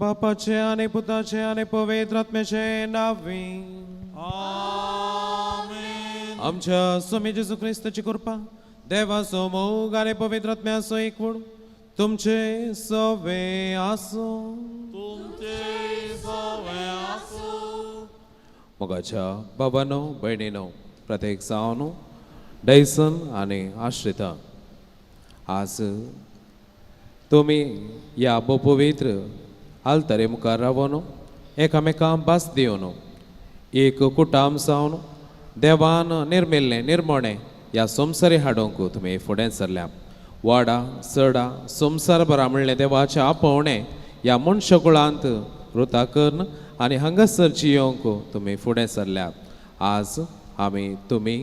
बापाचे आनी पुताचे आनी पवित्र आत्म्याचे नांवी आमेन. आमच्या स्वामी जेजू क्रिस्ताची कृपा, देवाचो मोग आनी पवित्र आत्म्याचो एकवट तुमचे सवे आसूं. तुमचे सवे आसूं. मोगाच्या बाबानो भयणीनो, प्रत्येक जावन डैसन आनी आश्रिता, आज तुमी ह्या पवित्र आल्तरे मुखार रावन एकामेकां भास दिवन एक कुटाम जावन देवान निर्मिल्लें निर्मणें ह्या संवसारी हाडूंक तुमी फुडें सरल्या. वाडा चडा संवसार बरा म्हणलें देवाचें आपोवणें ह्या मनशकुळांत रुता करून आनी हांगासर जियोंक तुमी फुडें सरल्यात. आज आमी तुमी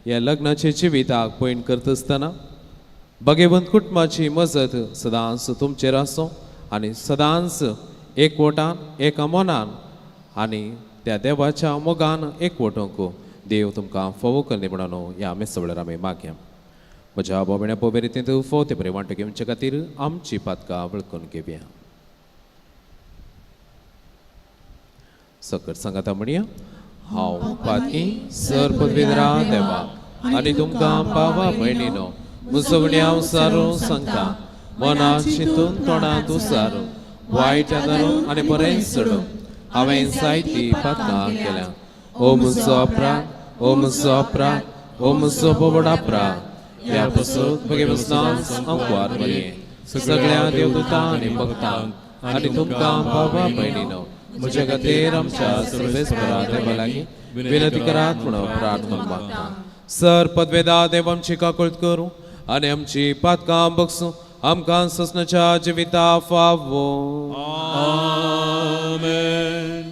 ह्या लग्नाचे जिविताक पयण करता आसतना भगवंत कुटुंबाची मजत सदांच तुमचेर आसूं आनी सदांच एकवटान एका मनान आनी त्या देवाच्या मोगान एकवटूंक देव तुमकां फोवो करनी म्हणून ह्या मिस वेळार आमी मागया. म्हज्या बोबण्या पोबेरितींत फोव ते बरें वांटो घेवचे खातीर आमची पातकां वळखून घेवया. सकट सांगाता म्हणया, हांव पातकी सर पदवीधरा देवा आनी तुमकां भावा भयणीनो मुजवण्या उसारू सांगता, मनात चिंतून तोंडांत उसारू वायट आदारून आनी बरें सोडून हांवें जायती पातकां केल्या. ओ म्हजो अपराध, ओ म्हजो अपराध, ओ म्हजो बोबड अपराध. ह्या पसत भगेबसनाच अंकवार बरये सगळ्या देवदूतां आनी भक्तांक आनी तुमकां भावा भयणीनो म्हज्या खातीर आमच्या सर्वेस्परा देवा लागीं विनंती करात म्हणून प्रार्थना मागता. सर पदवेदा देव आमची काकळत करूं आनी आमची पातकां बगसूं आमकां ससनाच्या जिविता फावो. आमेन.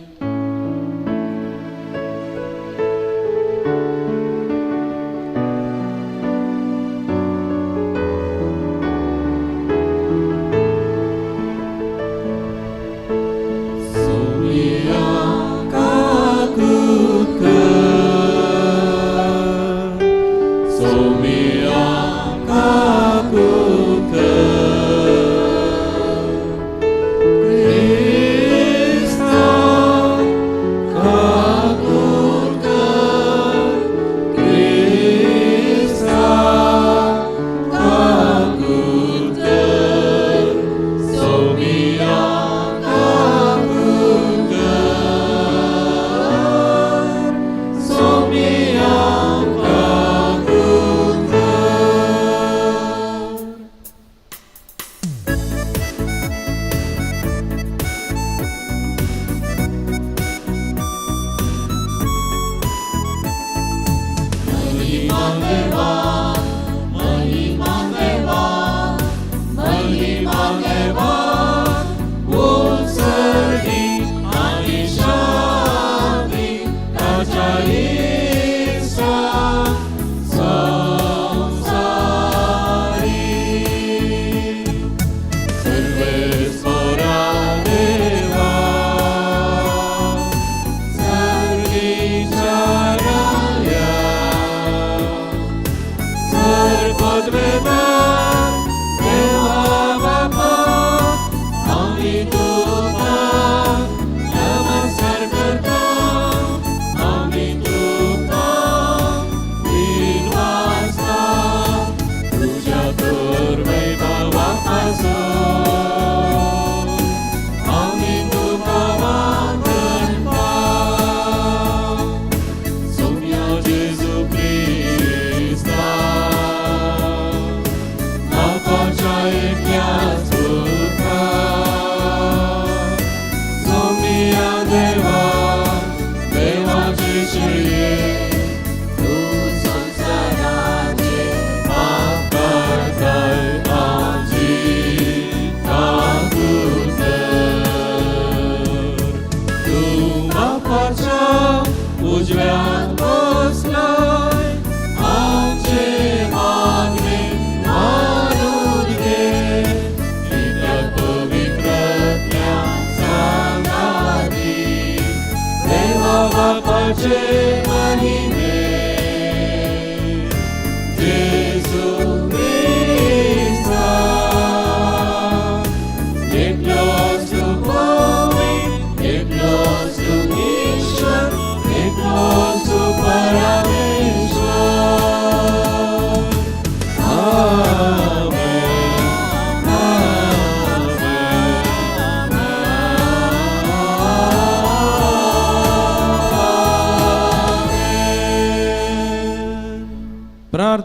Jesu Christa,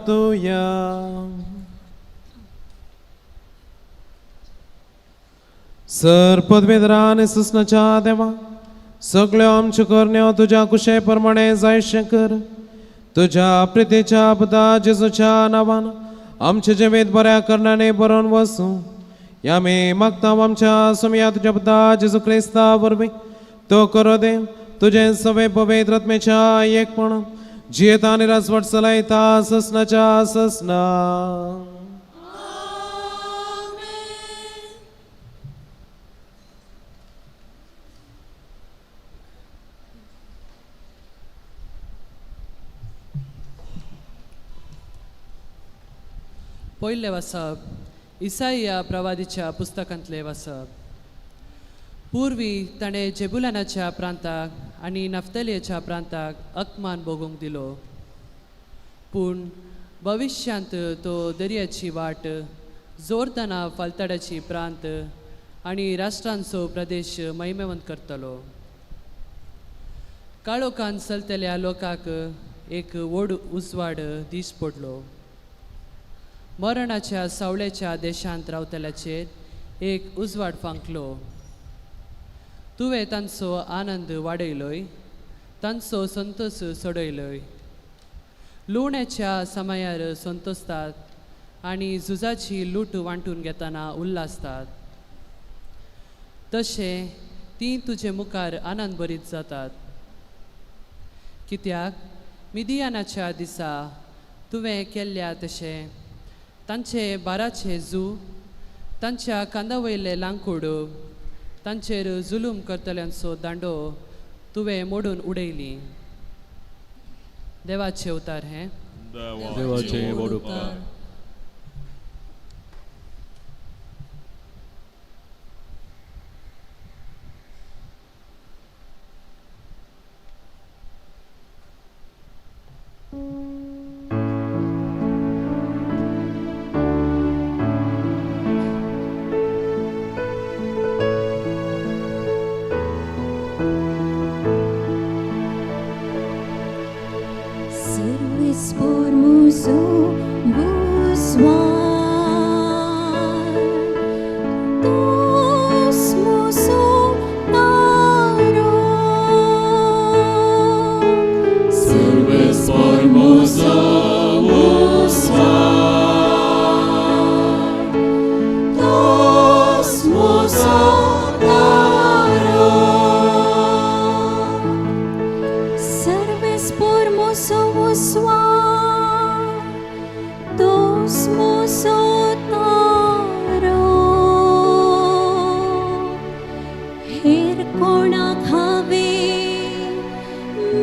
प्रार्थुया. सर पदवेदरा आनी सुसनाच्या देवा, सगळ्यो आमच्यो करण्यो तुज्या कुशे प्रमाणे जायशें कर. तुज्या प्रितीच्या पुता जेजूच्या नांवान आमचें जिवीत बऱ्या करणांनी बरोवन वसूं. या आमी मागता आमच्या सोमया तुज्या पुता जेजू क्रिस्ता वरवीं. तो करो दे तुजें सवे पवित्र आत्म्याच्या एकपण जियेता आनी राजवट चलयता ससनाच्या ससना. पयलें वाचप इसाईया प्रवादीच्या पुस्तकांतलें वाचप. पूर्वी ताणें जेबुलानाच्या प्रांताक आनी नफ्तलियाच्या प्रांताक अकमान भोगूंक दिलो, पूण भविश्यांत तो दर्याची वाट, जोरदाना फालतडाची प्रांत आनी राष्ट्रांचो प्रदेश महिमेवंत करतलो. काळोखान चलतल्या लोकांक एक व्हड उजवाड दीस पडलो. मरणाच्या सावळेच्या देशांत रावतल्याचेर एक उजवाड फांकलो. तुवें तांचो आनंद वाडयलोय, तांचो संतोश सोडयलोय. लुवण्याच्या समयार संतोसतात आनी झुजाची लूट वांटून घेतना उल्हासतात, तशें तीं तुजे मुखार आनंद भरीत जातात. कित्याक मिदियानाच्या दिसा तुवें केल्ल्या तशें तांचे बाराचे जू, तांच्या कांदा वयले लांकूड, तांचेर जुलूम करतल्यांचो दांडो तुवें मोडून उडयली. देवाचे उतार हें. देवाचे व्हड उपकार. Serves por muso buswar, tos muso taro. Serves por muso buswar, tos muso taro. Serves por muso buswar, tos muso taro. हेर कोणाक हांवें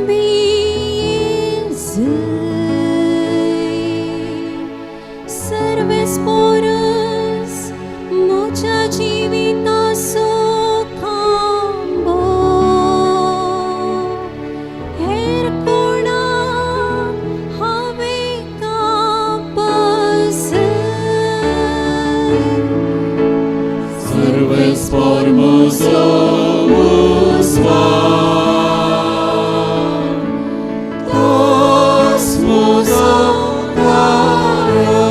बीजय, सर्वेस पोरस म्हज्या जिविताचो खांबो. हेर कोणाक हांवें कापसय. Serves por muso buswar, tos muso taro.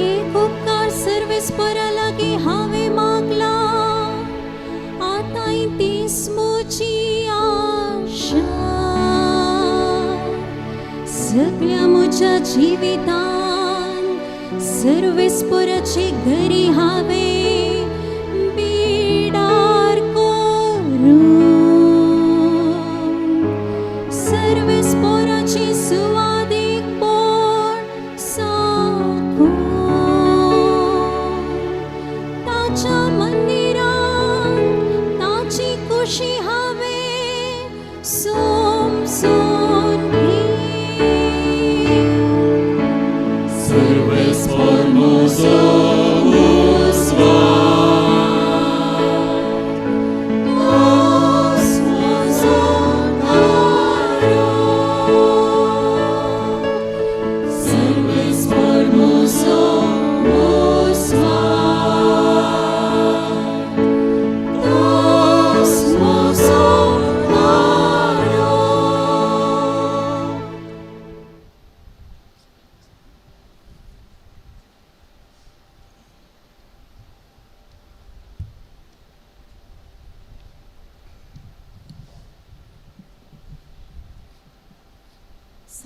एक उपकार सर्वेस परा लागीं हांवें मागला, आतांय तीच म्हजी आशा. सगळ्या म्हज्या जिवितान सर्वेस पराचे घरी हांवें बिडार करून, सर्वेस पराची सुवादीक पोट साकून, ताच्या मंदिरान ताची खुशी हांवें सोमसून घेतली. Serves por muso buswar,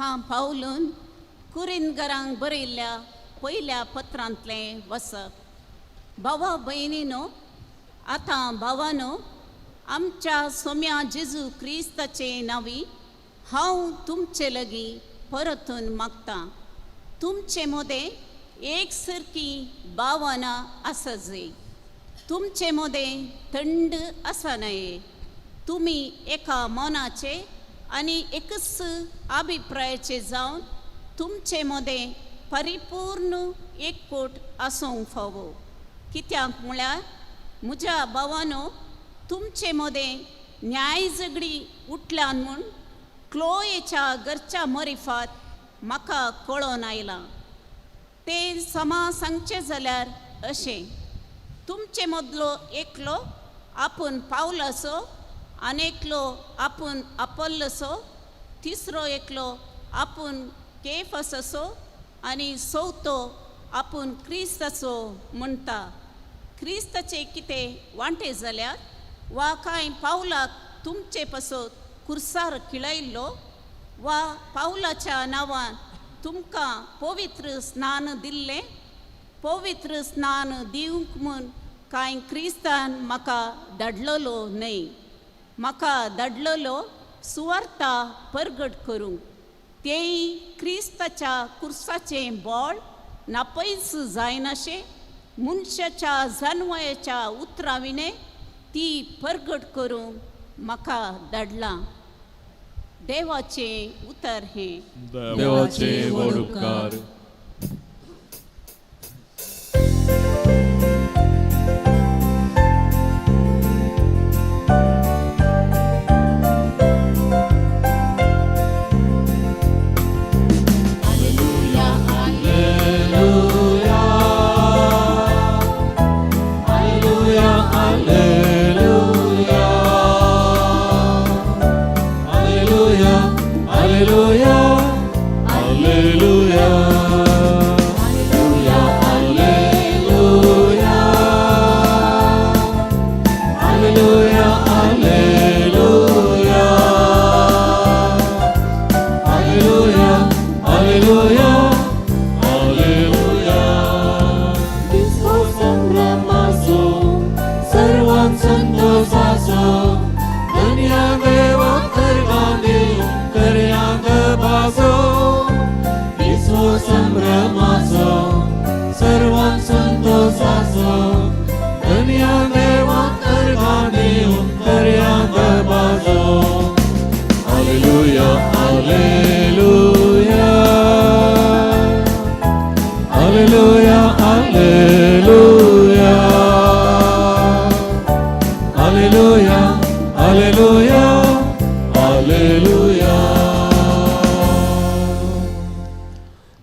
सां पावलून कुरिनगरांक बरयल्ल्या पयल्या पत्रांतलें वसप. भावा भयणीनो, आतां भावानो, आमच्या सोम्या जेजू क्रिस्ताचे नांवी हांव तुमचे लागीं परतून मागतां, तुमचे मदें एक सारकी भावना आसा जाय, तुमचे मदें थंड आसा न्हय. तुमी एका मनाचे आनी एकच अभिप्रायाचे जावन तुमचे मदें परिपूर्ण एकवट आसूंक फावो. कित्याक म्हळ्यार म्हज्या भावानो, तुमचे मदें न्याय झगडी उठल्यान म्हूण क्लोयेच्या घरच्या मरिफात म्हाका कळोन आयलां. तें समा सांगचें जाल्यार अशें, तुमचे मदलो एकलो आपूण पावलासो आनी एकलो आपूण अपोल्लसो, तिसरो एकलो आपूण केफासो आनी चवथो आपूण क्रिस्ताचो म्हणटा. क्रिस्ताचे कितें वांटे जाल्यार वा कांय पावलाक तुमचे पासत कुर्सार खिळयल्लो वा पावलाच्या नांवान तुमकां पवित्र स्नान दिल्लें, पवित्र स्नान दिवंक म्हूण कांय क्रिस्तान म्हाका धाडलेलो न्हय. म्हाका धाडलेलो सुवार्ता परगट करूंक, तेंय क्रिस्ताच्या कुर्साचें बळ नापयस जायनाशें मनशाच्या जानवयाच्या उतरां विणें ती परगट करूंक म्हाका धाडलां. देवाचें उतर हें. देवाचे व्हड उपकार.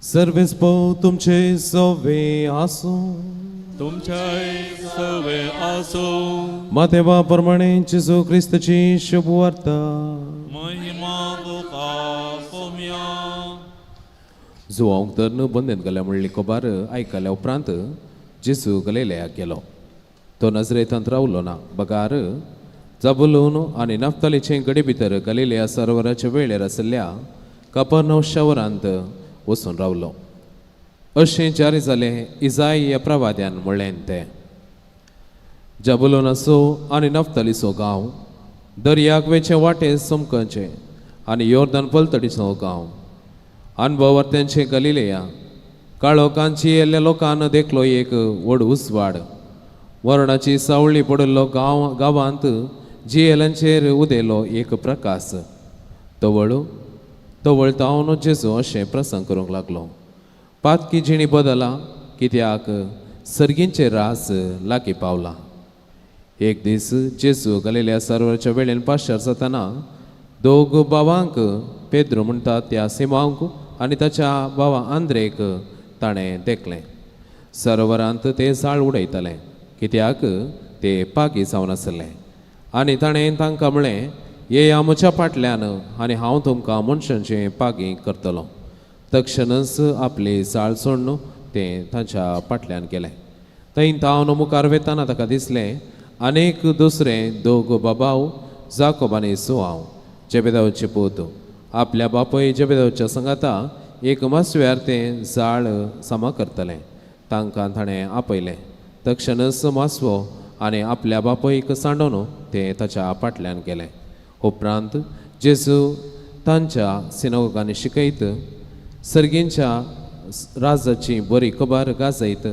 सर्वेस पो तुमचे सवे आसूं, तुमच्याय सवे आसूं. मातेवा प्रमाणे जेजू क्रिस्ताची शुभवार्ता. महिमा तुका सोम्या. जुवांक तर बंदेन गेल्या म्हणली खबर आयकल्या उपरांत जेजू गलिलेयाक गेलो. तो नजरेंत रावलो ना, बगार जबुलून आनी नफ्तालीचे गडी भितर गलिलेया सरोवराच्या वेळेर आशिल्ल्या कपर्नव शहरांत वचून रावलो. अशें जारी जालें इजाय ह्या प्रवाद्यान म्हणलें तें. जबुलूनाचो आनी नफ्तालीचो गांव दर्याक वेचे वाटे समकचे आनी योर्दन पलतडीचो गांव अनभवर्त्यांचे गलिलेया काळोखांची येयल्ल्या लोकान देखलो एक व्हड उजवाड. वरणाची सावळी पडिल्लो गांव गांवांत जियेल्यांचेर उदेलो एक प्रकाश. तवळ तवळ तावन जेजू अशें प्रसंग करूंक लागलो, पातकी जिणी बदला, कित्याक सर्गींचे रास लागीं पावला. एक दीस जेजू गलिलेया सरोवराच्या वेळेन पाशार जाताना दोग भावांक पेद्रू म्हणटा त्या सिमांक आनी ताच्या भावा आंद्रेक ताणें देखलें. सरोवरांत ते जाळ उडयताले, कित्याक ते पागी जावन आसले. आनी ताणें तांकां म्हळें, येया म्हज्या फाटल्यान आनी हांव तुमकां मनशांचे पागी करतलो. तक्षणच आपली जाळ सोडून ते तांच्या फाटल्यान गेले. थंय तावन मुखार वेताना ताका दिसलें अनेक दुसरे दोग बाबाव जाकोब आनी सुवांव जेबेदावचे पूत आपल्या बापूय जेबेदेवच्या संगाता एक मासव्यार तें जाळ सामा करतलें. तांकां ताणें आपयलें. तक्षणच मासवो आनी आपल्या बापूयक सांडोवन ते ताच्या फाटल्यान गेले. उपरांत जेजू तांच्या सिनागोगांनी शिकयत, सर्गींच्या राजाची बरी खबर गाजयत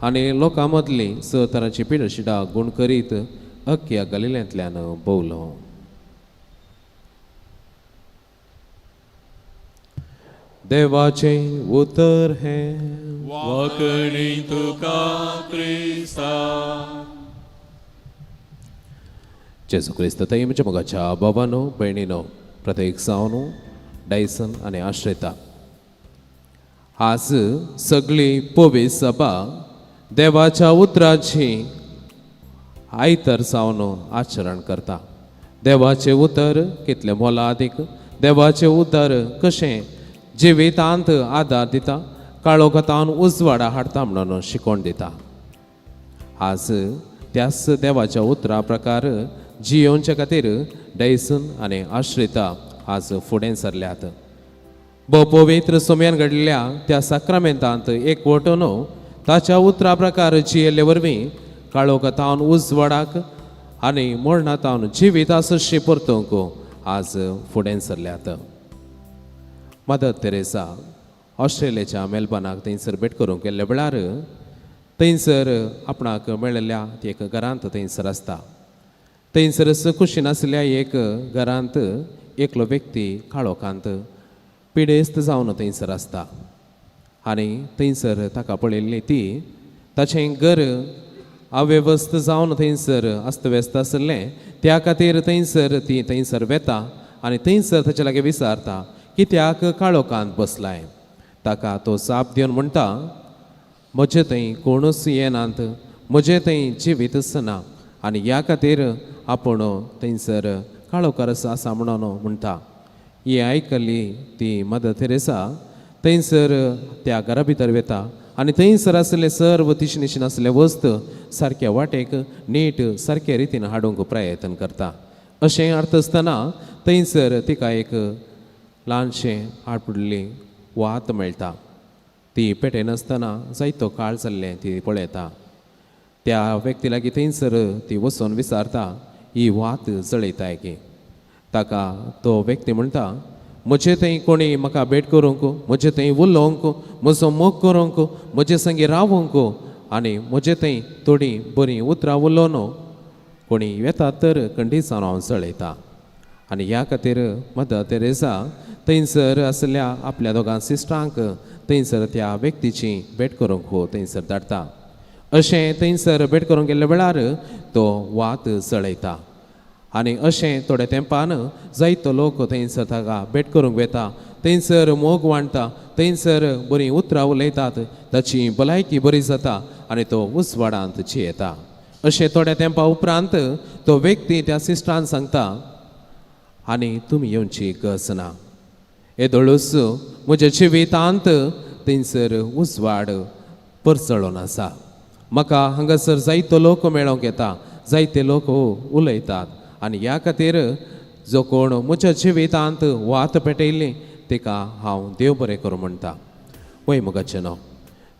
आनी लोकां मदली स तरांची पिडशिडां गूण करीत अख्ख्या गलिल्यांतल्यान भोंवलो. देवाचें उतर हें. वाकणी तुका क्रिस्ता. जेजू क्रिस्त ताई म्हज्या मोगाच्या बाबानो भयणीनो, प्रत्येक जावन डायसन आनी आश्रिता, आज सगळी पवित्र सभा देवाच्या उतराची आयतर जावन आचरण करता. देवाचें उतर कितलें मोलादीक, देवाचें उतर कशें जिवितांत आदार दिता, काळोखांत उजवाडा हाडटा म्हणून शिकोवन दिता. आज त्याच देवाच्या उतरा प्रकार जियोवच्या खातीर डायसन आनी आश्रिता आज फुडें सरल्यात. पवित्र सोम्यान घडलेल्या त्या साक्रामेंतांत एक वटोन ताच्या उतरा प्रकार जियेल्ले वरवीं काळोखांत उजवाडाक आनी मरणांत जिवितासशी परतूंक आज फुडें सरल्यात. मदर तेरेसा ऑस्ट्रेलियाच्या मेलबर्नाक थंयसर भेट करूंक गेल्ल्या वेळार थंयसर आपणाक मेळिल्ल्या एक घरांत थंयसर आसता. थंयसर खुशी नासल्या एक घरांत एकलो व्यक्ती काळोखांत पिडेस्त जावन थंयसर आसता आनी थंयसर ताका पळयल्ली ती ताचें घर अवेवस्थ जावन थंयसर अस्तव्यस्त आसलें. त्या खातीर थंयसर ती थंयसर वेता आनी थंयसर ताचे लागीं विचारता कित्याक काळोखांत बसलाय. ताका तो जाप दिवन म्हणटा, म्हजे थंय कोणूच येनात, म्हजे थंय जिवीतच ना आनी ह्या खातीर आपूण थंयसर काळोखार आसा म्हणून म्हणटा. ही आयकली ती मदर तेरेसा थंयसर त्या घरा भितर वेता आनी थंयसर आसले सर्व तिशनिशीन आसले वस्त सारक्या वाटेक नीट सारक्या रितीन हाडूंक प्रयत्न करता. अशें अर्थ आसतना थंयसर तिका एक ल्हानशें आडपुडली वात मेळटा. ती पेटयनासतना जायतो काळ जाल्लें ती पळयता. त्या व्यक्ती लागीं थंयसर ती वचून विचारता, ही वात जळयताय की. ताका तो व्यक्ती म्हणटा, म्हजे थंय कोणी म्हाका भेट करूंक, म्हजे थंय उलोवंक, म्हजो मोग करूंक, म्हजे संगी रावूंक आनी म्हजे थंय थोडीं बरीं उतरां उलोवन कोणी येता तर खंडीत जावन हांव जळयता. आनी ह्या खातीर मदर तेरेसा थंयसर आसल्या आपल्या दोगां सिस्टरांक थंयसर त्या व्यक्तीची भेट करूंक हो थंयसर धाडटा. अशें थंयसर भेट करूंक गेल्ल्या वेळार तो वात जळयता आनी अशें थोड्या तेंपान जायतो लोक थंयसर ताका भेट करूंक वेता, थंयसर मोग वांट्टा, थंयसर बरीं उतरां उलयतात, ताची भलायकी बरी जाता आनी तो उजवाडांत जियेता. अशें थोड्या तेंपा उपरांत तो व्यक्ती त्या सिस्टरान सांगता, आनी तुमी येवची गरज ना, येदोळूच म्हज्या जिवितांत थंयसर उजवाड परसळून आसा. म्हाका हांगासर जायतो लोक मेळोंक येता, जायते लोक उलयतात आनी ह्या खातीर जो कोण म्हज्या जिवितांत वात पेटयल्ली तिका हांव देव बरें करूं म्हणटा. वय मोगाचें न्हू,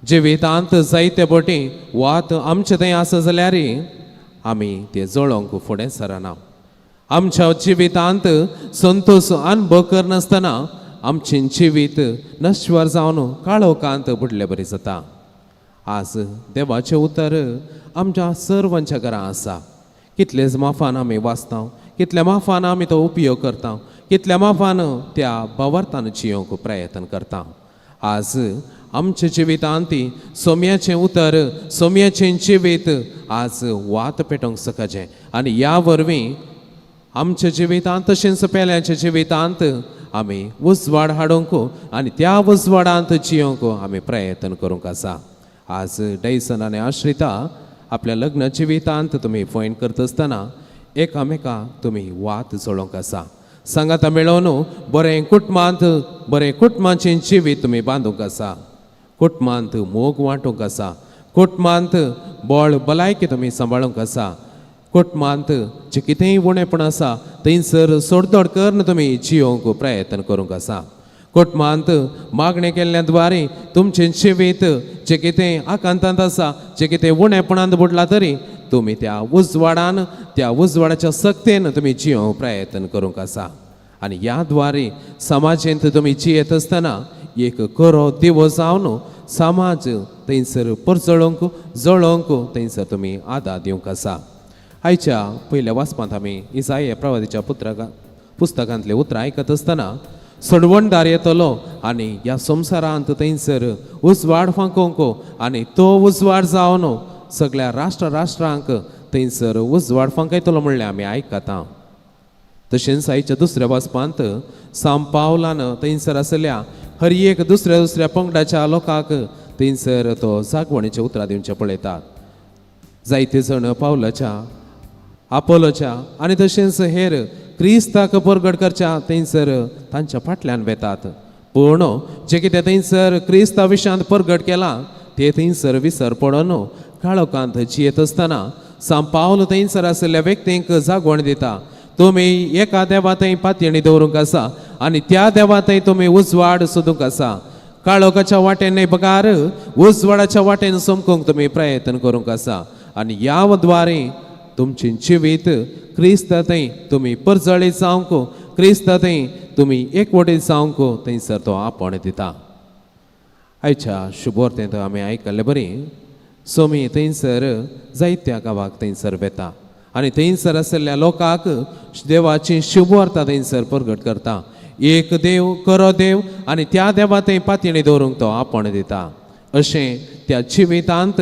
जिवितांत जायते बोटी वात आमचे थंय आसा जाल्यार आमी ते जळोवंक फुडें सरना. आमच्या जिवितांत संतोष अनुभव करनासतना आमचें जिवीत नश्वर जावन काळोखांत बुडले बरी जाता. आज देवाचें उतर आमच्या सर्वांच्या घरां आसा. कितलेच माफान आमी वाचता, कितल्या माफान आमी तो उपयोग करता, कितल्या माफान त्या भावार्थान जियोवंक प्रयत्न करता. आज आमच्या जिवितांत सोम्याचें उतर, सोम्याचें जिवीत आज वात पेटोवंक शकचें आनी ह्या वरवीं आमच्या जिवितांत तशेंच पेल्यांच्या जिवितांत आमी उजवाड हाडूंक आनी त्या उजवाडांत जियोवंक आमी प्रयत्न करूंक आसा. आज डायसन आनी आश्रिता आपल्या लग्न जिवितांत तुमी फॉयन करता आसतना एकामेका तुमी वात जळोवंक आसा. सांगाता मेळोवन बरें कुटुंबांत बरें कुटुंबाचें जिवीत तुमी बांदूंक आसा. कुटुंबांत मोग वांटूंक आसा. कुटुंबांत बळ भलायकी तुमी सांबाळूंक आसा. कुटुंबांत जें कितेंय उणेपण आसा थंयसर सोडतोड करून तुमी जियोवंक प्रयत्न करूंक आसा. कुटुंबांत मागणें केल्ल्या द्वारे तुमचें जिवीत जें कितें आकांतांत आसा, जें कितें उणेपणांत बुडलां तरी तुमी त्या उजवाडान, त्या उजवाडाच्या सक्तेन तुमी जियोवंक प्रयत्न करूंक आसा. आनी ह्या द्वारे समाजेंत तुमी जियेत आसतना एक खरो दिवो जावन समाज थंयसर परजळोवंक, जळोवंक थंयसर तुमी आदार दिवंक आसा. आयच्या पयल्या वाचपांत आमी इसाय प्रवादीच्या पुस्तकांतले उतरां आयकत आसतना सोडवणदार येतलो आनी ह्या संवसारांत थंयसर उजवाड फांकोवंक आनी तो उजवाड जावन सगळ्या राष्ट्र राष्ट्रांक थंयसर उजवाड फांकयतलो म्हणलें आमी आयकता. तशेंच आयच्या दुसऱ्या वाचपांत सांव पावलान थंयसर आसल्या हर एक दुसऱ्या दुसऱ्या पंगडाच्या लोकांक थंयसर तो जागवणीच्या उतरां दिवचें पळयतात. जायते जण पावलाच्या, आपोलोच्या आनी तशेंच हेर क्रिस्ताक परगट करच्या थंयसर तांच्या फाटल्यान वेतात. पूण जें कितें थंयसर क्रिस्ता विशयांत परगट केलां ते थंयसर विसर पडोन काळोखांत जियेत आसतना सांव पावल थंयसर आशिल्ल्या व्यक्तींक जागवण दिता. तुमी एका देवा थंय पातयेणी दवरूंक आसा आनी त्या देवा थंय तुमी उजवाड सोदूंक आसा. काळोखाच्या वाटेन न्हय बगार उजवाडाच्या वाटेन चमकूंक तुमी प्रयत्न करूंक आसा. आनी ह्या द्वारे तुमचें जिवीत क्रिस्ता थंय तुमी परजळीत जावंक, क्रिस्ता थंय तुमी एकवटीत जावंक थंयसर तो आपोवणें दिता. आयच्या शुभवार्तेंत आमी आयकल्ले बरी सोमी थंयसर जायत्या गांवाक थंयसर वेता आनी थंयसर आशिल्ल्या लोकांक देवाची शुभवार्ता थंयसर प्रगट करता. एक देव, खरो देव आनी त्या देवा थंय पातयेणी दवरूंक तो आपोवणें दिता. अशें त्या जिवितांत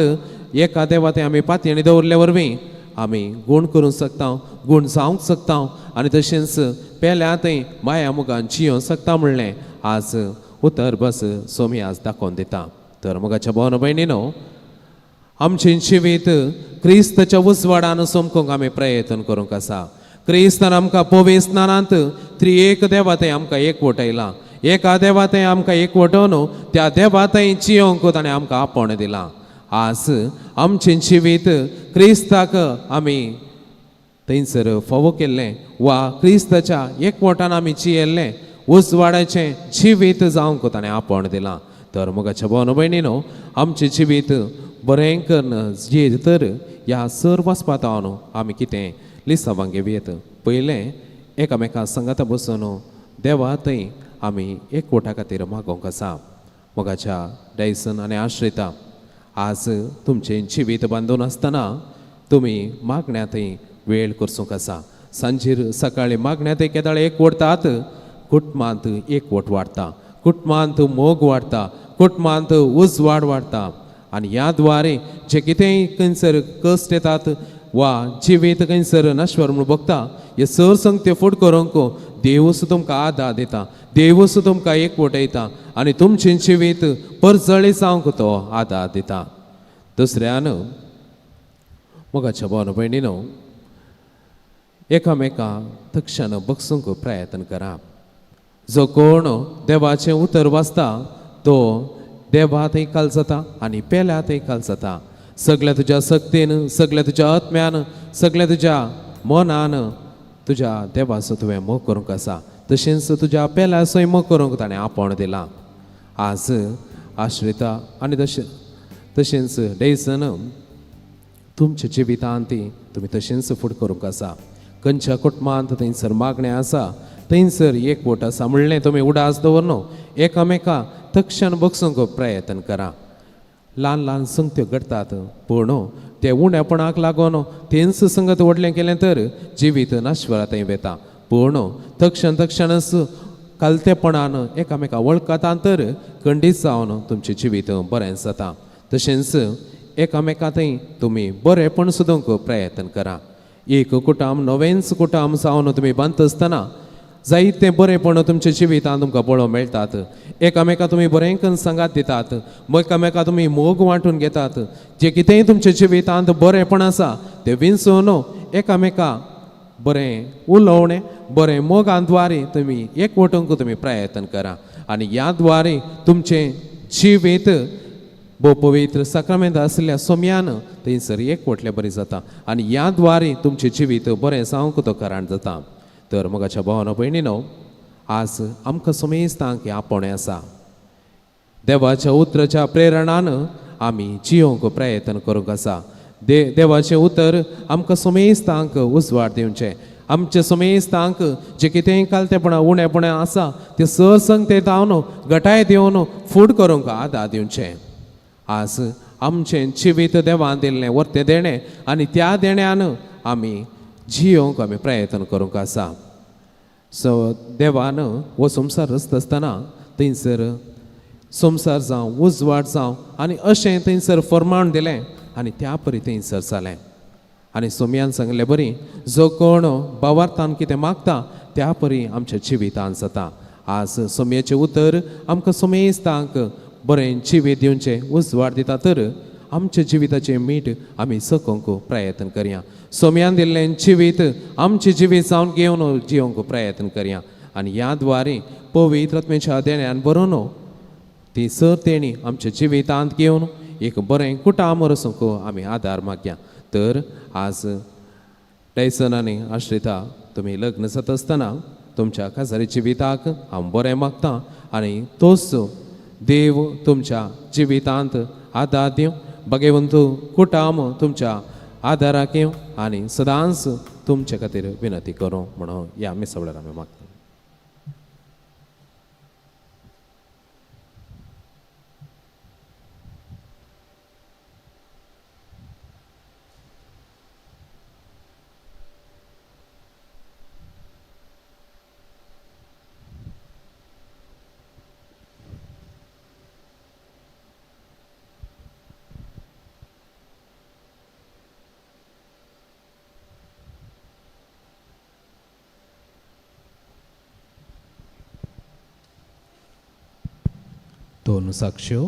एका देवा थंय आमी पातयेणी दवरले वरवीं आमी गूण करूंक शकता, गूण जावंक शकता आनी तशेंच पेल्या थंय माया मुगान जियोंक शकता म्हणलें आज उतर बस सोमी आज दाखोवन दिता. तर मोगाच्या भावन भयणीनो, आमचें जिवीत क्रिस्ताच्या उजवाडान चमकूंक आमी प्रयत्न करूंक आसा. क्रिस्तान आमकां पवित्र स्नानांत त्रिएक देवा थंय आमकां एकवटयलां. एका देवा थंय आमकां एकवटोवन त्या देवा थंय जियोवंक ताणें आमकां आपोवणें दिलां. आज आमचें जिवीत क्रिस्ताक आमी थंयसर फावो केल्लें वा क्रिस्ताच्या एकवटान आमी जियेल्लें उजवाडाचें जिवीत जावंक ताणें आपोवणें दिलां. तर मोगाच्या भावन भयणीनो, आमचें जिवीत बरें करून जियेत तर ह्या सर वचपांत हांव आमी कितें लिसांवांक घेवयेत. पयलें एकामेका सांगाता बसून देवा थंय आमी एकवटा खातीर मागोवंक आसा. मोगाच्या डायसन आनी आश्रिता, आज तुमचें जिवीत बांदून आसतना तुमी मागण्या थंय वेळ करसूंक आसा. सांजेर सकाळी मागण्या थंय केदाळ एकवटतात, कुटुंबांत एकवट वाडटा, कुटुंबांत मोग वाडटा, कुटुंबांत उजवाड वाडटा. आनी ह्या द्वारे जे कितेंय खंयसर कश्ट येतात वा जिवीत खंयसर नश्वर म्हूण भोगता, हे सर संगते फुड करूंक देवूच तुमकां आदार दिता, देवूच तुमकां एकवटयता आनी तुमचें जिवीत परजळी जावंक तो आदार दिता. दुसऱ्यान मोगाच्या भावन भयणीनो, एकामेका तक्षण बगसूंक प्रयत्न करा. जो कोण देवाचें उतर वाचता तो देवा थंय काल जाता आनी पेल्या थंय काल जाता. सगळ्या तुज्या सक्तेन, सगळ्या तुज्या आत्म्यान, सगळ्या तुज्या मनान तुज्या देवाचो तुवें मोग करूंक आसा. तशेंच तुज्या पेल्याचोय मोग करूंक ताणें आपोवणें दिलां. आज आश्रिता आनी तशेंच डेसन तुमच्या जिवितांत तुमी तशेंच फुड करूंक आसा. खंयच्या कुटुंबांत थंयसर मागणें आसा, थंयसर एकवट आसा म्हणलें तुमी उडास दवर एकामेका तक्षण बगसूंक प्रयत्न करा. ल्हान ल्हान संगत्यो घडटात पूण ते उणेपणाक लागून तेंच संगत व्हडलें केलें तर जिवीत नाश्वरा थंय वेता. पूण तक्षण तक्षणच कालतेपणान एकामेका वळखता तर खंडीत जावन तुमचें जिवीत बरें जाता. तशेंच एकामेका थंय तुमी बरेंपण सोदूंक प्रयत्न करा. एक कुटाम नवेंच कुटाम जावन तुमी बांदता आसतना जायते बरेंपण तुमच्या जिवितांत तुमकां पळोवंक मेळटात. एकामेका तुमी बरें करून सांगात दितात, एकामेका तुमी मोग वांटून घेतात. जें कितेंय तुमच्या जिवितांत बरेंपण आसा तें विंचून एकामेका बरें उलोवणें, बरें मोगान द्वारे तुमी एकवटूंक तुमी प्रयत्न करा आनी ह्या द्वारे तुमचें जिवीत भोव पवित्र साक्रामेंत आशिल्ल्या सोम्यान थंयसर एकवटले बरी जाता आनी ह्या द्वारे तुमचें जिवीत बरें जावंक तो कारण जाता. तर मोगाच्या भावानो भयणीनो, आज आमकां समेस्तांक हें आपोवणें आसा. देवाच्या उतराच्या प्रेरणान आमी जियोंक प्रयत्न करूंक आसा. देवाचें उतर आमकां समेस्तांक उजवाड दिवचें. आमच्या समेस्तांक जे कितेंय कालतेपणां उणेपणां आसा तें सरसंग ते धांवन गटाय दिवन फूड करूंक आदार दिवचें. आज आमचें जिवीत देवान दिल्लें वर्तें देणें आनी त्या देण्यान आमी जियोंक आमी प्रयत्न करूंक आसा. सो देवान हो संवसार रचता आसतना थंयसर संवसार जावं उजवाड जावं आनी अशें थंयसर फर्माण दिलें आनी त्या परी थंयसर जालें. आनी सोमयान सांगलें बरी जो कोण भावार्थान कितें मागता त्या परी आमच्या जिवितान जाता. आज सोमयेचें उतर आमकां समेस्तांक बरें जिवीत दिवचें उजवाड दिता. तर आमच्या जिविताचें मीठ आमी सकोंक प्रयत्न करया. सोमयान दिल्लें जिवीत आमचें जिवीत जावन घेवन जिवंक प्रयत्न करया आनी ह्या द्वारे पवित्र आत्म्याच्या देण्यान बरोवन ती सर तेणी आमच्या जिवितांत घेवन एक बरें कुटाम रसूंक आमी आदार मागया. तर आज टैसन आनी आश्रिता तुमी लग्न जाता आसतना तुमच्या काजारी जिविताक हांव बरें मागता आनी तोच देव तुमच्या जिवितांत आदार दिवं, भगवंत कुटाम तुमच्या आदाराक येवं आनी सदांच तुमचे खातीर विनंती करूं म्हणून ह्या मिसा वेळार आमी मागता. दोन साक्ष्यो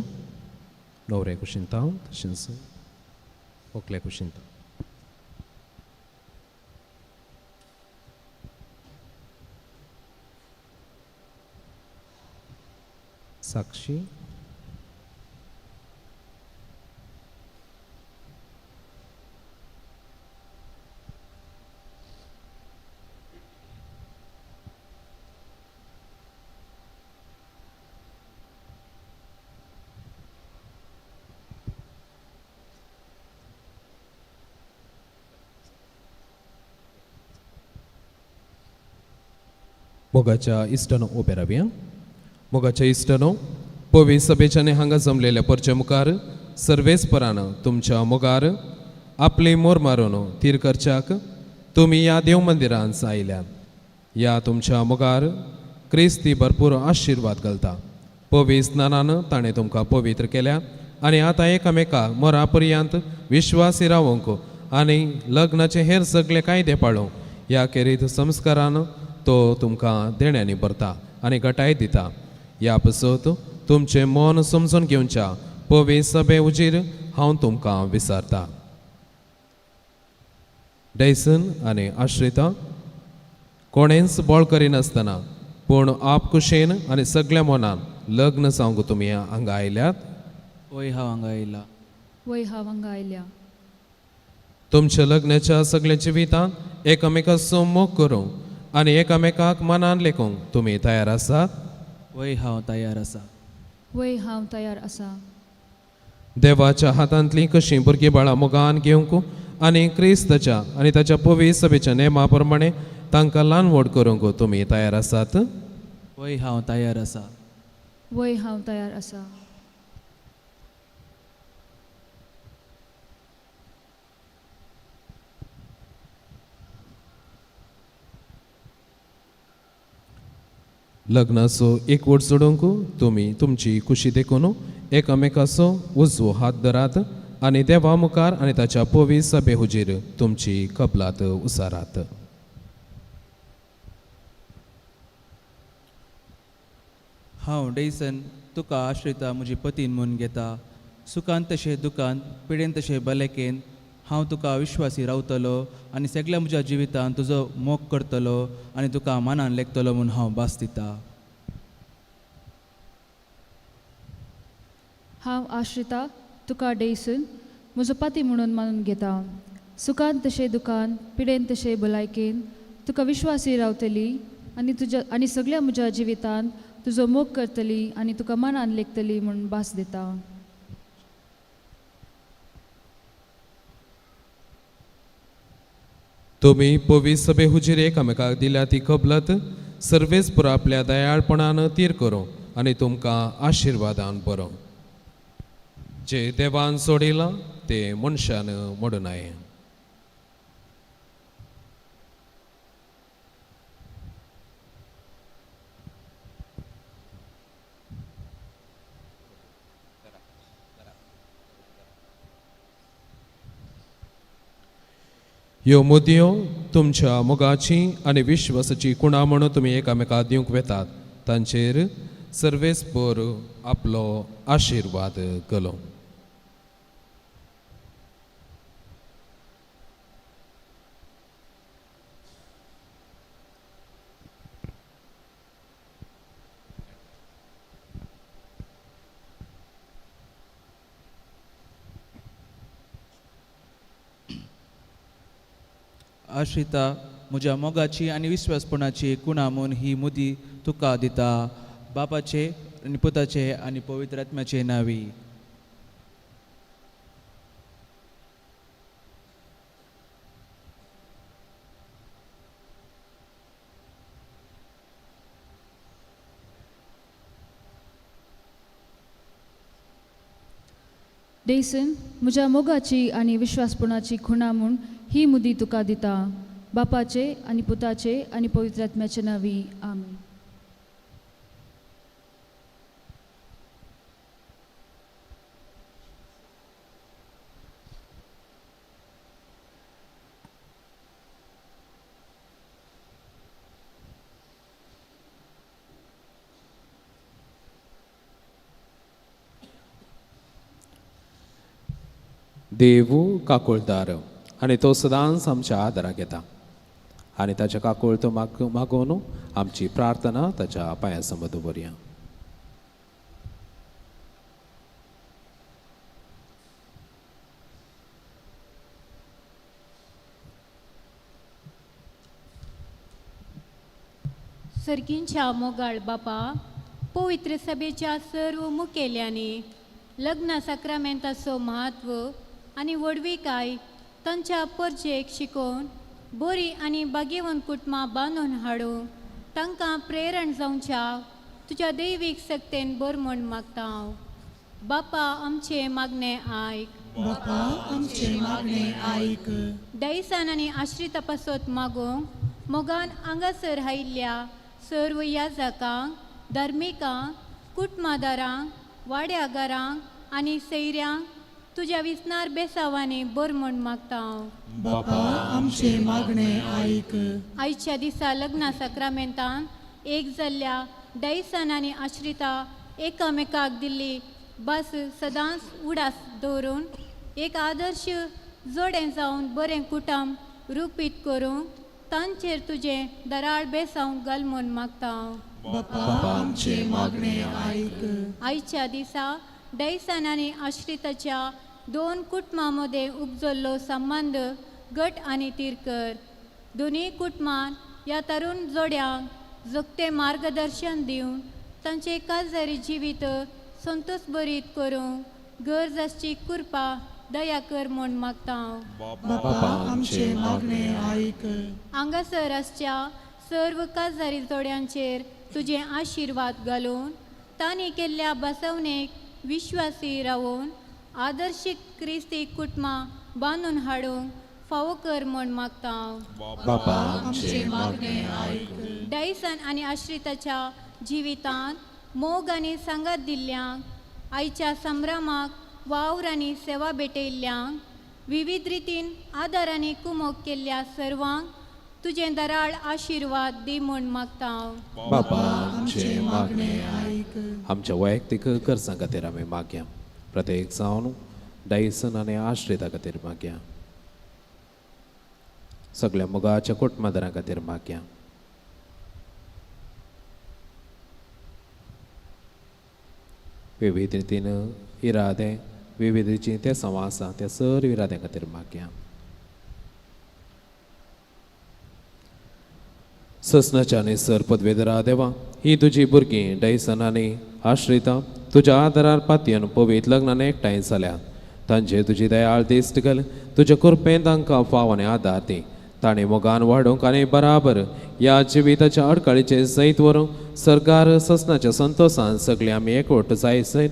न्हवरे कुशीन हांव तशेंच व्हंकले कुशीन. साक्षी मोगाच्या इश्टानो उबे रावया. मोगाच्या इश्टानो, पवी सभेच्याने हांगा जमलेल्या परच्या मुखार सर्वेस्परान तुमच्या मुखार आपली मोर मारून तीर करच्याक तुमी ह्या देव मंदिरांत आयल्यात. ह्या तुमच्या मुखार क्रिस्ती भरपूर आशिर्वाद घालता. पवी स्नानान ताणें तुमकां पवित्र केल्या आनी आतां एकामेका मोरा पर्यंत विश्वासी रावंक आनी लग्नाचे हेर सगळे कायदे पाळूंक ह्या खेरीत संस्कारान तो तुमकां देण्यांनी भरता आनी गटाय दिता. ह्या पसत तुमचें मन समजून घेवच्या पवी सभे उजीर हांव तुमकां विचारता. डैसन आनी आश्रिता कोणेंच बळ करिनासतना पूण आपकुशेन आनी सगळ्या मनान लग्न जावंक तुमी हांगा आयल्यात. वय हांव हांगा आयला. वय हांव हांगा आयल्या. तुमच्या लग्नाच्या सगळ्या जिवितांत एकामेकाचो मोग करूंक आनी एकामेकाक मनान लेखूंक तुमी तयार आसात. वय हांव तयार आसा. वय हांव तयार आसा. देवाच्या हातांतलीं कशीं भुरगीं बाळां मोगान घेवंक आनी क्रिस्ताच्या आनी ताच्या पवित्र सभेच्या नेमा प्रमाणे तांकां ल्हान व्हड करूंक तुमी तयार आसात. वय हांव तयार आसा. वय हांव तयार आसा. लग्नाचो एकवट जोडूंक तुमी तुमची कुशी देखून एकामेकाचो उजवो हात धरात आनी देवा मुखार आनी ताच्या पवित्र सभे हुजीर तुमची कबलात उसारात. हांव डैसन तुका आश्रिता म्हजी पतीन म्हूण घेता. सुखान तशें दुखान, पिडेन तशें भलायकेन हांव तुका विश्वासी रावतलो आनी सगल्या म्हज्या जिवितान तुजो मोग करतलो आनी तुका मानान लेखतलो म्हूण हांव भास दिता. हांव आश्रिता तुका डेसन म्हजो पाती म्हणून मानून घेता. सुखान तशें दुखान, पिडेन तशें भलायकेन तुका विश्वासी रावतली आनी तुज्या आनी सगळ्या म्हज्या जिवितान तुजो मोग करतली आनी तुका मनान लेखतली म्हूण भास दिता. तुमी पवित्र सभे हुजीर एकामेकाक दिल्या ती कबलत सर्वेस पुरो आपल्या दयाळपणान तीर करूं आनी तुमकां आशिर्वादान बरो. जे देवान सोडिलां ते मनशान मोडूं नये. ह्यो मुदयो तुमच्या मोगाची आनी विश्वासाची कुणा म्हणून तुमी एकामेका दिवंक वेतात तांचेर सर्वेस पोर आपलो आशिर्वाद घालो. आश्रिता म्हज्या मोगाची आनी विश्वासपणाची कुणा म्हूण ही मुदी तुका दिता, बापाचे आनी पुताचे आनी पवित्र आत्म्याचे नांवी. डेसन म्हज्या मोगाची आनी विश्वासपणाची खुणा म्हूण ही मुदी तुका दिता, बापाचे आनी पुताचे आनी पवित्र आत्म्याचे नांवी. आमेन. देवू काकुळदार आनी तो सदांच आमच्या आदाराक येता आनी ताच्या काकुळतो मागून आमची प्रार्थना ताच्या पांया समज दवरया. सर्गींच्या मोगाळ बापा, पवित्र सभेच्या सर्व मुखेल्यांनी लग्न साक्रामेंताचो म्हत्व आनी व्हडविकाय तांच्या परजेक शिकोवन बरी आनी भाग्यवंत कुटुंबां बांदून हाडूंक तांकां प्रेरण जावच्या तुज्या दैवीक सक्तेन बर म्हूण मागता हांव. बापा आमचें मागणें आयक. बापा आमचें मागणें आयक. दैसान आनी आश्रिता पासत मागूंक मोगान हांगासर आयिल्ल्या सर्व याजकांक, धार्मिकांक, कुटुंबादारांक, वाड्यागारांक आनी सैऱ्यांक तुज्या विसनार बेसावांनी बर म्हूण मागता हांव. बापा आमचें मागणें आयक. आयच्या दिसा लग्ना साक्रामेंतान एक जाल्ल्या दैसान आनी आश्रिता एकामेकाक दिल्ली बस सदांच उडास दवरून एक आदर्श जोडें जावन बरें कुटुंब रुपीत करूंक तांचेर तुजें दराळ बेसांव घाल म्हूण मागता हांव. बापा आमचें मागणें आयक. आयच्या दिसा दैसान आनी आश्रिताच्या दोन कुटुंबां मदें उपजल्लो संबंद गट आनी तीर कर. दोनूय कुटुंबान ह्या तरुण जोड्यांक जोगतें मार्गदर्शन दिवन तांचें काजारी जिवीत संतोष भरीत करूंक गरज आसची कृपा दया कर म्हूण मागता हांव. बापा आमचें मागणें आयक. हांगासर आसच्या सर्व काजारी जोड्यांचेर तुजें आशिर्वाद घालून तांणी केल्ल्या बसवणेक विश्वासी रावून आदर्शीक क्रिस्ती कुटुंबां बांदून हाडूंक फावो कर म्हूण मागता हांव. बापा आमचें मागणें आयक. डायसन आनी आश्रिताच्या जिवितांत मोग आनी सांगात दिल्ल्यांक, आयच्या संभ्रमाक वावर आनी सेवा भेटयल्ल्यांक, विविध रितीन आदार आनी कुमोक केल्ल्या सर्वांक तुजें दराळ आशिर्वाद दी म्हूण मागता हांव. बापा आमचें मागणें आयक. आमच्या वैयक्तीक गरजां खातीर आमी मागया. प्रत्येक जावन डायसन आनी आश्रिता खातीर मागया. सगळ्या मोगाच्या कुटुंबादारां खातीर मागया. विविध रितीन इरादे विविध जीं तेसांवां आसा त्या सर्व इराद्यां खातीर मागया. ससनाच्या आनी सर पदवेदरा देवा, ही तुजी भुरगीं डैसन आनी आश्रिता तुज्या आदारार पातयेन पवित्र लग्नान एकठांय जाल्या. तांचेर तुजी दयाळ दिश्ट घाल, तुज्या कृपेन तांकां फाव आनी आदार दी. ताणें मोगान वाडोवंक आनी बराबर ह्या जिविताच्या अडकळीचें जैत व्हरूंक सरकार ससनाच्या संतोशान सगळीं आमी एकवट जाय सयत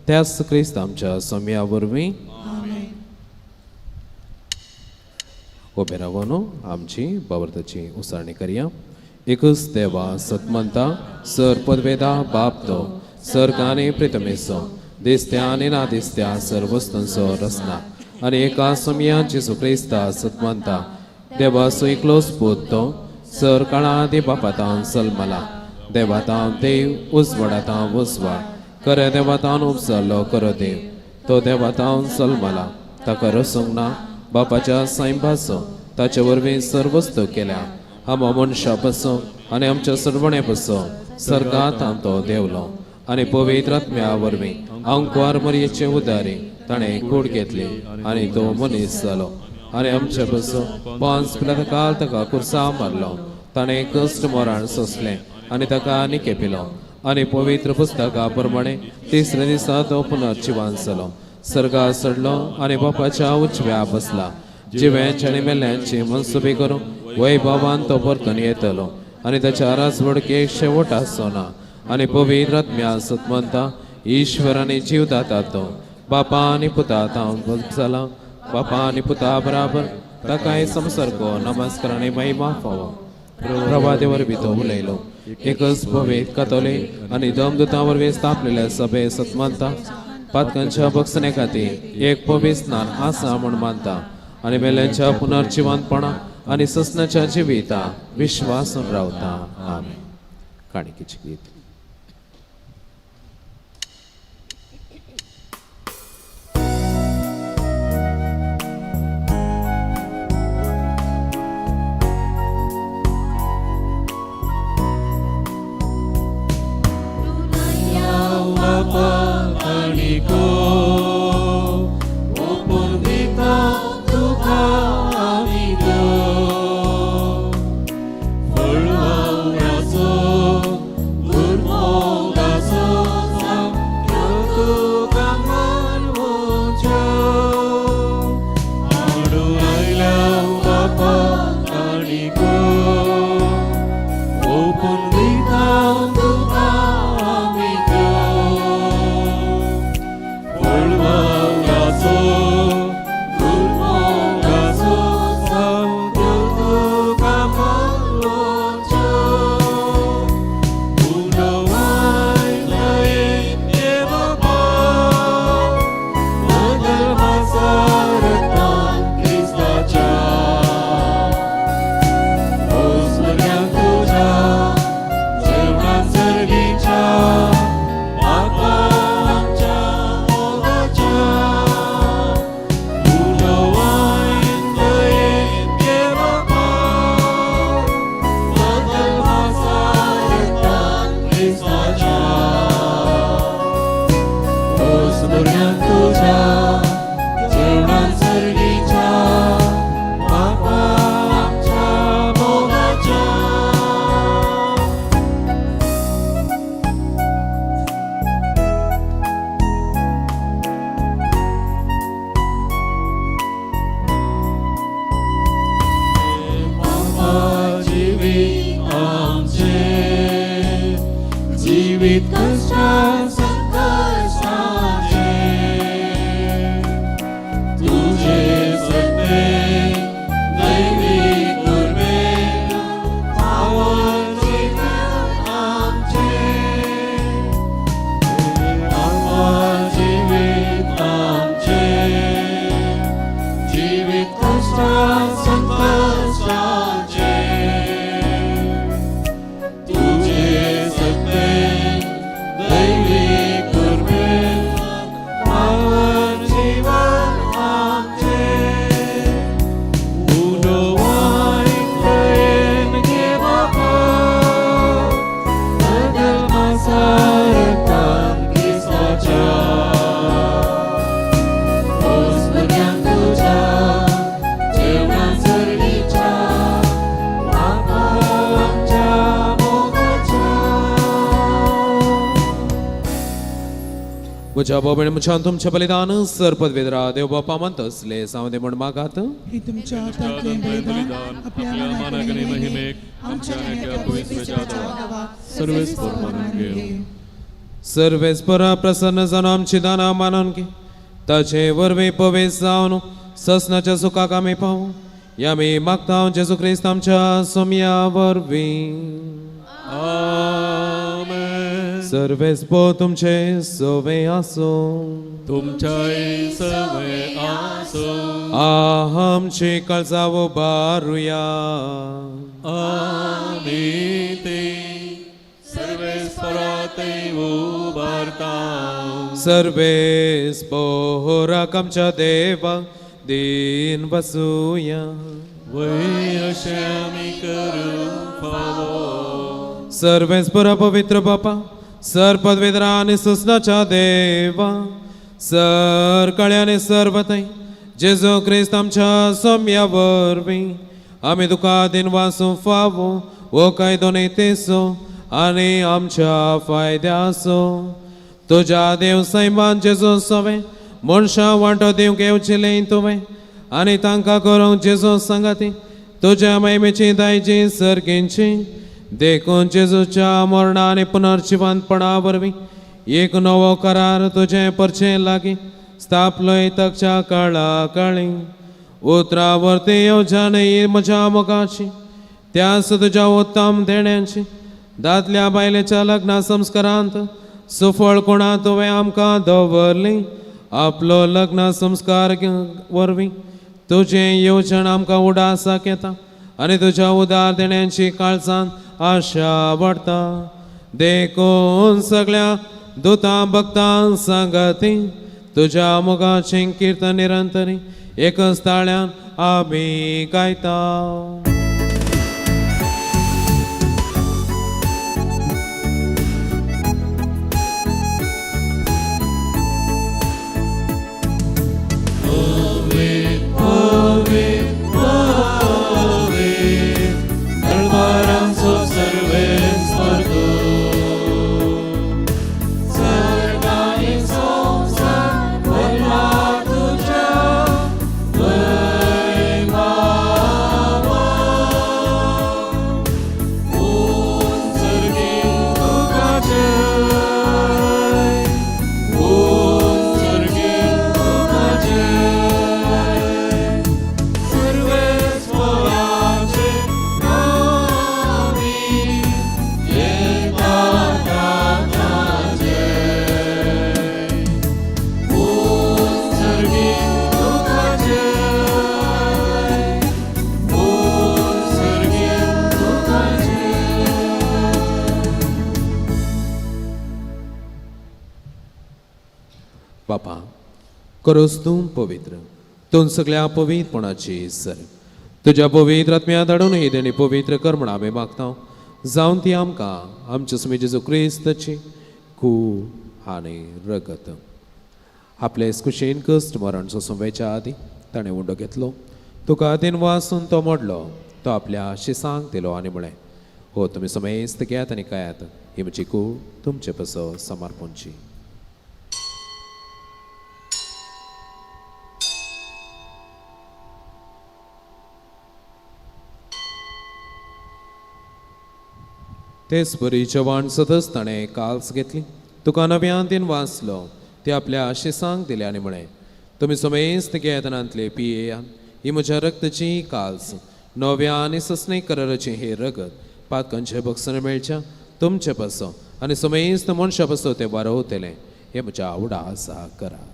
त्याच क्रिस्त आमच्या सोम्या वरवीं. उबे रावन आमची बावर्ताची उसारणी करया. एकच देवा सतमंता सर पदवेदा बाप तो सर्ग आनी प्रितमेचो दिसत्या आनी ना दिसत्या सर वस्तूंचो रचना आनी एका सोमया जेजू क्रिस्ता सतमंता देवाचो एकलोच पूत तो सर काळा आदी बापातावन सल्मला देवातावन देव उजवाडातावन उजवाड खऱ्या देवातावन उपसरलो खरो देव तो देवातावन सल्मला ताका रसूंक ना बापाच्या सायबाचो ताचे वरवीं सर वस्तू केल्या. आमा मनशा पसून आनी आमच्या सरवणे पसून सर्गांत तो देवलो आनी पवित्र आत्म्या वरवीं आंकवार मरयेचे उदारी ताणें कूड घेतली आनी तो मनीस जालो आनी आमचे पसून पांच पिलात ताका कुर्सा मारलो. ताणें कश्ट मरण सोंसलें आनी ताका निकेपिलो आनी पवित्र पुस्तका प्रमाणे तिसऱ्या दिसा तो पुनर्जिवान जालो. सर्गार चडलो आनी बापाच्या उजव्या बसला. जिव्यांची आनी मेल्ल्यांची मनसुबी करूं वैभवान तो परतून येतलो आनी ताच्या राजवडकेक शेवट आसचो ना. आनी पवित्र आत्म्या सतमंता ईश्वर आनी जीव दाता तो बापा आनी पुता तावन जाला बापा आनी पुता बराबर ताकाय संसर्गो नमस्कार आनी महिमा फावो. प्रभाते वरवीं तो उलयलो. एकच पवित्र कातोलीक आनी दमदुतां वरवीं स्थापलेल्या सभे सतमंता पातकांच्या बक्षणे खातीर एक पवित्र स्नान आसा म्हूण मानता आनी मेल्यांच्या पुनर्जिवंतपणा आनी ससनाच्या जिविता विश्वासून रावता. आमेन. काणिकेचें गीत. म्हज्या बाबा म्हज्या तुमच्या बलिदान सरपदवेदरा देव बापा म्हणतसले जावं दे म्हूण मागात. ही तुमच्या हातांतलें बलिदान आपल्या मानाक आनी महिमेक आमच्या आनी त्या पवित्र जादवाक सर्वेस्पर मानून घेवं. सर्वेस्परा प्रसन्न जावन आमची दानां मानून घे, ताचे वरवीं पवेस जावन ससनाच्या सुखाक आमी पावूं. या मी मागता जेजू क्रिस्त आमच्या सोम्या वरवीं. आमेन. सर्वेस्पर तुमचे सवे आसूं. तुमच्याय सवे आसूं. आमची काळजां उबारुया. आमी ती सर्वेस्परा ते उबारता. सर्वेस्पोराक आमच्या देवा दीन बसूया. वय अशें आमी करूंक फावो. सर्वेस्परा पवित्र बापा, सर पदवेदरा आनी सुसनाच्या देवा, सर कळ्याने सर्वतय जेजू क्रिस्त आमच्या सोम्या वरवीं आमी तुका दिन वासूं फावो हो कायदो न्हय आनी आमच्या फायद्याचो. तुज्या देव सैमान जेजू सवें मनशां वांटो दिवंक येवचेलें तुवें आनी तांकां करूंक जेजू सांगाती तुज्या महिमेची दायजी सर्गींची. देखून जेजूच्या मरणा आनी पुनर्जिवंतपणा वरवीं एक नवो करार तुजें परचें लागीं स्थापलोय तकच्या काळा काळी. उतरां वरती येवजण ही म्हज्या मोगाची त्याच तुज्या उत्तम देण्यांची दादल्या बायलेच्या लग्ना संस्कारांत सुफळ कोणा तुवें आमकां दवरली. आपलो लग्न संस्कार वरवीं तुजें येवजण आमकां उडासाक येता आनी तुज्या उदार देण्यांची काळजान आशा वाडटा. देखून सगळ्या दुतां भक्तां सांगाती तुज्या मोगाचें किर्तन निरंतरी एकच ताळ्यान आमी गायता. बापा करोस तूं पवित्र तूं सगळ्या पवित्रपणाची सर तुज्या पवित्र आत्म्या धाडून ही देणी पवित्र कर म्हण आमी मागता. जावन ती आमकां आमच्या स्वामी जेजू क्रिस्ताची कूड आनी रगत. आपले कुशीन कश्ट मरण सोसूं वेच्या आदीं ताणें उंडो घेतलो, तुका दिन वासून तो मोडलो, तो आपल्या शिसांक दिलो आनी म्हळें, हो तुमी समेस्त घेयात आनी खायात, ही म्हजी कूड तुमचे पसो समर्पणची. तेच बरी जेवण सतच ताणें काल्स घेतली, तुका नव्यान तीन वाचलो, ते आपल्या शिसांक दिले आनी म्हळें, तुमी समेस्त घेतनांतले पियेयात, ही म्हज्या रक्ताची काल्स, नव्या आनी ससने कराराचें हें रगत पातकांचें भक्षण मेळच्या तुमचे पासो आनी समेस्त मनशा पासो तें वारवतलें, हें म्हज्या आवडा आसा करात.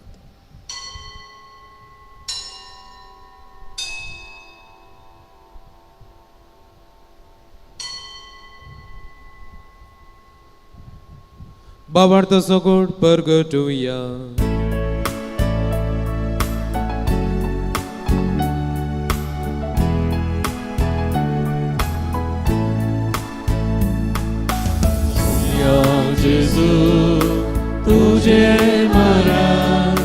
बाबार्थ सगोड परगटुया. जेजू तुझे मरण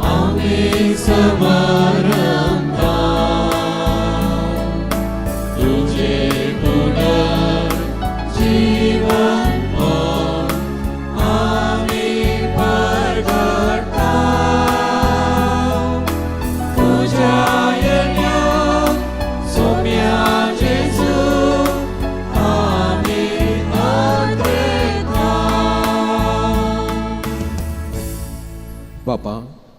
आमी समरता, तुझे पुनर्जीवन आमी परगटता.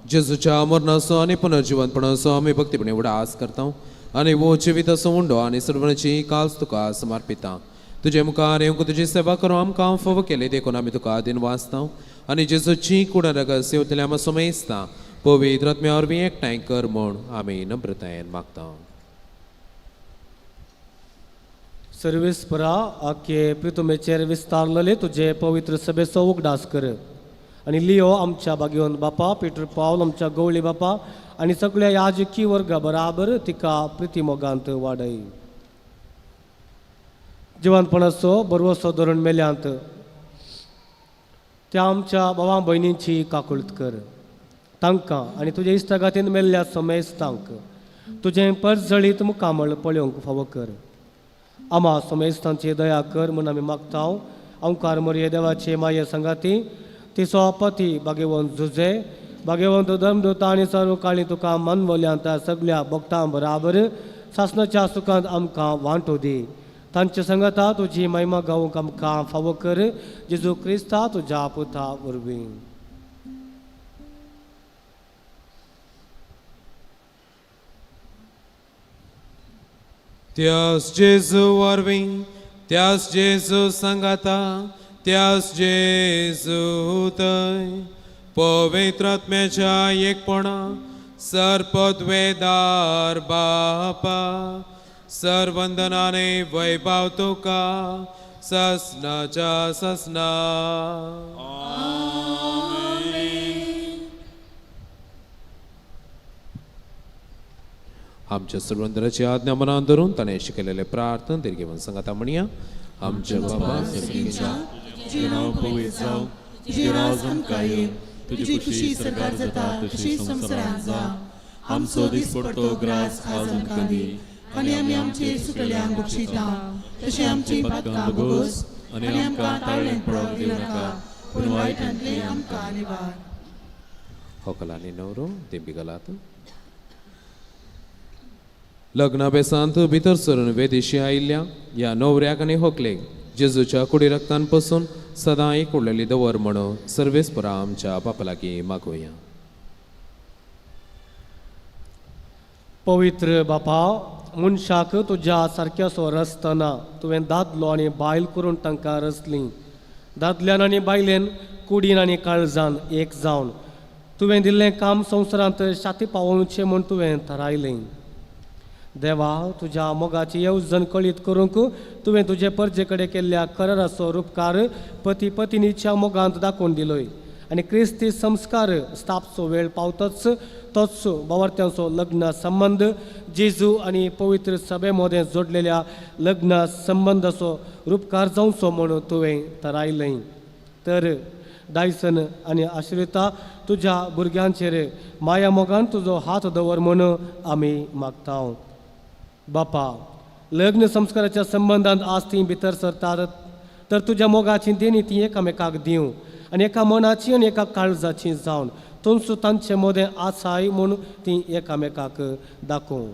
जेजूच्या मरणाचो आनी पुनर्जिवनपणाचो आमी भक्तीपणी उडास करता आनी वो जिविताचो उंडो आनी सर्वणाची काल्स तुका समर्पिता. तुजे मुखार येवंक तुजी सेवा करूं आमकां फावो केली देखून आमी तुका दिन वाचता आनी जेजूची कुडा रगस येवतल्या आमी समेस्ता पवित्र आत्म्या वरवीं एकठांय कर म्हूण आमी नम्रतायेन मागता. सर्वेस्परा आखे प्रितुमेचेर विस्तारलेले तुजे पवित्र सभेचो उगडास कर आनी लियो आमच्या भाग्यवंत बापा पीटर पावल आमच्या गवळी बापा आनी सगळ्या याजकी वर्गा बराबर तिका प्रितीमोगांत वाडय. जिवंतपणाचो बरवसो धरून मेल्यांत त्या आमच्या भावा भयणींची काकुळत कर. तांकां आनी तुजे इश्टागातीन मेल्ल्या समेस्तांक तुजें परजळीत मुखामळ पळोवंक फावो कर. आमा समेस्तांची दया कर म्हूण आमी मागता. ओंकार मोरये देवाचे माये संगाती तिचो पती भाग्यवंत झुजे भाग्यवंत धर्मदूता आनी सर्व काळी तुका मानवल्यांत सगळ्या भक्तां बराबर सासनाच्या सुखांत आमकां वांटो दी. तांचे संगता तुजी महिमा गावंक आमकां फावो कर. जेजू क्रिस्ता तुज्या पुता वरवीं. त्यास जेजू वरवीं, त्यास जेजू संगाता, त्यास जेजू थंय पवित्र आत्म्याच्या एकपणा सर्पद्वेदार बापा सर्वंदनाने वैभव तुका ससनाच्या ससना. आमच्या सर्वंदराची आज्ञा मनान धरून ताणें शिकयलेले प्रार्थना दीर्घेवन सांगाता म्हणया. आमच्या बाबा सर्गीच्या, तुजें नांव पवित्र जावं, तुजें राज आमकां येवं, तुजी खुशी सरकार जाता तशी संवसारांत जावं. आमचो दिसपडतो ग्रास आज आमकां दी आनी आमी आमचे सुकल्यांक बक्षिता तशें आमची पातकां भोगोस आनी आमकां ताळेंत पडोवंक दिवं नाका, पूण वायटांतलें आमकां निवार. होकल आनी नवरो देंबी घालात. लग्ना बेसांत भितर सरून वेदिशी आयिल्ल्या ह्या नवऱ्याक आनी होकलेक जेजूच्या कुडी रक्तान पसून सदां एक उडलेली दवर म्हणून सर्वेस्परा आमच्या बापा लागीं मागोवया. पवित्र बापा, मनशाक तुज्या सारक्यासो रचतना तुवें दादलो आनी बायल करून तांकां रचलीं. दादल्यान आनी बायलेन कुडीन आनी काळजान एक जावन तुवें दिल्लें काम संवसारांत शाती पावोवचें म्हूण तुवें थारायलें. देवा, तुज्या मोगाची येवजण कळीत करूंक तुवें तुजे परजे कडेन केल्ल्या कराराचो रुपकार पती पतिनीच्या मोगांत दाखोवन दिलोय आनी क्रिस्ती संस्कार स्थापचो वेळ पावतच तोच बावर्त्यांचो लग्न संबंद जेजू आनी पवित्र सभे मदें जोडलेल्या लग्न संबंदाचो रुपकार जावचो म्हूण तुवें थारायलें. तर डायसन आनी आश्रिता तुज्या भुरग्यांचेर माया मोगान तुजो हात दवर म्हूण आमी मागता. बापा, लग्न संस्काराच्या संबंदांत आज ती भितर सरतात तर तुज्या मोगाची देणी ती एकामेकाक दिवं आनी एका मनाची आनी एका काळजाची जावन तुमचो तांचे मदें आसाय म्हूण ती एकामेकाक दाखोवं.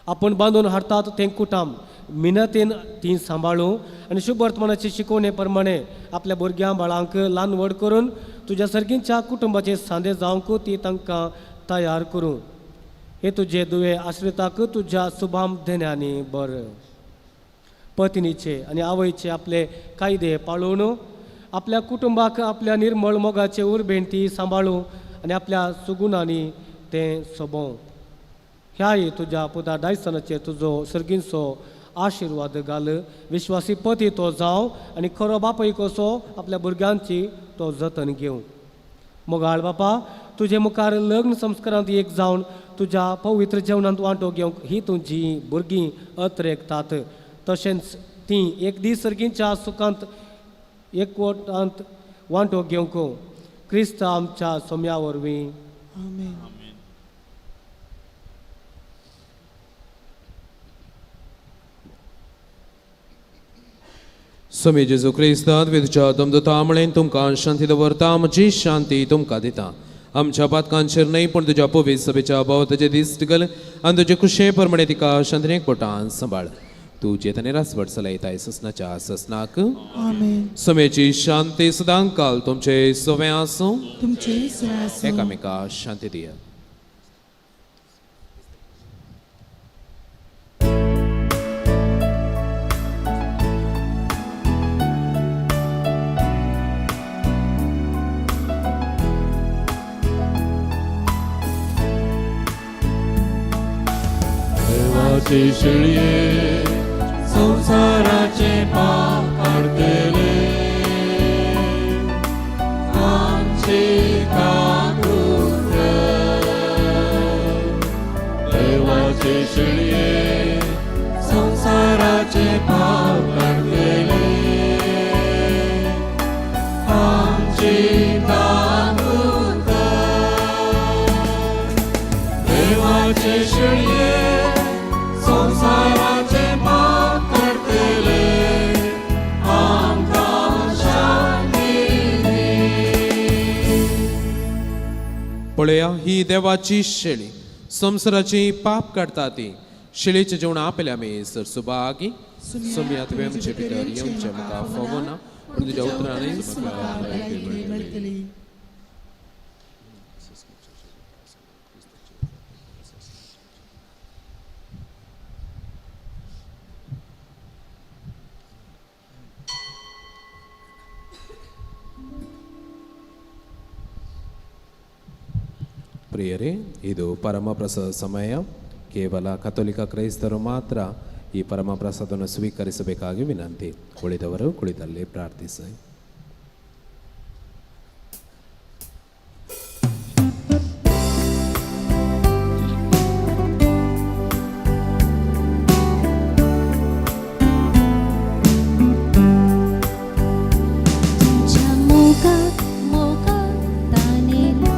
आपूण बांदून हाडटात तें कुटाम मिनतेन ती सांबाळूं आनी शुभवर्तमानाची शिकवणे प्रमाणे आपल्या भुरग्यां बाळांक ल्हान व्हड करून तुज्या सारकींच्या कुटुंबाचे सांदे जावंक ती तांकां तयार करूं. हे तुजे दुवे आश्रिताक तुज्या सुभाम देण्यांनी बरें. पत्नीचे आनी आवयचे आपले कायदे पाळून आपल्या कुटुंबाक आपल्या निर्मळ मोगाचे उर्बेन ती सांबाळूं आनी आपल्या सुगुणांनी तें सोबोवं. ह्याय तुज्या पुता डायसनाचेर तुजो सर्गींचो आशिर्वाद घाल. विश्वासी पती तो जावं आनी खरो बापूय कसो आपल्या भुरग्यांची तो जतन घेवं. मोगाळ बापा, तुजे मुखार लग्न संस्कारांत एक जावन तुज्या पवित्र जेवणांत वांटो घेवंक ही तुजी भुरगीं अत्रेकतात. तशेंच ती एक दीस सर्गींच्या सुखांत एकवटांत वांटो घेवंक क्रिस्त आमच्या सोम्या वरवीं. आमेन. स्वामी जेजू क्रिस्तांत विधच्या दमदता म्हळें तुमकां शांती दवरता, म्हजी शांती तुमकां दिता. आमच्या पातकांचेर न्हय पूण तुज्या पवित्र सभेच्या भाव तुजे दीस घाल आनी तुजे खुशे प्रमाणे तिका शांतीन एकवटान सांबाळ. तूं जेतने रासवट चलयताय ससनाच्या ससनाक. आमेन. समेची शांती सदांकाल तुमचे सवें आसूं. तुमचे सवें आसूं. एकामेका शांती दिया. देवाचे शेळये संसाराचे पाप काडटले, आमचे काकूत कर. देवाचे शेळये संसाराचे पाप काडटले, आमचे काकूत कर. देवाचे शेळये संसाराचे पाप काडटले, आमकां शांती दी. पळया ही देवाची शेळी संवसाराची पाप काडटा ती. शेळीचें जेवण आपले आमी सर सुभागी. सुमया तुवें आमचे भितर येवचें म्हाका फावना, पूण तुज्या उतरांनी म्हाका भलायकी मेळटली. ಪ್ರಿಯರೇ, ಇದು ಪರಮಪ್ರಸಾದ ಸಮಯ. ಕೇವಲ ಕಥೋಲಿಕ ಕ್ರೈಸ್ತರು ಮಾತ್ರ ಈ ಪರಮಪ್ರಸಾದವನ್ನು ಸ್ವೀಕರಿಸಬೇಕಾಗಿ ವಿನಂತಿ. ಉಳಿದವರು ಕುಳಿತಲ್ಲಿ ಪ್ರಾರ್ಥಿಸಿ. तुझ्या मोगाक मोगाक तानेला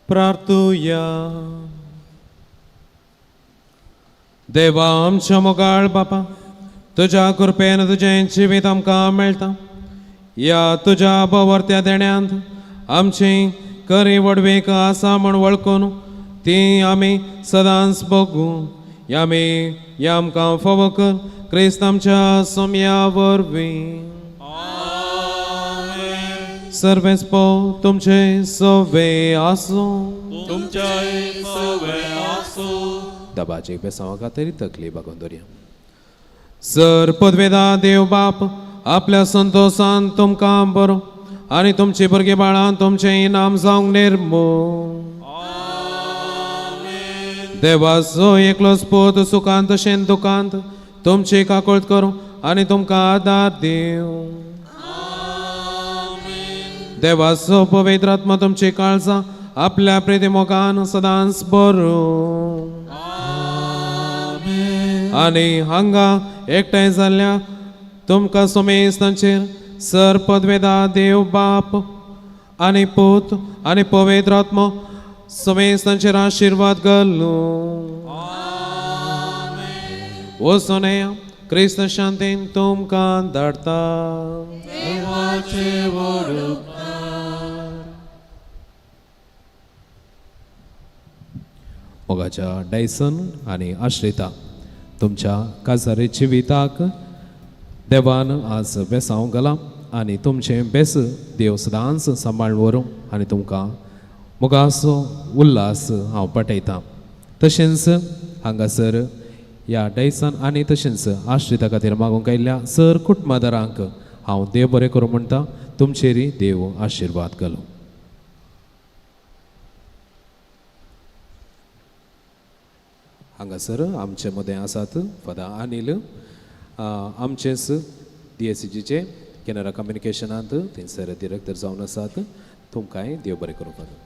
प्रार्थुया. देवा आमच्या मोगाळ बापा, तुज्या कृपेन तुजें जिवीत आमकां मेळटा. ह्या तुज्या बवर्त्या देण्यांत आमची खरी व्हडवीक आसा म्हूण वळखून ती आमी सदांच बगूं. आमी ह्या आमकां फावो कर क्रिस्त आमच्या सोम्या वरवीं. सर्वेस पो तुमचे सवे आसूं. तुमच्याय सवे आसूं. दबाचे बेसांवा खातीर तकली बागोवन दवरया. सर पदवेदा देव बाप आपल्या संतोशान तुमकां बरो आनी तुमची भुरगीं बाळां तुमचें इनाम जावंक निर्मू. देवाचो एकलोच पूत सुखांत तशें दुखांत तुमची काकूळट करूं आनी तुमकां आदार दिवं. देवाचो पवित्र आत्मा तुमची काळजां आपल्या प्रिती मोगान सदांच बरो आनी हांगा एकठांय जाल्ल्या तुमकां सोमेस्तांचेर सर पदवेदा देव बाप आनी पूत आनी पवित्र आत्मो सोमेस्तांचेर आशिर्वाद घालूं. वचून क्रिस्त शांतीन तुमकां धाडटा. देवाचे व्हड उपकार. मोगाच्या डायसन आनी आश्रिता, तुमच्या काजारी जिविताक देवान आज बेसांव घालां आनी तुमचें बेस देव सदांच सांबाळून व्हरूं आनी तुमकां मोगाचो उल्हास हांव पाठयतां. तशेंच हांगासर ह्या डायसन आनी तशेंच आश्रिता खातीर मागूंक आयिल्ल्या सर कुटुंबादारांक हांव देव बरें करूं म्हणटा. तुमचेरय देव आशिर्वाद घालूं. हांगासर आमचे मदें आसात फादर अनिल, आमचेच DSCGचे कॅनरा कम्युनिकेशनांत थंयसर डिरेक्टर जावन आसात. तुमकांय देव बरें करूं फादर.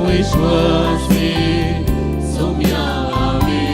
विश्वासी सोम्या आमी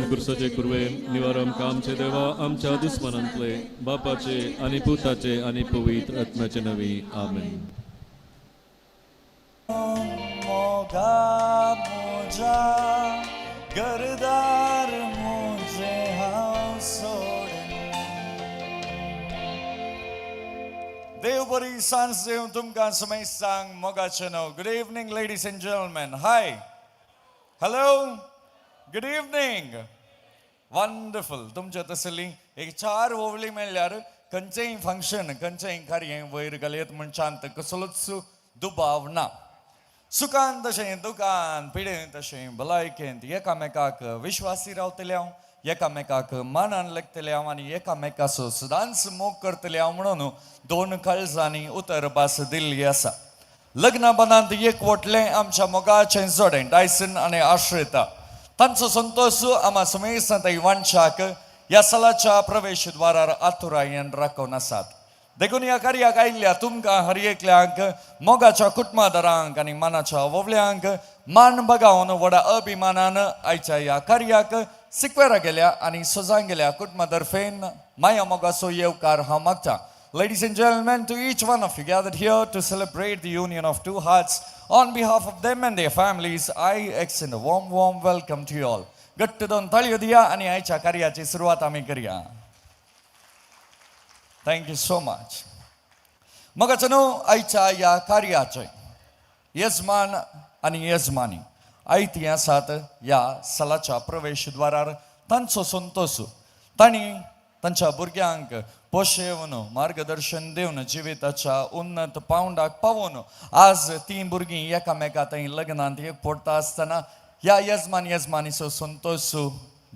खुर्साचे कुर्वे निवार आमकां आमचे देवा आमच्या दुस्मनांतले बापाचे आनी पुताचे आनी पवित्र आत्म्याचे नवी आमेन. देव बरी सांज देव तुमकां समेस्तांक मोगाचें नांव. Good evening ladies and gentlemen. Hi, hello, good evening. Wonderful. तुमच्या तसली एक चार ओवळी मेळ्ळ्यार खंयचेय फंक्शन खंयचेय कार्य वयर घालयत मनशांत कसलोच दुबाव ना. सुखान तशें दुखान पिडेन तशें भलायकेंत एकामेकाक विश्वासी रावतले हांव, एकामेकाक मानान लेखतले हांव आनी एकामेकाचो सदांच मोग करतले हांव म्हणून दोन काळजांनी उतर भास दिल्ली आसा. लग्न बंदांत एकवटलें आमच्या मोगाचें जोडें डायसन आनी आश्रिता. तांचो संतोश आमा समेस्तां वांशाक ह्या सलाच्या प्रवेश द्वारार आतुरायेन राखून आसात. देखून ह्या कार्याक आयिल्ल्या तुमकां हर एकल्यांक, मोगाच्या कुटुंबादारांक आनी मानाच्या वोवल्यांक मान बगावन व्हडा अभिमानान आयच्या ह्या कार्याक सिक्वेरा गेल्या आनी सजां गेल्या कुटुंबा तर्फेन माया मोगाचो येवकार हांव मागता. Ladies and gentlemen, to each one of you gathered here to celebrate the union of two hearts, on behalf of them and their families, I extend a warm, warm welcome to you all. घट्ट दोन ताळयो दिया आनी आयच्या कार्याची सुरवात आमी करया. Thank you so much. मोगाचो न्हू, आयच्या ह्या कार्याचे येजमान आनी येजमानी आयती आसात ह्या सलाच्या प्रवेश द्वारार. तांचो संतोश, तांणी तांच्या भुरग्यांक पोशेवन, मार्गदर्शन दिवन, जिविताच्या उन्नत पावंडाक पावोवन आज तीं भुरगीं एकामेका थंय लग्नांत एक पडटा आसतना ह्या येजमान येजमानीचो संतोश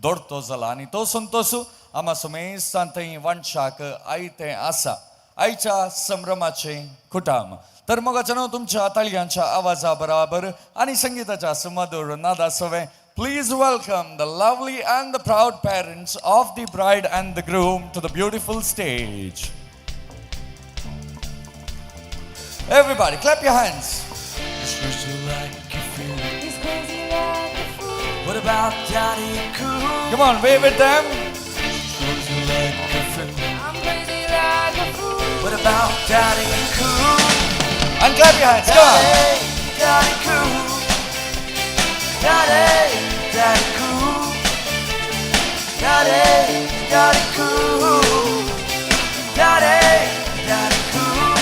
दोडतो जाला आनी तो संतोश आमा समेस्तां थंय वांशाक आयतें आसा आयच्या संभ्रमाचें कुटाम. तर मोगाच्या न्हू, तुमच्या ताळयांच्या आवाजा बराबर आनी संगीताच्या सुमधुर नादा सवें, please welcome the lovely and the proud parents of the bride and the groom to the beautiful stage. Everybody, clap your hands. He's crazy like a fool. What about Daddy Cool? Come on, wave at them. I'm crazy like a fool. What about Daddy Cool? And clap your hands, come on. Daddy Cool. Daddy, Daddy Cool. Daddy, Daddy Cool. Daddy, Daddy Cool.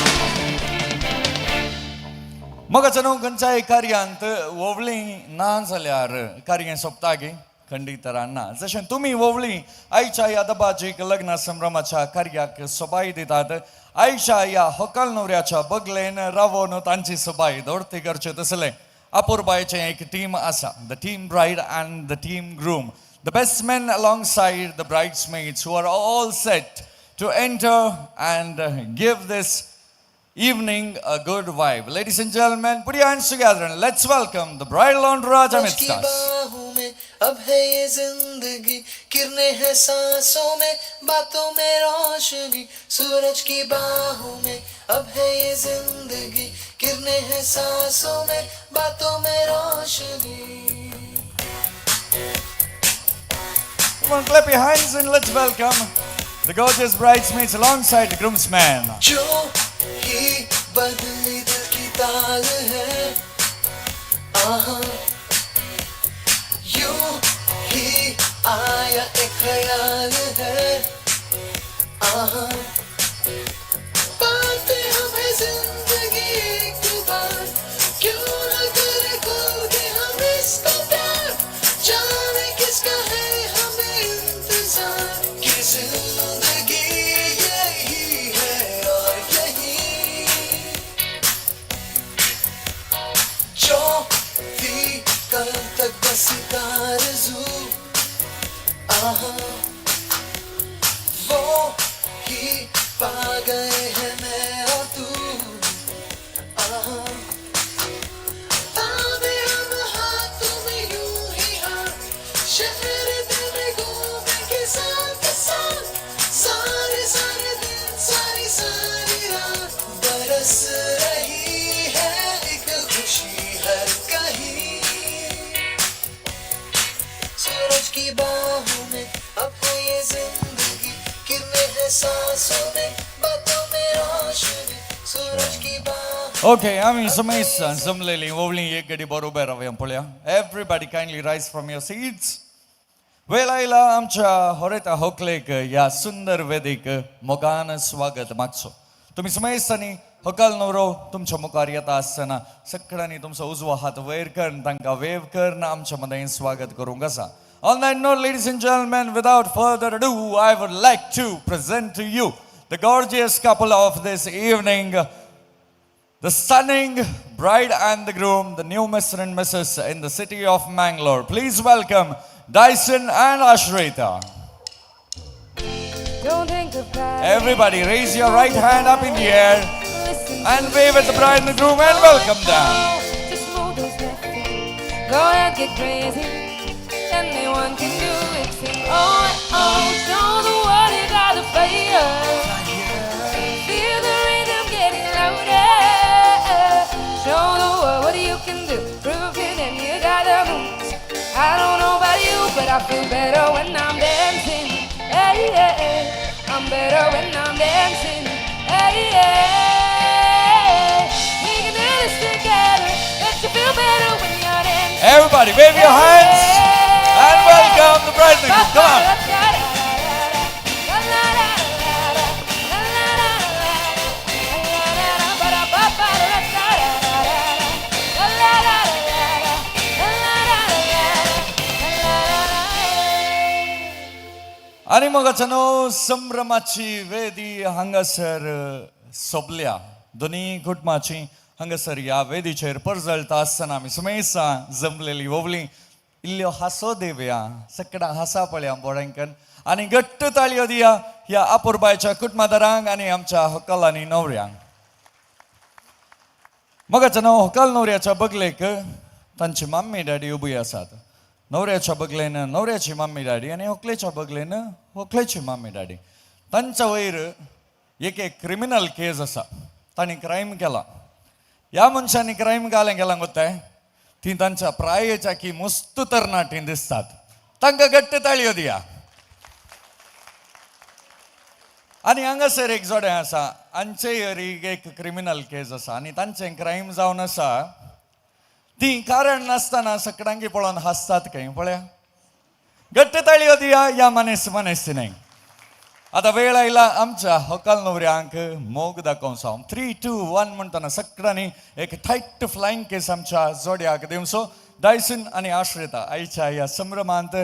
मोगाच्या न्हू, खंयच्याय कार्यांत वोवळी ना जाल्यार कार्य सोंपता गे? खंडीत ना. जशें तुमी वोवळी आयच्या ह्या दबाजीक लग्न संभ्रमाच्या कार्याक सोबाय दितात, आयच्या ह्या होकल न्हवऱ्याच्या बगलेन रावोन तांची सोबाय दोडती करचे तसलें अपुरबायचें एक टीम आसा, the team bride and the team groom, the best men alongside the bridesmaids, who are all set to enter and give this evening a good vibe. Ladies and gentlemen, put your hands together and let's welcome the bridal entourage सूरज की amidst us. बाहों में अब है ये जिंदगी, किरणें हैं सांसों में, बातों में रोशनी. सूरज की बाहों में अब है ये जिंदगी, किरणें हैं सांसों में, बातों में Roshni. Come on, clap your hands and let's welcome the gorgeous bridesmaids alongside the groomsmen. जो ही बदली दिल की ताल है, आहा, यूं ही आया एक ख्याल है, आहा, पाते हमें जिंदगी एक बार, क्यों न करे खुल के हम इसको प्यार. जाने किसका है हमें इंतजार, कि जिंदगी यही है और यही जो थी कल तक बस आरज़ू, आहा, वो ही पा गए हैं मैं और तू, आहा. ताबे हम हाथों में यूं ही हाथ, शहर दिल में घूमेंगे साथ साथ, सारे सारे दिन, सारी सारी रात, बरस रही है एक खुशी हर कहीं. सूरज की बाहों में अब है ये जिंदगी, किरणें हैं सांसों में, बातों में रोशनी. सूरज की बाहों Okay, आम्ही समेस्तां जमलेली वोवळी एक गडी बरोबर रावया पळया. Everybody, kindly rise from your seats. वेळ आयला आमच्या होरेता होकलेक ह्या सुंदर वेदीक मोगान स्वागत मागचो. तुमी समेस्तांनी होकल न्हवरो तुमच्या मुखार येता आसतना सगळ्यांनी तुमचो उजवो हात वयर करून तांकां वेव करून आमच्या मदें स्वागत करूंक आसा. On that note, ladies and gentlemen, without further ado, I would like to present to you the gorgeous couple of this evening, the stunning bride and the groom, the new Mr. and Mrs. in the city of Mangalore. Please welcome Dyson and Ashrita. Don't think about Everybody, raise your right hand up in the air. Listen. And wave at the bride and the groom and welcome them. Just move those left feet. Go ahead, get crazy. Anyone can do it. Sing oh oh, show the world you got the fire. Feel the rhythm getting louder. Show the world what you can do. Prove to them you got the moves. I don't know about you, but I feel better when I'm dancing. Hey, yeah, hey. I'm better when I'm dancing. Hey, yeah. We can do this together. Let you feel better when you're dancing. Everybody, wave your hands and welcome the bride and the groom. Come on. आनी मोगाच्यानो, संभ्रमाची वेदी हांगासर सोबल्या. दोनी कुटुंबाची हांगासर ह्या वेदीचेर परजळटा आसतना आमी सुमेसा जमलेली वोवली इल्ल्यो हांसो देवया. सकडां हांसा पळया बोड्यांकन आनी घट्ट ताळयो दिया ह्या अपुरबायच्या कुटुंबादारांक आनी आमच्या होकल आनी न्हवऱ्यांक. मोगाच्यानो, होकल न्हवऱ्याच्या बगलेक तांची मम्मी डॅडी उबी आसात. न्हवऱ्याच्या बगलेन न्हवऱ्याची मम्मी डॅडी आनी होकलेच्या बगलेन होकलेची मम्मी डॅडी. तांच्या वयर एक एक क्रिमिनल केस आसा. तांणी क्रायम केला. ह्या मनशांनी क्रायम घालें केलां गोताय ती तांच्या प्रायेच्या की मस्त तरणाटी दिसतात. तांकां घट्ट ताळयो दिया. आनी हांगासर एक जोडें आसा. हांचे एक क्रिमिनल केस आसा आनी तांचें क्रायम जावन आसा. ती कारण नासतना सकडांगी पळोवन हांसतात खंय पळया. घट्ट ताळयो दिया ह्या मनीस मनीस न्हय. आतां वेळ आयला आमच्या होकल न्हवऱ्यांक मोग दाखोवचो. 3 2 1 म्हणटना सगळ्यांनी एक टायट फ्लायंग केस आमच्या जोड्याक दिवचो. डायसन आनी आश्रिता, आयच्या ह्या संभ्रमांत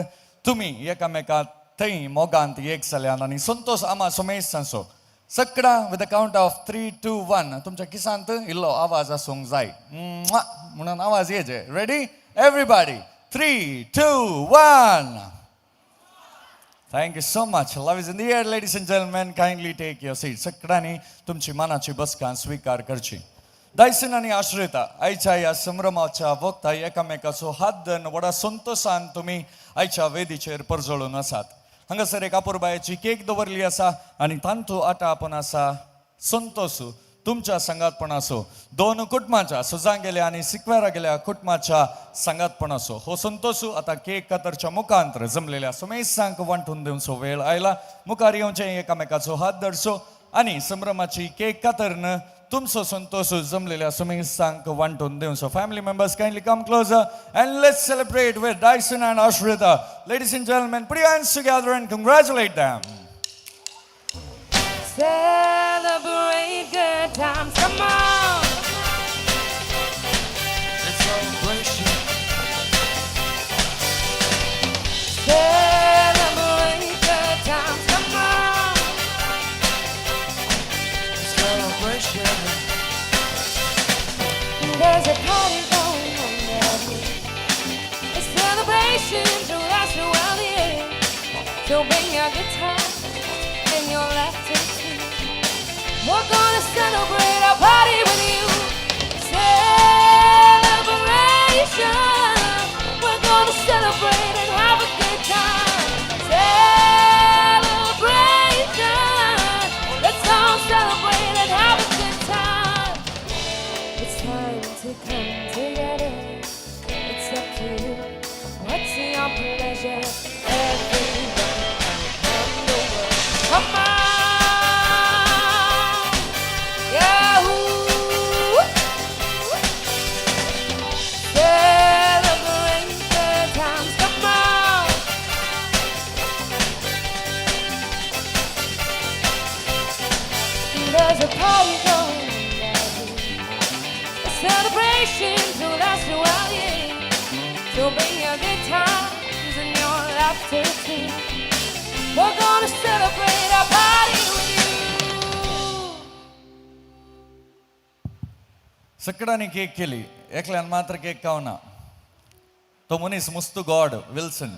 तुमी एकामेका थंय मोगांत एक जाल्यान आनी संतोष आमा सुमेसांचो. सगळ्यां with the count of 3 2 1 तुमच्या किसांत इल्लो आवाज आसूंक जाय म्हणून आवाज येजे. Ready everybody? 3 2 1. Thank you so much. Love is in the air, ladies and gentlemen. Kindly take your seat. सगळ्यांनी तुमची मनाची बसका स्वीकार करची. डायसन आनी आश्रिता, आयच्या ह्या संभ्रमाच्या वक्ता एकामेकाचो हात धरून व्हडा संतोशान तुमी आयच्या वेदीचेर परजळून आसात. हांगासर एक अपुरबायेची केक दवरली आसा आनी तांतू आतां आपूण आसा संतोष तुमच्या सांगातपणाचो, दोन कुटुंबाच्या सुजां गेल्या आनी सिक्वेरा गेल्या कुटुंबाच्या सांगातपणाचो हो संतोष आतां केक कातरच्या मुखांतर जमलेल्या सुमेसांक वांटून दिवचो वेळ आयला. मुखार येवचें, एकामेकाचो हात धरचो आनी संभ्रमाची केक कातरन तुमचो संतोष जमलेल्या सुमेसांक वांटून दिवचो. Family members, kindly come closer and let's celebrate with Dyson and Ashrita. Ladies and gentlemen, put your hands together and congratulate them. Celebrate good times, come on. It's celebration. Celebrate good times, come on. Celebration. There's a party going on down here. A celebration to last throughout the year. So bring your guitar and your laughter too. We're gonna celebrate our party with you. Celebration. We're gonna celebrate and have a good time. Celebration. Let's all celebrate and have a good time. It's time to come together. It's up to you. What's your pleasure? Everyone around the world. Come on. Yahoo! Celebrate the times. Come on. There's a party going on down here. A celebration to last throughout the year. So bring your good times and your laughter too. We're gonna celebrate our party with you. सगळ्यांनी cake केली, एकल्यान मात्र cake खावना. तो मनीस मुस्तू गॉड Wilson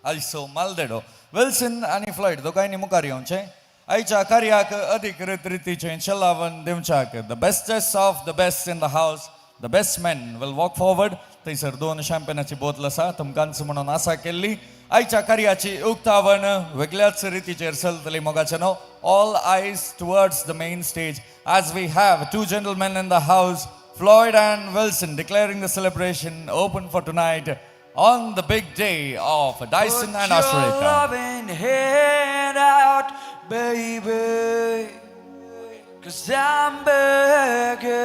आयसो मालदेडो. Wilson आनी Floyd दोगांयनी मुखार येवचें. आयच्या कार्याक अधिकृत रितीचें चलावन दिवच्याक the bestest of the best in the house, the best men will walk forward. थंयसर दोन शॅम्पेनाची बोतल आसा तुमकांच म्हणून आसा केल्ली. आयच्या कार्याची उक्तावण वेगळ्याच रितीचेर चलतली. मोगाचें न्हू, all eyes towards the main stage as we have two gentlemen in the house, Floyd and Wilson, declaring the celebration open for tonight on the big day of Dyson and Put your Ashrita. Loving hand out, baby. 'Cause I'm begging.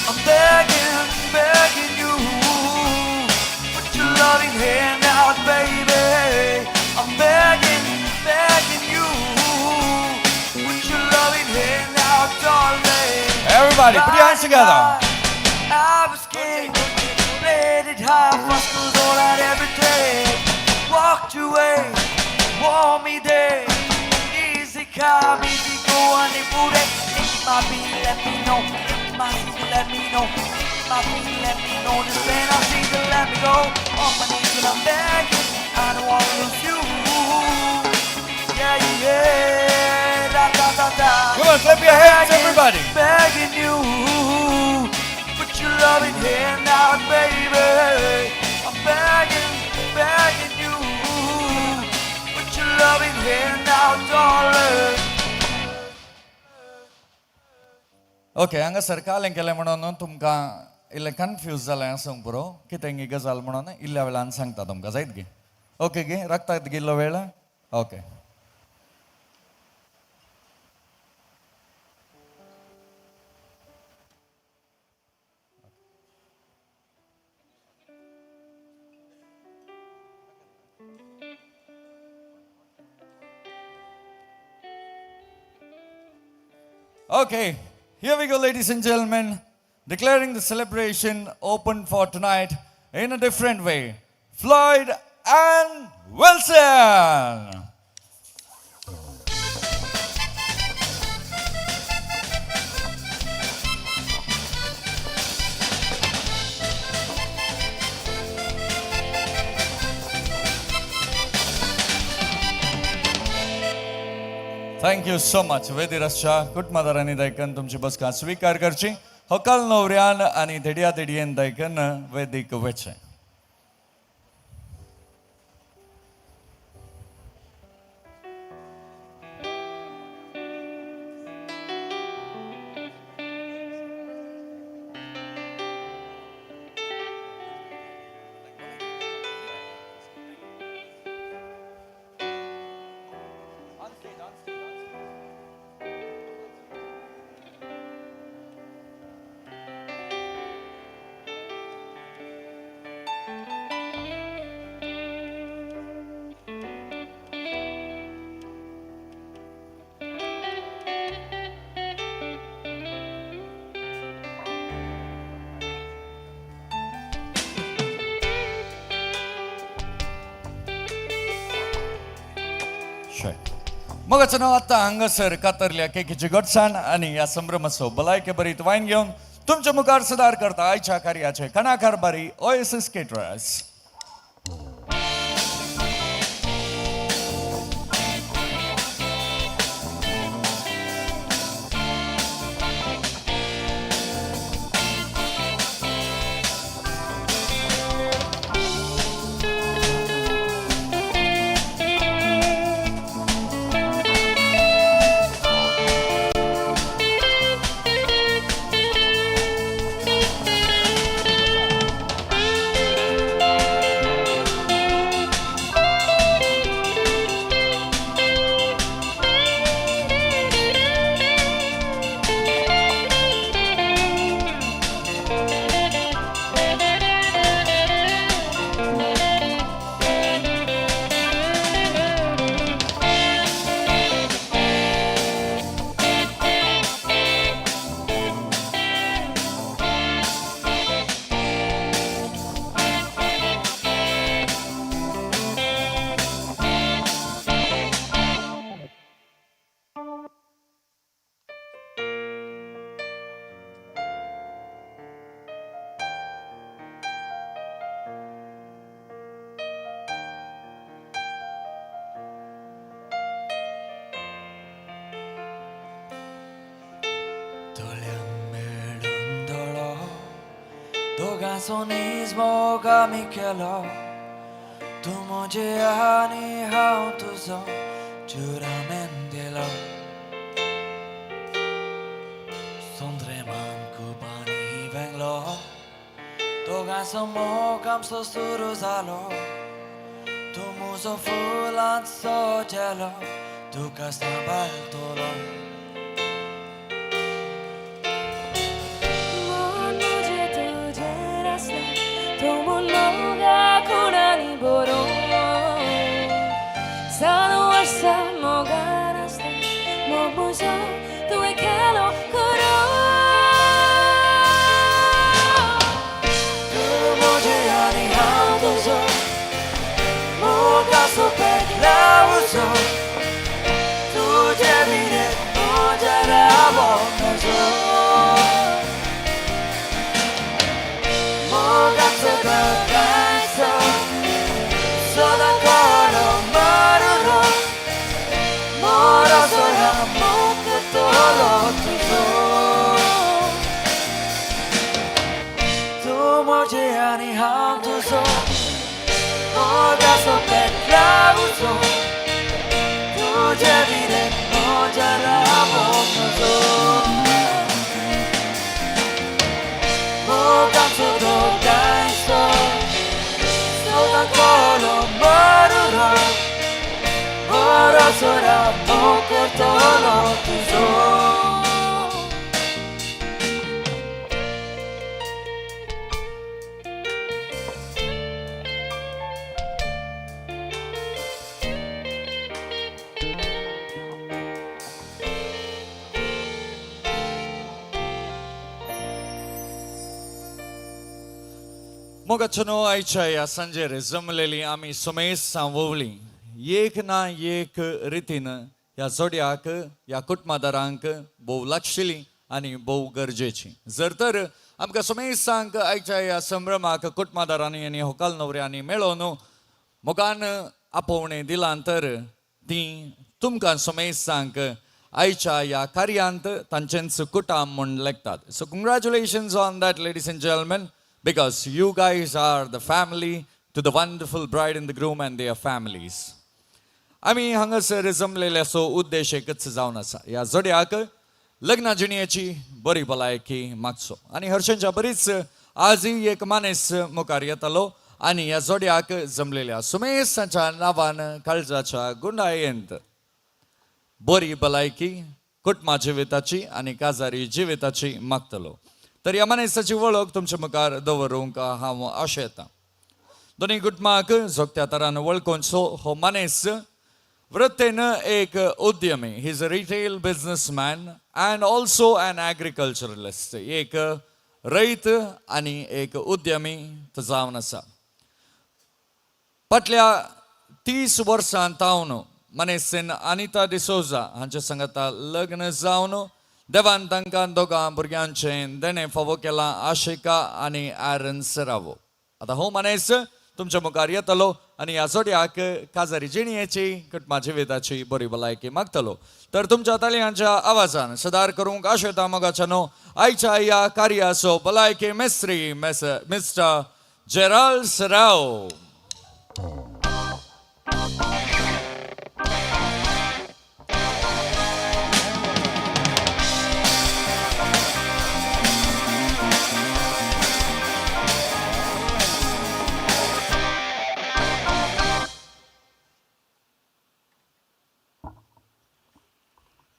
I'm begging, begging you. Put your loving hand out, baby. I'm begging, begging you. Put your loving hand out, darling. Everybody, put your hands together. I was king, played it high, fast was all out every day. Walked away, wore me there. Easy come, easy go, and it would it might be, let me know. It might be, let me know. It might be, let me know. This then I see to let me go. On my knees and I'm begging, I don't wanna lose you. Yeah, da da da da. Come on, clap your hands, everybody. Begging you, put your loving hand out, baby. I'm begging, begging you, put your loving hand out, darling. Okay, हांगासर कालें केलें म्हणून तुमकां इल्लें confuse जालें आसूंक पुरो. कितें गी गजाल म्हणून इल्ल्या वेळान सांगता तुमकां, जायत गी? ओके गी, राखतात गी इल्लो वेळ? Okay. Okay, here we go, ladies and gentlemen. Declaring the celebration open for tonight in a different way. Floyd and Wilson. Thank you so much. वेदीर आसच्या कुटुंबादारांनी दायकन तुमची बसका स्विकार करची. होकल नवऱ्यान आनी धेडया धेडयेन दायकन वेदीक वेचें. मोगाचें नांव आतां हांगासर कातरल्या केकीची गोडसाण आनी ह्या संभ्रमाचो भलायके बरीत वायन घेवन तुमच्या मुखार सुदार करता आयच्या कार्याचे कणाकार बारी ओएसिस केटरर्स. दोगांचो नीज मोग आमी केलो तूं म्हजें आनी हांव तुजो जुरामेन दिलो सोंद्रेमान कुपांनी वेंगलो दोगांचो मोग आमचो सुरू जालो तूं म्हजो फुलांचो झेलो तुका सांबाळटलो मन म्हजें तुजेर आसलें तूं म्हूण मोगा खुणांनी बरोवन सात वर्सां मोगान आसलें मोग म्हजो तुवें केलो खरो तूं म्हजें आनी हांव तुजो मोगाचो पेटला उजो तुजे विणें म्हजें रावोंक नजो मोगाचो दोगांचो सदां कोलो मारुलो मोरासो मोग करतलो तुजो तूं म्हजें आनी हांव तुजो मोगाचो पेटला उजो तुजे विणें म्हजें रावोंक नजो मोगाचो दोगांचो सदां कोलो मारुलो मोरासो मोग करतलो तुजो मोगाचो आयच्या ह्या सांजेर जमलेली आमी सुमेस वोवली एक ना एक रितीन ह्या जोडयाक ह्या कुटुंबादारांक भोव लागशिली आनी भोव गरजेची. जर तर आमकां सुमेसांक आयच्या ह्या संभ्रमाक कुटुंबादारांनी आनी होकाल नवऱ्यांनी मेळोवन मोगान आपोवणें दिलां तर ती तुमकां सुमेसांक आयच्या ह्या कार्यांत तांचेंच कुटाम म्हूण लेखतात. So congratulations on that, ladies and gentlemen, because you guys are the family to the wonderful bride and the groom and their families. आमी हांगासर जमलेल्याचो उद्देश एकच जावन आसा, ह्या जोडयाक लग्ना जिणेची बरी भलायकी मागचो आनी हर्षांच्या बरीच आजूय एक मानेस मुखार येतालो आनी ह्या जोडयाक जमलेल्या सुमेसाच्या नांवान काळजाच्या गुंडायेंत बरी भलायकी कुटुंबा जिविताची आनी काजारी जिविताची मागतलो. तर ह्या मानेसाची वळख तुमच्या मुखार दवरूंक हांव आशेतां. दोनूय कुटुंबाक जोगत्या तरान वळखूनचो हो मानेस वृत्तेन एक उद्यमी. He is a retail businessman and also an agriculturalist. एक रयत आनी एक उद्यमी तो जावन आसा. फाटल्या 30 वर्सां तावन मनेसीन अनिता डिसोजा हांचे सांगाता लग्न जावन देवान तांकां दोगां भुरग्यांचें देणें फावो केलां, आशिका आनी आरन सरावो. आतां हो मनेस तुमच्या मुखार येतलो आनी ह्या जोडयाक काजारी जिणेची कुटुंबा जिविताची बरी भलायकी मागतलो. तर तुमच्या ताळयांच्या आवाजान सदार करूंक आशेता मोगाच्या न्हू आयच्या ह्या कार्याचो भलायकी मेस्त्री मिस्टर जेराल्ड सराव.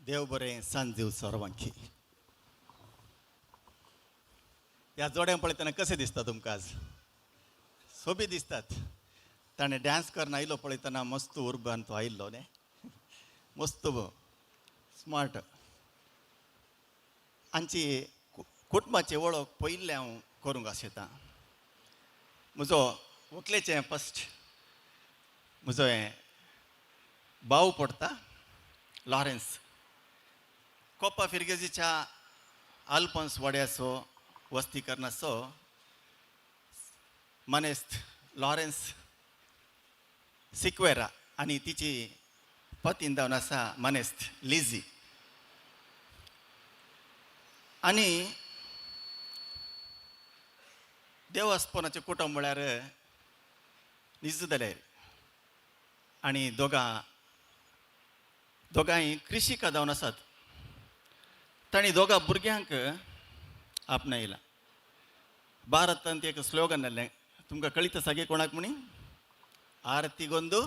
देव बरें सांज सर्वांकी. ह्या जोड्यांक पळयतना कशें दिसता तुमकां? आज सोबीत दिसतात. ताणें डांस करून आयलो पळयतना मस्त उर्बान तो आयिल्लो न्ही, मस्त स्मार्ट. आमची कुटुंबाची वळख पयिल्लें हांव करूंक आशेतां. म्हजो व्हंकलेचें फस्ट म्हजो हें भाव पडटा लॉरेन्स, कोपा फिर्गजीच्या आल्फोन्स वाड्याचो वस्तीकरणाचो मानेस्त लॉरेन्स सिक्वेरा आनी तिची पतीन जावन आसा मानेस्त लिझी. आनी देवस्पणाचें कुटुंब म्हळ्यार निज जाल्यार आनी दोगांय कृषिका जावन आसात. तांणी दोगां भुरग्यांक आपणायला. भारतांत एक स्लोगन आसलें, तुमकां कळीत आसा गे कोणाक म्हणी, आरतीगोंदू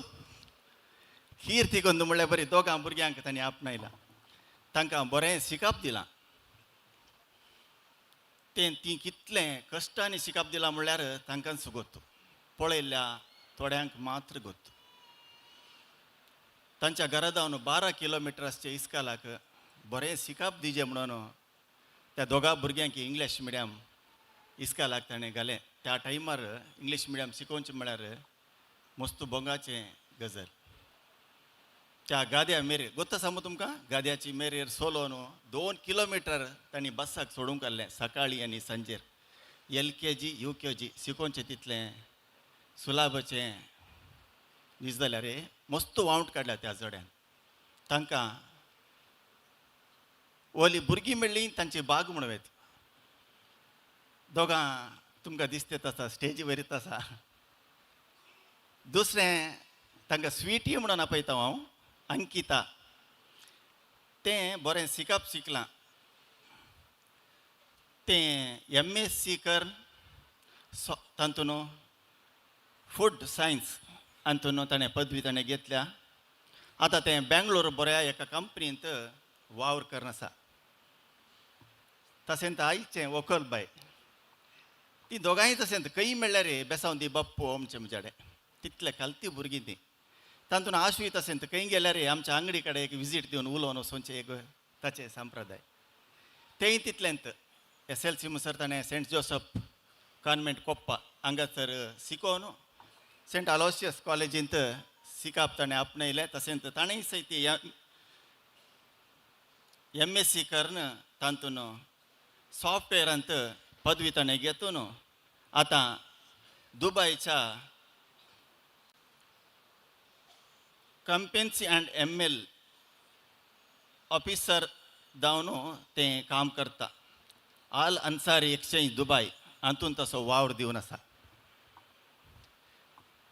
कीर्तिगोंदू म्हणल्यार बरी. दोगां भुरग्यांक तांणी आपणायला, तांकां बरें शिकप दिलां. तें ती कितलें कश्टांनी शिकप दिलां म्हणल्यार तांकांच गोत्तू, पळयल्ल्या थोड्यांक मात्र गोत्तू. तांच्या घरा जावन 12 किलोमिटर आसचे इस्कालाक बरें शिकप दिजे म्हणून त्या दोगां भुरग्यांक इंग्लीश मिडियम इस्कालाक ताणें घालें. त्या टायमार इंग्लीश मिडियम शिकोवचें म्हळ्यार मस्त बोंगाचें गजल. त्या गाद्या मेरेर गोत्त आसा मगो तुमकां, गाद्याची मेरेर सोलोन 2 किलोमिटर तांणी बसाक सोडूंक काडलें सकाळीं आनी सांजेर. LKG UKG शिकोवचें तितलें सुलाबाचें नीज जाल्यार मस्त वावट काडल्या त्या जोड्यान. तांकां ओली भुरगीं मेळ्ळीं, तांची बाग म्हणूं येत. दोगां तुमकां दिसतेत आसा स्टेजी वयरीत आसा. दुसरें तांकां स्विटी म्हणून आपयता हांव, अंकिता. तें बरें शिकप शिकलां, तें MSc कर तातूंत फूड सायन्स हातून ताणें पदवी ताणें घेतल्या. आतां तें बेंगलोर बऱ्या एका कंपनींत वावर करून आसा. तशेंच आयचें व्हंकल बाय, ती दोगांय तशेंच खंय मेळ्ळ्यार बेसांव दी बाप्पो आमचे म्हज्याडे तितले खालती भुरगीं ती. तातूंत आशूय तशेंच खंय गेल्यार आमच्या आंगडी कडेन एक विजीट दिवन उलोवन वचोवचें एक ताचें संप्रदाय. तेंय तितलेंत SLC म्हणसर ताणें सेंट जोसफ कॉन्वेंट कोप्पा हांगासर शिकोवन सेंट आलोशियस कॉलेजींत शिकप ताणें आपणायलें. तशेंच ताणेंय सयत MSc करून तातूंत सॉफ्टवेअरांत पदवी ताणें घेतून आतां दुबयच्या कंपेन्सी अँड ML officer जावन तें काम करता. आल अन्सारी एक्सचेंज दुबय हातूंत तसो वावर दिवन आसा.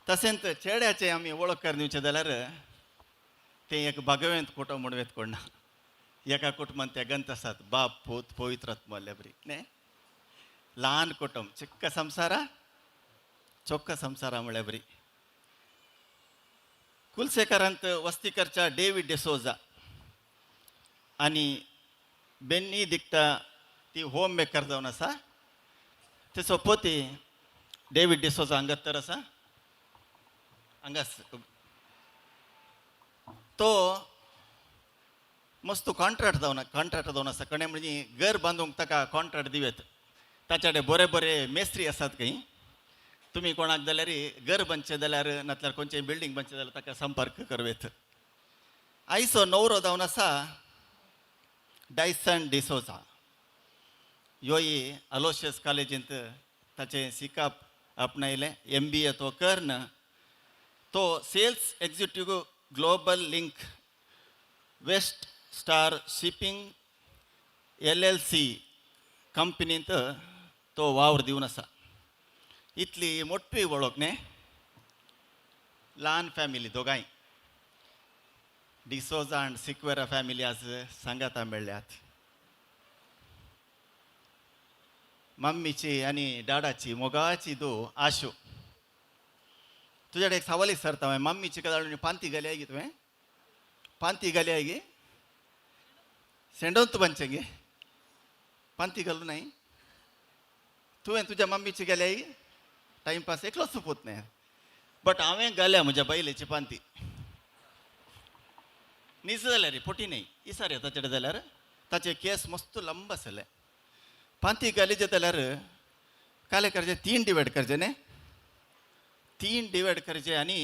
तशेंच चेड्याचें आमी वळख करून दिवचें जाल्यार तें एक बागवेंत कुटुंब म्हणूं येत कोण ना. एका कुटुंबांत ते गंत आसात, बाप पूत पवित्र आत्मो बरी न्ही. ल्हान कुटुंब, चिक्क संसारा चोक्क संसारा म्हळ्यार बरी. कुलशेखरांत वस्ती करच्या डेवीड डिसोजा आनी बेन्नी दिकता ती होम मेकर जावन आसा. तेचो पती डेवीड डिसोजा हांगा तर आसा हांगा. तो मस्त कॉन्ट्रॅक्ट जावन आसा. कणें म्हणजे घर बांदूंक ताका कॉन्ट्रॅक्ट दिवेत. ताच्या कडेन बरे बरे मेस्त्री आसात खंय. तुमी कोणाक जाल्यार घर बांदचें जाल्यार नातल्यार खंयचें बिल्डींग बांदचें जाल्यार ताका संपर्क करवेत. आयचो नवरो जावन आसा डायसन डिसोजा. ह्योय अलोशियस कॉलेजींत ताचें शिकप आपणायलें. MBA तो करून तो sales executive global link west star shipping LLC कंपनींत तो वावर दिवन आसा. इतली मोठी वळख न्ही, ल्हान फॅमिली दोगांय डिसोजा आनी सिक्वेरा फॅमिली आज सांगाता मेळ्ळ्यात. मम्मीची आनी डाडाची मोगाची दो आशू. तुज्या एक सवाल विचारता हांवें, मम्मीची कदाळ पांती घाली गे तुवें? पांती घाली गे? सेंडोन तूं बांदचें गे? पांती घालूं नाय तुवें तुज्या मम्मीची घाली? टायमपास एकलोच पूत न्ही, बट हांवें घाल्या म्हज्या बायलेची पांती. नीज जाल्यार रे पोटी न्ही इसार येता चेडे जाल्यार ताचे केस मस्त लंब आसले. पांती घालीचे जाल्यार काले करचे 3 डिवायड करचे न्ही, 3 डिवायड करचे आनी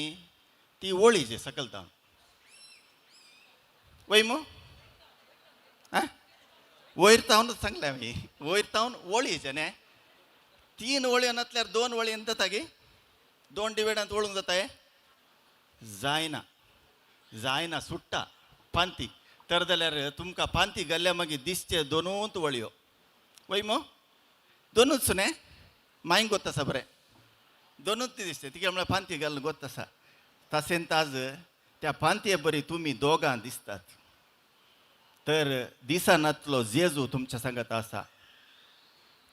ती ओळीचे सकल तावन वय मू आं वयर तावन सांगलें हांवें, वयर तावन ओळीचे न्ही. 3 वळी नातल्यार 2 वळी जाता गे, 2 डिवायडांत वळूंक जाता हे जायना जायना सुट्टा पांती. तर जाल्यार तुमकां पांती घाल्ल्या मागीर दिसचे दोनूच वळयो वय मो, दोनूच न्ही. मांयक गोत्त आसा बरें, दोनूच ती दिसता तिका म्हळ्यार पांती घालून गोत्त आसा. तशेंच आज त्या पांतये बरी तुमी दोगां दिसतात. तर दिसनातलो जेजू तुमच्या सांगत आसा,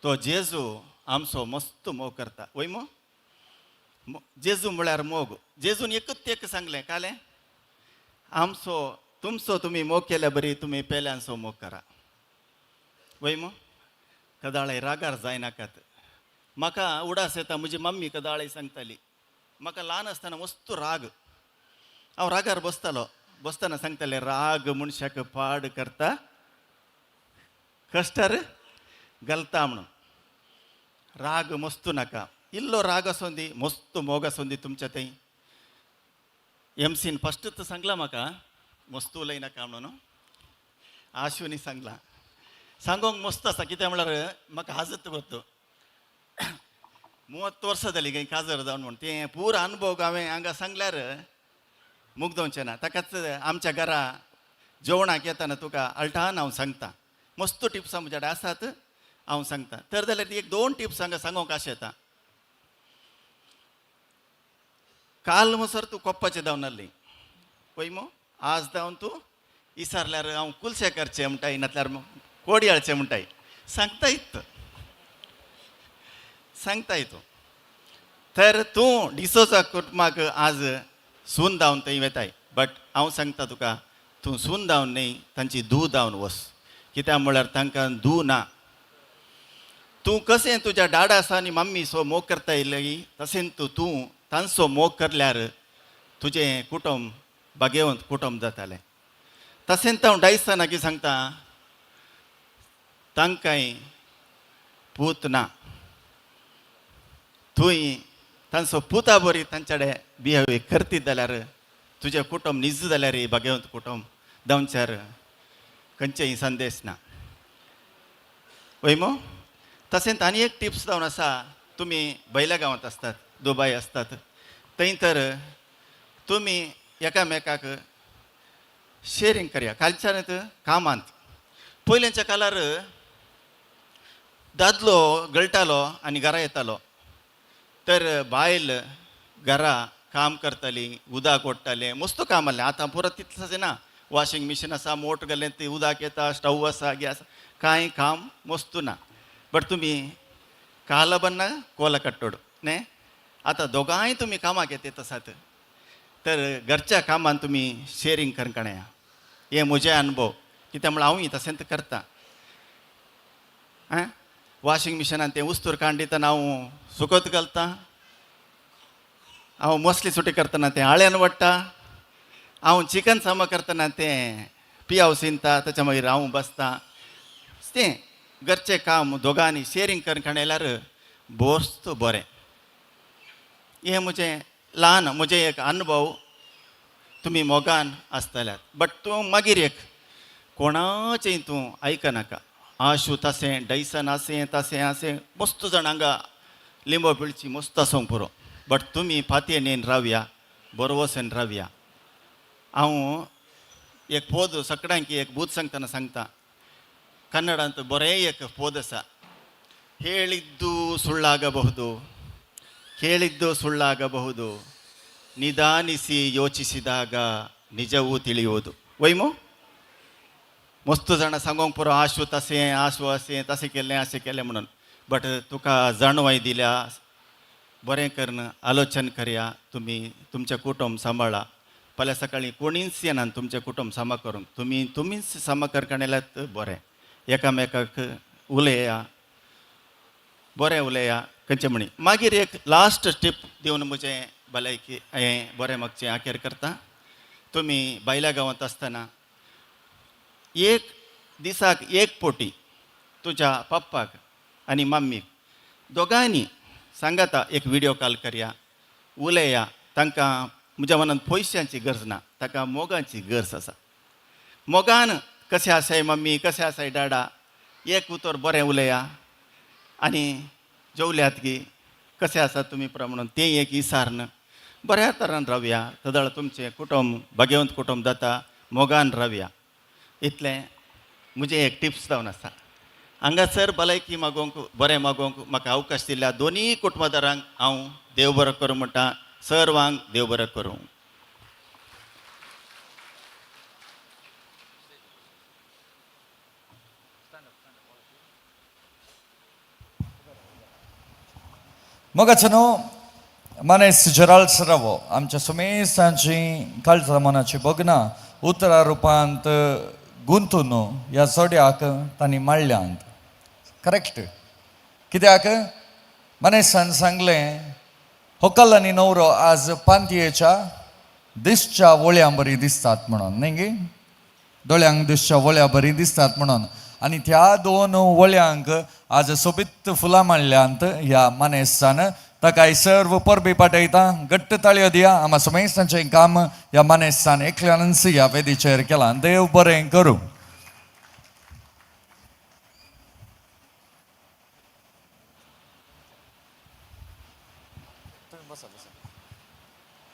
तो जेजू आमचो मस्त मोग करता. वय मो जेजू म्हळ्यार मोग. जेजून एकूच एक सांगलें कालें, आमचो तुमचो तुमी मोग केल्या बरी तुमी पेल्यांचो मोग करा. वय मो कदाळे रागार जायनाकात. म्हाका उडास येता, म्हजी मम्मी कदाळे सांगताली, म्हाका ल्हान आसतना मस्त राग, हांव रागार बसतालो, बसतना सांगताले राग मनशाक पाड करता, कश्टार घालता म्हणून. राग मस्तू नाका, इल्लो राग आसूं दी, मस्त मोग आसूं दी तुमच्या थंय. एमसीन फस्टूच सांगलां म्हाका मस्त उलयनाका म्हणून, आशुनी सांगलां, सांगोंक मस्त आसा. कितें म्हळ्यार म्हाका हाजत वता 30 वर्सां जालीं खंय काजर जावन म्हूण, तें पूरा अनुभव हांवें हांगा सांगल्यार मुगदोवचें ना. ताकाच आमच्या घरा जेवणाक येताना तुका अल्टान हांव सांगता, मस्त टिप्सां म्हज्या कडेन आसात हांव सांगता. तर जाल्यार एक दोन टिप्स हांगा सांगोंक आशें येता. काल मसर तूं कोप्पाचें धांवन आसली पळय मो, आज धांवन तूं इसारल्यार हांव कुलशें करचें म्हणटाय, नातल्यार कोडयाळचें म्हणटाय, सांगता येत सांगताय तूं. तर तूं डिसोजा कुटुंबाक आज सून धांवन थंय वेताय, बट हांव सांगता तुका तूं सून धांवन न्हय, तांची धूव धांवन वस. कित्याक म्हळ्यार तांकां धूव ना. तूं कशें तुज्या डाडा आसा आनी मम्मीचो मोग करता येयली तशें तूं तूं तांचो मोग करल्यार तुजें कुटुंब भाग्यवंत कुटुंब जातालें. तशेंच हांव डायसनाक कितें सांगता, तांकांय पूत ना, तुंय तांचो पुता बरी तांच्या कडेन बिहेव करतीत जाल्यार तुजें कुटुंब निज जाल्यार भाग्यवंत कुटुंब जावच्यार खंयचेय संदेश ना. वय मो. तशेंच आनी एक टिप्स जावन आसा, तुमी बैल्या गांवांत आसतात, दुबाय आसतात, थंय तर तुमी एकामेकाक शेरींग करया. कालच्यान कामांत पयल्याच्या काळार दादलो गळटालो आनी घरा येतालो, तर बायल घरा काम करताली, उदक ओडटालें, मस्त काम आसलें. आतां पुरो तितलें ना, वॉशिंग मशीन आसा, मोट घालें ती उदक येता, स्टव आसा, गॅस, कांय काम मस्त ना. बट तुमी कालबन्ना कोला कट्टोड न्ही, आतां दोगांय तुमी कामाक येत आसात, तर घरच्या कामान तुमी शेरींग करून काडया. हे म्हजे अनुभव, कित्याक म्हळ्यार हांवूय तशेंच करता. आं, वॉशिंग मशिनान तें उस्तूर काडून दितना हांव सुकत घालता, हांव मोसली सुटी करतना तें आळ्यान वाडटा, हांव चिकन सामा करतना तें पियाव शिंदता, ताच्या मागीर हांव बसता. तें घरचें काम दोगांनी शेरींग करून काडल्यार बोस्त बरें. हें म्हजें ल्हान म्हजें एक अनुभव, तुमी मोगान आसतल्यात. बट तूं मागीर एक कोणाचें तूं आयकनाका, आशू तशें डैसन अशें तशें अशें मस्त जाण हांगा लिंबो पिळची मस्त आसूंक पुरो, बट तुमी फातयेन रावया, बरोवसेन रावया. हांव एक पोद सगळ्यांक एक बूत सांगतना सांगता, कन्नडांत बरें एक पोद आसा, ಹೇಳಿದ್ದು ಸುಳ್ಳಾಗಬಹುದು, ಕೇಳಿದ್ದು ಸುಳ್ಳಾಗಬಹುದು, ನಿಧಾನಿಸಿ ಯೋಚಿಸಿದಾಗ ನಿಜವೂ ತಿಳಿಯುವುದು. वयमो मस्त जाणां सांगोंक पुरो, आशू तशें आशू अशें तशें केलें अशें केलें म्हणून, बट तुका जाणवाय दिल्या, बरें करून आलोचन करया, तुमी तुमचें कुटुंब सांबाळा. फाल्यां सकाळीं कोणीच येना तुमचें कुटुंब सामा करूंक, तुमी तुमीच सामा करपाक येयल्यात बरें. एकामेकाक उलया, बरें उलया खंयचें म्हणी. मागीर एक लास्ट टीप दिवन म्हजें भलायकी हें बरें मागचें आखेर करता. तुमी बायल्या गांवांत आसतना एक दिसाक एक पोटी तुज्या पप्पाक आनी मम्मीक दोगांयनी सांगाता एक विडियो कॉल करया, उलया. तांकां म्हज्या मनान पयशांची गरज ना, ताका मोगाची गरज आसा. मोगान कशें आसाय मम्मी, कशें आसाय डाडा, एक उतर बरें उलया आनी जेवल्यात की कशें आसा तुमी म्हणून तें एक इसार्न बऱ्या तरान रावया. तदळ तुमचें कुटुंब भाग्यवंत कुटुंब जाता, मोगान रावया. इतलें म्हजें एक टिप्स जावन आसा. हांगासर भलायकी मागोवंक बरें मागोवंक म्हाका अवकाश दिल्ल्या दोनूय कुटुंबदारांक हांव देव बरो करूं म्हणटा. सर्वांक देव बरो करूं. मोगाचो न्हू मानेस जेराल्ड सरावो आमच्या सुमेसांची काळजा मनाची भग्नां उतरा रुपांत गुंतून ह्या जोड्याक तांणी माळ्ळ्यांत. करेक्ट. कित्याक मानेसान सांगलें होकल आनी न्हवरो आज पांतयेच्या दिसच्या वळ्यां बरी दिसतात म्हणून न्ही गे, दोळ्यांक दिसच्या वळ्या बरी दिसतात म्हणून. आनी त्या दोन वळ्यांक आज सोबीत फुलां माळ्ळ्यांत ह्या मानेसान. ताकाय सर्व परबी पाठयता. घट्ट ताळयो दिया. आमा समेस्तांचें काम ह्या मानेसान एकल्यानच ह्या वेदीचेर केलां. देव बरें करूं.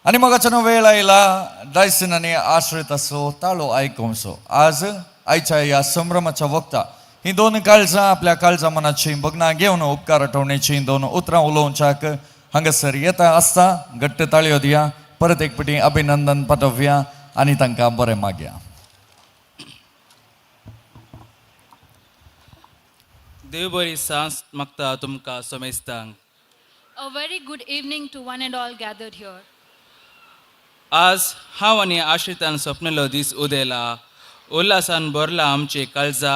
आनी मोगाच्यानो वेळ आयला डायसन आनी आश्रिताचो ताळो आयकुचो. आज आयच्या ह्या संभ्रमाच्या वक्ता ही दोन काळजां आपल्या काळजा मनाची भग्नां घेवन उपकार आठवणेची दोन उतरां उलोवच्याक हांगासर येता आसता. घट्ट ताळयो दिया. परत एक पटी अभिनंदन पाठोवया आनी तांकां बरें मागया. देव बरी सांज मागता तुमकां समेस्तांक. A very good evening to one and all gathered here. आज हांव आनी आश्रितान सपनलो दीस उदेला. उल्हासान भरला आमचे काळजा.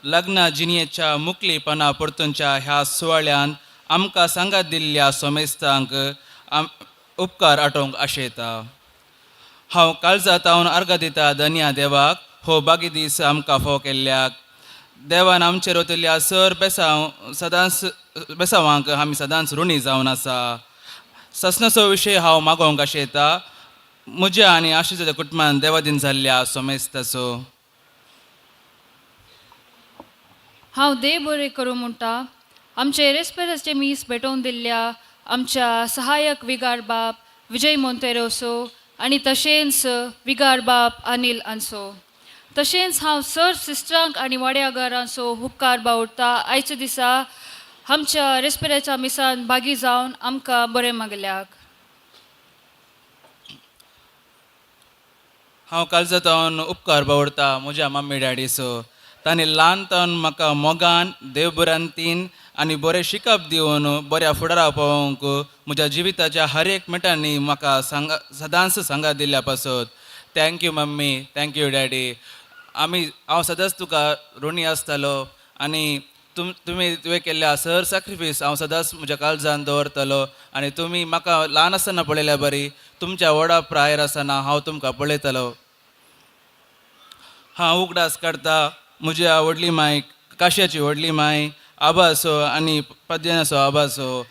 लग्न जिणेच्या मुकलीपणा परतूनच्या ह्या सुवाळ्यान आमकां सांगात दिल्ल्या सोमेस्तांक उपकार आटोवंक आशेता. हांव काळजा तावन अर्गां दिता धन्या देवाक हो बागी दीस आमकां फावो केल्ल्याक. देवान आमचेर ओतिल्ल्या सर बेसांव सदांच बेसांवांक आमी सदांच ऋणी जावन आसा. ससनाचो विशय हांव मागोवंक आशेता म्हज्या आनी आशिच्या कुटुंबान देवादीन जाल्ल्या सोमेस्ताचो. हांव देव बरें करूं म्हणटा आमचे रेस्पेराचे मीस भेटोवन दिल्ल्या आमच्या सहायक विगार बाप विजय मोंतेरोसो आनी तशेंच विगार बाप अनिल आनसो. तशेंच हांव सर सिस्टरांक आनी वाड्यागारांचो उपकार बावडटा आयच्या दिसा आमच्या रेस्पेराच्या मिसान भागी जावन आमकां बरें मागल्याक. हांव काळजा तावन उपकार बावडटा म्हज्या मम्मी डॅडीचो. तांणी ल्हान तावन म्हाका मोगान देवभरांतीन आनी बरें शिकप दिवन बऱ्या फुडारा पावोवंक म्हज्या जिविताच्या हर एक मिनटांनी म्हाका सांगा सदांच सांगात दिल्ल्या पासत. Thank you mummy, thank you daddy. आमी हांव सदांच तुका ऋणी आसतलो आनी तुमी तुवें केल्ल्या सर सॅक्रिफायस हांव सदांच म्हज्या काळजान दवरतलो. आनी तुमी म्हाका ल्हान आसतना पळयल्या बरी तुमच्या व्हडा प्रायर आसतना हांव तुमकां पळयतलो. हांव उगडास काडटा म्हज्या व्हडली माय काश्याची व्हडली माय आबासो आनी पद्यानाचो आबासो.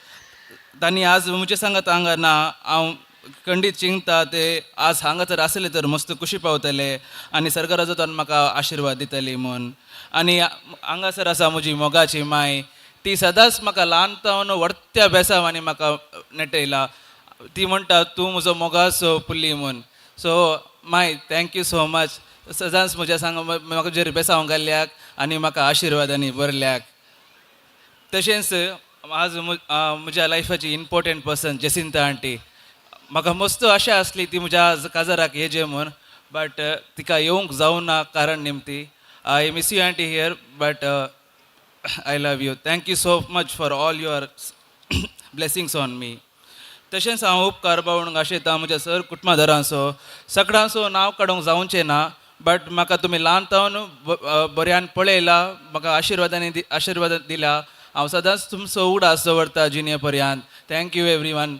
तांणी आज म्हजे सांगात हांगा ना. हांव खंडीत चिंतता ते आज हांगा जर आसले तर मस्त खुशी पावतले आनी सरकाराचो तांणी म्हाका आशिर्वाद दितली म्हूण. आनी हांगासर आसा म्हजी मोगाची माय. ती सदांच म्हाका ल्हान तावन व्हडत्या बेसांवांनी म्हाका नेटयला. ती म्हणटा तूं म्हजो मोगाचो पुल्ली म्हूण. So my thank you so much. सदांच म्हज्या सांग म्हाका जेर बेसांव घाल्ल्याक आनी म्हाका आशिर्वादांनी भरल्याक. तशेंच आज म्हज्या लायफाची इम्पोर्टंट पर्सन जेसिंता आंटी. म्हाका मस्त आशा आसली ती म्हज्या आज काजाराक येजे म्हूण, बट तिका येवंक जावना कारण निमती. I miss you aunty here, but I love you. Thank you so much for all your blessings on me. तशेंच हांव उपकार बावडूंक आशेता म्हज्या सर कुटुंबादारांचो. सगळ्यांचो नांव काडूंक जावचें ना, बट म्हाका तुमी ल्हान तावन बऱ्यान पळयला, म्हाका आशिर्वादांनी आशिर्वाद दिला. हांव सदांच तुमचो उगडास दवरता जिणे पर्यंत. Thank you every one.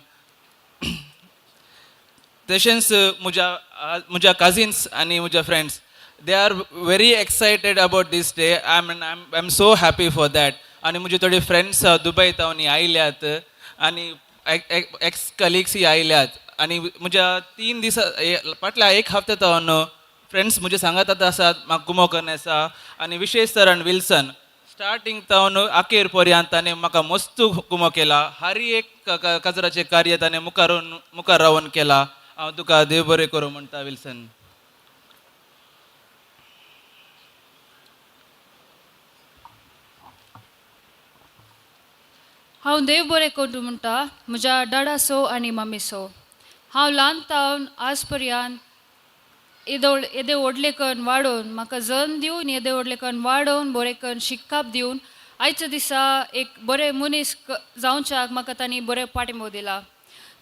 तशेंच म्हज्या म्हज्या कजिन्स आनी म्हज्या friends, they are very excited about this day. I am so happy for that. आनी म्हजे थोडे फ्रेंड्स दुबय तावन आयल्यात आनी एक्स कलिग्सय आयल्यात. आनी म्हज्या 3 दिसां फाटल्या एक हप्त्या तावन फ्रेंड्स म्हजे सांगात आसात म्हाका गुमो करून आसा. आनी विशेश तरान विल्सन स्टार्टींग तावन अखेर पर्यंत ताणें म्हाका मस्त गुमो केला. हर एक काजराचें कार्य ताणें मुखार रावन केला. हांव तुका देव बरें करूं म्हणटा विल्सन. हांव देव बरें करूं म्हणटा म्हज्या डाडासो आनी मम्मीसो. हांव ल्हान तावन आज पर्यंत येदोळ येदे व्हडले करून वाडोवन म्हाका जल्म दिवन येदे व्हडले करून वाडोवन बरें करून शिकप दिवन आयच्या दिसा एक बरें मनीस जावच्याक म्हाका तांणी बरें पाठिंबो दिला.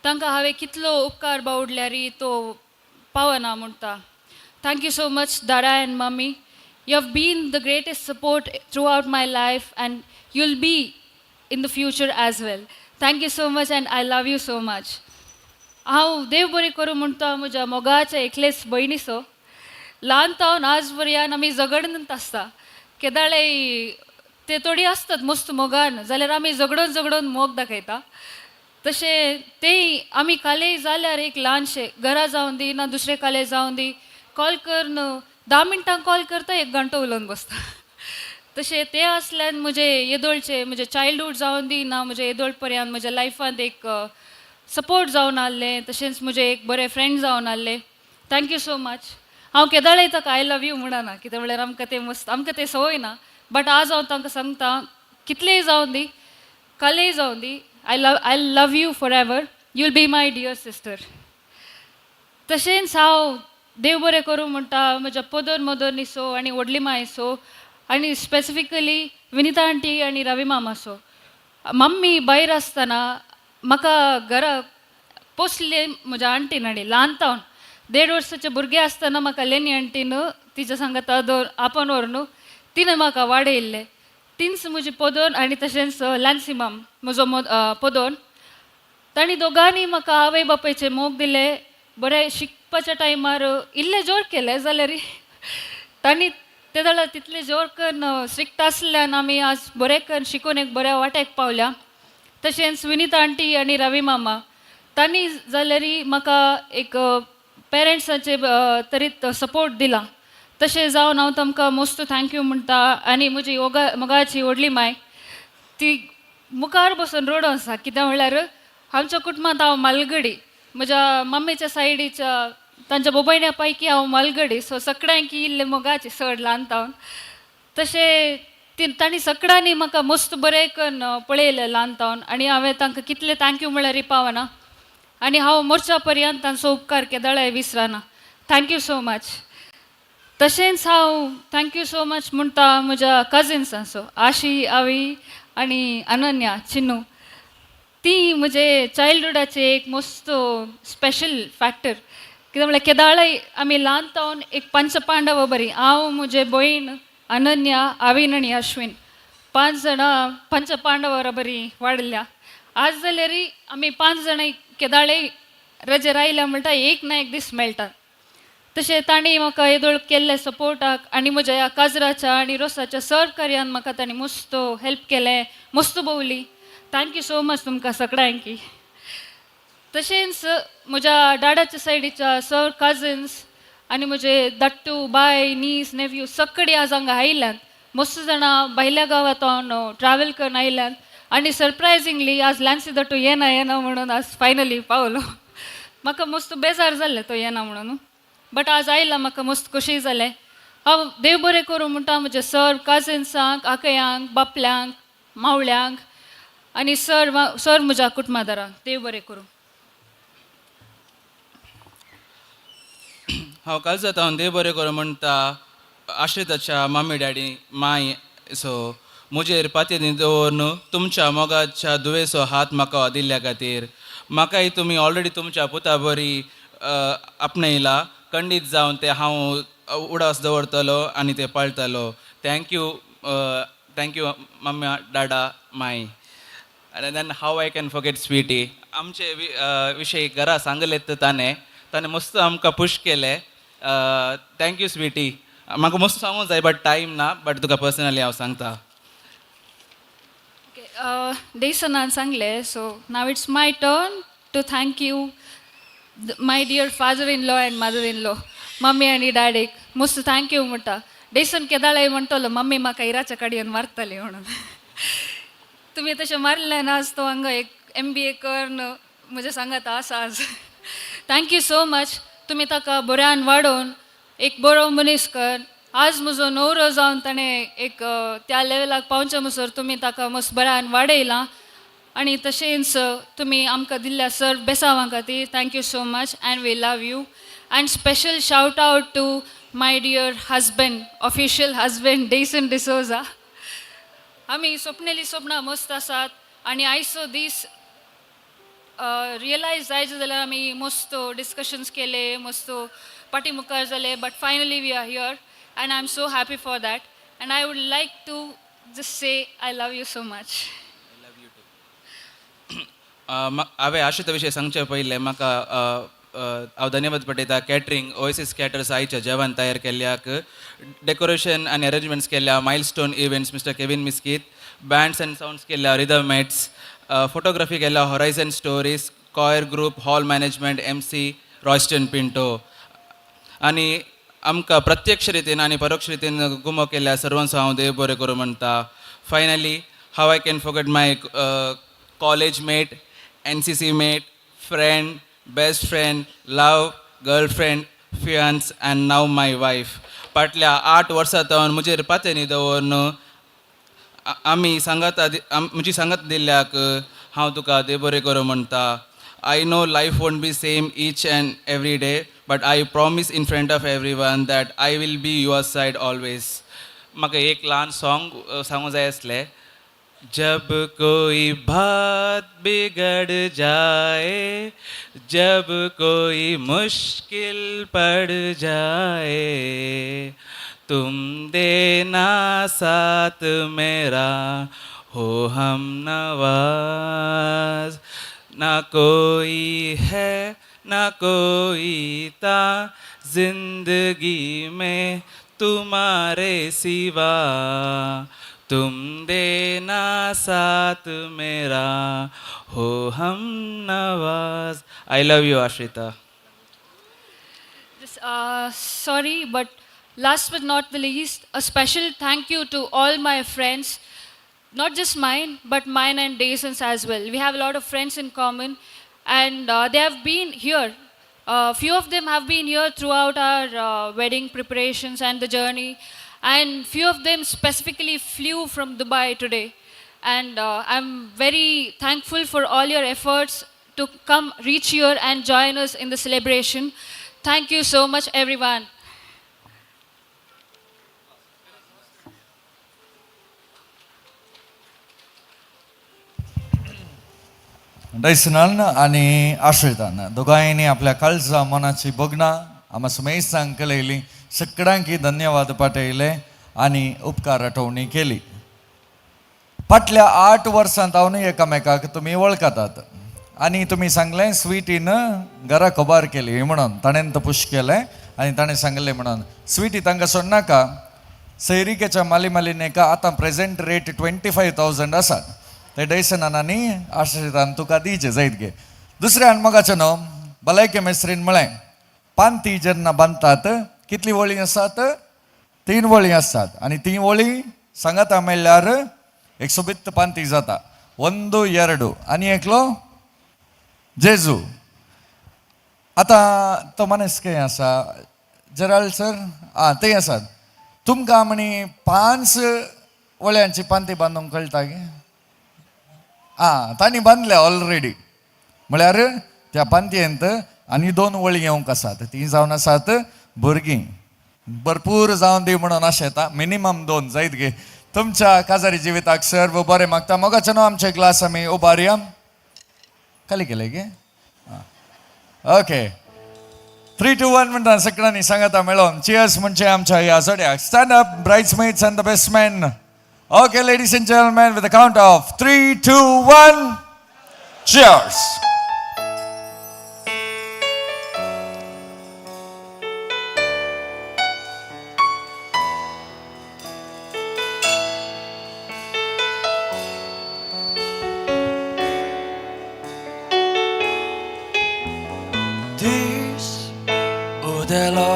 तांकां हांवें कितलो उपकार बावडल्यार तो पावना म्हणटा. Thank you so much Dada and mummy. You have been the greatest support throughout my life and you'll be in the future as well. Thank you so much and I love you so much. हांव देव बरें करूं म्हणटा म्हज्या मोगाच्या एकलेच भयणीचो. ल्हान तावन आज पर्यंत आमी झगडत आसता. केदाळेय ते थोडी आसतात मस्त मोगान जाल्यार आमी झगडोन झगडोन मोग दाखयता. तशें तेय आमी कालेय जाल्यार एक ल्हानशें घरा जावन दी ना दुसरे काले जावन दी कॉल करून 10 मिनटां कॉल करता, एक घंटो उलोवन बसता. तशें ते आसल्यान म्हजें येदोळचें म्हजें चायल्डहूड जावन दी ना म्हजें येदोळ पर्यंत म्हज्या लायफांत एक सपोर्ट जावन आहलें. तशेंच म्हजें एक बरें फ्रेंड जावन आहलें. Thank you so much. हांव केदाळेय ताका I love you म्हणना, कितें म्हणल्यार आमकां तें मस्त आमकां तें संवय ना. बट आज हांव तांकां सांगता कितलेंय जावन दी कालेय जावन दी, I love you forever. You will be my dear sister. तशेंच हांव देव बरें करूं म्हणटा म्हज्या पदर मदर निसो आनी व्हडली मायसो आनी स्पेसिफिकली विनिता आंटी आनी रवी मामासो. मम्मी भायर आसतना म्हाका घरा पोसले म्हज्या आंटीन आनी ल्हान तावन 1.5 वर्साचे भुरगें आसतना म्हाका लेनी आंटीन तिच्या सांगाता दवर आपोवन व्हरून तिणें म्हाका वाडयल्लें. तींच म्हजी पदोन आनी तशेंच लॅन्सी माम म्हजो पदोन. तांणी दोगांनी म्हाका आवय बापायचे मोग दिले. बरें शिकपाच्या टायमार इल्लें जोर केलें जाल्यार तांणी ते जाल्यार तितलें जोर करून स्ट्रिक्ट आसल्यान आमी आज बरें करून शिकून एक बऱ्या वाटेक पावल्या. तशेंच विनीता आंटी आनी रवी मामा तांणी जाल्यार म्हाका एक पेरंट्साचे तरीत सपोर्ट दिला. तशें जावन हांव तांकां मस्त thank you म्हणटा. आनी म्हजी मोगाची व्हडली माय ती मुखार बसून रडोन आसा, कितें म्हणल्यार आमच्या कुटुंबांत हांव मालगडी, म्हज्या मम्मीच्या सायडीच्या तांच्या बोबयण्या पैकी हांव मालगडी. सो सगळ्यांक इल्लें मोगाची चड ल्हान तावन. तशें ती तांणी सगळ्यांनी म्हाका मस्त बरें करून पळयलें ल्हान तावन आनी हांवें तांकां कितलें thank you म्हणल्यार पावना. आनी हांव मोरच्या पर्यंत तांचो उपकार केदाळाय विसरना. Thank you so much. तशेंच हांव thank you so much म्हणटा म्हज्या कजिन्सांचो, आशी, आवी आनी अनन्या, चिन्नू. ती म्हजे चायल्डहुडाचे एक मस्त स्पेशल फॅक्टर. कितें म्हणल्यार केदाळाय आमी ल्हान तावन एक पंचपांडव बरी, हांव, म्हजे भयण अनन्या, आवीन आनी अश्विन, 5 जाणां पंचपांडव बरी वाडल्या. आज जाल्यार आमी 5 जाणां केदाळे रजेर आयल्या म्हणटा एक ना एक दीस मेळटा. तशें तांणी म्हाका येदोळ केल्ले सपोर्टाक आनी म्हज्या ह्या काजराच्या आनी रोसाच्या सर कार्यान म्हाका तांणी मस्त हेल्प केलें, मस्त भोवली. Thank you so much तुमकां सगळ्यांकी. तशेंच म्हज्या डाडाच्या सायडीच्या सर कजन्स आनी म्हजे दाट्टू बाय, नीस, नेव्यू सगळीं आज हांगा आयल्यात. मस्त जाणां भायल्या गांवांत ट्रॅवल करून आयल्यात आनी सरप्रायजिंगली आज लॅन्सी दाटू येना येना म्हणून आज फायनली पावलो. म्हाका मस्त बेजार जाल्लें तो येना म्हणून, बट आज आयला म्हाका मस्त खोशी जालें. हांव देव बरें करूं म्हणटा म्हज्या सर कजिन्सांक, आकयांक, बापल्यांक, मावळ्यांक आनी सर सर म्हज्या कुटुंबादारांक देव बरें करूं. हांव कालजात हांव देव बरें करूं म्हणटा आश्रिताच्या मम्मी डॅडी माय सो म्हजेर पातयेनी दवरून तुमच्या मोगाच्या दुवेचो हात म्हाका दिल्ल्या खातीर. म्हाकाय तुमी ऑलरेडी तुमच्या पुता बरी आपणयला. खंडीत जावन ते हांव उडास दवरतलो आनी ते पाळटलो. Thank you, thank you mummy Dada my. आनी then how I can forget Sweety. आमचे विशय घरा सांगले ताणें ताणें मस्त आमकां पुश केलें. Thank you Sweety. म्हाका मस्त सांगूंक जाय बट टायम ना, बट तुका पर्सनली हांव सांगता. डेसनान सांगलें, so now it's my turn to thank you my dear father in law and mother in law, mummy आनी डॅडीक मस्त thank you म्हणटा. डेसन केदाळाय म्हणटलो मम्मी म्हाका इराच्या काडयेन मारतली म्हणून. तुमी तशें मारलें ना आज तो हांगा एक MBA करून म्हजें सांगात आसा आज. Thank you so much. तुमी ताका बऱ्यान वाडोवन एक बरो मनीस कर. आज म्हजो न्हवरो जावन ताणें एक त्या लेवलाक पावचे म्हणसर तुमी ताका मस्त बऱ्यान वाडयलां. आनी तशेंच तुमी आमकां दिल्ल्या सर्व बेसांवां खातीर thank you so much and we love you. And special shout out to my dear husband, official husband, Dayson D'Souza. आमी सोपनेली सोपनां मस्त आसात आनी आयचो दीस रियलायज जायचे जाल्यार आमी मस्त डिस्कशन्स केले, मस्त पाटी मुखार जाले, but finally we are here and I am so happy for that and I would like to just say I love you so much. हांवें आश्रिता विशय सांगचे पयलें म्हाका हांव धन्यवाद पटयता कॅटरींग ओएसीस कॅटर्स आयच्या जेवण तयार केल्ल्याक, डेकोरेशन आनी अरेंजमेंट्स केल्ल्या milestone events mister Kevin Misquith, bands and sounds केल्ल्या रिदम मेट्स, फोटोग्राफी केल्ल्या horizon stories, choir group, hall management MC Royston Pinto आनी आमकां प्रत्यक्ष रितीन आनी परोक्ष रितीन गुमो केल्ल्या सर्वांचो हांव देव बरें करूं म्हणटा. Finally, how I can forget my college mate, NCC mate, friend, best friend, love, girlfriend, fiance and now my wife. फाटल्या 8 वर्सां सावन म्हजेर पातयेनी दवरून आमी सांगात, म्हजी सांगात दिल्ल्याक हांव तुका देव बरें करूं म्हणटा. I know life won't be same each and every day, but I promise in front of everyone that I will be your side always. म्हाका एक ल्हान सॉंग सांगूं जाय आसलें. जब कोई बात बिगड़ जाए, जब कोई मुश्किल पड़ जाए, तुम देना साथ मेरा हो हम नवाज. ना कोई है ना कोई था जिंदगी में तुम्हारे सिवा, तुम देना साथ मेरा हो हम Nawaz. I love you Ashrita. Sorry, but last but not the least, a special thank you to all my friends, not just mine, but mine and Dayson's as well. We have a lot of friends in common, and they have been here. Few of them have been here throughout our wedding preparations and the journey, and few of them specifically flew from Dubai today. And I'm very thankful for all your efforts to come reach here and join us in the celebration. Thank you so much, everyone. डैसनान आनी आश्रितान दोगांयनी आपल्या काळजा मनाची भोगणां आमा सुमेसांक कळयली, सगळ्यांकी धन्यवाद पाठयले आनी उपकार आठवणी केली. फाटल्या 8 वर्सांत हांव एकामेकाक तुमी वळखतात आनी तुमी सांगलें स्वीटीन घरा खबर केली म्हणून ताणें तपूश केलें आनी ताणें सांगलें म्हणून स्वीटी तांकां सोडनाका, सैरिकेच्या माली मालिनेका आतां प्रेजेंट रेट 25,000 आसा, ते डैसनान आनी आश्रितान तुका दिवचे जायत गे. दुसऱ्यान मोगाचें न्हू भलायके मेस्त्रीन म्हळें पांती जेन्ना बांदतात कितली वळी आसात? 3 वळी आसतात आनी 3 वळी सांगाता मेळ्ळ्यार एक सोबीत पांती जाता. 1 2 आनी एकलो जेजू. आतां तो मनीस खंय आसा? जेराल्ड सर आं थंय आसात. तुमकां म्हणी 5 वळ्यांची पांती बांदूंक कळटा गे? आं तांणी बांदल्या ऑलरेडी, म्हळ्यार त्या पांतयेंत आनी 2 वळी येवंक आसात, ती जावन आसात भुरगीं. भरपूर जावन दी म्हणून अशें येता, मिनिमम 2 जायत गे. तुमच्या काजारी जिविताक सर्व बरें मागता. मोगाचें न्हू आमचे ग्लास आमी उबारया. खाली केले गे? ओके, 3 2 1 म्हणटा सगळ्यांनी सांगाता मेळोन चियर्स म्हणजे आमच्या ह्या जोड्याक. Stand up bridesmaids and the best man. Okay, ladies and gentlemen, with the count of 3, 2, 1, cheers. दीस उदेलो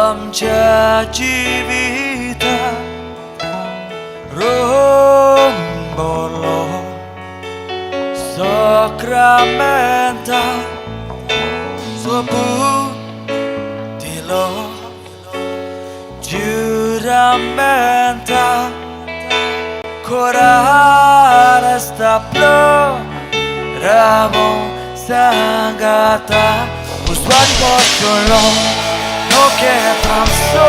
आमच्या जिविता रोंबोलो sacramenta soputilo giuramenta corale. resta ploravo sangata Uswag pocholo no que transo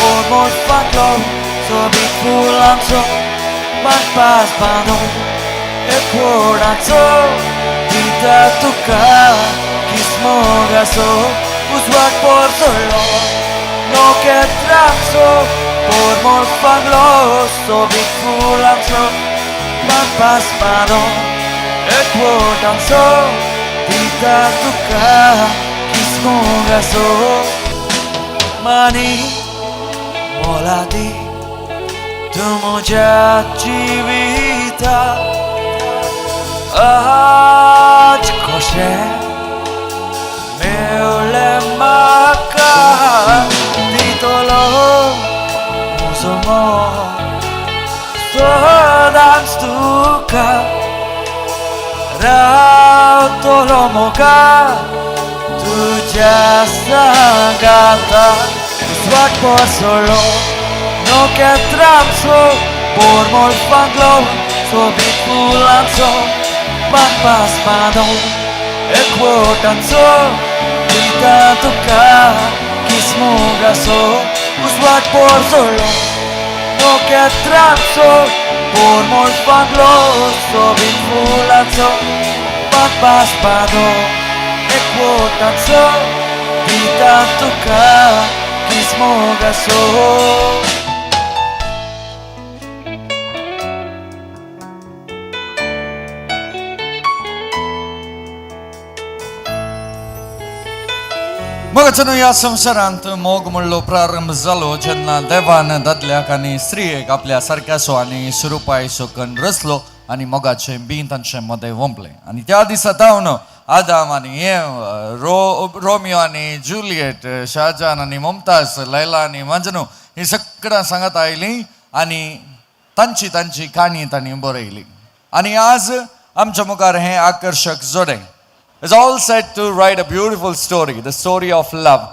Almost faklo so bit Magpas pano e corazón Tita tuka kismogaso Uswag por solo no que transo Por morfagloso bitfulanso Magpas pano e corazón Tita tuka kismogaso Mani molati Tu म्हज्या जिविता आज कशें मेवलें म्हाका दितलो म्हजो मोग सदांच तुका रावतलो मोगान तुज्या सांगाता उजवाड पसरलो No que transo por molfanglo so bitfulanso magpaspado e quotanso dita tuka kismogaso uswag por solo no que transo por molfanglo so bitfulanso magpaspado e quotanso dita tuka kismogaso. मगाच्यान ह्या संवसारांत मोग म्हणलो प्रारंभ जालो जेन्ना देवान दादल्याक आनी स्त्रियेक आपल्या सारक्यासो आनी सुरुपायसो कन्न रचलो आनी मोगाचें बीं तांचे मदें वोंपलें आनी त्या दिसा तावन आदाम आनी एव रोमियो आनी जुलियट शाहजहान आनी मुमताज लैला आनी मजनू ही सगळ्यां सांगात आयलीं आनी तांची तांची काणी तांणी बरयली आनी आज आमच्या मुखार हें आकर्शक जोडें is all set to write a beautiful story, the story of love,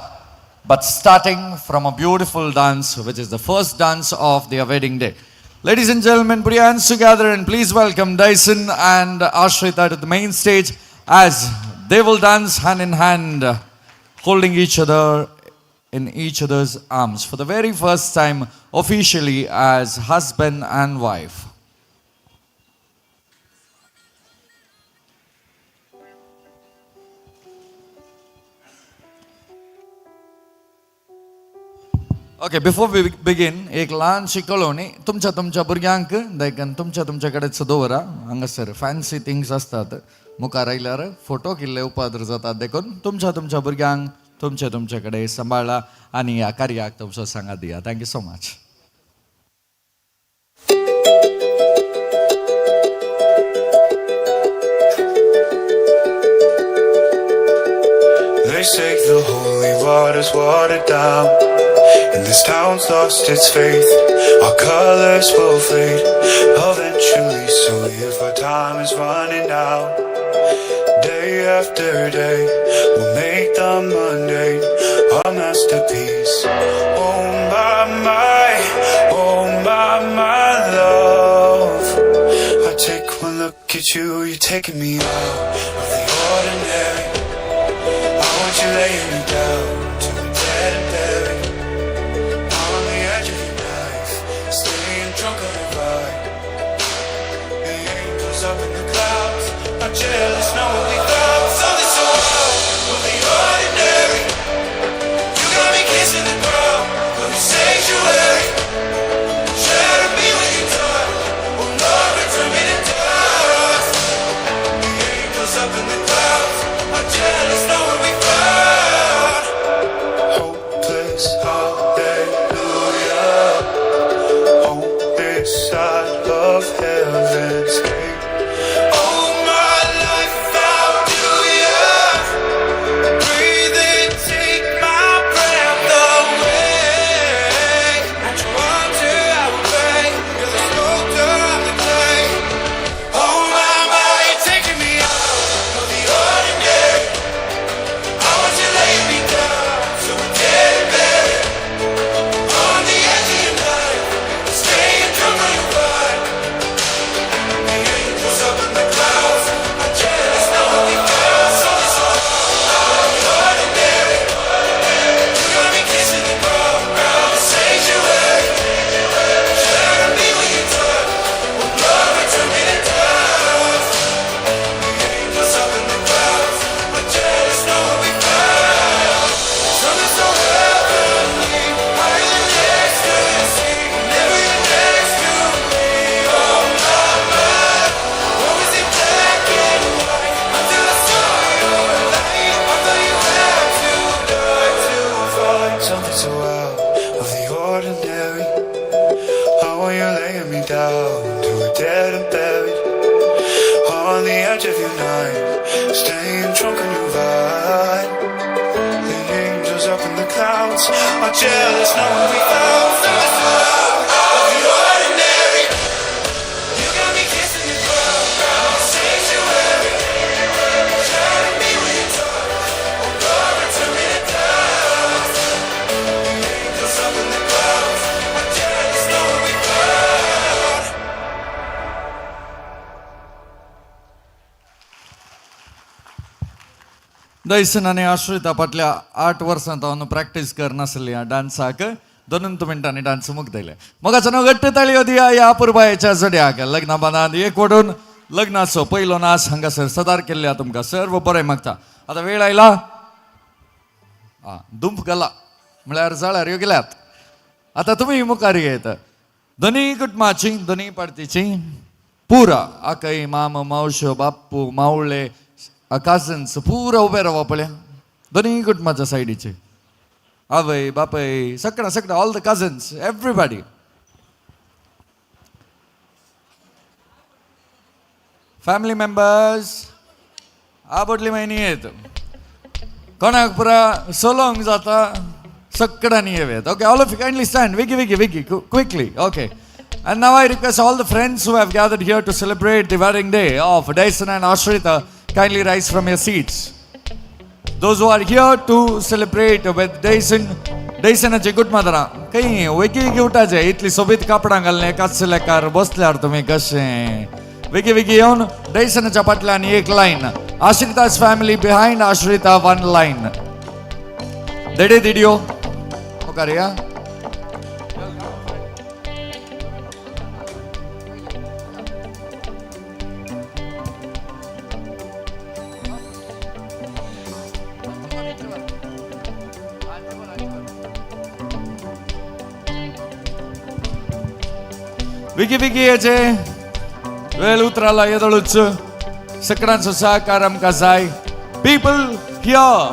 but starting from a beautiful dance, which is the first dance of their wedding day. Ladies and gentlemen, put your hands together and please welcome Dyson and Ashrita to the main stage as they will dance hand in hand, holding each other in each other's arms for the very first time officially as husband and wife. Okay, before we begin, एक ल्हानशी कळोवणी तुमच्या तुमच्या भुरग्यांक देखून तुमच्या तुमच्या कडेच दवरा हांगासर फॅन्सी थिंग्स आसतात मुखार आयल्यार फोटो किल्ले उपाद्र जातात देखून तुमच्या तुमच्या भुरग्यांक तुमच्या तुमच्या कडेन सांबाळा आनी ह्या कार्याक तुमचो सांगात दिया. Thank you so much. They say the holy water's watered down, and this town's lost its faith. Our colors will fade eventually, so if our time is running out, day after day, we'll make the mundane our masterpiece. Oh my, my love. I take one look at you, you're taking me out of the ordinary. I want you laying me down to the dead and buried. I'm on the edge of your knife, staying drunk on the ride. The angels up in the clouds are jealous, know what we found. Something so out of the ordinary. You got me kissing the ground of the sanctuary. Shatter me with your touch, oh Lord, turn me to dust. The angels up in the clouds down till we're dead and buried. On the edge of your night, staying drunk on your vibe. The angels up in the clouds are jealous knowing we found something out of the ordinary. You got me kissing the ground, sanctuary. Shining me with your touch, oh glory to me to dust. The angels up in the clouds are jealous knowing we found. Dyson आनी आश्रिता फाटल्या 8 वर्सां हांव practice करनासली डान्साक. 2 मिनटांनी dance मुगदले. मोगाचो नांव घट्ट ताळयो दिया ह्या अपुरबायेच्या जोड्याक. लग्ना बांदान एक वडून लग्नाचो पयलो नाच हांगासर सदार केल्ल्या तुमकां सर्व बरें मागता. आतां वेळ आयला दुंप घाला म्हळ्यार जाळ्यार ह्यो गेल्यात. आतां तुमी मुखार येत दोनूय कुटुंबाची दोनूय पार्टीची पुरा आकय मामा मावश्यो बाप्पू मावळे कजन्स पुरा उबे रावा पळया दोनूय कुटुंबाच्या सायडीचे आवय बापय सगळं सगळं all the cousins everybody family members आबोटली म्हयनी येत कोणाक पुरा सोलोंग जाता सगळ्यांनी येत. Okay, all of you kindly stand Vicky Vicky Vicky quickly. Okay. And now I request all the friends who have gathered here to celebrate the wedding day of Dyson and Ashrita, kindly rise from your seats. Those who are here to celebrate with Dyson, Dysonaचे गुटमादरा काही वेगी वेगी उठाचे इतली सोबीत कापडां घालणे काचलेकार बसल्यार तुमी कशें वेगी वेगी येवन डायसनाच्या फाटल्यान एक line, Ashrita's family behind Ashrita one line. देडे दिडियो मुखार या. विकी विकी याचे वेळ उतराला येदळूच सगळ्यांचो सहकार आमकां जाय. People here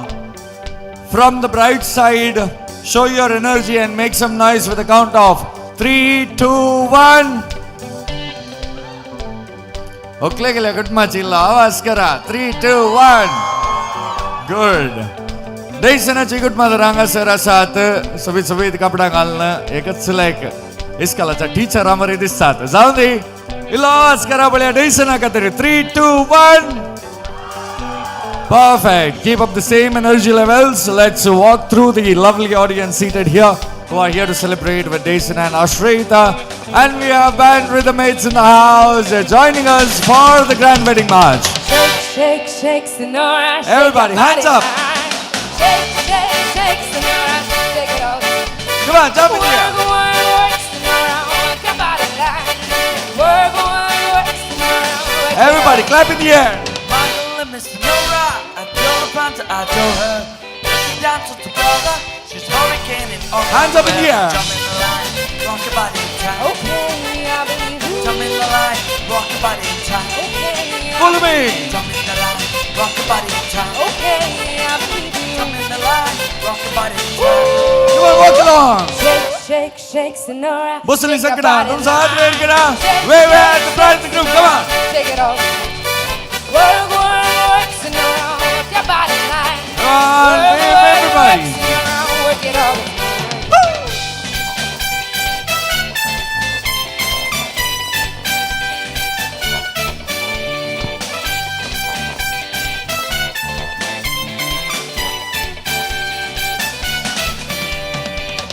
from the bright side, show your energy and make some noise with a count of 3, 2, 1. Oakley गेले कुटुंबाची आवाज करा. 3, 2, 1. गुड. डायसनाची कुटुंबां हांगासर आसात सोबीत सोबीत कपडा घालून एकच लायक इस्कॉलाच्या टिचरा मरे दिसतात. जाऊ दे इल्लो आवाज करा पळया डायसना खातीर. 3, 2, 1. Perfect. Keep up the same energy levels. Let's walk through the lovely audience seated here who are here to celebrate with Dyson and Ashrita. And we have band rhythm mates in the house joining us for the grand wedding march. Shake, shake, shake, Sonora. Shake. Everybody, hands up. Shake, shake, shake, Sonora. Shake it off. Come on, jump in here. Work, work, Sonora. Work your body line. Work, work, work, Sonora. Work. Everybody, clap in the air. Michael and Miss Sonora, I told her Panta, I told her. She dances together, she's hurricane in all. Hands up in the air. Jump in the line, rock your body in time. Okay, I believe you. Jump in the line, rock your body in time. Okay, follow me. Jump in the line, rock your body in time. Okay, I believe you. Jump in the line, rock your body in time. Come on, walk along. Shake, shake, shake, Sonora. Bosali Shake your sakda, body tum sath line. wave kara. Shake, Wave shake, at the front of the group, come on. Shake it off. Work, work, work, Sonora. Work your body line. Come on, Work, wave work, everybody. work, Sonora. Work it off.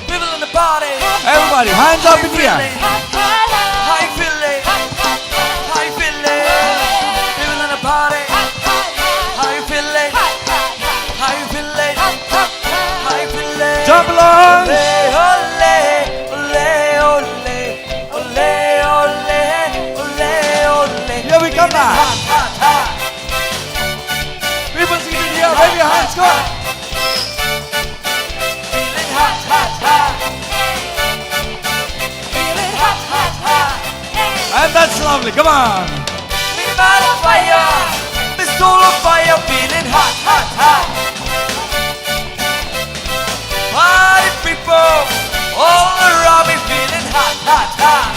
People in the party. Everybody, hands up in the air. How you feeling? How you feeling? People in the party. How you feeling? How you feeling? How you feeling? Jump along. Ole, ole, ole, ole, ole, ole, ole. Here we come back. Hot, hot, hot. People seated here, wave your hands, go on. Feeling hot, hot, hot. Feeling hot, hot, hot. And that's lovely, come on. Me man on fire, me soul on fire, feeling hot, hot, hot. Party people, all around me, feeling hot, hot, hot.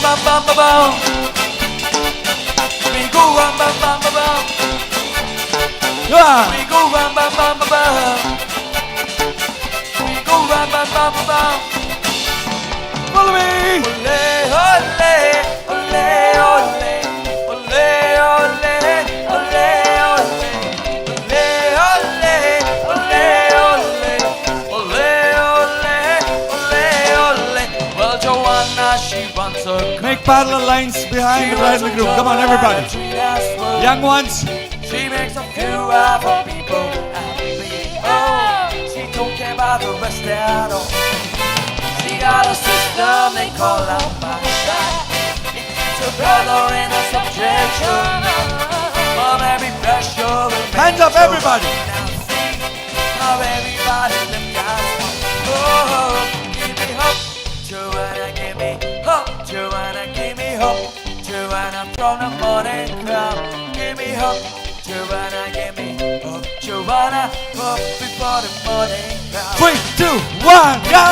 bam bam bam bam. We go bam bam bam bam bam. Yeah. We go bam bam bam bam bam. We go bam bam bam bam bam. Follow me. Ole ole ole ole ole ole ole ole ole ole ole ole ole ole. Well, Joanna, she runs her. Make parallel lines behind the bridal group. Come on, everybody. Young ones. She makes a few other people happy. Oh, she don't care about the rest at all. She got a system they call out my It keeps her brother in a subjection. But every pressure will make Hands up, sure. everybody. Now see how everybody them guys want. Oh, give me hope, Joanna, give me hope, Joanna, give me hope, Joanna from the morning crowd. Give me hope, Joanna, give me hope, Joanna, hope before the morning crowd. 3, 2, 1, go!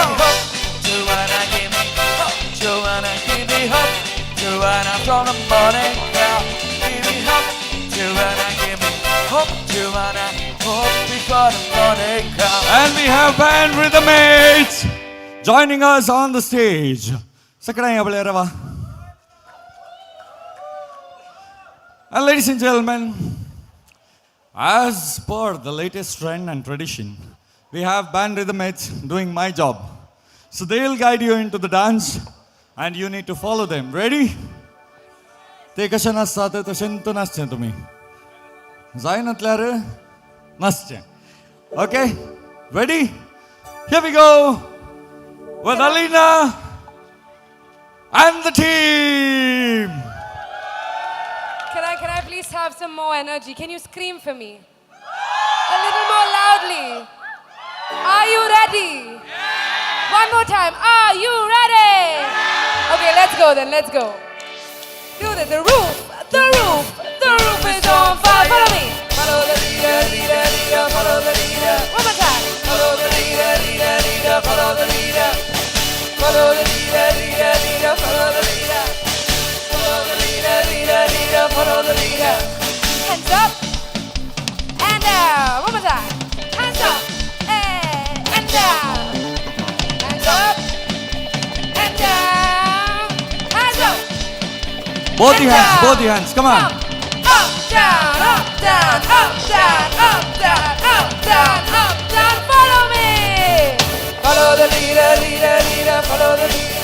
Joanna, give me hope, Joanna, give me hope, Joanna from the morning crowd. Give me hope, Joanna, give me hope, Joanna, hope before the morning crowd. And we have band rhythm mates joining us on the stage. Sakadaya Balerava. And ladies and gentlemen, as per the latest trend and tradition, we have band rhythm mates doing my job. So they'll guide you into the dance and you need to follow them. Ready? ते कशें नाचतात तशें तो नाचचें तुमी जाय नातल्यार नाचचें. Okay, ready? Here we go with Alina and the team. Can I please have some more energy? Can you scream for me? A little more loudly. Are you ready? One more time. Are you ready? Okay, let's go then. Let's go. Do this. The roof, the roof, the roof is on fire. Follow me. Follow the leader, leader, leader, follow the leader. One more time. Follow the leader, leader, leader, follow the leader. Follow the leader, leader, leader, follow the leader. Follow the leader, leader, leader, follow the leader. Hands up and down. One more time. Hands up and down. Hands up and down. Hands up. Both the hands, both the hands, come on. Up, down, up, down, up, down, up, down, up, down, up, down. Follow me. Follow the leader, leader, leader, follow the leader.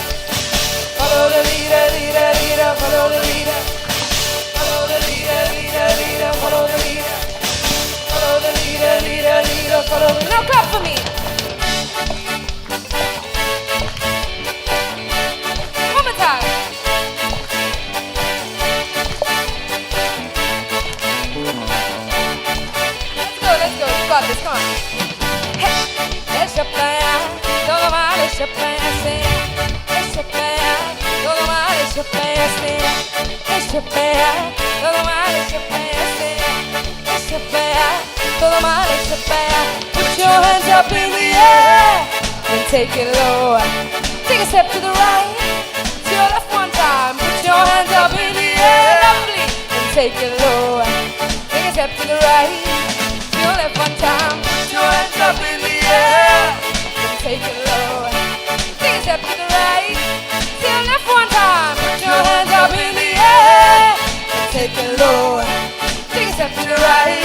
Follow the leader, leader, leader, follow the leader. Follow the leader, leader, leader, follow the leader. Follow the leader, leader, leader, follow the leader. Now clap for me. One more time. Let's go, you got this, come on. Hey, echa playa, todo mal, echa playa, sea. Echa playa, todo mal, echa playa, sea. Echa playa, todo mal, echa playa, sea. Echa playa, todo mal, echa playa. Put your hands up in the air and take it low. Take a step to the right, to your left one time. Put your hands up in the air, lovely, and take it low. Take a step to the right. Your left one time, put your hands up in the air and take it low. Take a step to the right, to your left one time, put your hands up in the air and take it low. Take a step to the right,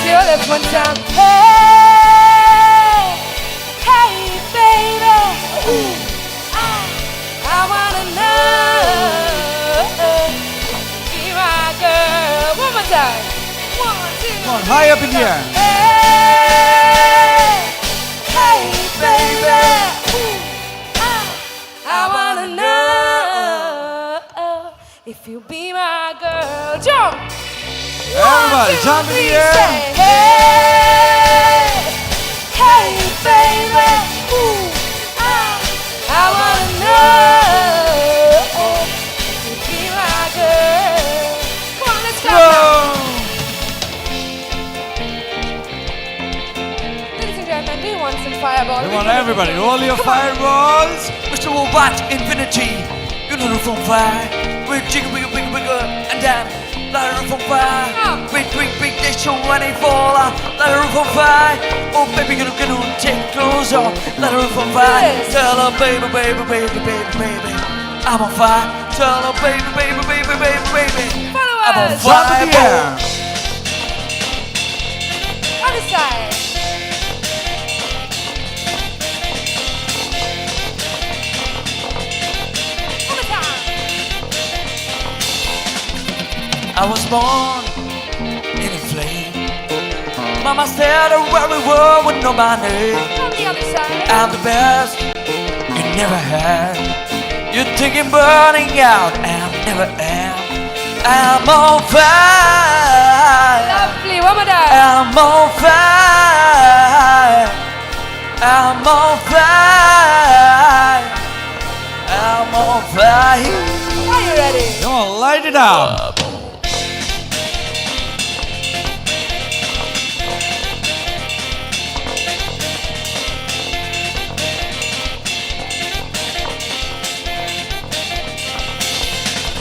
to your left one time. Hey, hey, baby, ooh, I wanna know, be my girl. One more time. 1, 2. Come on, high up in the air. Hey, hey, baby, ooh, I wanna know if you be my girl. Jump! Everybody, 1, 2, jump in the 3, air. Say, hey, hey, baby, ooh, I wanna know if you be my girl. Come on, let's go now. Ladies and gentlemen, do you want some fireball? Come on, everybody, roll your fireballs. Mr. Robot Infinity, you Gonna roof on fire. We jiggle, wiggle, wiggle, wiggle, and down. Light a roof on fire. We drink big they show when they fall out. Light a roof on fire. Oh baby, gonna gonna take clothes off. Light a roof on fire. Tell her baby, baby, baby, baby, baby, I'm on fire. Tell her baby, baby, baby, baby, baby, Follow I'm on us. fire. Top of the air. Other side. One more time. I was born in a flame. Mama said where we were with no money. From the other side. I'm the best you never had. You're thinking burning out, and I never am. I'm on fire. Lovely. One more time. I'm on fire. I'm on fire. I'm on fire. Are you ready? Come on, light it up.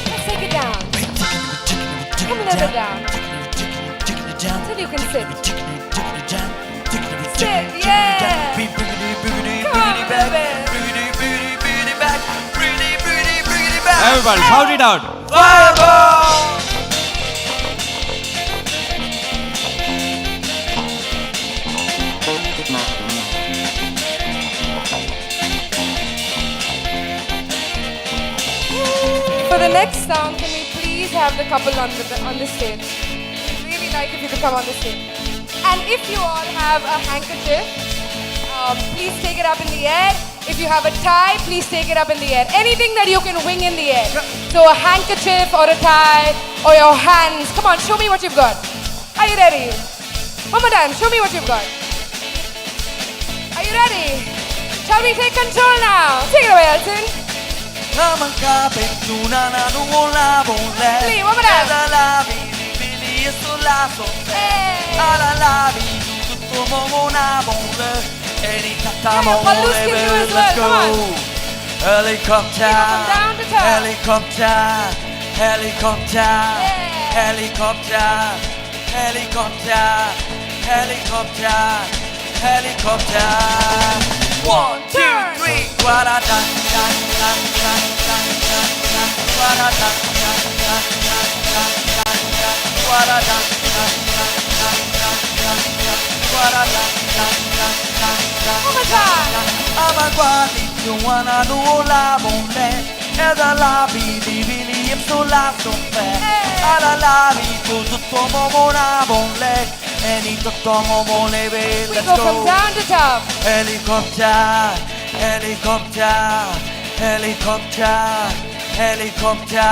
Let's take it down. Come a little bit down. Till you can sit. Sit, yeah. Come on, a little bit. Everybody, shout it out. Fireball! For the next song, can we please have the couple on the stage? We'd really like if you could come on the stage. And if you all have a handkerchief, please take it up in the air. If you have a tie, please take it up in the air. Anything that you can wing in the air. So a handkerchief or a tie or your hands. Come on, show me what you've got. Are you ready? One more time, show me what you've got. Are you ready? Shall we take control now? Take it away, Elton. Please, one more time. Palus can do as well. Let's Come on. go. Helicopter, down to top. helicopter, helicopter, helicopter, helicopter, helicopter, helicopter. 1, 2, 3. Guara da da da da da da da. Guara da da da da da da da. Guara da da da da da da da. Guara da da da da da. One more time. We Let's go from go. down to top. Helicopter, helicopter, helicopter, helicopter,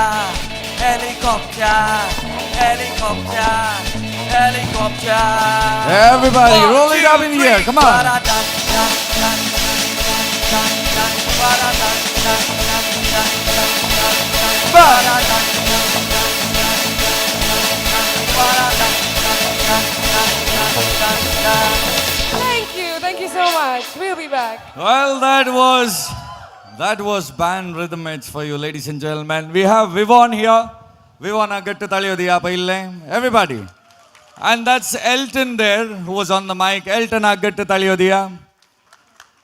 helicopter, helicopter, helicopter. Everybody, One, roll it two, up in the air. three. Come on. Thank you so much. We'll be back. Well, that was band rhythm mates for you, ladies and gentlemen. We have Vivon here. Vivon agattu taliyodiya paille. Everybody. And that's Elton there, who was on the mic. Elton agattu taliyodiya.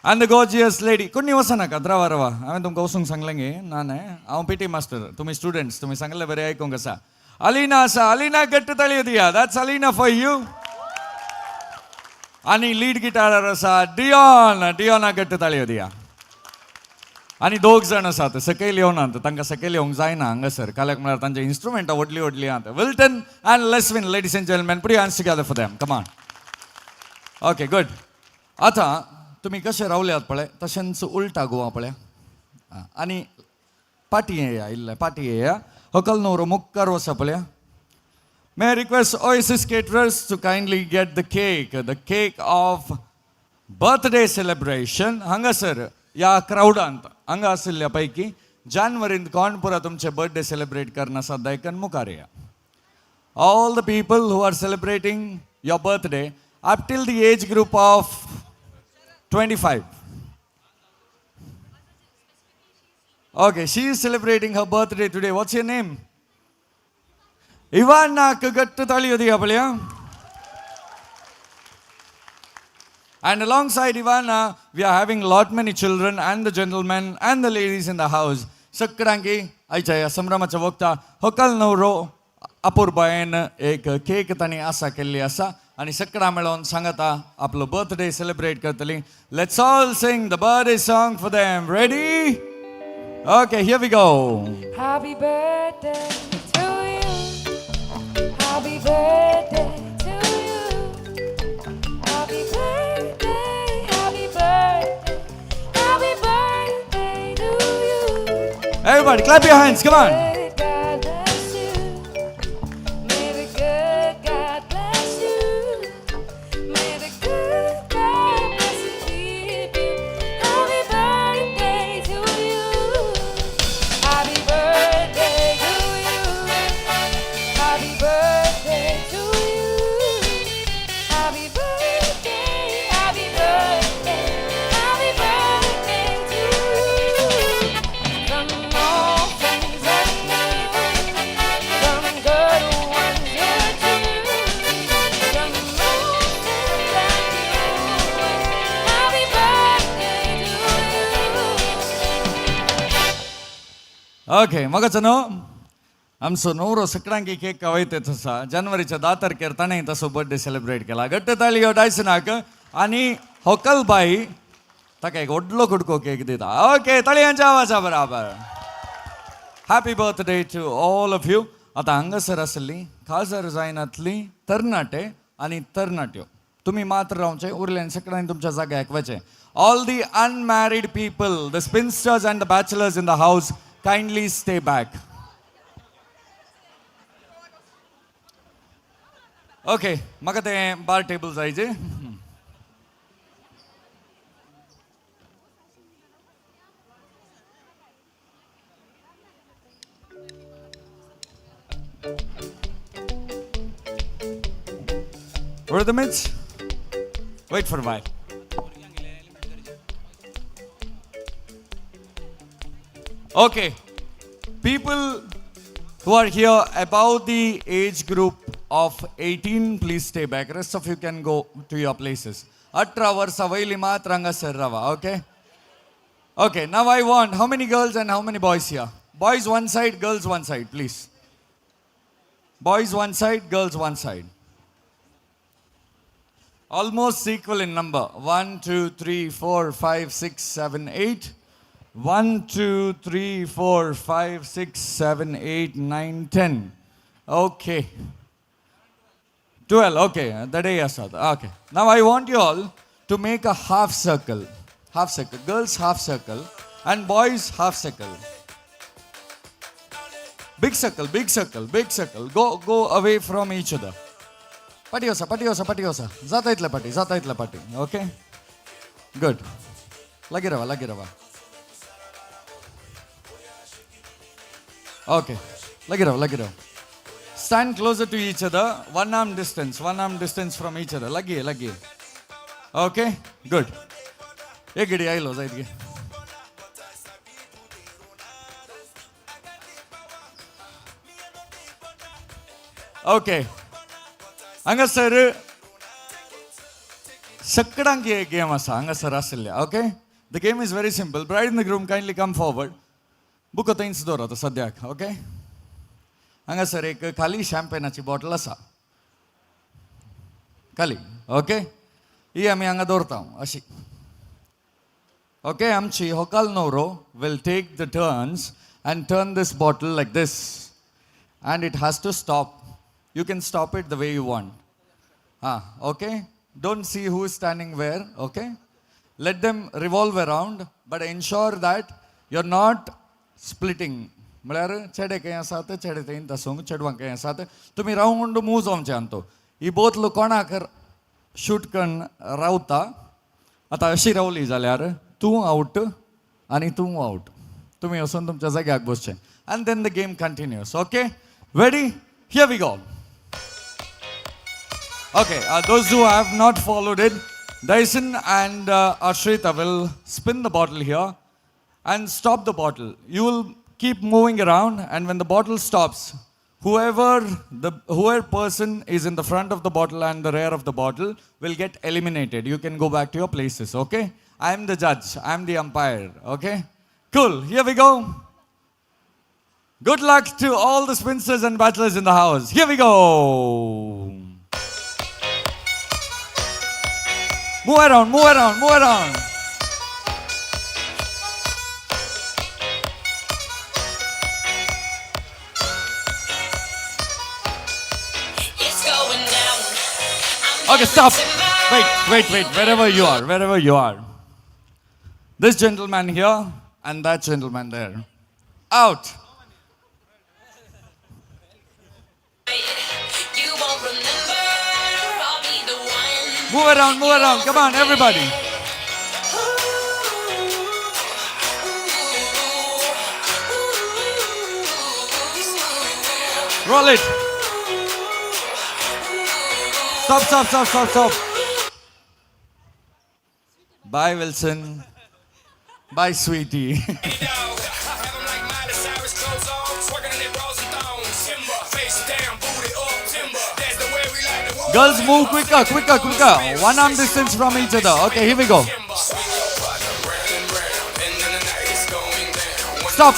And the gorgeous lady. Kunni vasanaka, dravarava. हांवें तुमकां वचूंक सांगलें गे ना न्हय हांव P T master तुमी students तुमी सांगलें बरें आयकूंक आसा. अलिना आसा, अलिना गट्ट ताळयो. That's Alina for you. आनी लीड गिटारार आसा डियॉन, डियॉना गट्ट ताळयो दिया. आनी दोग जाण आसात सकयल येवनात, तांकां सकयल येवंक जायना हांगासर, काल्याक म्हळ्यार तांचे इन्स्ट्रुमेंटां व्हडलीं व्हडलीं आहात. Wilton and Leswin, ladies and gentlemen, put your hands together for them. Come on. Okay, good. आतां तुमी कशें रावल्यात पळय तशेंच उलटा गोवा पळया आनी पाटी येया, इल्लें पाटी येया, हकल न्हवरो मुखार वसा पळया. May I request Oasis Caterers to kindly get the cake of birthday celebration. हांगासर ह्या क्रावडांत हांगा आशिल्ल्या पैकी जानेवारींत कोण पुरा तुमचे बर्थडे सेलिब्रेट करना सद्दायकन मुखार या. All the people who are celebrating your birthday up till the age group of 25. Okay, she is celebrating her birthday today. What's your name? इवानाक घट्ट ताळयो दिया पळया. And alongside Ivana, we are having lot many children and the gentlemen and the ladies in the house. सगळ्यांकी आयच्या ह्या संभ्रमाच्या वक्ता होकल नवरो अपुरबायेन एक केक तांणी आसा केल्ली आसा आनी सगळ्यां मेळोन सांगता आपलो बर्थडे सेलिब्रेट करतली. Let's all sing the birthday song for them. Ready? Okay, here we go. Happy birthday to you. Happy birthday to you. Happy birthday, happy birthday, happy birthday to you. Everybody, clap your hands, come on. May God bless you. May the good God bless you. May the good God bless and keep you. Happy birthday to you. Happy birthday to you. Happy birthday to you. Happy birthday, happy birthday, happy birthday to you. From all friends and new, from good ones you're true, from old friends and new ones. Happy birthday to you. Okay, मगाचो न्हू आमचो नवरो सगळ्यांकी cake खावयता आसा. जानेवारीच्या 10 तारखेर ताणें तसो birthday celebrate केला. घट्ट ताळयो डायसनाक आनी होकल बाई ताका एक व्हडलो कुडको केक दिता. ओके, ताळयांच्या आवाजा बराबर. Happy birthday to all of you. आतां हांगासर आसली काजार जायनातली तरणाटे आनी तरणाट्यो, तुमी मात्र रावचे, उरल्यान सगळ्यांनी तुमच्या जाग्याक वचें. All the unmarried people, the spinsters and the bachelors in the house, kindly stay back. Okay, म्हाका तें बार टेबल जाय जे. Where are the mitts? Wait for a while. Okay, people who are here above the age group of 18, please stay back. Rest of you can go to your places. 18 वर्सां वयली मात्र हांगासर रावा. Okay? Okay, now I want how many girls and how many boys here? Boys one side, girls one side, please. Boys one side, girls one side. Almost equal in number. 1, 2, 3, 4, 5, 6, 7, 8. 1, 2, 3, 4, 5, 6, 7, 8, 9, 10. Okay. 12, okay. That day asad. Okay. Now I want you all to make a half circle. Half circle. Girls half circle and boys half circle. Big circle, big circle, big circle. Go away from each other. पाटी वसा, पाटी वसा, पाटी वसा. जाता इतले पाटी, जाता इतले पाटी. Okay? Good. लागीं रावा, लागीं रावा. Okay. लागीं रावा, लागीं रावा. Stand closer to each other. One arm distance, one arm distance from each other. लागीं, लागीं. Okay? Good. एक घडी आयलो जायत गे. ओके, हांगासर सगळ्यांक एक गेम आसा हांगासर आशिल्ल्या. Okay, the game is very simple. Bride and the groom, kindly come forward. बुको थंयच दवर आतां सद्याक. ओके, हांगासर एक खाली शॅम्पेनाची बॉटल आसा खाली. ओके, ही आमी हांगा दवरता अशी. ओके, आमची होकाल नवरो will take the turns and turn this bottle like this, and it has to stop. You can stop it the way you want. Okay? Don't see who is standing where, okay? Let them revolve around, but ensure that you're not splitting. म्हळ्यार चेडे खंय आसा ते चेडे थंय आसूंक, चेडवां खंय आसा ते तुमी रावंड मूव जावचे आनी ही बोतल कोणाक शूट करून रावता. आतां अशी रावली जाल्यार तूं आवट आनी तूं आवट. तुमी वचून तुमच्या जाग्याक बसचें and then the game continues. Okay, ready? Here we go. Okay, those who have not followed it, Dyson and Ashrita will spin the bottle here. and stop the bottle. You will keep moving around, and when the bottle stops, whoever person is in the front of the bottle and the rear of the bottle will get eliminated. You can go back to your places, okay? I am the judge. I am the umpire, okay? Cool. Here we go. Good luck to all the spinsters and bachelors in the house. Here we go. Move around, move around, move around. It's going down. Okay, stop. Wait, wait, wait. Wherever you are, wherever you are. This gentleman here and that gentleman there. Out. You won't remember. I'll be the one. Move around, move around. Come on, everybody. Roll it. Stop, stop, stop, stop, stop. Bye, Wilson. Bye, sweetie. Girls, move quicker, quicker, quicker. One arm distance from each other. Okay, here we go. Stop.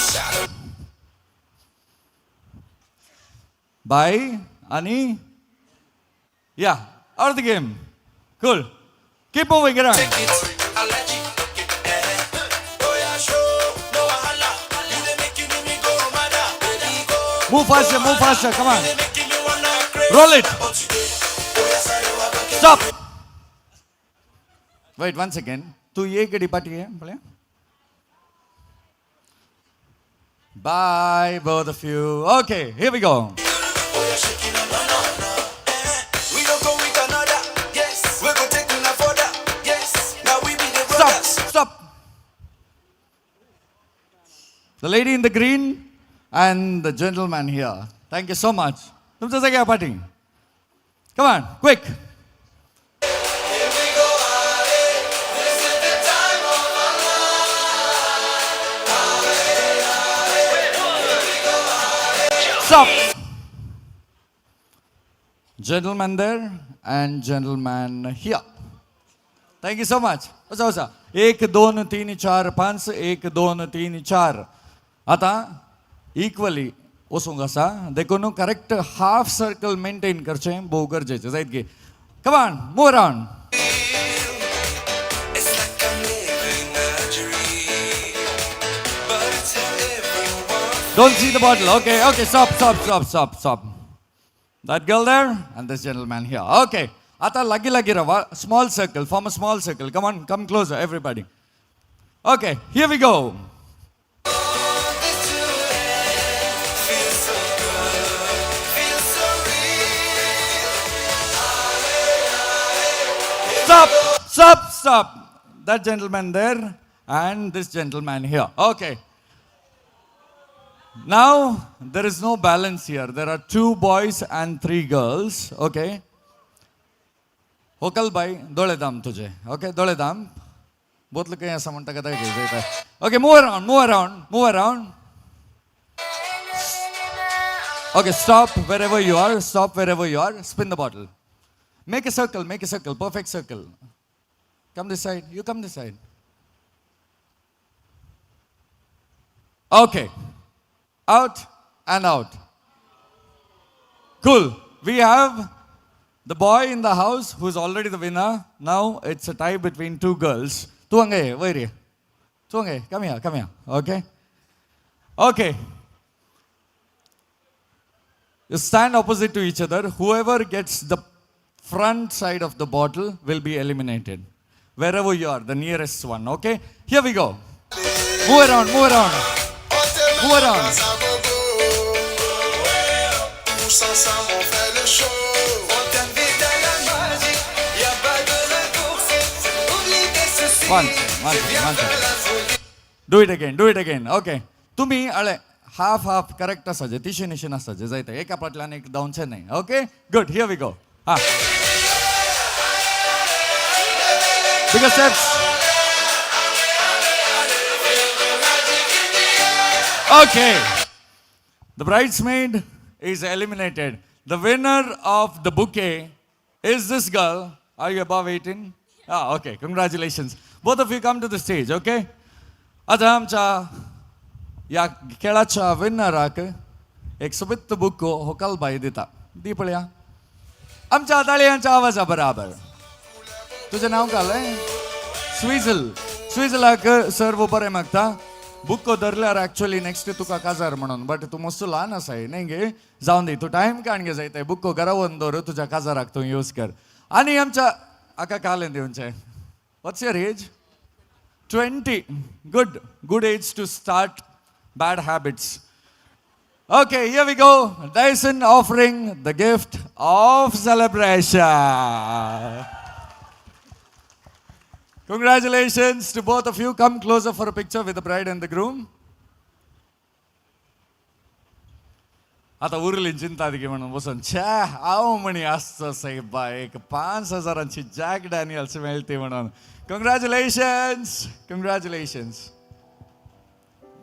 Bye, Ani. Yeah, out of the game. Cool. Keep moving around. Move faster, move faster. Come on. Roll it. Stop. Wait one second. तू ये कड़ी party है बोले. Bye, both of you. Okay, here we go. Stop, stop. The lady in the green and the gentleman here. Thank you so much. तुमचं सगळ्या पाठी. Come on, quick. Stop. Gentleman there and gentleman here. Thank you so much. वचा वचा. एक दोन तीन चार पांच, एक दोन तीन चार. आता इक्वली वचूंक आसा देखून करेक्ट हाफ सर्कल मेंटेन करचें भोव गरजेचें जायत गे. Come on, move around. Don't see the bottle. Okay, okay, stop, stop, stop, stop, stop. That girl there and this gentleman here. Okay. Ata lagi lagi rava. Small circle. Form a small circle. Come on, come closer, everybody. Okay, here we go. Stop, stop, stop. That gentleman there and this gentleman here. Okay. Now, there is no balance here. There are 2 boys and 3 girls. Okay. Hokal bhai, dole dam tujhe. Okay, dole dam. Bottle kahin aisa manta kata hai. Okay, move around, move around, move around. Okay, stop wherever you are. Stop wherever you are. Spin the bottle. Make a circle, make a circle, perfect circle. Come this side, you come this side. Okay. Out and out. Cool. We have the boy in the house who is already the winner. Now it's a tie between 2 girls. Tuange, where are you? Tuange, come here, come here. Okay. Okay. You stand opposite to each other. Whoever gets the front side of the bottle will be eliminated. Wherever you are, the nearest one. Okay. Here we go. Move around, move around. Move around. One, one, one. Do it again, do it again. Okay. तुम्ही अळे half half correct असायचे, तिशी निशी असायचे जायते एका पाटल्यान एक धांवचें न्हय. Okay, good, here we go. हा, bigger steps. Okay. The bridesmaid is eliminated. The winner of the bouquet is this girl. Are you above 18? Ah, okay. Congratulations. Both of you come to the stage, okay? आतां आमच्या ह्या खेळाच्या विनराक एक सोबीत बुको होकलबाई दिता. दी पळया आमच्या ताळयांच्या आवाजा बराबर. तुझें नांव घालें स्विझल. स्विझलाक सर्व बरें मागता. बुको धरल्यार एक्चुअली नेक्स्ट तुका काजार म्हणून, बट तूं मस्त ल्हान आसाय न्ही गे, जावन दी, तूं टायम काण गे जायते. बुको घरा व्हरून दवर, तुज्या काजाराक तूं यूज कर. आनी आमच्या आका कालें दिवचें. What's your age? 20. Good good age to start bad habits. Okay, here we go. Dyson offering the gift of celebration. Congratulations to both of you. Come closer for a picture with the bride and the groom. आता उरली चिंता ती म्हणून बसून छ्या हांव म्हणी आसचो साहेबा एक 5,000ची जॅक डॅनियल्स मेळटी म्हणून. Congratulations, congratulations,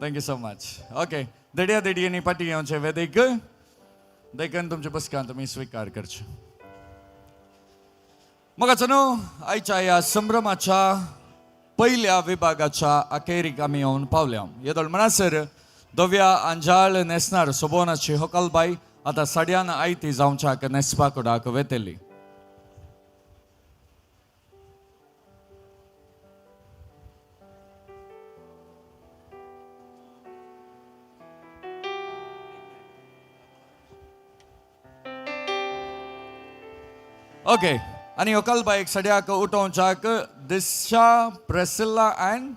thank you so much. Okay, देडया देडयेनी पाटी घेवचे वेदीक देखून तुमचे बसकान तुमी स्विकार करचे. मगाचो न्हू आयच्या ह्या संभ्रमाच्या पयल्या विभागाच्या अखेरीक आमी येवन पावल्या. येदोळ म्हणसर धव्या आंजाळ न्हेसणार सोबोनाची होकलबाई आतां साडयान आयती जावच्याक न्हेसपा कुडाक वेतली. ओके, आनी होकलबाईक सड्याक उठोवच्याक दिशा, प्रेसिल्ला अँड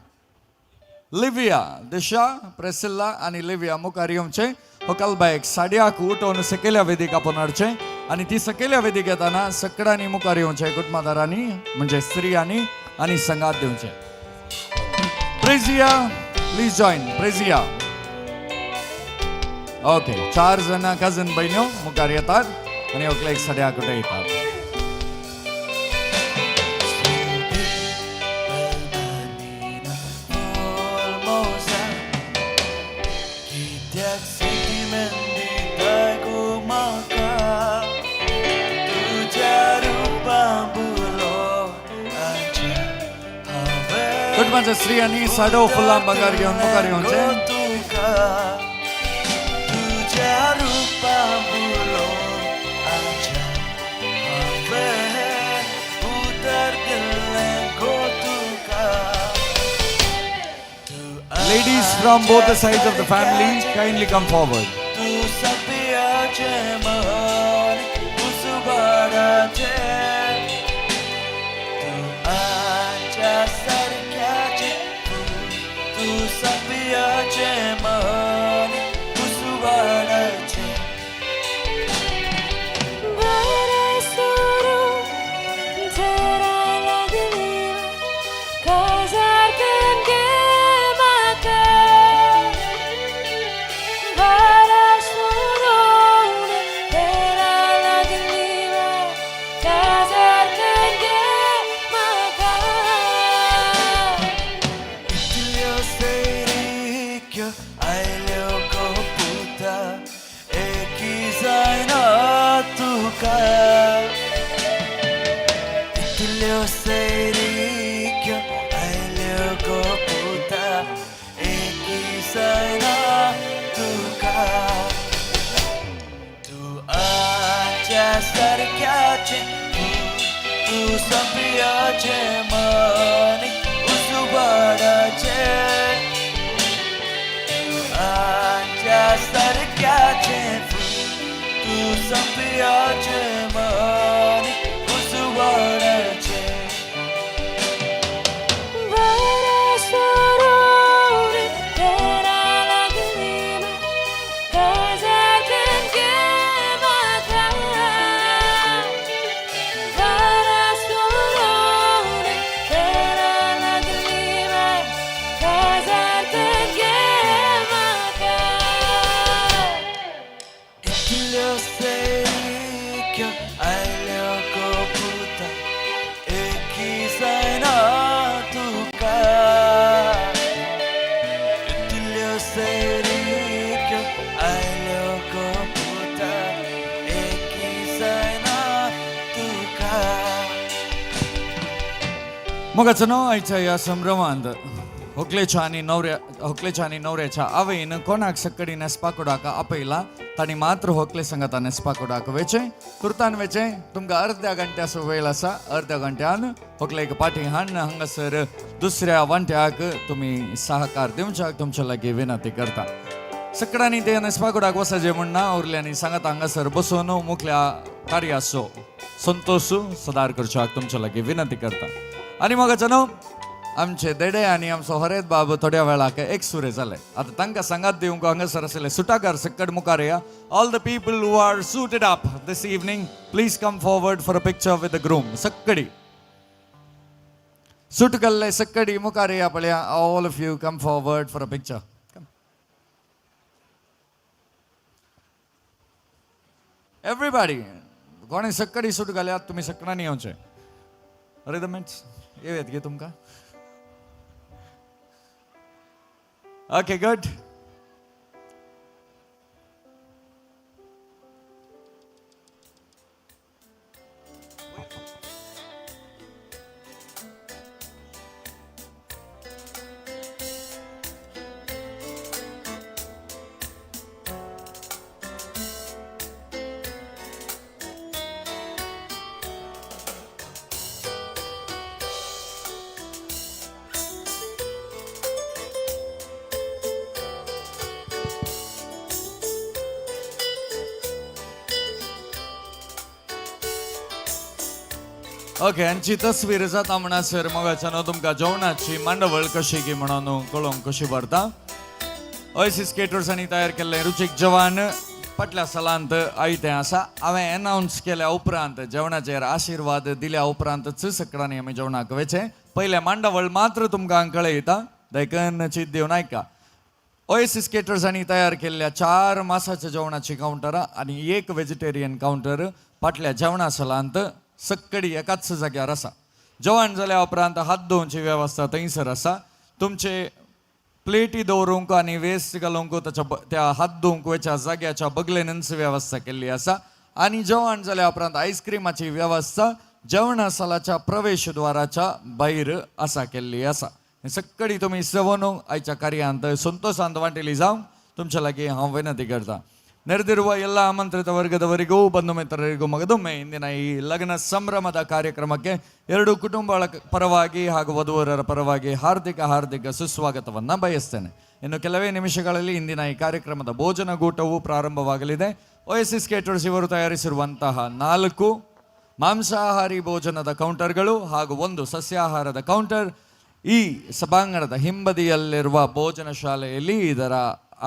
लिव्हिया. दिशा, प्रेसिल्ला आनी लिव्हिया मुखार येवचें. होकलबाईक साडयाक उठोवन सकयल्या वेदीक आपोवन हाडचें आनी ती सकयल्या वेदीक येताना सकडांनी मुखार येवचें, कुटुंबादारांनी म्हणजे स्त्रियांनी, आनी संगात दिवचें. प्रेजिया, प्लीज जॉयन. प्रेजिया. ओके, 4 जाणां कजन भयण्यो मुखार येतात आनी होकलेक साडयाक उठयतात. कुटुंबाच्या स्त्रियांनी साडो फुलां बगार घेवन मुखार येवचें. Ladies from both the sides of the family, kindly come forward. Say आयल्यो गो पुता एकी जायना तुका. मोगाचो न्हू आयच्या ह्या संभ्रमांत होकलेच्या आनी नवऱ्या, होकलेच्या आनी नवऱ्याच्या आवयन कोणाक सक्कडी न्हेसपा कुडाक आपयला तांणी मात्र होकले सांगाता न्हेसपा कुडाक वेचें, तुर्तान वेचें. तुमकां अर्द्या घंट्याचो वेळ आसा. अर्द्या घंट्यान होकलेक पाटी हाडून हांगासर दुसऱ्या वांट्याक तुमी सहकार दिवच्याक तुमच्या लागीं विनंती करता. सकडांनी ते न्हेसपा कुडाक वचचें म्हूण ना, उरल्यांनी सांगाता हांगासर बसून मुखल्या कार्याचो संतोश सदार करच्याक तुमच्या लागीं विनंती करता. आनी मोगाचो न्हू आमचे देडे आनी आमचो हरेत बाब थोड्या वेळाक एकसुरे जाले. आतां तांकां सांगात दिवंक हांगासर आशिल्ले सुटाकार सक्कड मुखार या. All the people who are suited up this evening, please come forward for a picture with the groom. सक्कडी suit घाल्ले सक्कडी मुखार या पळया. All of you come forward for a picture. Everybody, कोणी सक्कडी सूट घाल्यात तुमी सकडांनी येवचें. रिदमेंट्स येवयात गे तुमकां. Okay, good. Okay, हांची तस्वीर जाता म्हणसर मोगाच्यानो तुमकां जेवणाची मांडावळ कशी की म्हणून कळोवंक कशी भरता. ओएसिस केटर्सांनी तयार केल्लें रुचीक जेवण फाटल्या सालांत आयतें आसा. हांवें एनावन्स केल्या उपरांत जेवणाचेर आशिर्वाद दिल्या उपरांतच सकडांनी आमी जेवणाक वेचें. पयलें मांडावळ मात्र तुमकां कळयता, देखून चीत दिवन आयका. ओएसिस केटर्सांनी तयार केल्ल्या 4 मासाच्या जेवणाची कावंटरां आनी 1 व्हेजिटेरियन कावंटर फाटल्या जेवणा सालांत सक्कडी एकाच जाग्यार आसा. जेवण जाल्या उपरांत हात धुवची वेवस्था थंयसर आसा. तुमचे प्लेटी दवरूंक आनी वेस्ट घालूंक ताच्या त्या हात धुवंक वयच्या जाग्याच्या बगलेनच वेवस्था केल्ली आसा. आनी जेवण जाल्या उपरांत आयस्क्रिमाची वेवस्था जेवणा सालाच्या प्रवेशद्वाराच्या भायर आसा केल्ली आसा. सक्कडी तुमी सवोन आयच्या कार्यांत संतोशांत वांटेली जावं तुमच्या लागीं हांव विनंती करता. ನೆರೆದಿರುವ ಎಲ್ಲ ಆಮಂತ್ರಿತ ವರ್ಗದವರಿಗೂ ಬಂಧು ಮಿತ್ರರಿಗೂ ಮಗದೊಮ್ಮೆ ಇಂದಿನ ಈ ಲಗ್ನ ಸಂಭ್ರಮದ ಕಾರ್ಯಕ್ರಮಕ್ಕೆ 2 ಕುಟುಂಬಗಳ ಪರವಾಗಿ ಹಾಗೂ ವಧುವರರ ಪರವಾಗಿ ಹಾರ್ದಿಕ ಹಾರ್ದಿಕ ಸುಸ್ವಾಗತವನ್ನು ಬಯಸ್ತೇನೆ. ಇನ್ನು ಕೆಲವೇ ನಿಮಿಷಗಳಲ್ಲಿ ಇಂದಿನ ಈ ಕಾರ್ಯಕ್ರಮದ ಭೋಜನಗೂಟವು ಪ್ರಾರಂಭವಾಗಲಿದೆ. ಓಎಸಿಸ್ ಕೇಟರ್ಸ್ ಇವರು ತಯಾರಿಸಿರುವಂತಹ 4 ಮಾಂಸಾಹಾರಿ ಭೋಜನದ ಕೌಂಟರ್ಗಳು ಹಾಗೂ 1 ಸಸ್ಯಾಹಾರದ ಕೌಂಟರ್ ಈ ಸಭಾಂಗಣದ ಹಿಂಬದಿಯಲ್ಲಿರುವ ಭೋಜನ ಶಾಲೆಯಲ್ಲಿ ಇದರ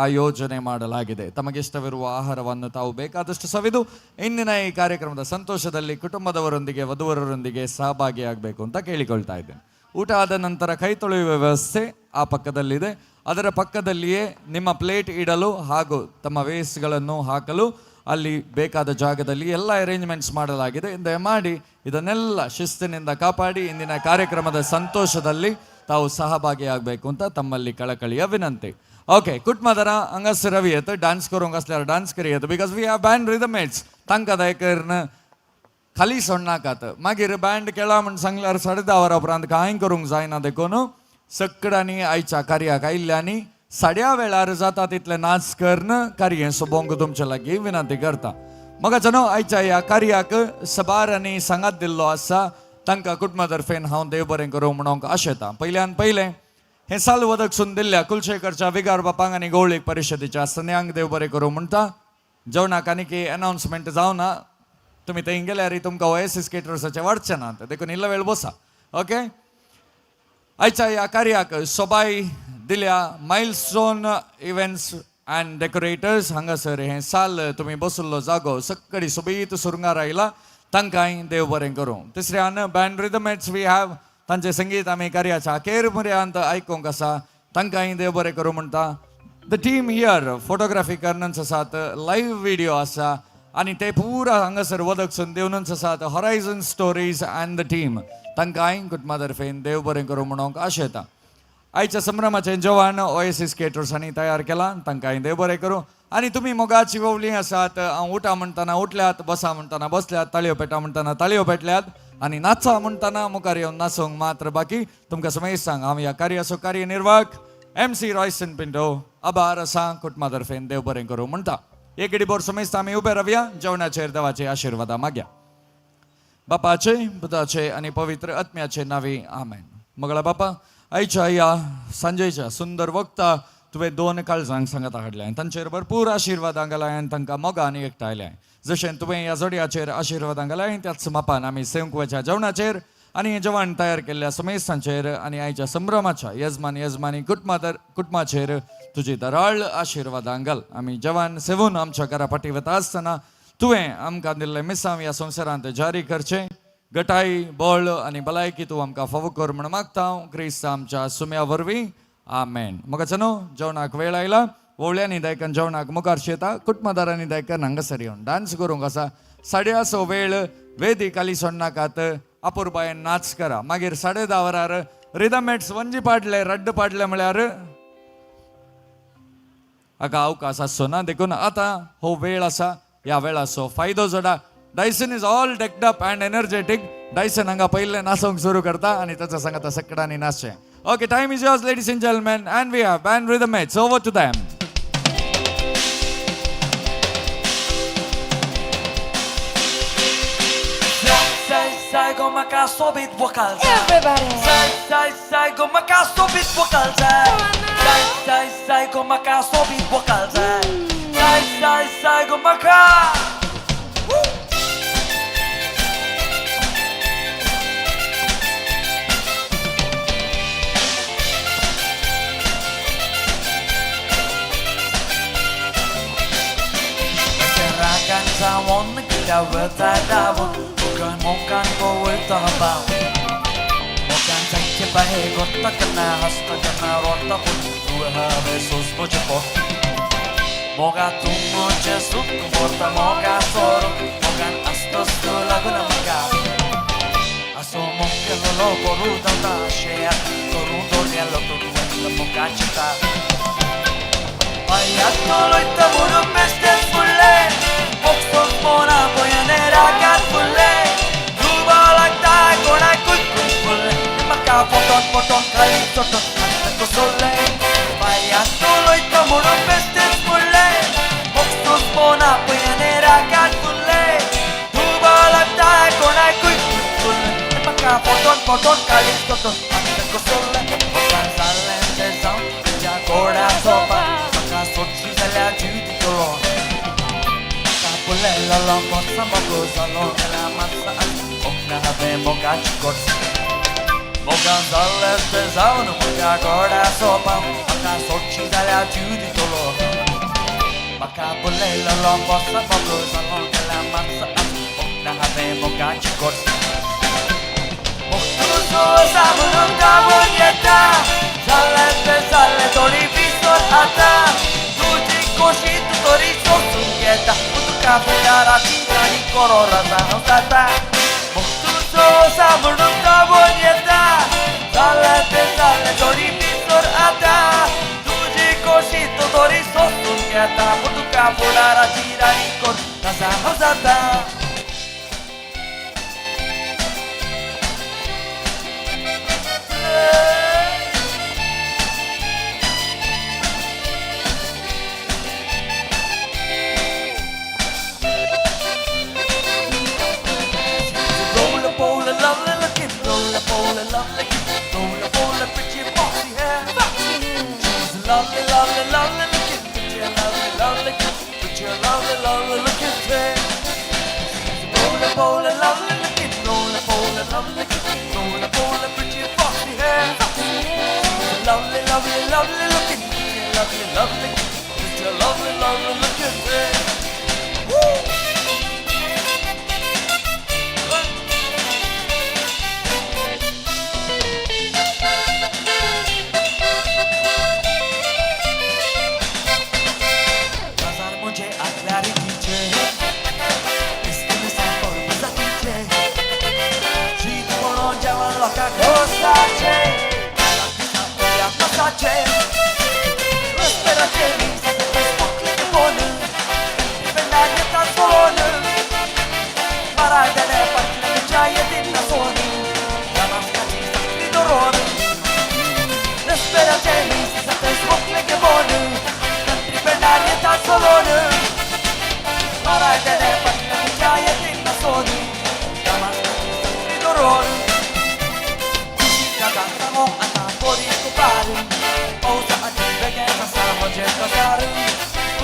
ಆಯೋಜನೆ ಮಾಡಲಾಗಿದೆ. ತಮಗಿಷ್ಟವಿರುವ ಆಹಾರವನ್ನು ತಾವು ಬೇಕಾದಷ್ಟು ಸವಿದು ಇಂದಿನ ಈ ಕಾರ್ಯಕ್ರಮದ ಸಂತೋಷದಲ್ಲಿ ಕುಟುಂಬದವರೊಂದಿಗೆ ವಧುವರರೊಂದಿಗೆ ಸಹಭಾಗಿಯಾಗಬೇಕು ಅಂತ ಕೇಳಿಕೊಳ್ತಾ ಇದ್ದೇನೆ. ಊಟ ಆದ ನಂತರ ಕೈ ತೊಳೆಯುವ ವ್ಯವಸ್ಥೆ ಆ ಪಕ್ಕದಲ್ಲಿದೆ. ಅದರ ಪಕ್ಕದಲ್ಲಿಯೇ ನಿಮ್ಮ ಪ್ಲೇಟ್ ಇಡಲು ಹಾಗೂ ತಮ್ಮ ವೇಸ್ಟ್ಗಳನ್ನು ಹಾಕಲು ಅಲ್ಲಿ ಬೇಕಾದ ಜಾಗದಲ್ಲಿ ಎಲ್ಲ ಅರೇಂಜ್ಮೆಂಟ್ಸ್ ಮಾಡಲಾಗಿದೆ. ದಯಮಾಡಿ ಇದನ್ನೆಲ್ಲ ಶಿಸ್ತಿನಿಂದ ಕಾಪಾಡಿ ಇಂದಿನ ಕಾರ್ಯಕ್ರಮದ ಸಂತೋಷದಲ್ಲಿ ತಾವು ಸಹಭಾಗಿಯಾಗಬೇಕು ಅಂತ ತಮ್ಮಲ್ಲಿ ಕಳಕಳಿಯ ವಿನಂತಿ. ಓಕೆ, ಕುಟುಂಬದರ ಹಂಗಸ್ ರವಿ येत डान्स करूंक आसल्यार dance curry, because we have band Rhythmates. तांकां दयकरून खाली सोडनाकात. मागीर बँड केला म्हूण सांगल्यार 10:30 वरां उपरांत कांय करूंक जायना. देखून सकडांनी आयच्या कार्याक आयिल्ल्यांनी साड्या वेळार जाता तितले नाच करून कार्य सोबोवंक तुमचे लागीं विनंती करता. मगाचो न्हू आयच्या ह्या कार्याक सबार आनी सांगात दिल्लो आसा तांकां कुटुंबा तर्फेन हांव देव बरें करूं म्हणूंक आशेता. पयल्यान पयलें हें साल वदक सून दिल्ल्या कुलशेखरच्या विगार बापांक आनी गवळीक परिशदेच्या सन्यांक देव बरें करूं म्हणटा. जेवणाक आनी की अनावन्समेंट जावना, तुमी थंय गेल्यार तुमकां ओएसिस केटर्साचें वाडचें ना, देखून इल्लो वेळ बसा. ओके, आयच्या ह्या कार्याक सोबाय दिल्या मायलस्टोन इव्हेंट्स अँड डेकोरेटर्स हांगासर हें साल तुमी बसल्लो जागो सक्कडी सोबीत सुरंगार आयला, तांकांय देव बरें करूं. तिसऱ्यान बँड रिदमेट्स we have, तांचें संगीत आमी कार्याच्या अखेर पर्यंत आयकूंक आसा, तांकांय देव बरें करूं म्हणटा. The team here photography करनच आसात, लायव्ह विडियो आसा आनी ते पुरा हांगासर वदक सून दिवनच आसात. Horizon stories and the team, तांकांय कुटुंबा तर्फेन देव बरें करूं म्हणूंक आशेता. आयच्या संभ्रमाचें जेवण ओएसिस केटर्स हांणी तयार केलां, तांकांय देव बरें करूं. आनी तुमी मोगाची वोवली आसात. हांव उठा म्हणटना उठल्यात, बसा म्हणटना बसल्यात, ताळयो पेटा म्हणटना ताळयो पेटल्यात आनी नाचा म्हणटना मुखार येवन नाचूंक मात्र बाकी. तुमकां समेस्तांक हांव ह्या कार्याचो कार्यनिर्वाहक MC Royson Pinto आभार आसा. कुटुंबा तर्फेन देव बरें करूं म्हणटा. एक इडी बोर समेस्त आमी उबे रावया, जेवणाचेर देवाचे आशिर्वादा मागया. बापाचे, पुताचे आनी पवित्र आत्म्याचे नांवी आमेन. मगळा बापा, आयच्या ह्या सांजेच्या सुंदर वक्ता तुवें दोन काळजांक सांगाता हाडल्या, तांचेर भरपूर आशिर्वादां घालाय आनी तांकां मोगान एकठांयल्या. जशें तुवें ह्या जोडयाचेर आशिर्वादां घालाय त्याच मापान आमी सेवंकवाच्या जेवणाचेर आनी जेवण तयार केल्ल्या समेस्तांचेर आनी आयच्या संभ्रमाच्या यजमान यजमानी कुटुंबाचेर तुजी दराळ आशिर्वादां घाल. आमी जेवण सेवून आमच्या घरा फाटी वता आसतना तुवें आमकां दिल्लें मिसांव ह्या संवसारांत जारी करचें. गटाई, बळ आनी भलायकी तूं आमकां फावो कर म्हूण मागता हांव क्रिस्त आमच्या सुम्या वरवीं. आमेन. म्हाका न्हू जेवणाक वेळ आयला. वोवळ्यांनी दायकान जेवणाक मुखार शेता, कुटुंबादारांनी दायकान हांगासर येवन डान्स करूंक आसा. 10:30 वेळ वेदीक आली सोडनाकात, अपुरबायेन नाच करा. मागीर 10:30 वरार रिदमेट्स वंजी पाडले रड्ड पाडले म्हळ्यार हाका अवकाश आसचो ना. देखून आतां हो वेळ आसा, ह्या वेळाचो फायदो जोडा. Dyson is all decked up and energetic. Dyson हांगा पयलें नाचोवंक सुरू करता आनी ताच्या सांगाता सगळ्यांनी नाचचें. Okay, time is yours, ladies and gentlemen, and we have band Rhythmates. Over to them. Everybody.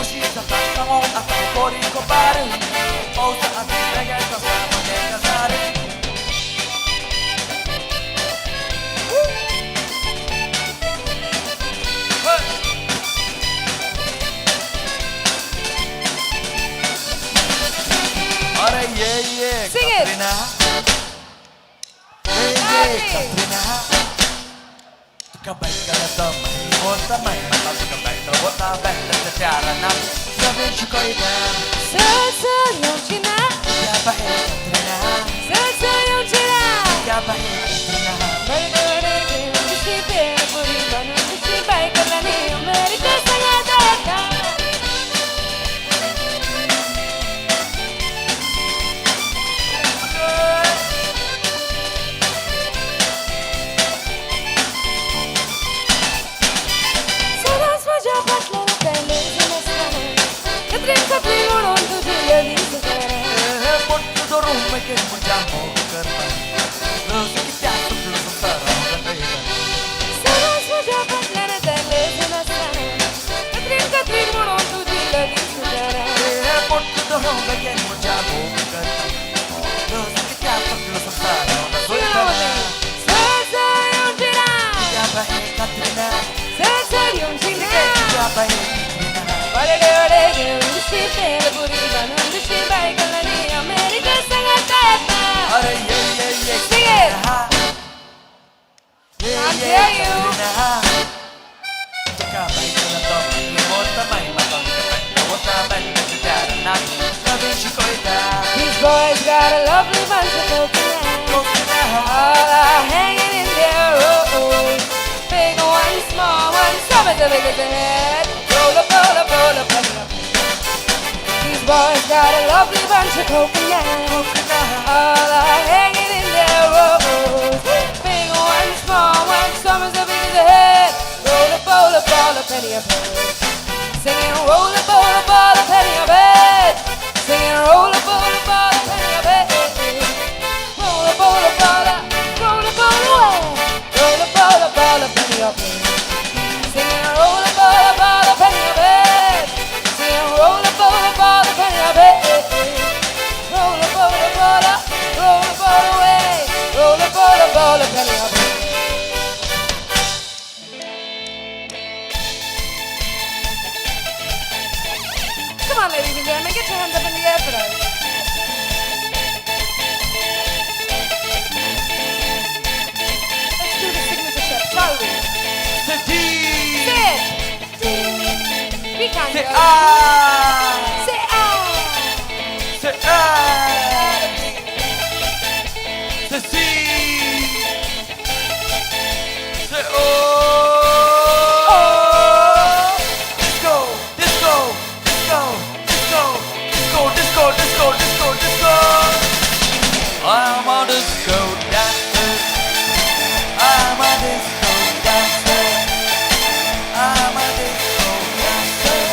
खुशी जाता सांगोंक आतां बरी खबर पावसा आदी बेगीन आसा म्हजें काजार. अरे ये Sing it. Katrina, ये Katrina, तुका बायकला तो माही होता माही माता तुका बायकला होता बायकला प्यारा ना नवीन शिकवता. सर सर येवची ना, या बाहेर कत्रिना, सर सर येवची ना, या बाहेर कत्रिना. बडे बडे घेवन कशी पेर पुरी बनून कशी बायकलांनी अमेरिका सांगात येता. सदांच म्हज्या फाटल्यान पेलेज नासतना कत्रीन कत्रीन म्हणून तुजी ललीज करा. पोट धरून मागीर म्हज्या मोग करता लस कित्याक सुटलो संवसार सदांच म्हज्या फाटल्यान पेलेज नासतना कत्रीन कत्रीन म्हणून तुजी ललीज करा. पोट धरून मागीर म्हज्या मोग करता लस कित्याक सुटलो संवसार. सर सर येवची ना, या बाहेर कत्रिना, सर सर येवची ना, या बाहेर कत्रिना. वडे वडे घेवन कशी पेर पुरी बनून कशी बायकलांनी अमेरिका सांगात येता. अरे ये ये ये Sing it. ये I ये dare you. Katrina, तुका बायकला तो माही होता माही माता तुका बायकला होता बायकला प्यारा ना नवीन शिकवता. These boys got a lovely bunch of coconuts. All are hanging in their rows. Big one, small one, some of the big as a head. Roll up, roll up, roll up, roll up. These boys got a lovely bunch of coconuts. All are hanging in their rows. Big one, small one, some of the big as a head. Roll up, roll up, roll up, penny a bed. Singing roll up, roll up, roll up, penny a bed. Singing roll up, roll up, roll up, penny a bed. Roll up, roll up, roll up, roll up, roll away. Roll up, roll up, roll up, penny a bed. Singing roll up, roll up, roll up, penny a bed. Singing roll up, roll up, roll up, penny a bed. Roll up, roll up, roll up, roll up, roll away. Roll up, roll up, roll up, penny a bed. Come on, ladies and gentlemen, get your hands up in the air for us. Let's do the signature step, shall we? Say D. Say it. We can't Say go. I. Say ah. Say I. Say C. Say O. Disco, disco, disco, disco, disco, disco, disco, disco, disco. I'm a disco dancer. I'm a disco dancer. I'm a disco dancer.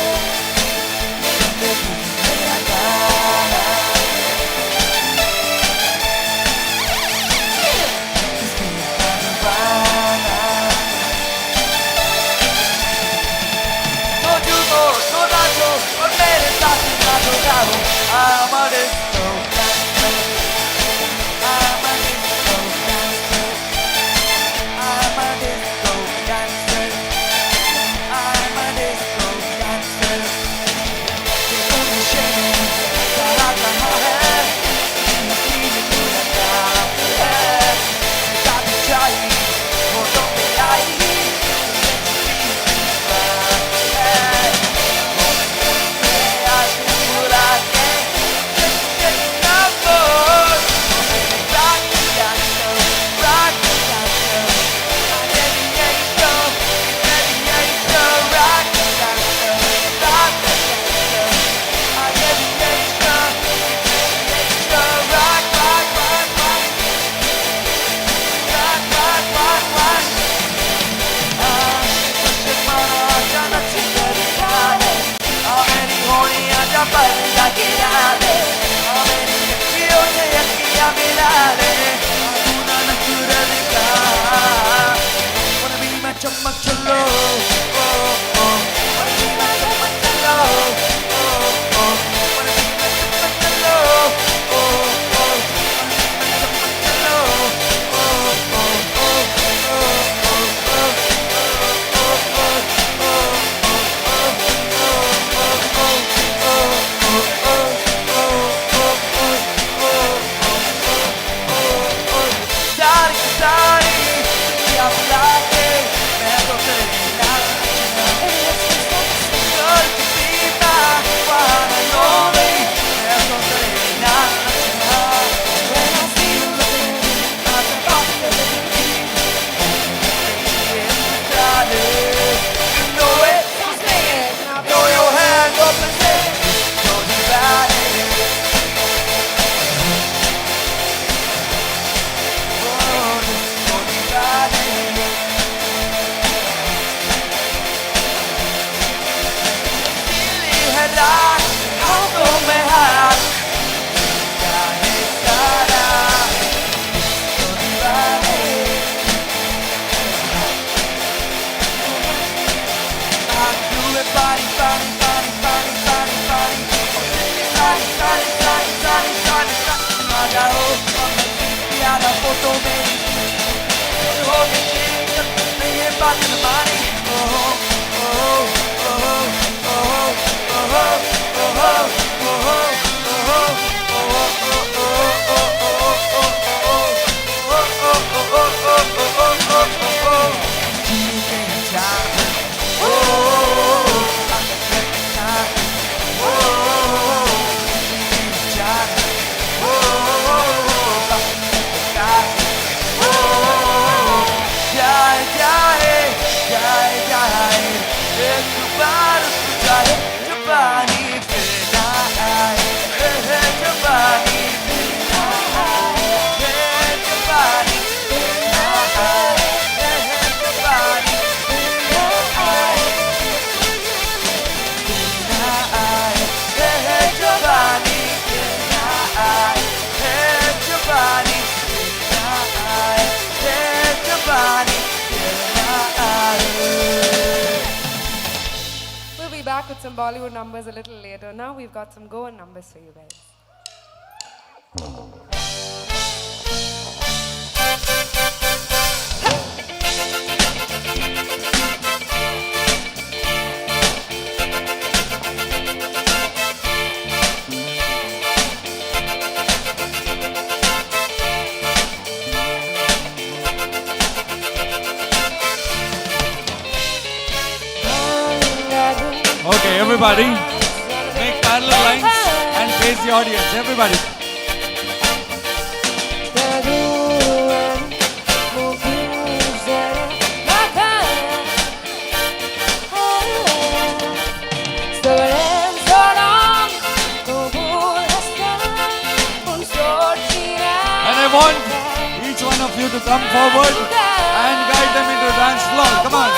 तो Mary हो गई मैं ये बात न मानी। ओ ओ ओ ओ ओ ओ ओ We'll be back with some Bollywood numbers a little later. Now we've got some Goan numbers for you guys. Okay, everybody, make parallel lines and face the audience. Everybody. And I want each one of you to come forward and guide them into the dance floor. Come on.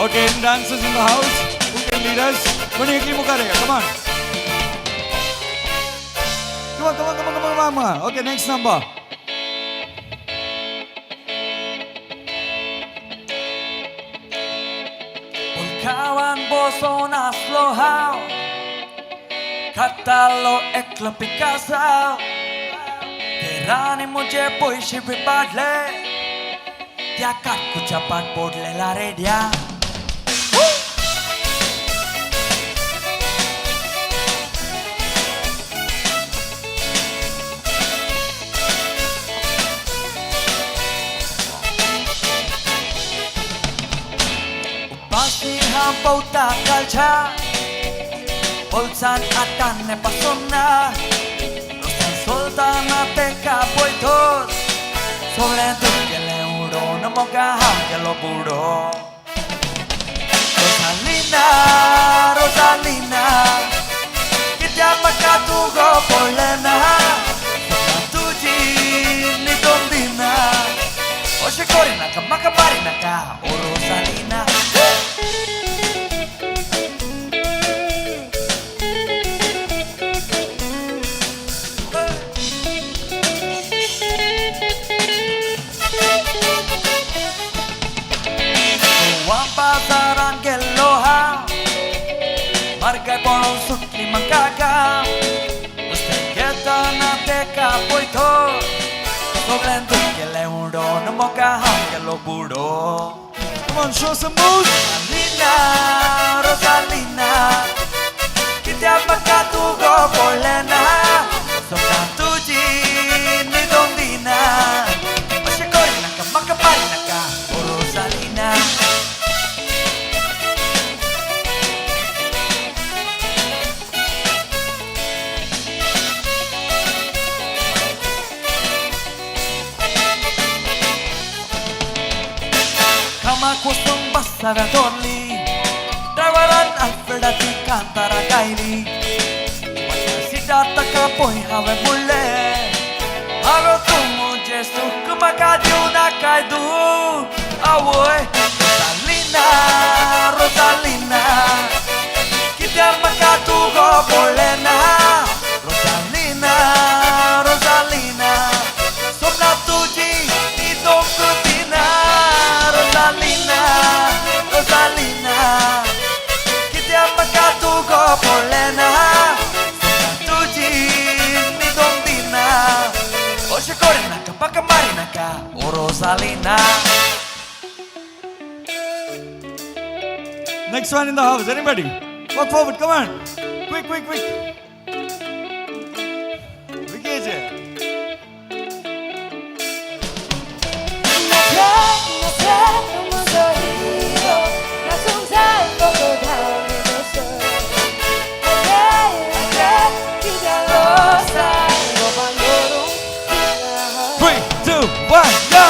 Okay, dancers in the house who can lead us? Koni ekli mukha rahega. Come on. Come on, come on, come on, come on, come on. Okay, next number. Kawan boson aslo हांव खातालो एकलो पिकासांव तेरांनी म्हजे पयशे बी पाडले त्या काटकुच्या पाट पडलेला रेड्या. Pauta kalcha Bolsan atane pasona Rosan चलतना तेका पळयतच सगळें तुगेलें उडोवन मोगा हांव गेलो बुडो. रोजालिना रोजालिना कित्याक म्हाका तूं गो पडलें ना, तुजी न्हिदोन दिना, अशें करिनाका म्हाका मारिनाका ओ रोजालिना. बाजारान गेल्लो हांव मार्गाय पळोवन सुटली म्हाका गांव, नुस्तें घेतना तेका पळयतच सगळें तुगेलें उडोवन म्हाका हांव गेलो बुडो. Come on, show some moves. Rosalina, Rosalina, कित्याक म्हाका तूं गो पडलें ना, सपनां तुजी न्हिदोन दिना, अशें करिनाका म्हाका मारिनाका ओ रोजालिना. कामाक वचून बसाव्या दवरली, ड्रायव्हरान अल्फ्रेडाची कांतारां गायली, म्हज्या सिटार ताका पळय हांवें म्हणलें, आगो तूं म्हजें सूख म्हाका दिवं नाकाय दूख. आवय रोजालिना रोजालिना कित्याक म्हाका तूं गो पडलें ना, रोजालिना रोजालिना सपनां तुजी न्हिदोंक दिना, रोजालिना रोजालिना कित्याक म्हाका तूं गो पडलें ना, सपनां तुजी न्हिदोंक दिना, अशें करिनाका म्हाका मारिनाका ओ Rosalina. Next one in the house. Anybody? Walk forward. Come on. Quick, quick, quick. Vicky ji. Three, two, one, go!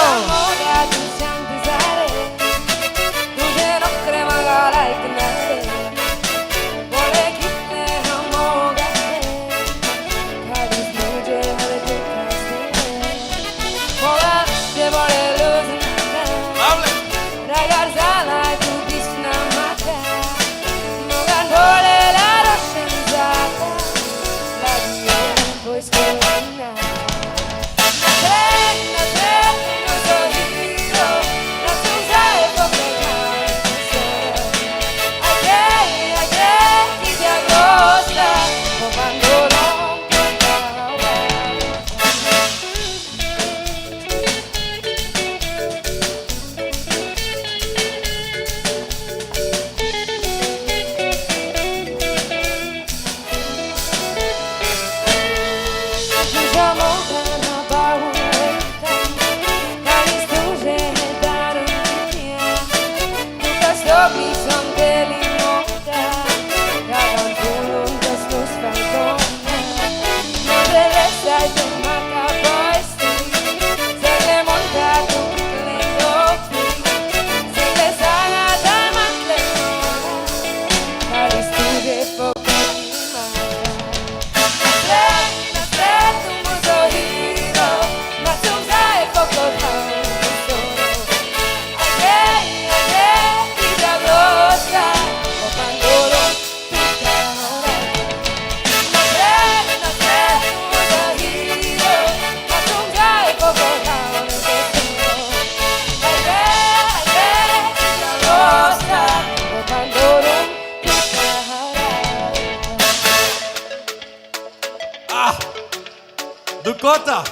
Dakota.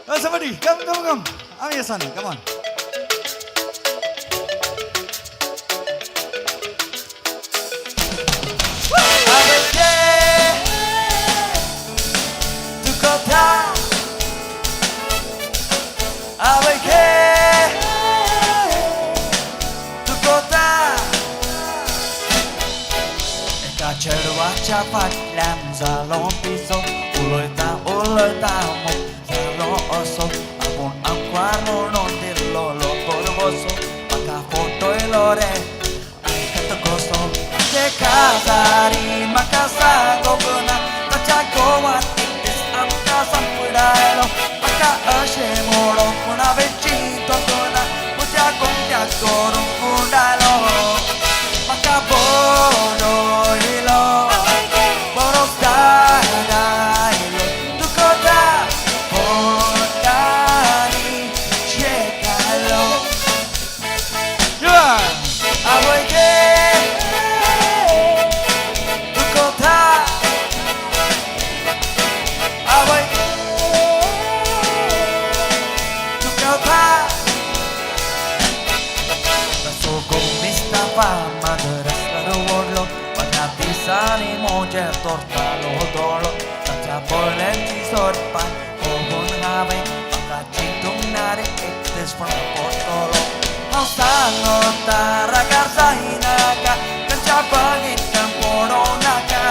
Oh, somebody, come, come, come. I'm here, son. Come on. Dakota. Dakota. एका चेडवाच्या फाटल्यान जालो पिसो, उलयता. उलयता मोग जालो असो आपूण आमकार म्हणून दिल्लो भरवसो म्हाका फटयलो रे आयकत कसो ते काजारी म्हाका सांगोंक ना ताच्या गोवान एक दीस आमकां सांपडायलो म्हाका अशें म्हणूंक पूण हांवें चिंतोंक ना म्हज्या गोमट्याक करूंक गुंडायलो म्हाका बरयलो बरो दायलो तुका पोटांनी शेकायलो आवय गे तुका आवय गे तुका तसो गोमिस्ताफा मादर ओडलो पन्ना दिसांनी म्हजेर तोरतालो दोळो ताच्या पळ्यांची सोडपान पळोवन हांवें म्हाका चिंतूंक ना रे एक दीस पूण पडटलो हांव सांगता रागार जायनाका तांच्या बगीतान पडोवं नाका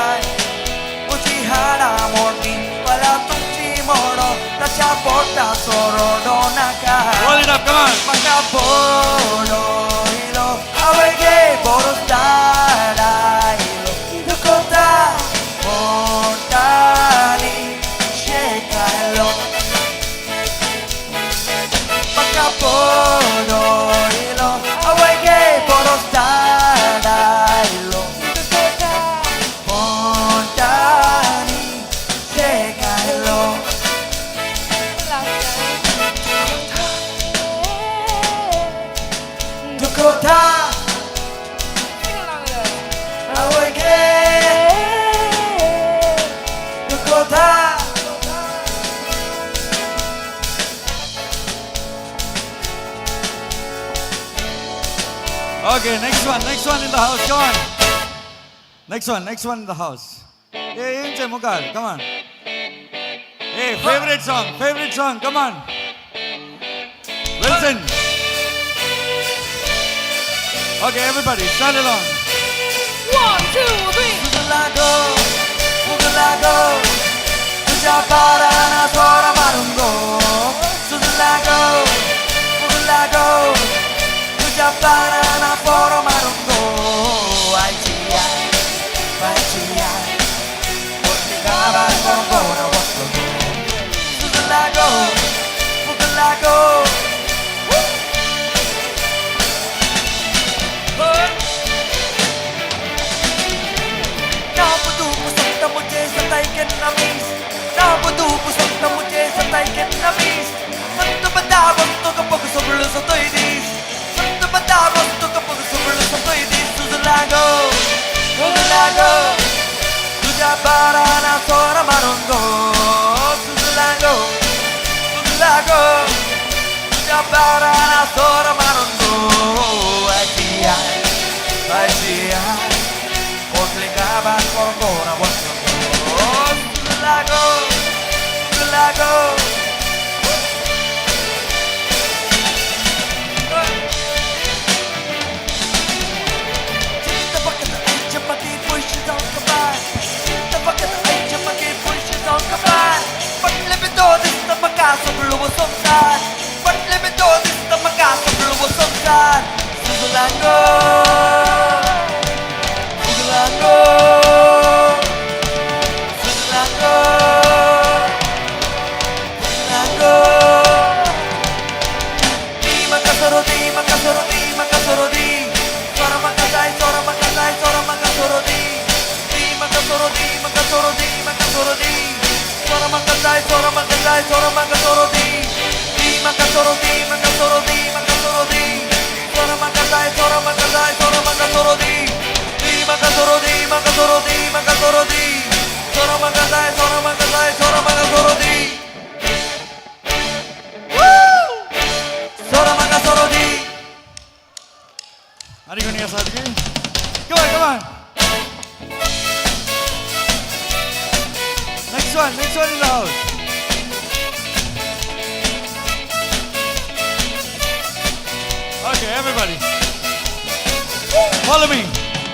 म्हजी हाडां मोडली पळया तुमची मोडो ताच्या पोटाचो रडोवं नाका Roll it up, come on. म्हाका बरयलो आवय गे बरोच दाडायलो दुखता पोटांनी शेकायलो म्हाका बरयलो आवय गे बरोच दाडायलो दुखता पोटांनी शेकायलो दुखता आवय गे दुखता Okay, next one in the house, come on. Next one in the house. Hey, Inche Mukar, come on. Hey, favorite song, come on. Wilson. Okay, everybody, start along. 1, 2, 3. Fugalago, fugalago, तुझ्या पाराना सोरा मारून गो. सुजलागो, फुगलागो, तुझ्या Parana पोरो मारून गो. आयची I, पायची I, पोटली गावार कोण वसलो गो. सुजलागो, फुगलागो. Come on, come on. Next one in the house. Okay, everybody. Follow me.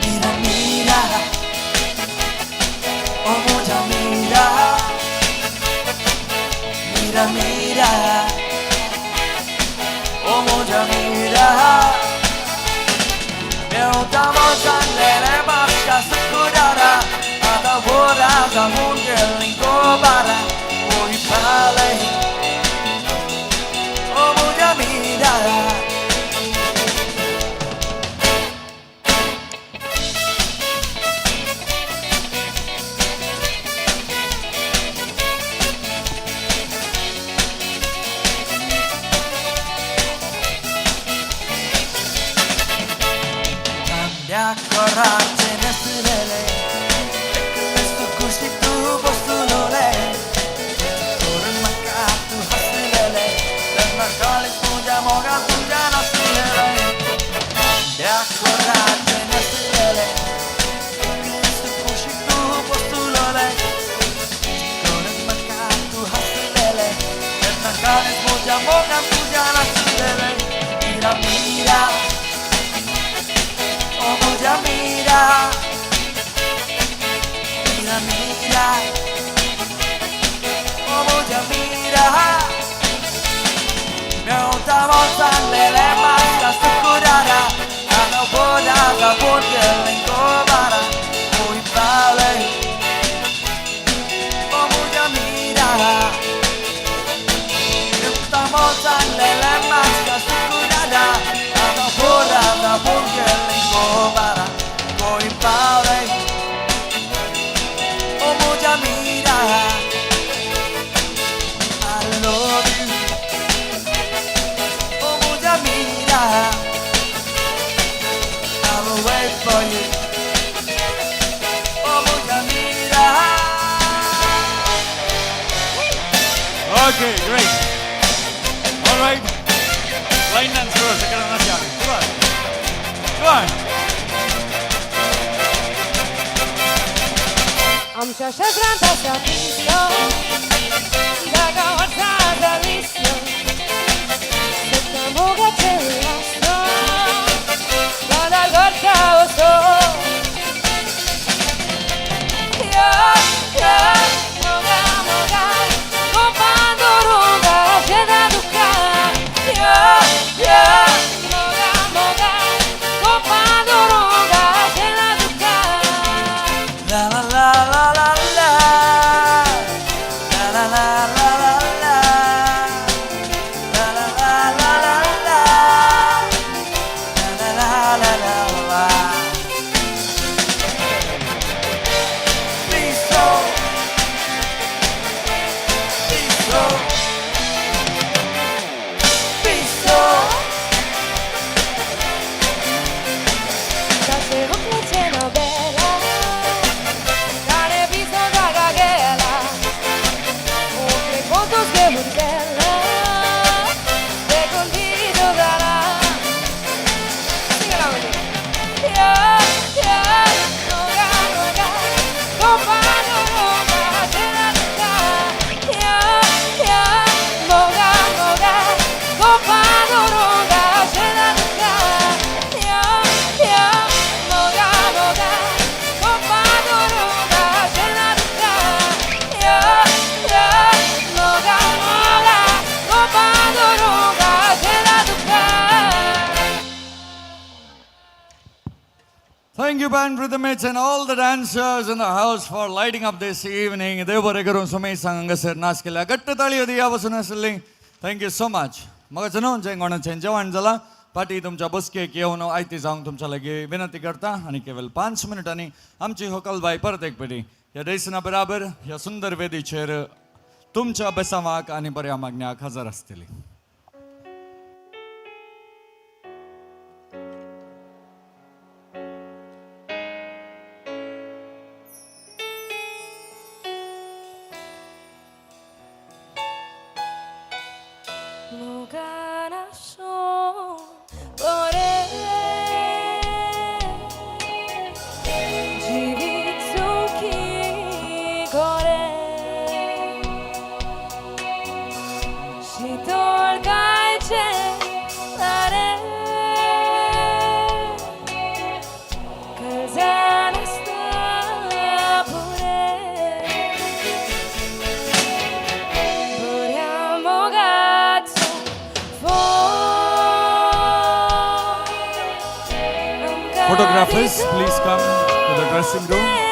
Mira, mira, oh mucha mira. Mira Mira, ओ म्हज्या मीरा. मेवता मोजांलेले मास्का सुकुडारा, आतां वोराजा मुंगेलिंग गोबारा, ओय पाले, ओ म्हज्या मीरा. कोराचे नेसलेले एकलेच तूं खुशी तूं बसलोले, करून म्हाका तूं हसलेले, तेन्ना काळीज तुज्या मोगान तुज्या नासलेले. त्या कोराचे नेसलेले एकलेच तूं खुशी तूं बसलोले, करून म्हाका तूं हसलेले, तेन्ना काळीज तुज्या मोगान तुज्या नासलेले. मीरा मीरा, ओ म्हज्या मीरा, मीरा मीरा, ओ म्हज्या मीरा. मेवता मोजांलेले मास्का सुकुडारा, आतां वोराजा मुंगेलिंग गोबारा, ओय पाले, ओ म्हज्या मीरा. मेवता मोजांलेले मास्का सुकुडारा, आतां वोराजा मुंगेलिंग गोबारा, ओय पाले, ओ म्हज्या मीरा. I love you, ओ म्हज्या Meera. I will wait for you, ओ म्हज्या Meera. Okay, great. All right. Line dance for us. Come on. Come on. आमच्या शेजरांत आसा पिसो, जागा वर्सां जालीसो, सुद्दां मोगाचें उल्लासो, गादार करता वसो. यो यो मोगा मोगा, कोपान दवरूंक आशेता तुका. यो यो मोगा मोगा, कोपान दवरूंक आशेता तुका. La la la la la la, la la la la la la, la la la la la la, la la la la la. Piso, piso, piso. ताचे हुकलेचें नोबेला, ताणें पिसो जागा गेला, हुकले कोतूस घेवन गेला, देखून पिसो जाला. Sing along with me. यो यो मोगा मोगा, कोपान दवरूंक आशेता तुका. यो यो मोगा मोगा, कोपान दवरूंक आशेता तुका. यो यो मोगा मोगा, कोपान दवरूंक आशेता तुका. यो यो मोगा मोगा, कोपान दवरूंक आशेता तुका. Thank you, band rhythmists and all the dancers in the house for lighting up this evening. देव बरें करूं सुमेश हांगासर नाच केल्या. घट्ट ताळयो दिया बसून आसली. Thank you so much. म्हाका न्हू जें कोणाचें जेवण जालां पाटी तुमच्या बसकेक येवन आयती जावंक तुमच्या लागीं विनंती करता. आनी केवल 5 मिनटांनी आमची होकलबाय परत एक पेटी ह्या देसना बराबर ह्या सुंदर वेदीचेर तुमच्या बेसांवाक आनी बऱ्या मागण्याक हजर आसतली. Corazón por जीवित सुखी करे शीतल. Photographers, please come to the dressing room.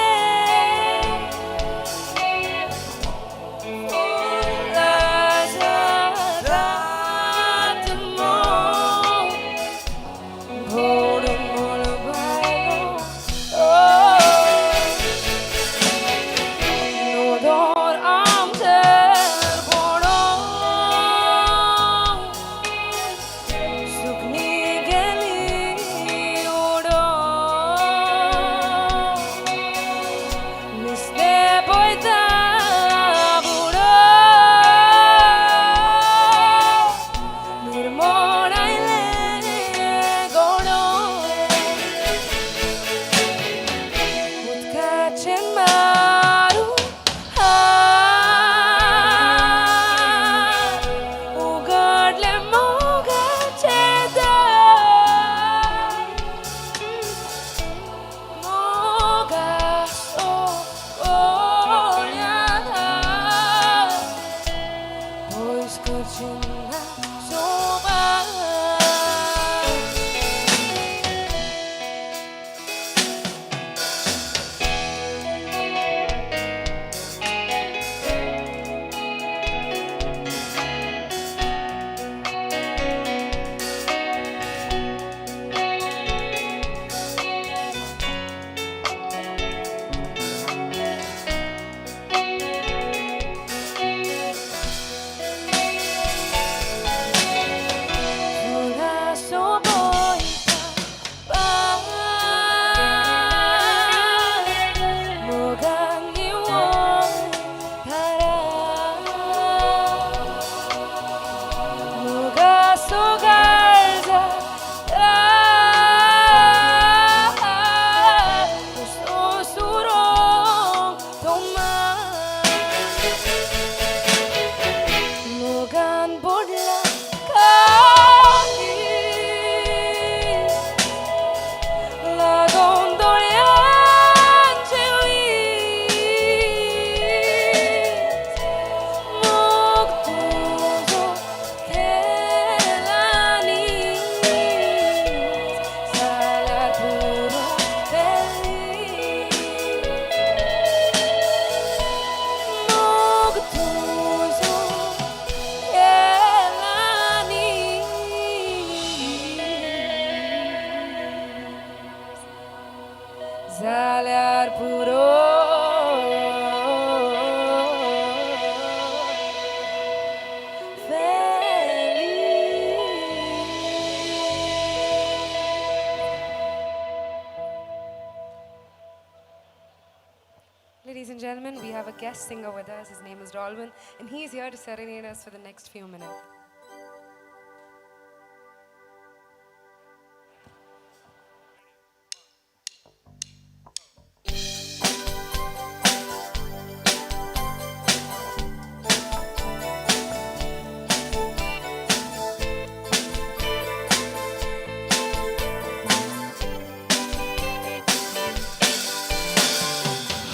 Ladies and gentlemen, we have a guest singer with us. His name is Rolwyn, and he's here to serenade us for the next few minutes.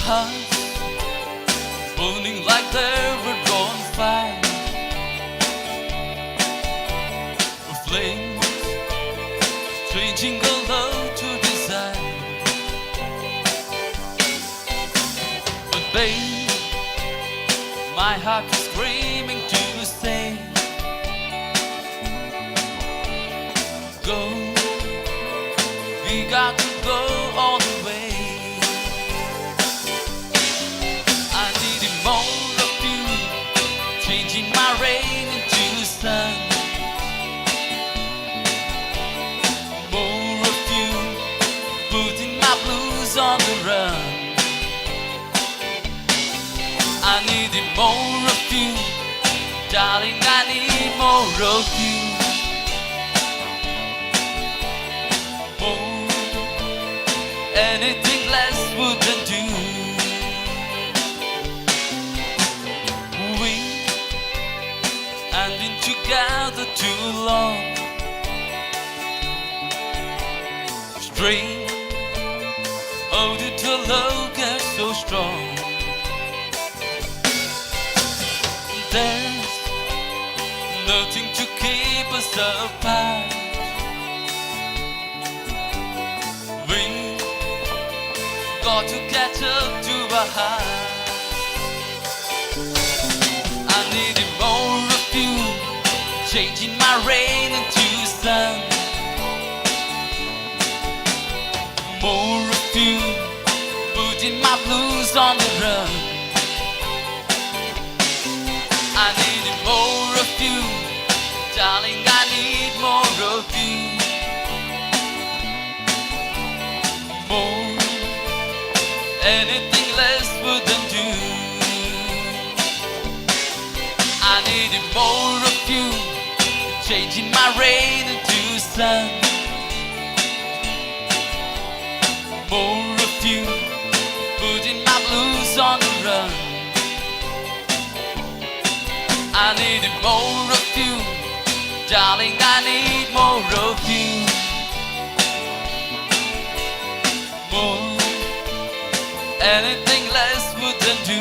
Hearts burning like they were on fire, flames changing a love to desire. But babe, my heart is screaming to say, go, we got to go all the way. I need more of you, changing my rain into sun. More of you, putting my blues on the run. I need more of you, darling, I need more of you. More, anything less wouldn't do. We have been together too long. Strange, oh, did the love get so strong? There's nothing to keep us apart. We Got to catch up to a high. I needed more of you, changing my rain into sun. More of you, putting my blues on the run. I needed more of you, darling, I need more of you. More, anything less wouldn't do. I needed more of you, changing my rain into sun. More of you, putting my blues on the run. I needed more of you, darling, I need more of you. More, anything less wouldn't do.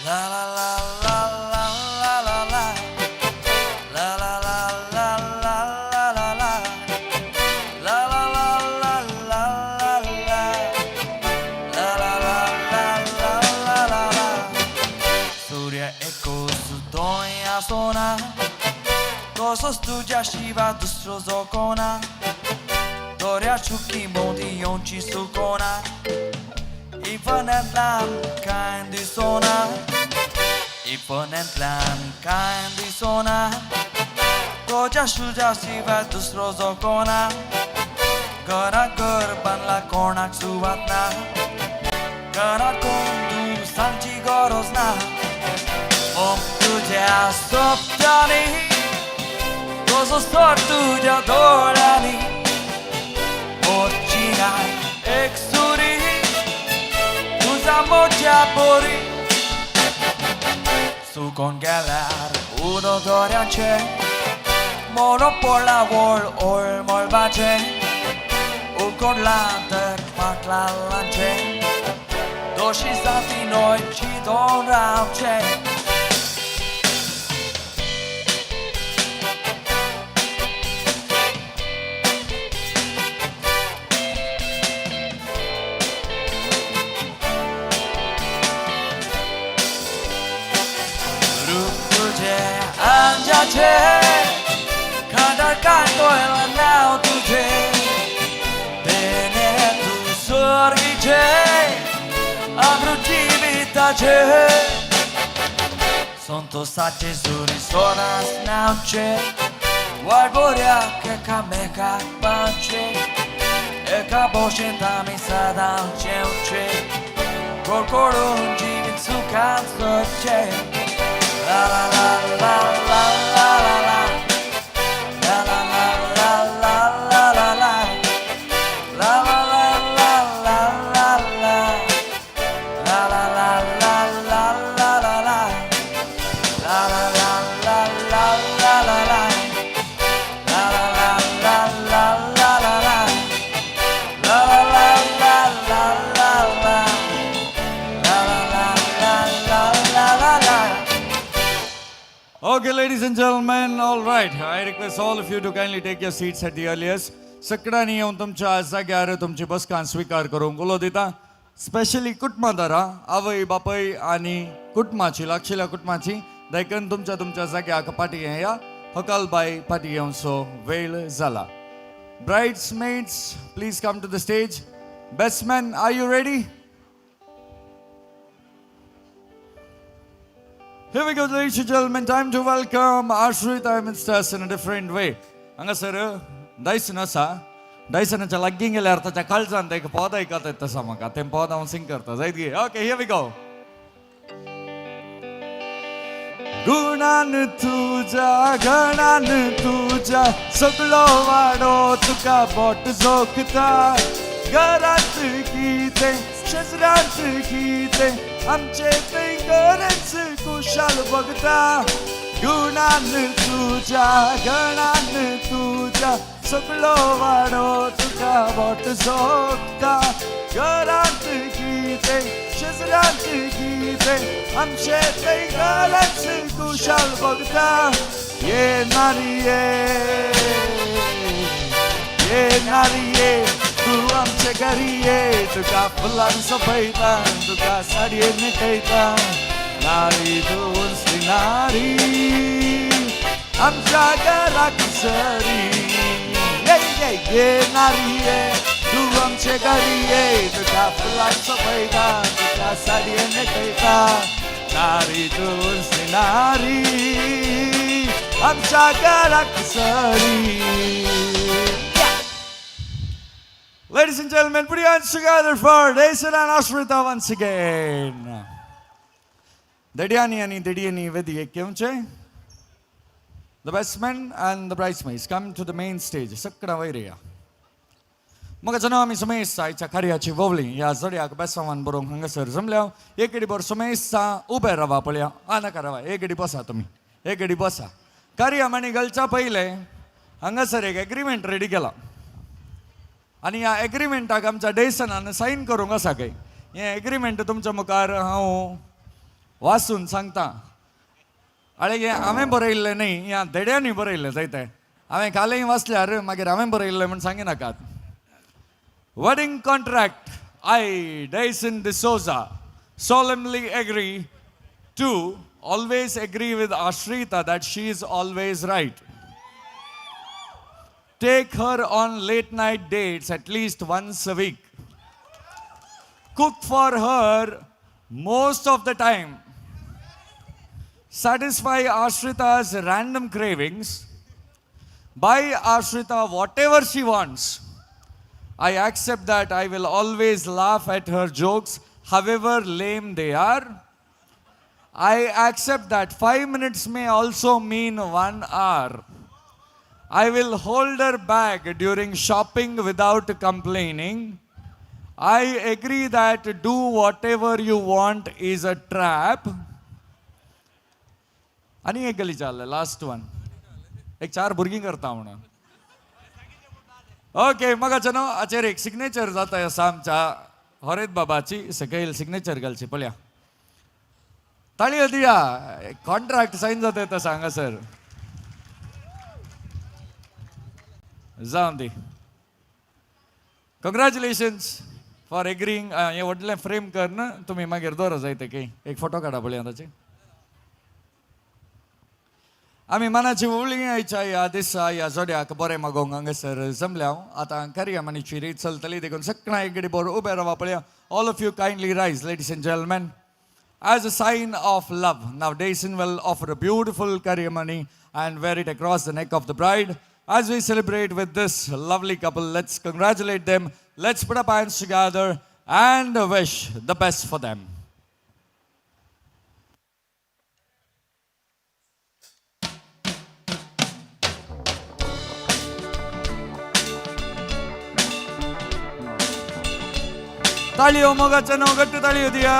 La la la la la la la la. La la la la la la la la. La la la la la la la. La la la la la la la la. सूर्य एकोस दोय आसोना, तसोच तुज्या शिवा दुसरो जोकोना, दर्या सुकी मोदी येवची सुकोना, इफनांतल्यान कांय दिसोना, इफनांतल्यान कांय दिसोना, तुज्या सुज्या शिवाय दुसरो जोकोना, घरा घर बांदला कोणाक सुवात ना, घरा कोण तूं सांगची गरज ना, मोग तुज्या सोपट्यांनी, तसो सोड तुज्या दोळ्यांनी, मोची नाय एक सुरी, तुझा मोज्या बोरी, सुकोन गेल्यार उदक दर्याचें, मोनो पडला वळ ओळ मळबाचें, उकडलां तर पाटलांचें, दोशी जाती न्हय चिंतून रावचें. रूप तुझे अंजाचे, खांदार कांटोयला नांव तुझे, तेने तूं सर्गीचे, आमरू जिविताचे, संतोषाचे सुरी सदांच नांवचे, वाट बऱ्याक एकामेकाक पावचे, एका भशेन आमी सदांच जेवचे, कडकडून जिवीत सुखान सरचें. La la la la la la la la. La la la la la la la la. La la la la la la la. La la la la la la la la. La la la la la la la la. La la la la la la la la. La la la la la la la. La la la la la la la la. Okay, ladies and gentlemen, all right. I request all of you to kindly take your seats at the earliest. सगळ्यांनी येवन तुमच्या जाग्यार तुमची बसकां स्विकार करूंक उलो दिता. Specially कुटुंबादारां, आवय बापय आनी कुटुंबाची, लागशिल्ल्या कुटुंबाची, देखून तुमच्या तुमच्या जाग्याक फाटीं येया. हकाल बाय फाटीं येवचो वेळ जाला. Bridesmaids, please come to the stage. Best man, are you ready? Here we go, ladies and gentlemen. Time to welcome Ashrita Misters in a different way. हांगासर डायसन आसा. डायसनाच्या लागीं गेल्यार ताच्या काळजान एक पद आयकता येता तसा म्हाका. तें पद हांव सिंग करता जायत गे. Okay, here we go. गुणान तुज्या, गणान तुज्या, सगळो वाडो तुका बोट जोखता. घरांत कितें शेजरांत कितें आमचे थंय घरच खुशाल भोगता गुणान तुज्या गणान तुज्या सगळो वाडो तुका बोट सोदता घरांत कितें शेजरांत कितें आमचे थंय घरच खुशाल भोगता ये नारी ये नारी ये तूं आमचे घरी ये तुका फुलां सोंपयता तुका साडयेन न्हेटयता नारी तूं नारी आमच्या घराक सरी ये ये ये नारी ये तूं आमचे घरी ये तुका फुलां सोंपयता तुका साडयेन न्हेटयता नारी तूं नारी आमच्या घराक सरी. Ladies and gentlemen, put your hands together for Dayson and Ashrita once again. देडियानी आणि देडियनी वेदी एक घेवचे. The best men and the bridesmaids come to the main stage. सगळा वयर या. मग जण आमी सुमेस्ता आयच्या कार्याची वोवली ह्या जोडयाक बेसावान बरोवंक हांगासर जमल्या. एक गडी बर सुमेस्ता उबे रावा पळया. आ नाका रावा, एक गडी बसा तुमी, एक गडी बसा. कार्य आनी घालच्या पयले हांगासर एक एग्रीमेंट रेडी केला आनी ह्या एग्रीमेंटाक आमच्या डेसनान सायन करूंक आसा काय. हें एग्रीमेंट तुमच्या मुखार हांव वाचून सांगता. आळे हें हांवें बरयल्लें न्ही, ह्या देड्यांनी बरयल्लें जायते. हांवें कालय वाचल्यार मागीर हांवें बरयल्लें म्हूण सांगिनाकात. Wedding contract, I, Dyson D'Souza, solemnly agree to always agree with Ashrita that she is always right. Take her on late night dates at least once a week. Cook for her most of the time. Satisfy Ashrita's random cravings. Buy Ashrita whatever she wants. I accept that I will always laugh at her jokes, however lame they are. I accept that 5 minutes may also mean 1 hour. I will hold her bag during shopping without complaining. I agree that do whatever you want is a trap. आनी एक गली चालले last one. एक चार भुरगीं करता म्हणून. Okay, मगाच्या न्हू हाचेर एक सिग्नेचर जाता आसा आमच्या हरेत बाबाची. सकयल सिग्नेचर घालची पळया. ताळयो दिया. कॉन्ट्रॅक्ट सायन जाता तसं हांगासर. जावं दी. कंग्रॅच्युलेशन्स फॉर एग्रींग. हें व्हडलें फ्रेम कर तुमी मागीर दवरा जायते की एक फोटो काडा पळया ताचे. आमी मनाची वळी आयच्या ह्या दिसा ह्या जोड्याक बरें मागोवंक हांगासर जमल्या. आतां कार्यामानीची रीत चलतली देखून सगळ्यां एक गडी बरो उबे रावा पळया. All of you kindly rise, ladies and gentlemen, as a sign of love. Now Dayson will offer a beautiful karyamani and wear it across the neck of the bride. As we celebrate with this lovely couple, let's congratulate them. Let's put our hands together and wish the best for them. ತಾಳಿಯೋ ಮಗ ಚೆನ್ನೋ ಗಟ್ಟಿ ತಾಳಿಯೋದಿಯಾ.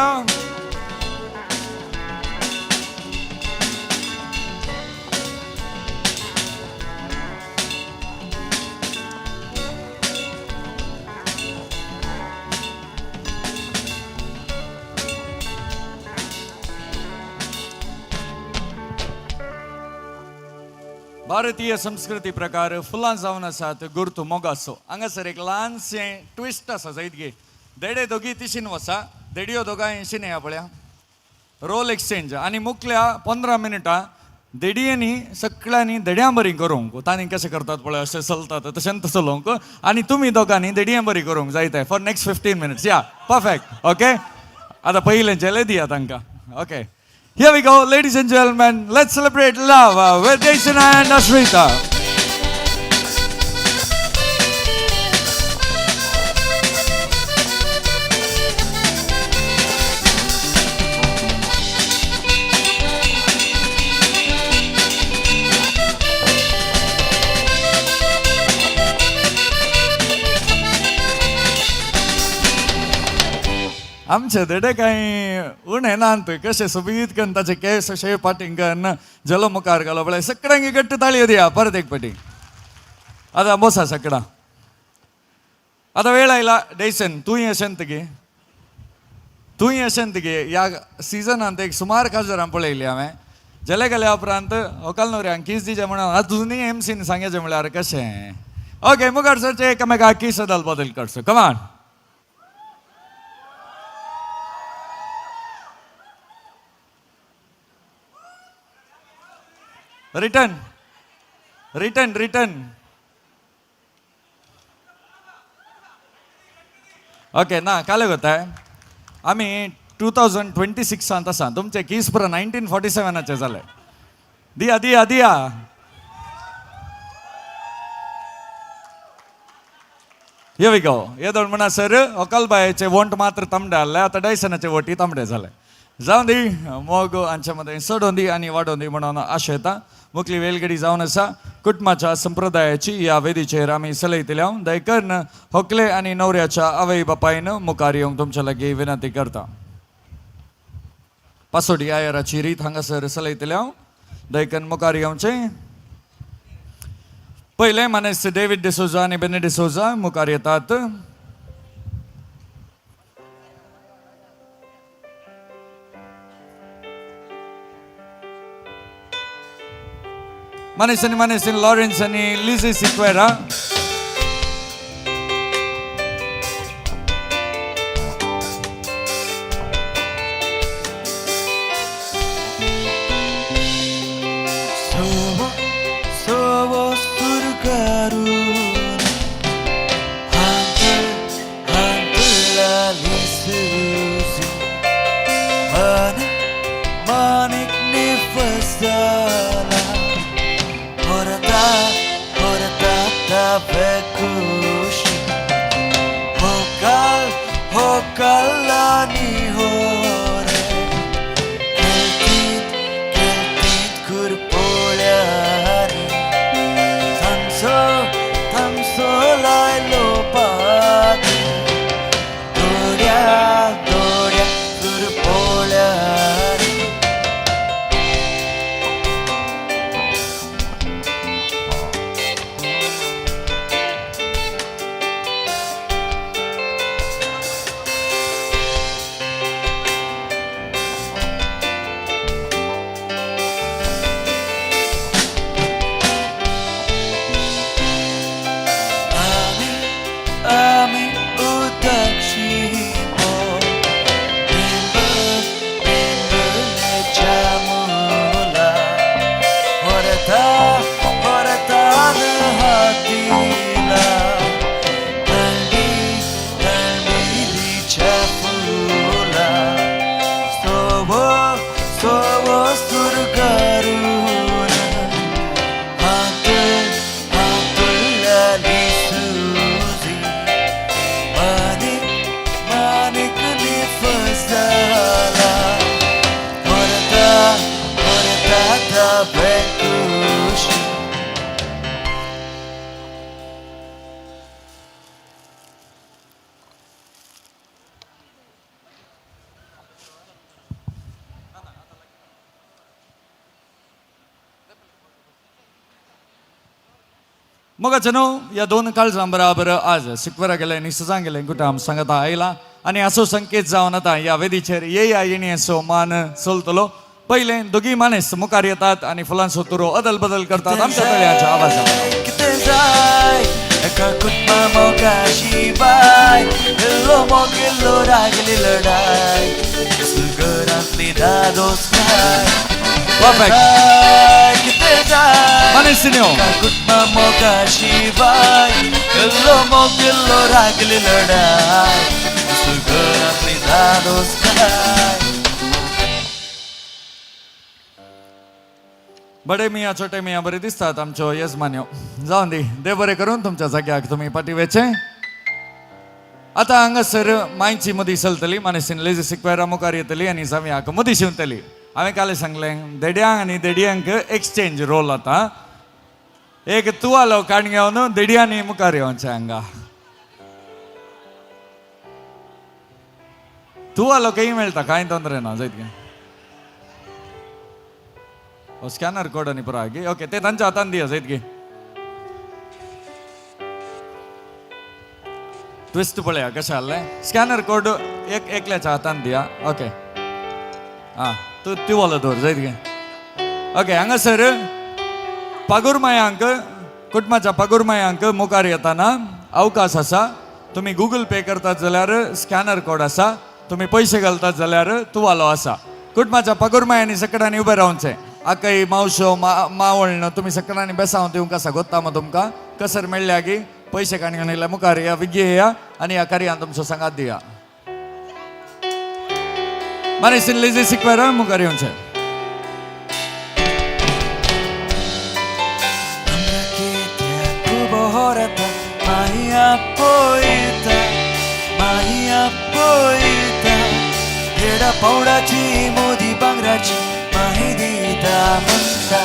भारतीय संस्कृती प्रकार फुलां जावन आसात गुर्तू मोगासो. हांगासर एक ल्हानशें ट्विस्ट आसा जायत गे. देडे दोगी तिशीन वसा, देडयो दोगां हेशीन येया पळया. Role exchange. आनी मुखल्या 15 मिनटां देडयेनी सगळ्यांनी देड्यां बरी करूंक तांणी कशें करतात पळय अशें चलतात तशेंच चलोवंक आनी तुमी दोगांनी देडयां बरी करूंक जायते फॉर नेक्स्ट 15 मिनट्स. या परफेक्ट. ओके, आतां पयलें जेले दिया तांकां. Okay, here we go, ladies and gentlemen, let's celebrate love with Jason and Ashrita. आमचे धडे कांय उणें नात कशें सोबीत करून ताचे केंस अशे पाटींग करून झेलो मुखार घालो पळय सगळ्यांक घट्ट ताळयो दिया परत एक पाटी. आतां बसा सगळां. आतां वेळ आयला डेसन तूंय अशें गे तूंय अशें गे ह्या सिजनांत एक सुमार काजरां पळयली हांवें. झेले गेल्या उपरांत व्हंकल न्हवऱ्यांक कीस दिचें म्हणून अजुनूय एमसीन सांगचें म्हळ्यार कशें. ओके मुखार सरचें एकामेकाक कीस अदल बदल करचो. कमान. Return return return. Okay ना काले कोताय आमी 2026 आसा. तुमचे कीस पुरा 1947 जाले. दिया दिया दिया. Here we go. येदोळ म्हणसर व्हंकल बायेचे वोंट मात्र तांबडे आहले आतां डायसनाचे वोटी तांबडे जाले. जावं दी मोग हांचे मदें चडोवन दी आनी वाडोवन दी म्हणून आशा येता. मुखली वेलगडी जावन आसा कुटुंबाच्या संप्रदायाची ह्या वेदीचेर आमी चलयतले. दयकरून होकले आनी न्हवऱ्याच्या आवय बापायन मुखार येवंक तुमच्या लागीं विनंती करता. पासोडी आयराची रीत हांगासर चलयतले. दयकन मुखार येवचें. पयलें मानेस्त डेवीड डिसोजा आनी बेनी डिसोजा मुखार येतात. मानेस्त आनी मानेस्त लॉरेन्स आनी लिझी सिक्वेरा. मोगाचे न्हू ह्या दोन काळजां बराबर आज सिक्वेरा गेले आनी सजां गेले कुटुंब सांगता आयला आनी असो संकेत जावन आतां ह्या वेदीचेर येया येणेचो मान चलतलो. पयलें दोगी मानेस मुखार येतात आनी फुलांचो तुरो अदल बदल करतात आमच्या तळयांच्या आवाजान. कितें जाय एका कुटुंबा मोगा शिवाय इल्लो मोग इल्लो रागली लढाय घरांतली दादोस काय. Perfect. कितें जाय मानेसिन्यो एका कुटुंबा मोगा शिवाय इल्लो मोग इल्लो रागली लढाय घरांतली दादोस काय. बडे मिया छोटे मिया बरे दिसतात आमच्यो येजमान्यो. जावन दी देव बरें करून तुमच्या जाग्याक तुमी फाटीं वेचें. आतां हांगासर मांयची मुदी चलतली. मानेसीन लेजी सिक्वेरा मुखार येतली आनी जावयाक मुदी शिंवतली. हांवें काल सांगलें देड्यांक आनी देडयांक एक्सचेंज रोल आतां. एक तुवालो काण घेवन देडयांनी मुखार येवचें हांगा. तुवालो काही मेळटा, कांय तोंदरे ना जायत गे. हो स्कॅनर कोड आनी पुरो गे. ओके, ते तांच्या हातान दिया जायत गे. ट्विस्ट पळया कशें आहलें. स्कॅनर कोड एक एकल्याच्या हातान दिया. ओके, आं तूं तुवालो दवर जायत गे. ओके, हांगासर पागुरमायांक, कुटुंबाच्या पागुरमायांक मुखार येताना अवकाश आसा. तुमी गुगल पे करतात जाल्यार स्कॅनर कोड आसा, तुमी पयशे घालतात जाल्यार तुवालो आसा. कुटुंबाच्या पागुरमायांनी सगळ्यांनी उबें रावचें. आकय मावशो मावळण तुमी सगळ्यांनी बेसांव दिवंक आसा. गोत्ता मग तुमकां कसर मेळ्ळ्या की पयशे काणी घेवन मुखार या, विगी या आनी ह्या कार्यान तुमचो सांगात दिया. माने लिजी सिक्वेरा मुखार येवचें. पावडाची मोदी बांगराची माही दिता म्हणटा,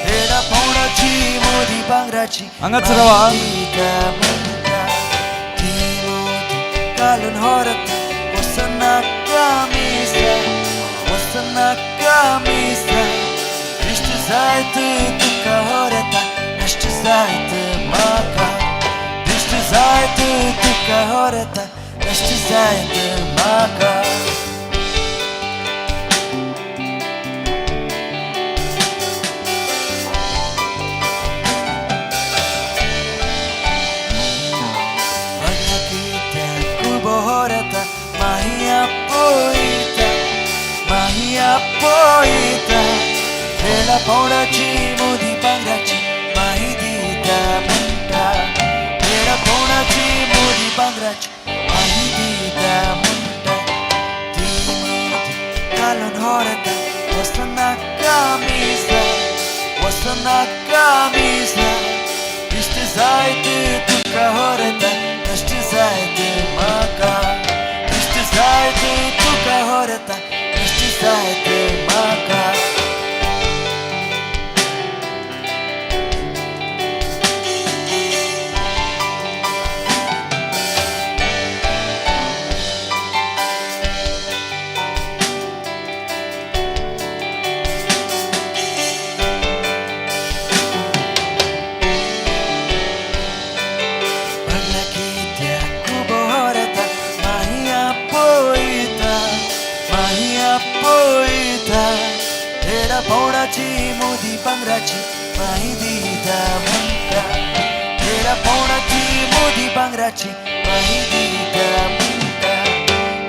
देडा पावडाची मोदी बांगराची हांगाच रावा. दिता म्हणटा, ती मोदी घालून होरता वसना कामिसा, वसना कामिसा, इश्ट जायत तुका होरता, नश्ट जायत म्हाका, इश्ट जायत तुका होरता, नश्ट जायत म्हाका. देडा पावडाची मोदी बांगराची माही दिता म्हणटा, देडा पावडाची मोदी बांगराची माही दिता म्हणटा, ती मोदी घालून होरता वसना कामिसा, वसना कामिसा, इश्ट जायत तुका होरता, नश्ट जायत म्हाका, इश्ट जायत तुका होरता, नश्ट जायत म्हाका. पावडाची मोदी बांगराची माही दिता म्हणटा, देडा पावडाची मोदी बांगराची माही दिता म्हणटा,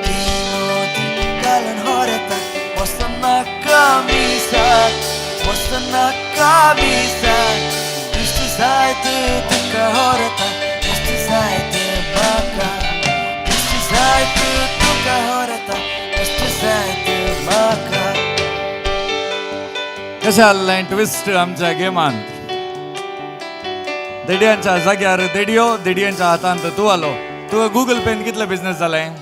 ती मोदी घालून होरता वसना कामिसा, वसना कामिसा, इश्ट जायत तुका होरता, इश्ट जायत म्हाका, इश्ट जायत तुका होरता, इश्ट जायत म्हाका. कशें आहलें ट्विस्ट आमच्या गेमांत. देडयांच्या जाग्यार देडयो, देडयांच्या हातांत तुवालो. तुका गुगल पेन कितले बिजनेस जालें?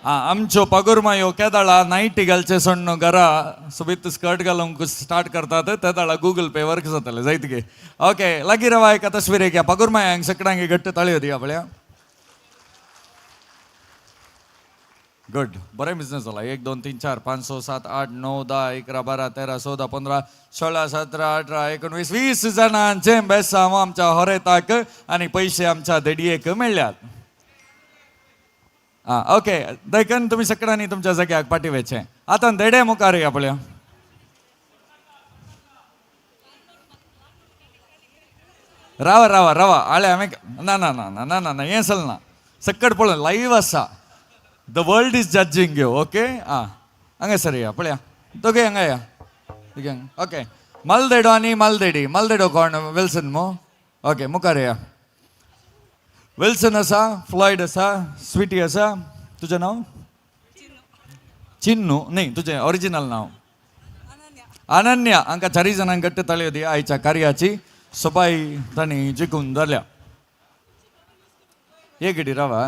आं, आमच्यो पागुरमायो केदाळा नायटी घालचे सोडून घरा सोबीत स्कर्ट घालूंक स्टार्ट करतात, तेदाळा गुगल पे वर्क जातलें जायत गे. ओके, लागीं रावा एका तस्वीर घ्या. पागुरमायांक सगळ्यांक घट्ट ताळयो दिया पळया. गुड, बरें बिजनेस जाला. 1 2 3 4 5 6 7 8 9 10 11 12 13 14 15 16 17 18 19 20 जाणांचें बेसांव आमच्या होरेताक आनी पयशे आमच्या देडयेक मेळ्ळ्यात. आं, ओके, देखून तुमी सगळ्यांनी तुमच्या जाग्याक पाटी वयचें. आतां देडे मुखार या पळया. रावा रावा रावा, आळे हांवें ना ना ना ना ना ना हें चलना. सक्कड पळोवन लायव्ह आसा. The world is judging you, okay? आं, हांगासर या पळया. दोगूय हांगा या. ओके, मालदेडो आनी मालदेडी. मालदेडो कोण? विल्सन मू? ओके, मुखार या. विल्सन आसा, फ्लॉयड आसा, स्विटी आसा. तुजें नांव? चिन्नू. न्ही, तुजें ओरिजिनल नांव? अनन्या. हांकां चारूय जाणांक घट्ट ताळयो दी. आयच्या कार्याची सोबाय तांणी जिखून धरल्या. एक घडी रावा.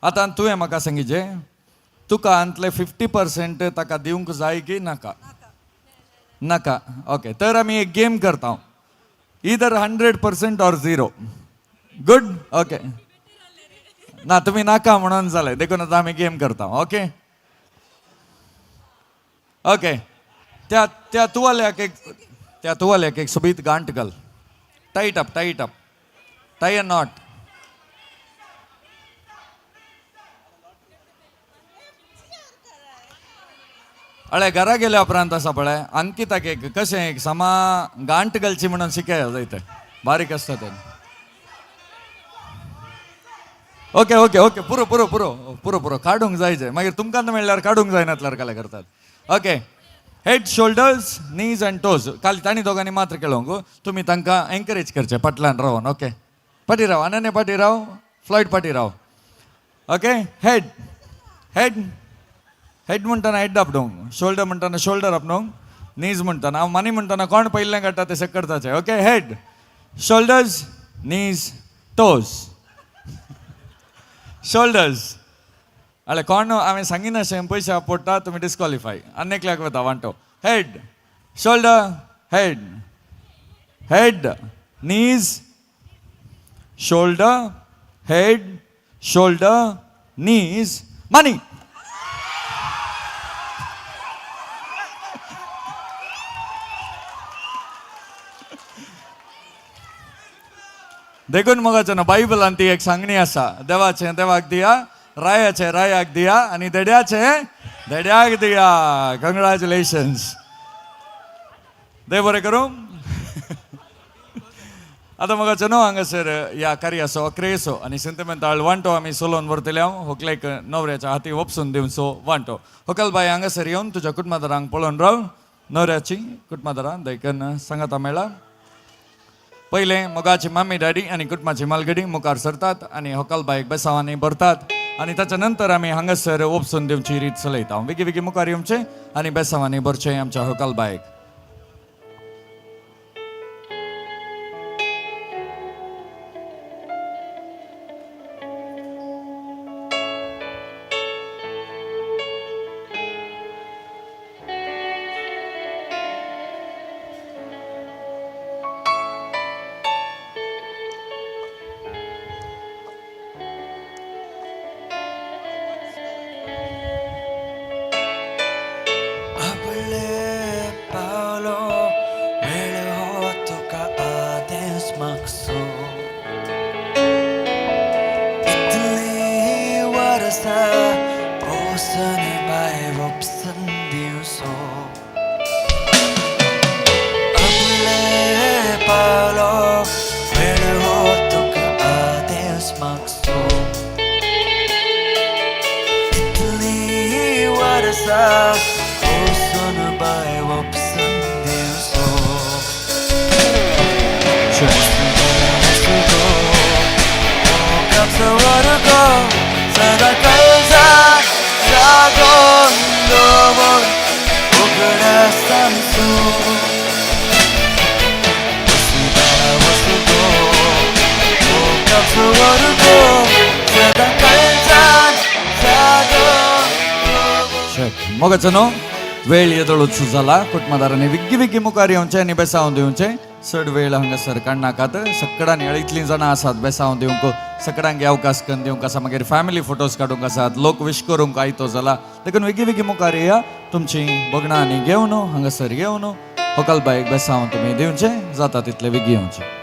आतां तुवें म्हाका सांगिजे, तुका हांतले 50% ताका दिवंक जाय की नाका? नाका. ओके, तर आमी एक गेम करता. Either 100% or 0. Good. Okay, ना तुमी नाका म्हणून जालें, देखून आतां आमी गेम करता. ओके ओके, त्या त्या तुवाल्याक एक, त्या तुवाल्याक एक सोबीत गांठ घाल. Tight up, tight up, tie a knot. अळे घरा गेल्या उपरांत आसा पळय अंकिताक एक कशें एक समा गांठ घालची म्हणून शिकय जायते, बारीक आसता तें. ओके ओके ओके, पुरो पुरो पुरो पुरो पुरो, काडूंक जाय जे मागीर तुमकां मेळ्ळ्यार काडूंक जायनातल्यार काले करतात. Okay, head, shoulders, knees and toes. खाली तांणी दोगांनी मात्र खेळोंक, तुमी तांकां एनकरेज करचें फाटल्यान रावन. ओके, फाटीं राव अनन्या, फाटीं राव, फ्लॉयड फाटीं राव. ओके, हेड हेड हेड म्हणटना हेड आपडोवंक, शोल्डर म्हणटना शोल्डर आपडोवंक, नीज म्हणटना हांव मनी म्हणटना कोण पयलें काडटा तें सेक करताचें. Okay, head, shoulders, knees, toes, shoulders. अळे कोण हांवें सांगिनाशें पयशे आपडटा तुमी डिस्कॉलिफाय. आनी एकल्याक वता वांटो. Head, shoulder, head, head, knees, shoulder, head, shoulder, knees, money. देखून मोगाचें न्हू बायबलान ती एक सांगणी आसा, देवाचें देवाक दिया, रायाचें रायाक दिया आनी देड्याचें देड्याक दिया. कंग्रेच्युलेशन्स, देव बरें करूं. आतां मोगाचें न्हू हांगासर ह्या कार्याचो अक्रेसो आनी सेंतिमेंताल वांटो आमी सोलोवन व्हरतले. हांव होकलेक न्हवऱ्याच्या हाती वपसून दिवचो वांटो. होकल बाय हांगासर येवन तुज्या कुटुंबादारांक पळोवन राव, न्हवऱ्याची कुटुंबादारां देखून सांगाता मेळा. पयलें मोगाची मामी डॅडी आनी कुटुंबाची मालगडी मुखार सरतात आनी होकल बायक बेसांवांनी भरतात आनी ताच्या नंतर आमी हांगासर ओपसून दिवची रीत चलयता. वेगीं वेगीं मुखार येवचें आनी बेसांवांनी भरचें आमच्या होकल बायक. मोगाचो न्हू वेळ येदोळूच जाला. कुटुंबादारांनी विग्गी विग्गी मुखार येवचें आनी बेसांव दिवचें. चड वेळ हांगासर काडनाकात. सकडांनी इतलीं जाणां आसात बेसांव दिवंक, सकडांक अवकाश करून दिवंक आसा, मागीर फॅमिली फोटोज काडूंक आसात, लोक विश करूंक आयतो जाला. देखून वेगीं वेगीं मुखार येया, तुमची भगणां आनी घेवन हांगासर येवन होकल बायक बेसांव तुमी दिवचें, जाता तितले वेगीं येवचें.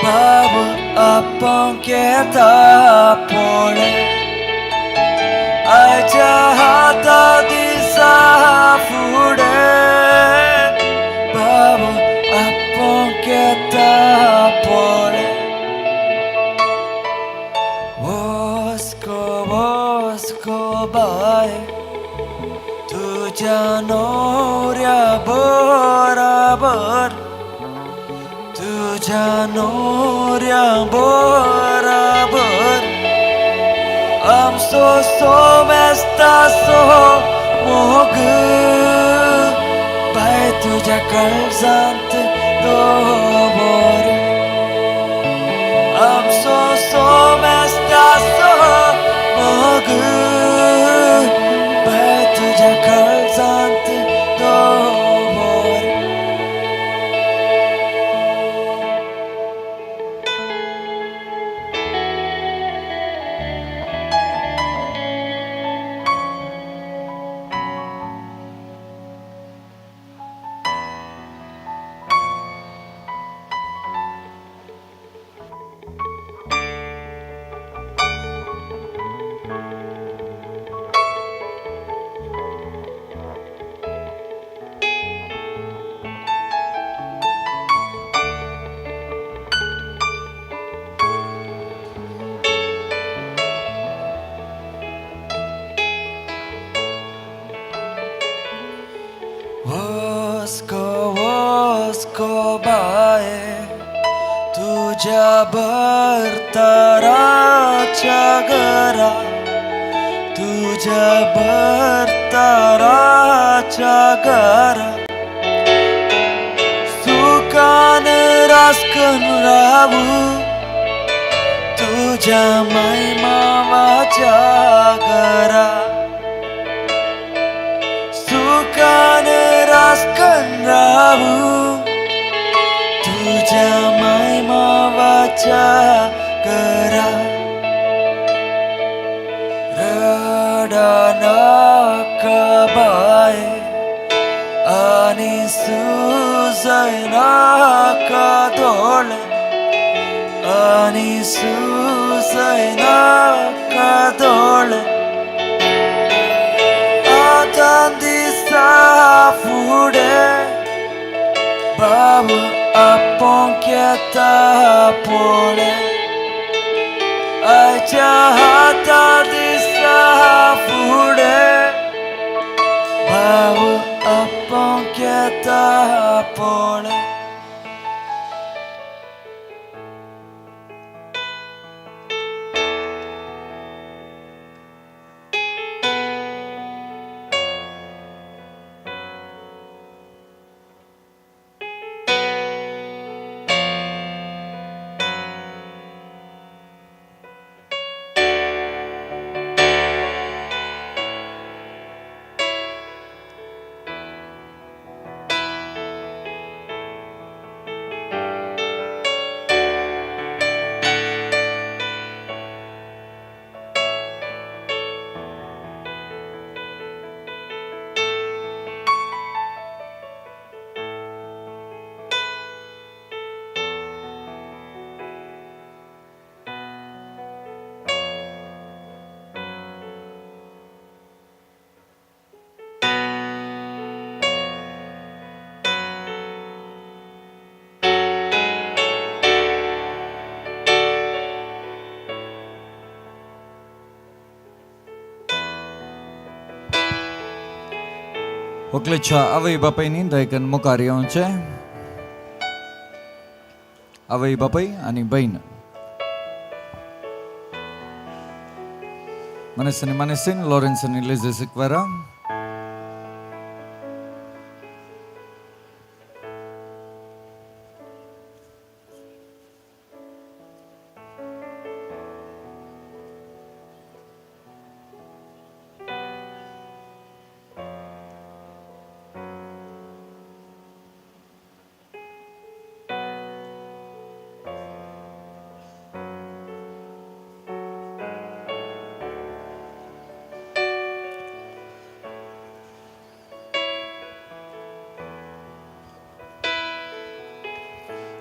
Baba आपोंक येता पळय आयच्या हाता दिसा फुडें बाबू आपोंक येता पळय वस्को वस्को बाय तुझ्या नवऱ्या बराबर तुझ्या नवऱ्या बराबर आमचो सोमेस्ताचो मोग बाय तुज्या काळजांत दवर आमचो सोमेस्ताचो मोग बाय तुज्या काळजांत दवर वस्को वस्को बाय तुझ्या भरताराच्या घरा तुझ्या भरताराच्या घरा सुखान रासकन रावू तुझ्या मायमावाच्या घरा सुखान रासकन रावू तुझ्या मायमावाच्या घरा रडा नाका बाय आनी सुजय नाका दोळे आनी सुजय नाका दोळे आतां दिसा फुडें बाबू आपोंक येता पळय आयच्या हाता दिसा फुडें बाबू आपोंक येता पळय व्हंकलेच्या आवय बापायनी दयकन मुखार येवचें. आवय बापाय आनी बयण मनस आनी मनसीन लॉरेन्स आनी लिझी सिक्वेरा.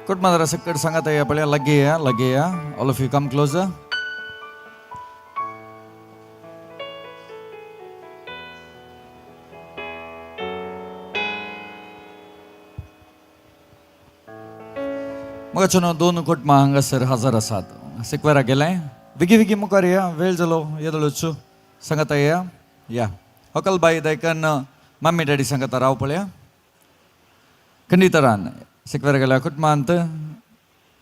कुटुंबादारा सकट सांगात या पळया लागीं या, लागीं या. All of you come closer. मगाच्यानो दोन कुटुंबां हांगासर हजर आसात. सिक्वेरा गेलें विगी विगी मुखार या, वेळ जालो येदोळच सांगाता या या. होकल बाई दैकन मम्मी डॅडी सांगाता राव पळया. खंडितरान सिक्वेरा गेल्या कुटुंबांत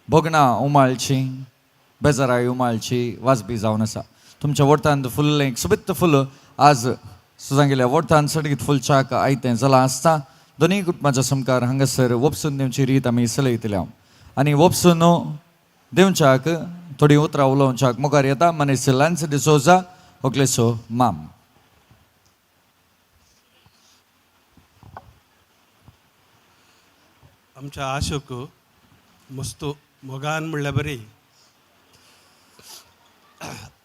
भोगणां उमाळची, बेजाराय उमाळची वाजबी जावन आसा. तुमच्या वोटांत फुल्लें एक सोबीत फुल आज सुजांगेल्या वोटांत सडगीत फुलच्याक आयतें जालां आसता. दोनूय कुटुंबाच्या समकार हांगासर वोपसून दिवची रीत आमी चलयतल्या आनी वोपसून दिवच्याक थोडीं उतरां उलोवच्याक मुखार येता मनीस लॅन्स डिसोजा होकलेचो माम. आमच्या आशोक मस्त मोगान म्हणल्यार बरी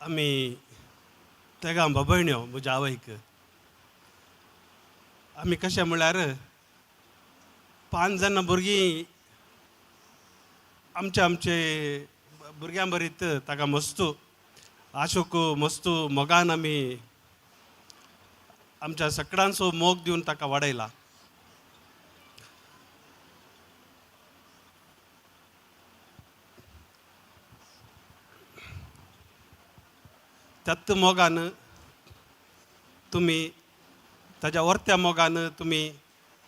आमी तेगां बाबयण्यो म्हज्या आवयक. आमी कशें म्हणल्यार 5 जाणां भुरगीं आमचे आमचे भुरग्यां बरीत ताका मस्त आशोक मस्त मोगान आमी आमच्या सगळ्यांचो मोग दिवन ताका वाडयला. त्यात मोगान तुमी ताज्या वर्त्या मोगान तुमी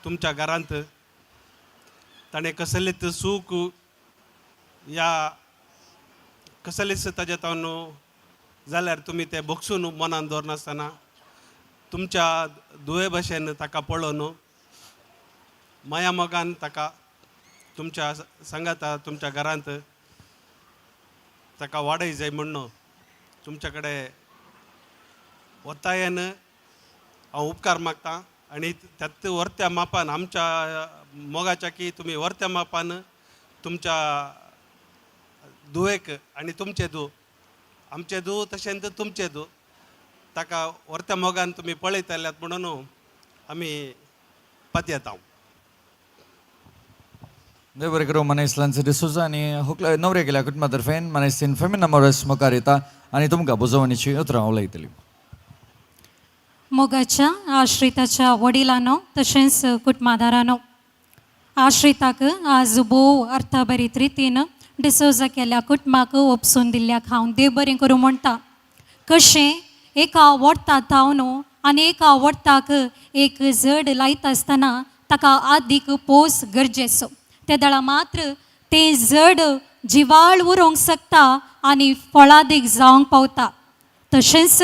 तुमच्या घरांत ताणें कसलेच सूख या कसलेच ताज्या तावन जाल्यार तुमी तें बगसून मनान दवरनासतना तुमच्या दुवे भशेन ताका पळोवन माया मोगान ताका तुमच्या सांगाता तुमच्या घरांत ताका वाडय जाय म्हूण तुमच्या कडेन ಒತ್ತಾಯನ हांव उपकार मागता आनी त्यात वर्त्या मापान आमच्या मोगाच्या की तुमी वर्त्या मापान तुमच्या दुवेक आनी तुमचे दू आमचे दू तशेंच तुमचे दू ताका वर्त्या मोगान तुमी पळयतल्यात म्हणून आमी पातयेता. देव बरें करूं मनीस लांस डिसोजा आनी हुकला नवरे गेल्या कुटुंबा तर्फेन मनीस तीन फेमिना मोरस मुखार येता आनी तुमकां बुजवणीची उतरां उलयतली. मोगाच्या आश्रिताच्या वडिलांनो तशेंच कुटुंबादारांनो, आश्रिताक आज भोव अर्थभरीत रितीन डिसोजा केल्या कुटुंबाक ओपसून दिल्ल्याक हांव देव बरें करूं म्हणटा. कशें एका वोडटा थावन आनी एका वोडटाक एक जड लायता आसतना ताका आदीक पोस गरजेचो, ते दळा मात्र तें जड जिवाळ उरोंक शकता आनी फळादीक जावंक पावता. तशेंच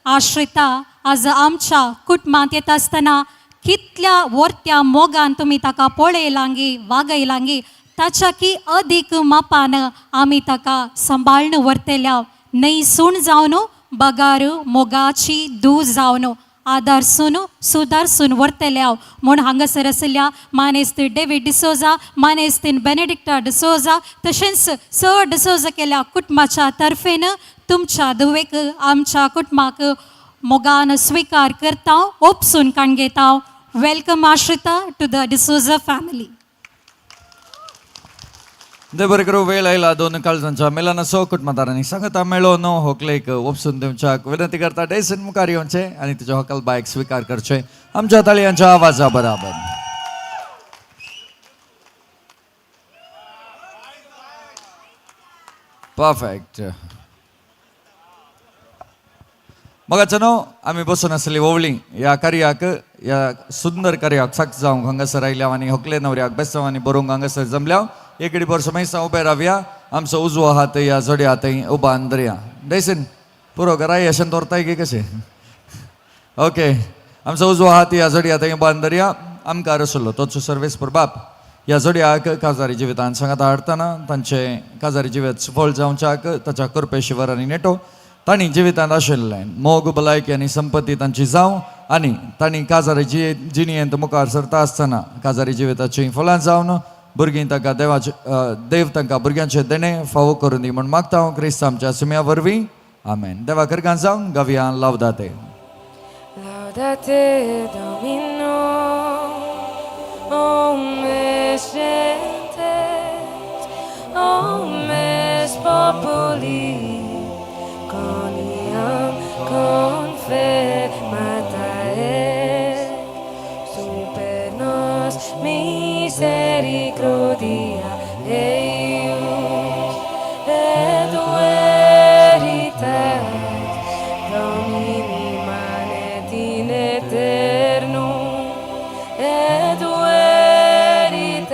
आश्रिता आज आमच्या कुटुंबांत येता आसतना कितल्या वर्त्या मोगान तुमी ताका पळयलांगी वागयलांगी ताच्या की अदीक मापान आमी ताका सांबाळून व्हरतल्या. न्हय सूण जावन बगार मोगाची दू जावन आदारसून सुदारसून व्हरतल्या म्हूण हांगासर आशिल्ल्या मानेस्त डेवीड डिसोजा, मानेस्तीन बेनेडिक्टा डिसोजा तशेंच सर डिसोजा केल्या कुटुंबाच्या तर्फेन तुमच्या धुवेक आमच्या कुटुंबाक मोगान स्वीकार करता, ओपसून काण घेता. Welcome Ashrita to the D'Souza family. देव बरें करूं वेळ आयला दोन काळजांच्या मेलानाचो कुटुंबादारांनी सांगता मेळो न्हू होकलेक ओपसून दिवच्याक विनंती करता. डेसन मुखार येवचें आनी तुज्या होकल बायक स्विकार करचें आमच्या ताळयांच्या आवाजा बराबर. परफेक्ट. मगाच्या न्हू आमी बसून आसली ओवळी ह्या कार्याक ह्या सुंदर कार्याक साक्ष जावंक हांगासर आयल्या आनी होकले नवऱ्याक बेसांव आनी बरोवंक हांगासर जमल्या. एकडे बरो समेस्तां उबे रावया, आमचो उजवो हात ह्या जोड्या थंय उबान धरया. डेसन पुरो घराय अशें दवरताय की कशें? ओके, आमचो उजवो हात ह्या जोड्या थंय उबान धरया. आमकां रसलो तोच सर्वेस्पर बाप ह्या जोड्याक काजारी जिवितान सांगाता हाडटना तांचें काजारी जिवीत सफळ जावच्याक ताच्या कृपेशिवर आनी नेटो तांणी जिवितांत आशिल्लें मोग भलायकी आनी संपत्ती तांची जावं आनी तांणी काजारी जिणेंत मुखार सरता आसतना काजारी जिविताचीं फळां जावन भुरगीं तांकां देवाचे देव तांकां भुरग्यांचें देणें फावो करून दी म्हूण मागता हांव क्रिस्त आमच्या सुम्या वरवीं. आमेन. देवा करगां जावन गावया लावदाते. Laudate Domino, omne gente, Comes populi coniam confermata est super nos misericordia eius et veritas Domini manet in aeternum et veritas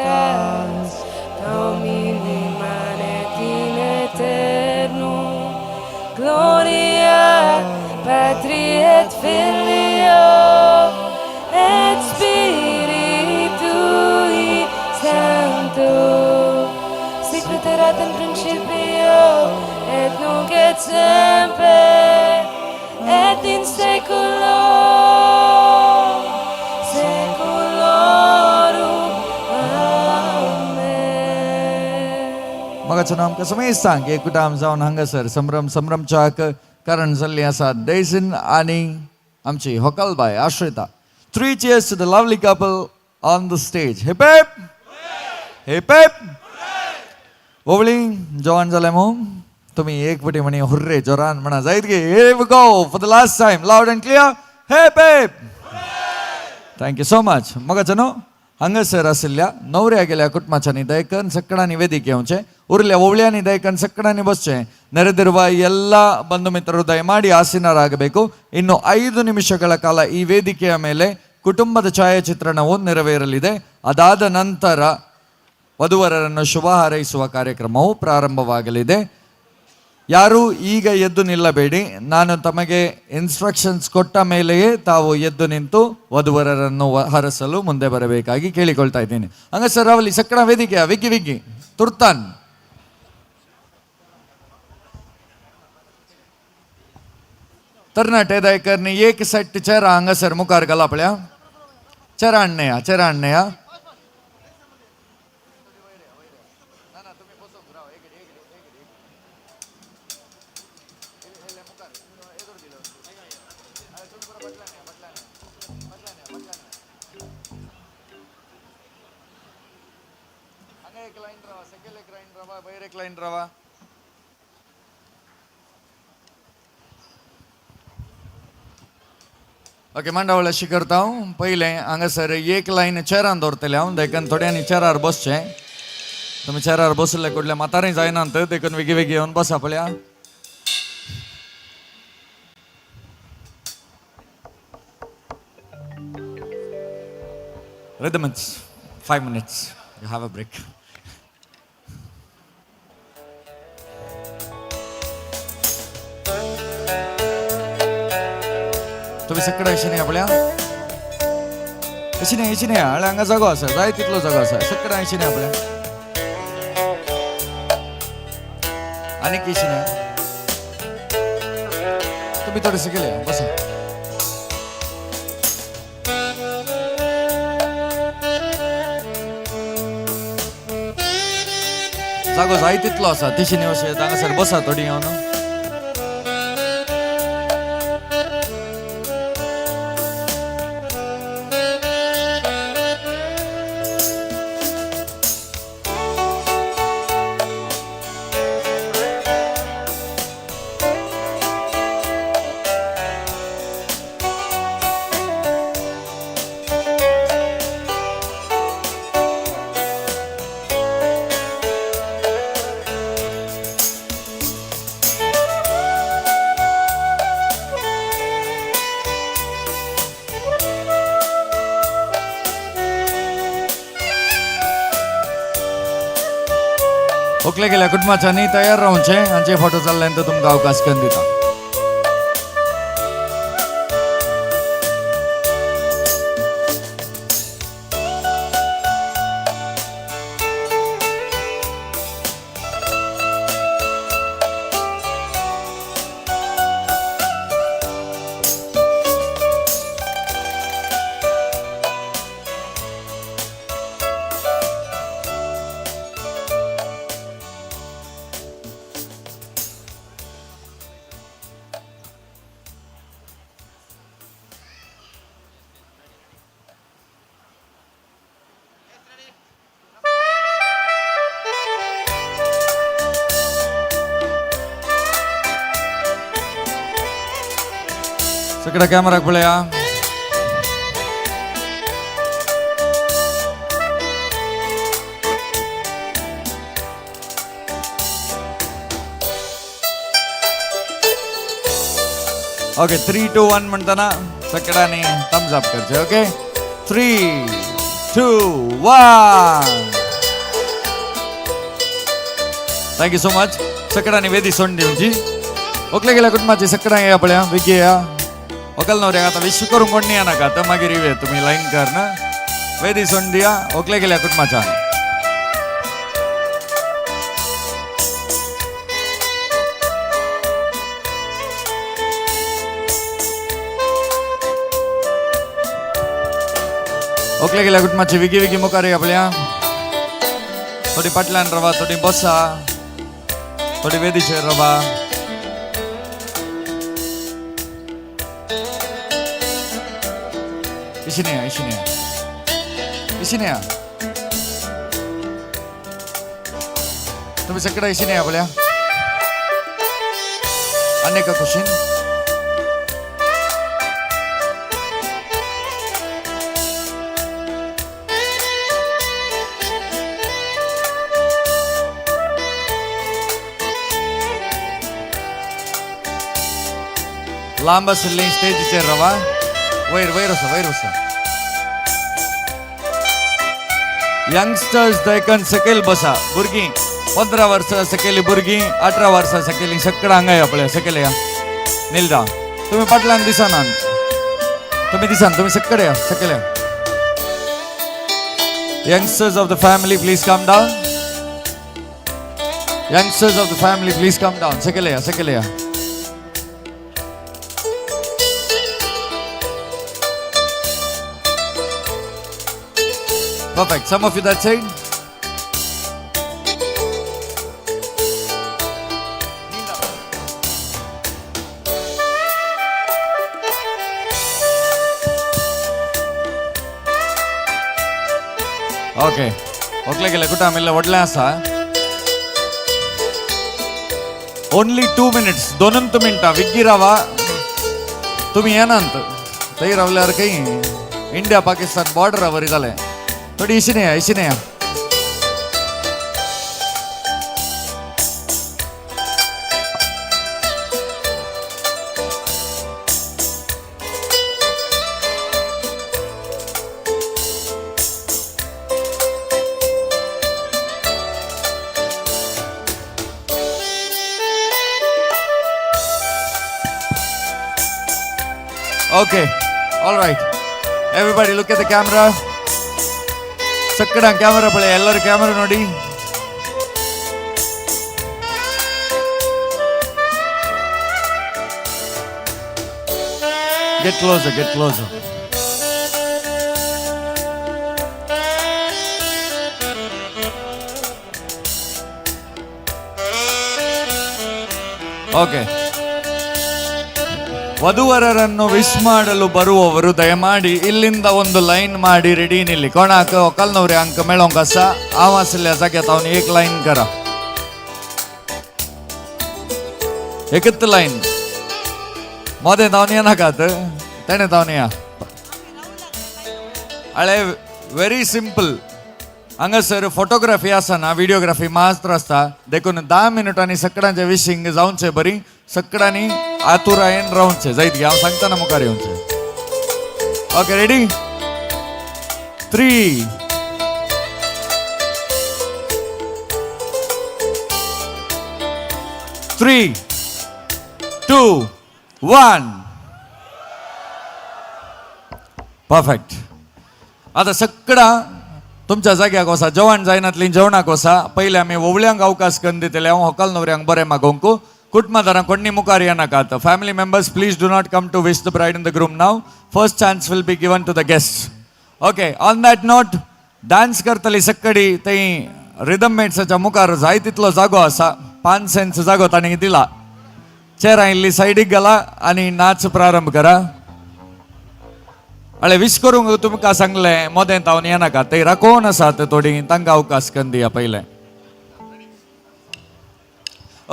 Domini manet in aeternum. Gloria Patri et Filio et Spiritui Sancto, sicut erat in principio et nunc et semper et in saeculo saeculorum. Amen. मगाचो आमकां समेस्तांक एकूटाम जावन हांगासर संभ्रम संभ्रमच्याक कारण जाल्ली आसा डेझीन आनी आमची होकलबाय Ashrita. 3 cheers to the lovely couple on the stage. Hip hip hip hip. Ovali जेवण जालें मू तुमी एक फावटी म्हणी हुर्रे जोरान म्हणा जायत गे. Here we go for the last time, loud and clear. Hip hip. Thank you so much. मगाचो न्हू हांगासर आशिल्ल्या नवऱ्या गेल्या कुटुंबाच्यांनी दयकन सगळ्यांनी वेदीक येवचें, उरल्या ओवळ्यांनी ದಯಕನ್ ಸಕ್ಕಡಾನಿ ಬಸ್ಚೆ. ನೆರೆದಿರುವ ಎಲ್ಲ ಬಂಧು ಮಿತ್ರರು ದಯಮಾಡಿ ಆಸೀನರಾಗಬೇಕು. ಇನ್ನು 5 ನಿಮಿಷಗಳ ಕಾಲ ಈ ವೇದಿಕೆಯ ಮೇಲೆ ಕುಟುಂಬದ ಛಾಯಾಚಿತ್ರಣವು ನೆರವೇರಲಿದೆ. ಅದಾದ ನಂತರ ವಧುವರರನ್ನು ಶುಭ ಹಾರೈಸುವ ಕಾರ್ಯಕ್ರಮವು ಪ್ರಾರಂಭವಾಗಲಿದೆ. ಯಾರೂ ಈಗ ಎದ್ದು ನಿಲ್ಲಬೇಡಿ. ನಾನು ತಮಗೆ ಇನ್ಸ್ಟ್ರಕ್ಷನ್ಸ್ ಕೊಟ್ಟ ಮೇಲೆಯೇ ತಾವು ಎದ್ದು ನಿಂತು ವಧುವರರನ್ನು ಹರಸಲು ಮುಂದೆ ಬರಬೇಕಾಗಿ ಕೇಳಿಕೊಳ್ತಾ ಇದ್ದೀನಿ. ಹಂಗ ಅವಲಿ ಸಕ್ಕಣ ವೇದಿಕೆಯ ವಿಗ್ಗಿ ವಿಗ್ಗಿ ತುರ್ತಾನ್. तरनाटे दयकरनी एक सेट चेरा हांगासर मुखार घाला पळया. चेरा आणया, चेरा आणया. एक लाईन रावा. ओके, मांडावळ अशी करता हांव. पयलें हांगासर एक लायन चेरान दवरतलें हांव, देखून थोड्यांनी चेरार बसचें. तुमी चेरार बसले कुडले म्हातारे जायनात, देखून वेगीं वेगीं येवन बसा पळया. Rhythms 5 minutes, you have a break. तुम्ही सगळे अशी नाही आपल्या अशी नाही, अशी नाही हांगा हांगा जागो आसा, जाय तितलो जागो आसा. सगळे अशी नाही आपल्या आनीक अशी नाही. तुम्ही थोडेसे गेले बसा. जागो जाय तितलो आसा, तिशी न्ही अशें हांगासर बसा थोडी येवन. ओकले गेल्या कुटुंबाच्यांनी तयार रावचें, हांचे फोटो जाल्ल्यान तो तुमकां अवकाश करून दिता. सगळ्या कॅमेराक पळया. ओके, 3 2 1 म्हणताना सगळ्यांनी थम्स अप करचे. Okay, 3 2 1. Thank you so much. सगळ्यांनी वेदी सोडून दिवची. ओकले गेल्या कुटुंबाची सगळ्यां या पळया वेगी या. वकल नवऱ्याक आतां विश करूंक कोण या नाका, तर मागीर येवया तुमी लायन कर ना. वेदी सोडून दिया ओकले गेल्या कुटुंबाच्या. ओकले गेल्या कुटुंबाची विगी विगी मुखार या पळया. थोडी फाटल्यान रावा, थोडी बसा, थोडी वेदीचेर रावा. इशिने इशिने इशिने तुम्ही सगळं इशिने आपल्या अनेक खुशीन. लांब आशिल्ली स्टेजीचेर रावा. वयर वयर वसा, वयर वसा. यंगस्टर्स देखून सकयल बसा. भुरगीं 15 वर्सां सकयली भुरगीं, 18 वर्सां सकयली सगळं हांगा या पळय, सकयल या. निलदा तुमी फाटल्यान दिसनात, तुमी दिसान, तुमी सकयल या, सकयल या. Youngsters of the family please come down. Youngsters of the family please come down. सकयल या, सकयल या. Perfect. Some of you that side. Okay. Oakley गेले कुठं आम्ही व्हडलें आसा. Only 2 minutes, 2 मिनटां विग्गी रावा. तुमी येनात थंय रावल्यार खंय इंडिया पाकिस्तान बॉर्डरा वरी जालें. थोडी इशिने या, इशिने या. Okay, all right. Everybody look at the camera. ಸಕ್ಕಡ ಕ್ಯಾಮರಾ ಪಳೆ, ಎಲ್ಲರೂ ಕ್ಯಾಮರಾ ನೋಡಿ. Get closer, get closer. Okay. ವಧುವರರನ್ನು ವಿಶ್ ಮಾಡಲು ಬರುವವರು ದಯಮಾಡಿ ಇಲ್ಲಿಂದ ಒಂದು ಲೈನ್ ಮಾಡಿ ರೆಡಿ ನಿಲ್ಲಿ. ಕೋಣಾಕ ಒಕ್ಕಲ್ನವ್ರೆ ಅಂಕ ಮೇಳೊಂಕಸ ಆವಾಸಲ್ಯ ಜಾಗ್ಯಾत ಅವನು ಏಕ್ ಲೈನ್ ಕರ एकच लाईन मध्ये धावून ये नाकात तेणे धावून या. अळे व्हेरी सिंपल. हांगासर फोटोग्राफी आसना, व्हिडिओग्राफी मात्र आसता. देखून 10 मिनटांनी सगळ्यांचे विशींग जावचे बरी, सगळ्यांनी आतुरायेन रावचे जायत गे. हांव सांगतना मुखार येवचे. Okay, ready? 3 3 2 1. Perfect. आता सगळा तुमच्या जाग्याक वसा. जेवण जायनातली जेवणाक वसा. पयले आमी वोवळ्यांक अवकाश करून दितले. हांव होकल नवऱ्यांक बरें मागोवंक. कुटुंबादारांक कोणी मुखार येनाकात. Family members please do not come to wish the bride in the groom now. First chance will be given to the guest. Okay, on that note dance करतली सक्कडी थंय रिदम मेट्साच्या मुखार जाय तितलो जागो आसा. 5 सेंट्स जागो तांणी दिला. चेरां इल्ली सायडीक घाला आनी नाच प्रारंभ करा. अळे विश करूंक तुमकां सांगलें मोदें तावन येनाका. थंय राखोवन आसात थोडीं, तांकां अवकाश करून दिया पयलें.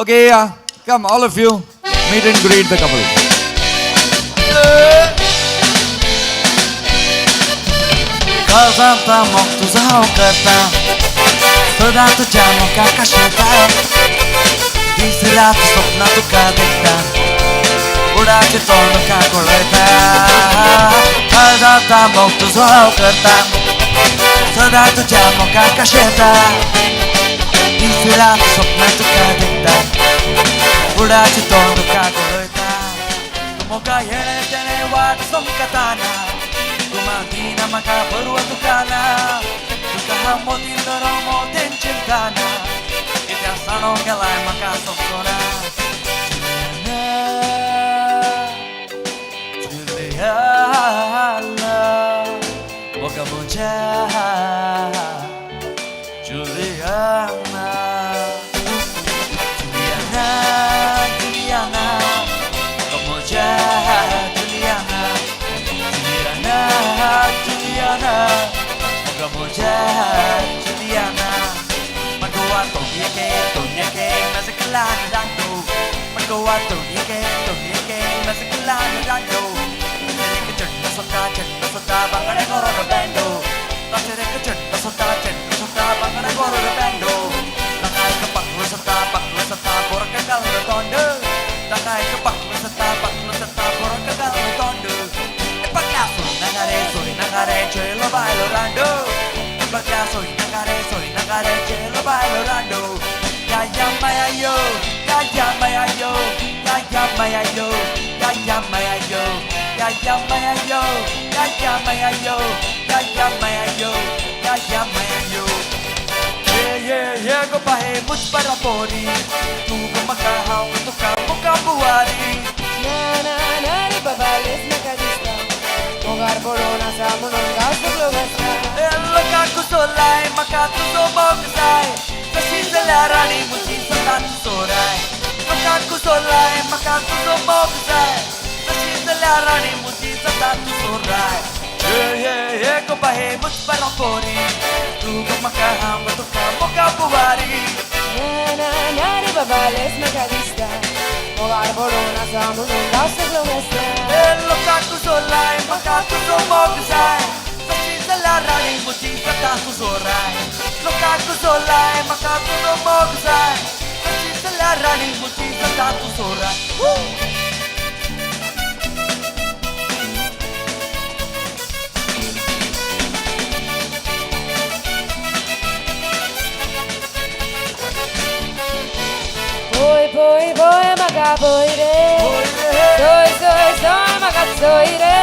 ओके या, come all of you, meet and greet the couple. काळजांत मोग तुजो हांव करता सदां तुज्या मोगाक आशेता दीस रात सपनां तुका देखता उडाचें तोंड तुका पळयता काळजांत मोग तुजो हांव करता सदां तुज्या मोगाक आशेता दीस रात सपनां तुका देखता उडाचें तोंड तुका पळयता मोगा येणे तेणे वाट समकताना Gumadina maka barua tukana Tuka motin doro motin chintana Ita sano gelai maka somsona Juliana, Juliana Moga moja Juliana Juliana, Juliana Moga moja Juliana Juliana, Juliana, moga moja Juliana. Magawa tonieke, tonieke, masakalana rando. Magawa tonieke, tonieke, masakalana rando. Tasereke chatta sota, bangare goro bando. Tasereke chatta sota, bangare goro bando. Takai ke paklu sota, borka kallo tondo. Takai ke paklu sota, borka kallo tondo. Soy nagare, chelo bailo rando. Soy nagare, chelo bailo rando. Ya ya maya yo, ya ya maya yo, ya ya maya yo, ya ya maya yo, ya ya maya yo, ya ya maya yo, ya ya maya yo, ya ya maya yo. Yeah yeah yeah, go bahe mujh par pori, tu go maka hao tu ka muka buari. Na na na re baba les makadista. Mogar borona sa म्हणून गाव सगळो घासता लोकांक सोलाय म्हाका तुजो मोग जाय तशी जाल्यार राणी म्हजी सदांच सोराय लोकांक सोलाय म्हाका तुजो मोग जाय तशी जाल्यार राणी म्हजी सदांच सोराय हे हे हे गो बाहे मुझ पर पोरी तूं गो म्हाका हांव तुका मोगा बुवारी ना ना ना रे बाबा लेस म्हाका दिसता मोगार बरोवन आसा म्हणून गांव सगळो घासता लोकांक सोलाय म्हाका तुजो मोग जाय तशी जाल्यार राणी म्हजी सदां तुजो राय लोकांक सोलाय म्हाका तुजो मोग जाय तशी जाल्यार राणी म्हजी सदां तुजो राय. Boy, boy, boy, maga boy re. Soy, soy, soy, maga soy re.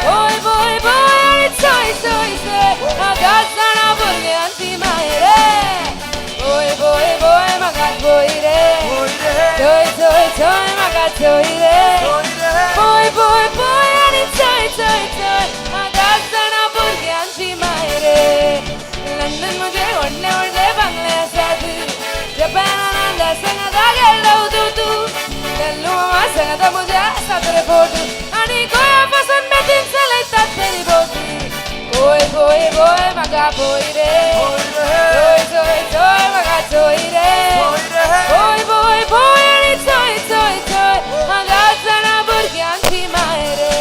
Boy, boy, boy, soy, soy, soy, maga sana burgyanti mai re. Boy, boy, boy, maga boy re. Soy, soy, soy, maga soy re. Boy, boy, boy, soy, soy, soy, maga sana burgyanti mai re. London mujhe odle odle bangle asad. Japan संगता गेलो तू तू लल्लू मामा संगता मुझे Sadre photo आणि गोया पासून बेतीन चलयतात फेरी बोटी बोय बोय बोय म्हाका बोय रे चोय चोय चोय म्हाका चोय रे बोय बोय बोय आनी चोय चोय चोय म्हाका जाणा भुरग्यांची माय रे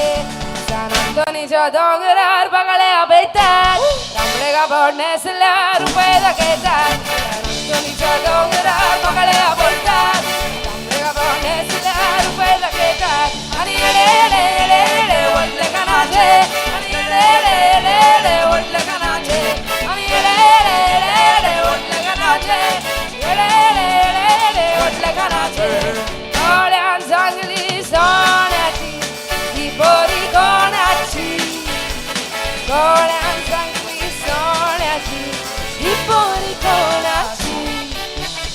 सान अंतोनीच्या दोंगरार बागळे आपयतात तांबडे कापड न्हेसल्यार रुपये दाखयतात अंतोनीच्या दोंगरार बागळे आपयतात तांबडे कापड न्हेसल्यार रुपये दाखयतात आनी येडे येडे येडे येडे व्हडले कानाचे आनी येडे येडे येडे येडे व्हडले कानाचे आनी येडे येडे येडे येडे व्हडले कानाचे येडे येडे येडे येडे व्हडले कानाचे कोड्यान सांगली सोन्याची ही पोरी कोणाची कोड्यान सांगली सोन्याची ही पोरी कोणाची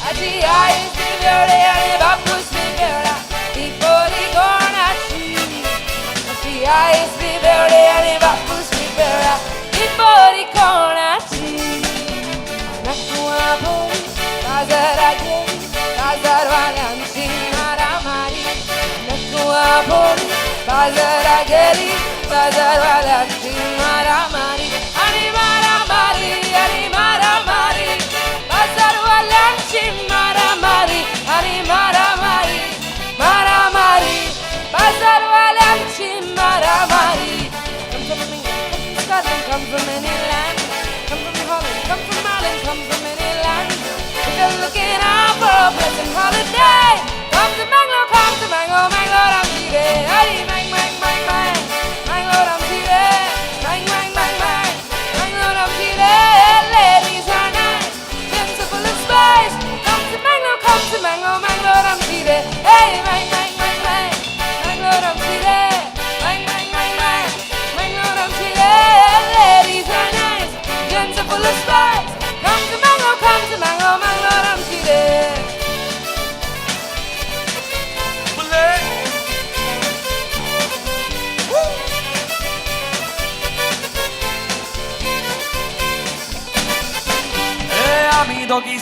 आजी आई बेवडे आणि बापूस बेवडा ही पोरी कोणाची आजी आई बेवडे आणि बापूस बेवडा ही पोरी कोणाची नकुआ पोरी बाजारात गेली बाजारवाल्यांची मारामारी नकुआ पोरी बाजारात गेली बाजारवाल्यांची मारामारी आणि मारामारी आणि मारामारी बाजारवाल्यांची मारामारी आणि मारामारी मारामारी बाजारवाल्यांची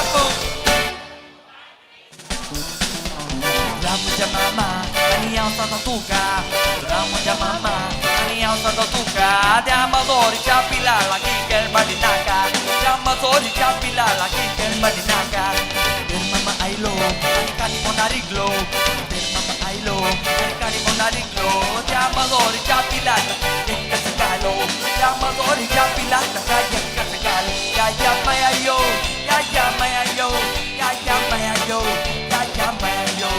बापू. तुला म्हज्या मामा आनी हांव सदां तुका, तुला म्हज्या मामा आनी हांव सदां तुका. त्या मजोरीच्या पिला लागीं केळबाटी नाका, त्या मजोरीच्या पिला लागीं केळबाटी नाका. तेर मामा आयलो आनी कानी पोंदा रिगलो, तेर मामा आयलो आनी कानी पोंदा रिगलो. त्या मजोरीच्या पिलाक एकच घालो, त्या मजोरीच्या पिलाक ताका एकच घालो. या या माया यो, या या माया यो, या या माया यो, या या माया यो,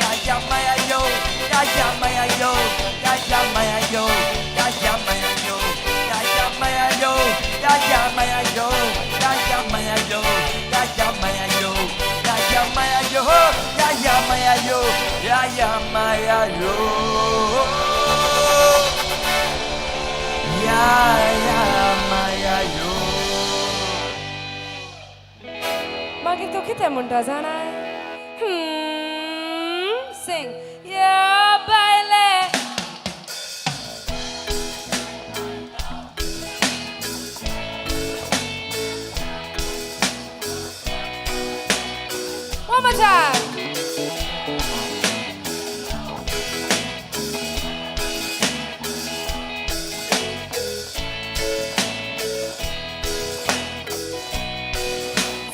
या या माया यो, या या माया यो, या या माया यो, या या माया यो, या या माया यो, या या माया यो, या या माया यो, या या माया यो, या या माया यो, या या माया यो, या या माया यो, या या माया यो. मागीर तूं कितें म्हणटा जाणाय? सिंग या बायले. One more time.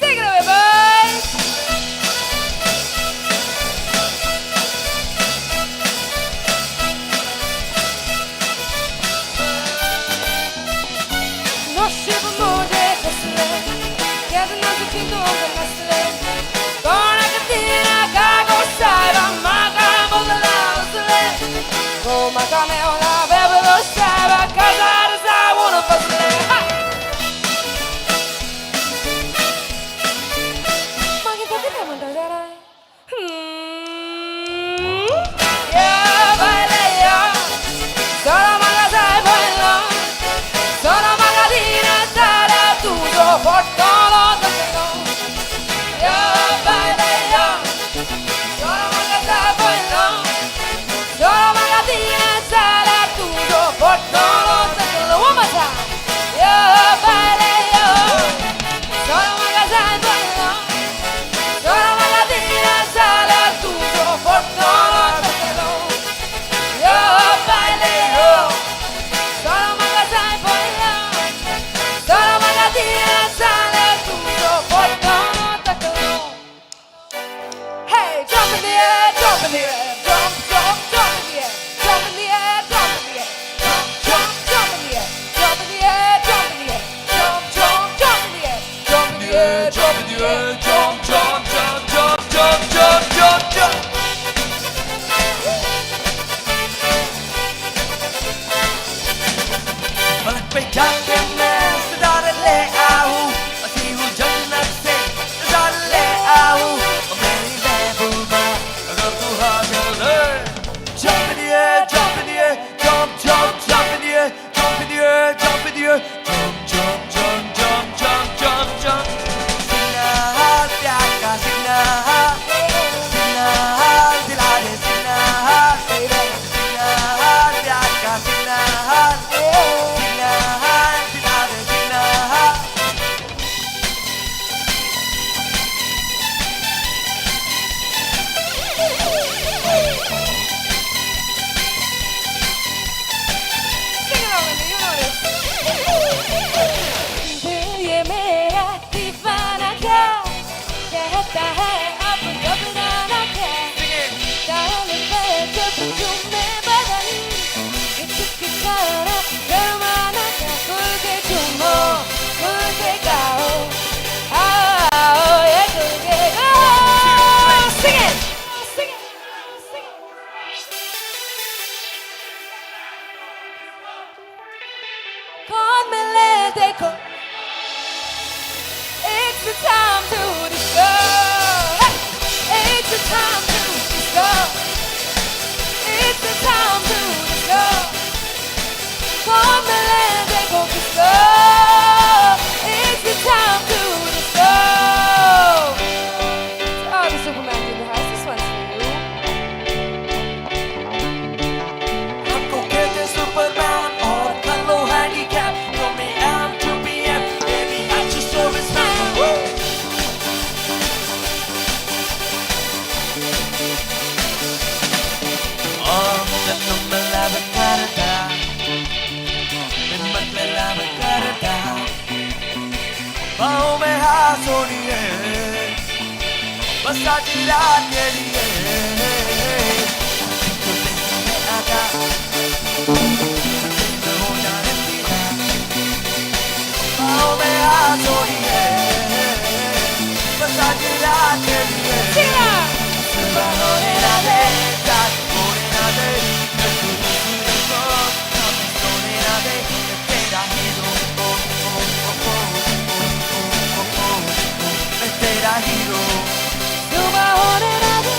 Take it away, boys. नशीब मुझे कसले, केन्नाच चिंतूंक नासलें. कोणाक तिना कागो सायबा म्हाका बदला वसलें. हो म्हाका मेवला बेबदो सायबा काजार जावन बसलें. हा! मागीर तो कितें म्हणटा जाणाय? या बायले या, सोरो म्हाका जाय पडलो, सोरो म्हाका दिना जाल्यार तुजो फोडटलो तकलो. या बायले या, सोरो म्हाका जाय पडलो, सोरो म्हाका दिना जाल्यार तुजो फोडटलो तकलो. One more time. या बायले या, सोरो म्हाका जाय पडलो, सोरो म्हाका दिना जाल्यार तुजो फोडटलो तकलो. या बायले यो, सोरो म्हाका जाय पडलो, सोरो म्हाका दिना जाल्यार तुजो फोडटलो तकलो. Hey, jump in the air, jump in the air, jump, jump, jump in the air, jump in the air, jump in the air, jump, jump, jump in the air, jump in the air, jump in the air, jump, jump, jump in the air, jump in the air, jump in the air, jump, jump, jump, jump, jump, jump, jump, jump. Palak pay जाके मैं सितारे ले आऊं, असी हूँ जन्नत से नजारे ले आऊं. ओ Mary महबूबा अगर तू हाजिर है. Jump in the air, jump in the air, jump, jump, jump in the air, jump in the air, jump in the air, jump, jump, jump, jump, jump, jump, jump. Signal प्यार का signal, signal दिला दे signal, signal प्यार का signal, signal दिला दे signal. Sing along with me, you know this. दिल ये मेरा दीवाना क्या कहता है अब घबराना क्या, ताल पे जब झूमे बदन हिचकिचाना शर्माना क्या, खुल के झूमो खुल के गाओ आओ ये खुल के गाओ. Sing it, sing it, sing it. कौन मिले देखो, It's the time to discover. It's the time to discover. It's the time to discover. कौन मिले देखो किसको. It's the time to discover. To all the Supermans in the house, this one's for you. हमको कहते Superman और कर लो handicap. From AM to PM, baby, at your service, man. Woo! सोनिए बस आज रात तेरी है मैं आजा हो जाने सीना बाहों में आ सोनिए बस आज रात तेरी है सुबह होने ना दे रात होने ना दे दूसरे को हम सोने ना दे तेरा हीरो ओ ओ ओ ओ ओ ओ ओ मैं तेरा हीरो सुबह होने ना दे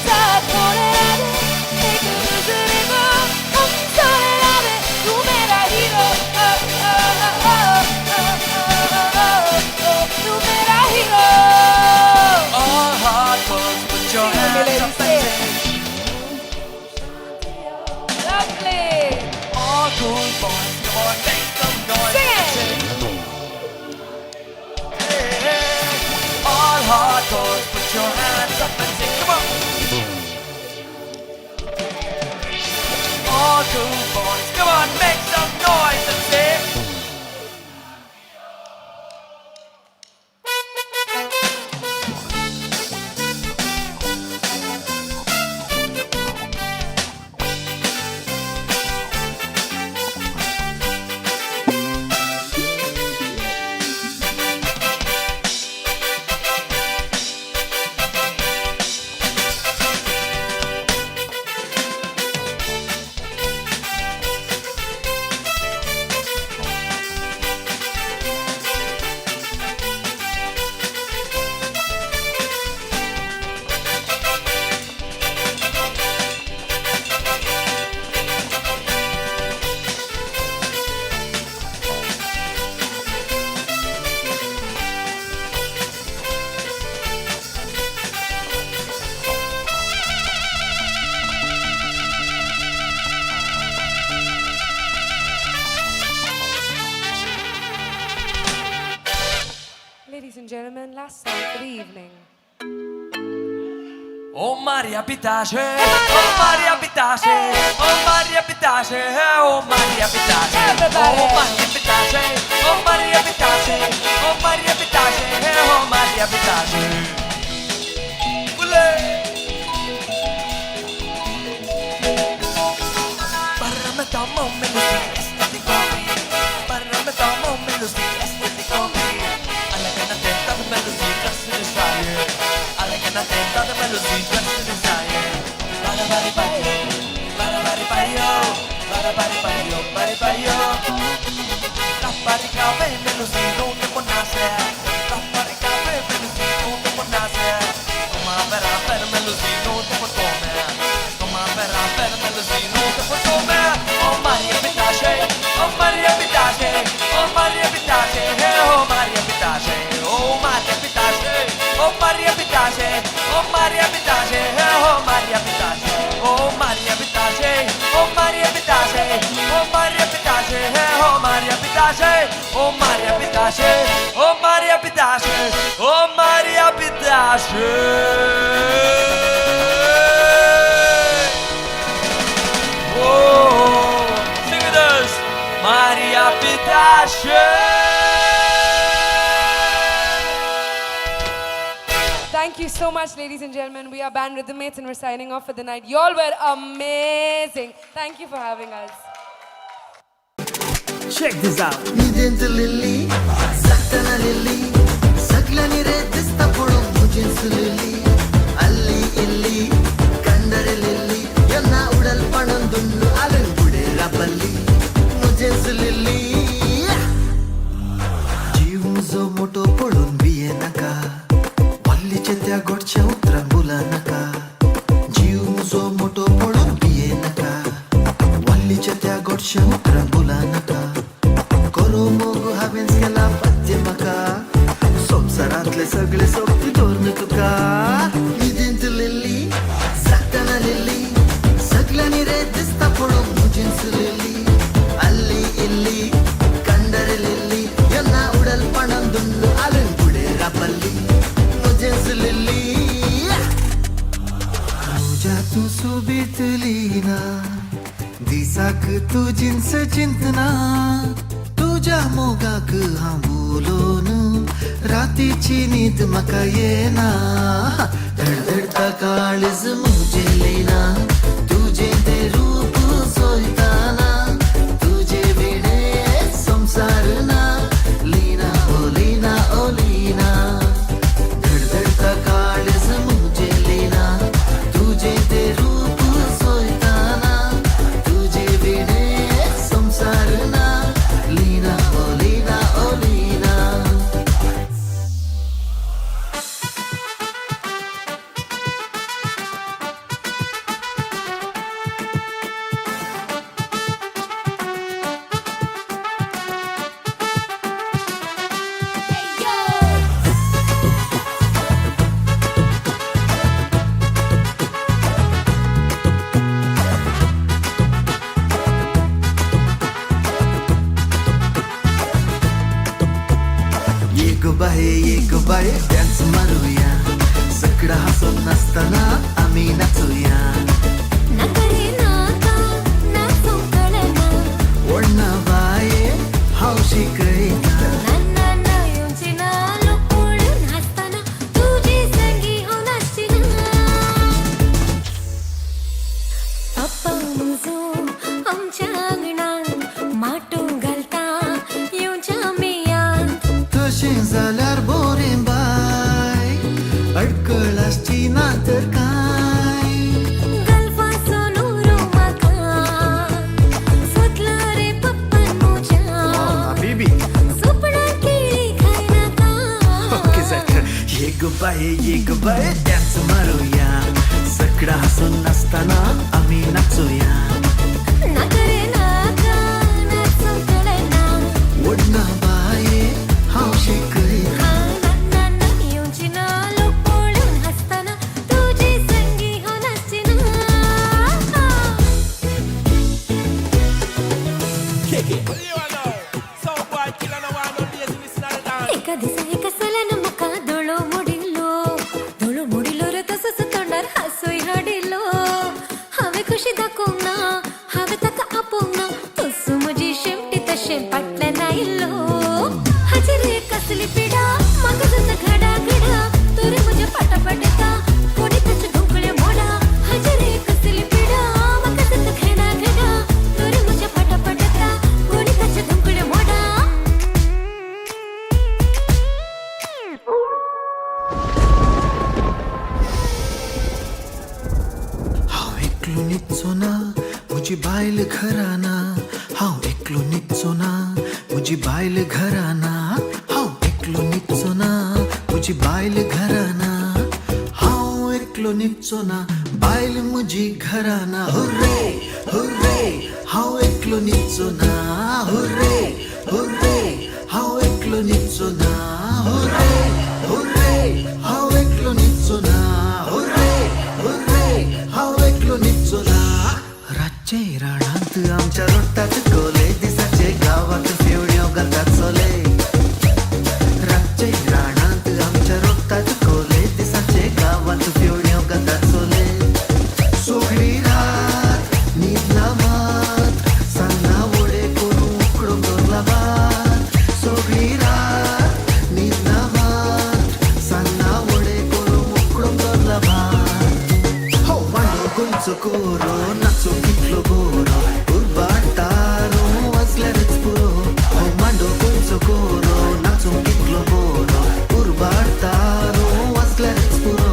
रात होने ना दे एक दूसरे को हम सोने ना दे तू मेरा हीरो ओ ओ ओ ओ ओ ओ तू मेरा hero. All hard work, put your hands up and say Lovely. All cool boys, come on, make some noise. Sing it. Hey, hey. All hard boys, put your hands up and sing. Come on. All cool boys, come on, make some noise and sing. Ladies and gentlemen, last song for the evening. Oh Maria Pitache, oh Maria Pitache, oh Maria Pitache, oh Maria Pitache, oh Maria Pitache, oh Maria Pitache, oh Maria Pitache, oh Maria Pitache. Ule. Parame melusi estetico, parame melusi estetico. Alakana tenta melusi dress desire, alakana tenta melusi dress desire. Para bari bari, para bari bari, para bari bari, bari bari. Tapari kafe melusi no te ponase, tapari kafe melusi no te ponase. Toma vera ver melusi no te potome, toma vera ver melusi no te potome. Oh Maria Pitache, oh Maria Pitache, oh Maria Pitache, oh Maria Pitache, oh Maria Pitache, oh Maria Pitache, oh Maria Pitache, oh Maria Pitache, oh Maria Pitache, oh Maria Pitache, oh Maria Pitache, oh Maria Pitache, oh Maria Pitache, oh Maria Pitache, oh Maria Pitache. Oh, sing with us, Maria Pitache. Thank you so much, ladies and gentlemen. We are Band Rhythm Mates and we're signing off for the night. Y'all were amazing. Thank you for having us. Check this out. ನಿಜೆಂತಲಿಲ್ಲಿ ಸಕ್ತನಲಿಲ್ಲಿ ಸಗ್ಲನಿರೆ ದಿಸ್ತ ಪೊಡೊಂಬು ಜಿನ್ಸುಲಿಲ್ಲಿ ಅಲ್ಲಿ ಇಲ್ಲಿ ಕಂಡರೆಲಿಲ್ಲಿ ಎನ್ನ ಉಡಲ್ ಪಣಂದುಂಡು ಅಲಂಗುಡೆ ರಬಲ್ಲಿ ಮುಜೆನ್ಸುಲಿಲ್ಲಿ ಜೀವುಜೋ motto ಪೊಡೊನ್ ಬಿಯೆ ನಕ ವಲ್ಲಿचे त्या गोडच्या उतरां बोला नका जीव मोठो पळोवन पिये नका वल्लीच्या त्या गोडच्या उतरां बोला नका करो मोग हांवेंच केला पथ्य म्हाका संवसारांतले सगळे सोबती दवरन तुका न्हिदेंत लिल्ली जागतना लिल्ली सगळ्यांनी रे दिसता पळोवंक मुजींच लिल्ली अल्ली इल्ली कंडरे लिल्ली यांना उडल पणंदुंಡು आलंगुडे रापल्ली मुजेंच लिल्ली मुजा तू सुबीतली ना दिसाक तू जिन्स चिंतना तू तुज्या मोगाक हांव उलोवन रातीची न्हीद म्हाका येना. धडधडता काळीज म्हजें लीना, तुजें तें रूप चोयताना, तुजे विणें संवसार ना. लीना ओ लीना ओ लीना, धडधडता काळीज म्हजें लीना, तुजें तें रूप चोयताना, तुजे विणें संवसार ना. लीना ओ लीना ओ लीना. ये गो बाये डान्स मारूया, सगळा हसून नाचताना आमी नाचूया. नाका रे नाका, नाचूंक कळना. ओडना बाये हांव शिकयता. ना ना ना येवची ना, लोक पळोवन हांसतना तुजे संगी हांव नाचची ना. पप्पा म्हजो आमच्या आंगणान माटोव घालता येवच्या मेयांत. तशें जाल्यार बोरें बाय, अडकळ आसची ना तर काय. गल्फाचो न्हवरो म्हाका सोदला रे पप्पान म्हज्या. बेबी सोपणां केळी खायनाका. ओके जाता. ये गो बाये डान्स मारूया, सगळा हसून नाचताना आमी नाचूया. नाका रे नाका, नाचूंक कळना. ओडना बाये हांव शिकयता. ना ना ना येवची ना, लोक पळोवन हांसतना तुजे संगी हांव नाचची ना. एका दिसा एका चल्यान म्हाका दोळो मोडिल्लो, दोळो मोडिल्लो रे तसोच तोंडार हांसूय हाडिल्लो. हांवें खोशी दाखोवंक ना, हांवें ताका आपोवंक ना, तसो म्हजी शेमटी तशें फाटल्यान आयिल्लो. हाचेर रे कसली पिडा, म्हाका जाता घडा घडा, तर म्हज्या फाटाफाट येता कोणी ताचे धुकळे मोडा. हाचेर रे कसली पिडा, म्हाका जाता घडा घडा, तर म्हज्या फाटाफाट येता कोणी ताचे धुकळे मोडा. हांव एकलो न्हिदचो ना, म्हजी बायल घरा ना. हांव एकलो न्हिदचो ना, म्हजी बायल घरा ना. हांव एकलो न्हिदचो ना, म्हजी बायल घरा ना. हांव एकलो न्हिदचो ना, बायल म्हजी घरा ना. हुर्रे हुर्रे, हांव एकलो न्हिदचो ना. हुर्रे हुर्रे, हांव एकलो न्हिदचो ना. हुर्रे हुर्रे, हांव एकलो न्हिदचो ना. हुर्रे हुर्रे, हांव एकलो न्हिदचो ना. रातचे रानांत आमच्या रोटात कोले, दिसाचे गांवात फेवण्यो घालतात चले. रातचे रानांत आमच्या रोटात कोले, दिसाचे गांवात फेवण्यो घालतात चले. सगळी रात न्हीद ना मात, सान्नां वडे करून उकडून दवरला भात. सगळी रात न्हीद ना मात, सान्नां वडे करून उकडून दवरला भात. हो मांडो गोंयचो कोरो, नाचो कितलो गोरो, उरबाटारो वाजल्यारच पुरो. हो मांडो गोंयचो कोरो, नाचो कितलो गोरो, उरबाटारो वाजल्यारच पुरो.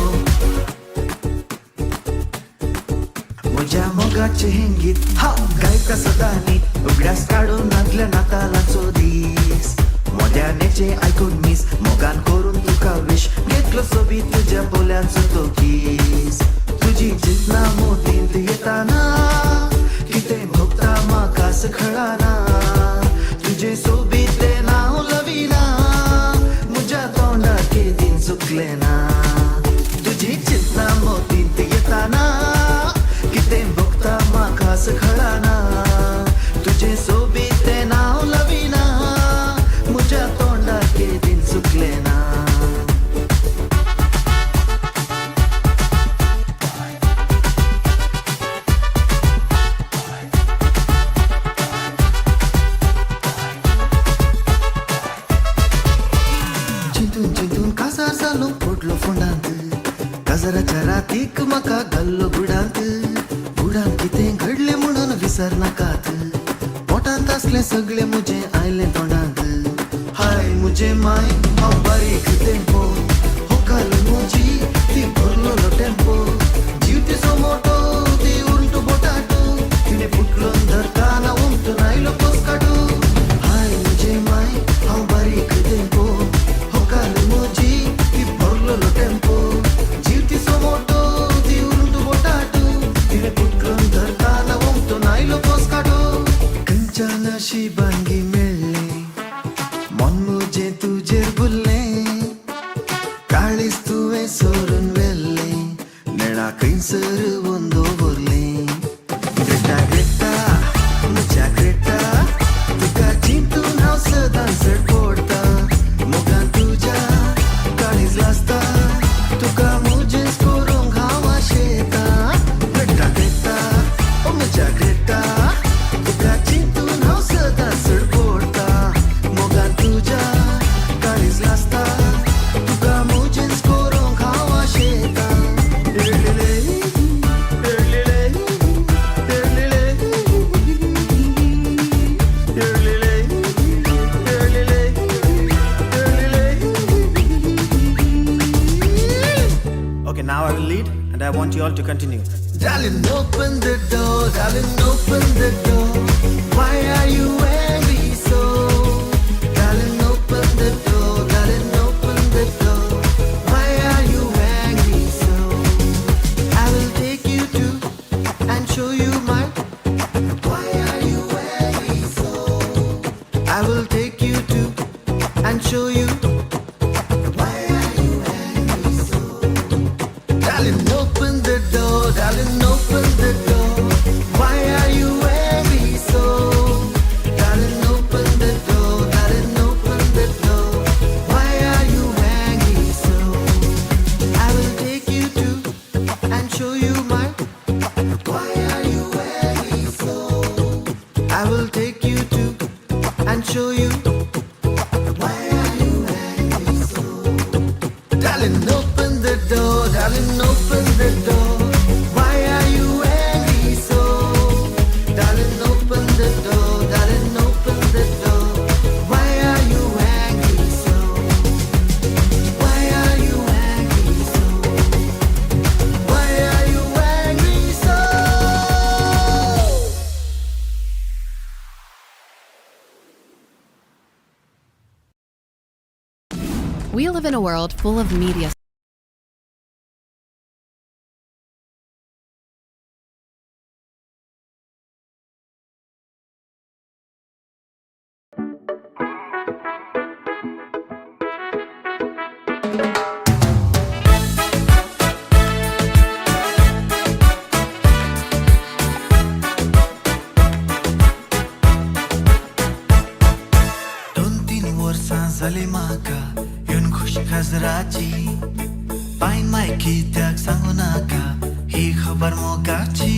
म्हज्या मोगाचें हें गीत हांव गायता सदांनी, उगडास काडून नातल्या नातालाचो दीस. मोद्यानेचें आयकून मीस, मोगान करून तुका विश, घेतलो सोबीत तुज्या पोल्यांचो तो कीस. तुजी चिंतना मोतींत येताना, कितें भोगता म्हाका कळना. तुजें सोबीत नांव लवीना, म्हज्या तोंडार केदीन चुकलें ना. तुजी चिंतना मोतींत येताना, कितें भोगता म्हाका कळना. तुजें सोबीत नांव लवीना, म्हज्या तोंडार केदीन चुकलें ना. बारीक म्हाका घाल्लो बुडांत बुडांत कितें घडलें म्हणून विसरनाकात पोटांत आसलें सगळें म्हजें आयलें तोंडांत हाय म्हजे माय हांव बारीक टेम्पो होकाल म्हजी ती भरलोलो टेम्पो जीव तिचो मोटो ती उलटो बोटाटो तिणें फुटलोन धरताना उमटून आयलो पोसकाटो हाय म्हजे माय हांव बारीक टेम्पो होकाल म्हजी ती भरलोलो टेम्पो जीव तिचो मोटो ती उलटो बोटाटो तिणें फुटलोन धरताना उमटून आयलो पोसकाटो खंयच्या नशिबांगी मेळ्ळें मन म्हजें तुजेर भुल्लें काळीज तुवें सोरून व्हेल्लें नेणा खंयसर दवरलें ग्रेटा ग्रेटा म्हज्या ग्रेटा तुका चिंतून हांव सदां चडपडटा मोगान तुज्या काळीज लासता तुका म्हजेंच करूंक हांव आशेता ग्रेटा ग्रेटा ओ म्हज्या ग्रेटा तुका चिंतून हांव सदां चडपडटा मोगान तुज्या काळीज लासता तुका म्हजेंच करूंक हांव आशेता Okay, now I will lead and I want you all to continue. Darling, open the door, darling, open the door. Why are you angry so? Darling, open the door, darling, open the door. Why are you angry so? I will take you to and show you my. Why are you angry so? I will take you to and show you. Why are you angry so? Darling, open the door, darling, open the door. Why are you angry so? Darling, open the door, darling, open the door. Why are you angry so? I will take you to and show you my. Why are you angry so? I will take you to and show you. Why are you angry so? Darling, open the door, darling, open the door. Why are you angry so? Darling, open the door, darling, open the door. Why are you angry so? Why are you angry so? Why are you angry so? We live in a world full of media दोन तीन वर्सां जाली म्हाका येवन खुश खाजराची pine माय कित्याक सांगू नाका ही खबर मोगाची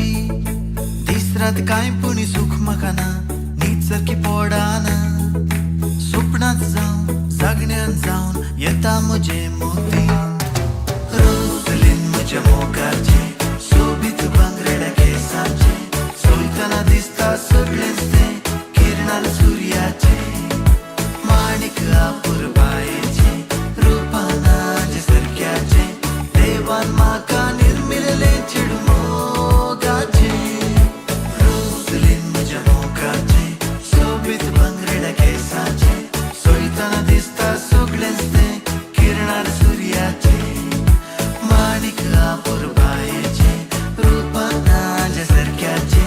दीस रात कांय पुणी सुख म्हाका ना न्हीद सारकी पडना सुपणांत जावन जागण्यान जावन येता म्हजे मोती रोजलीन म्हज्या मोगाचे सोबीत बांगरेड्या केसांचे चोयतना दिसता सगळेंच तें किरणाल सुर्याचे माणिक अपुरबायेचे रुपानाचे सारक्याचे देवान म्हाका निर्मिलेले चेडूं मोगाचे रोजलीन म्हज्या मोगाचे सोबीत बांगरेड्या केसांचे चोयतना दिसता सगळेंच तें किरणाल सुर्याचे माणिक अपुरबायेचे रुपानाचे सारक्याचे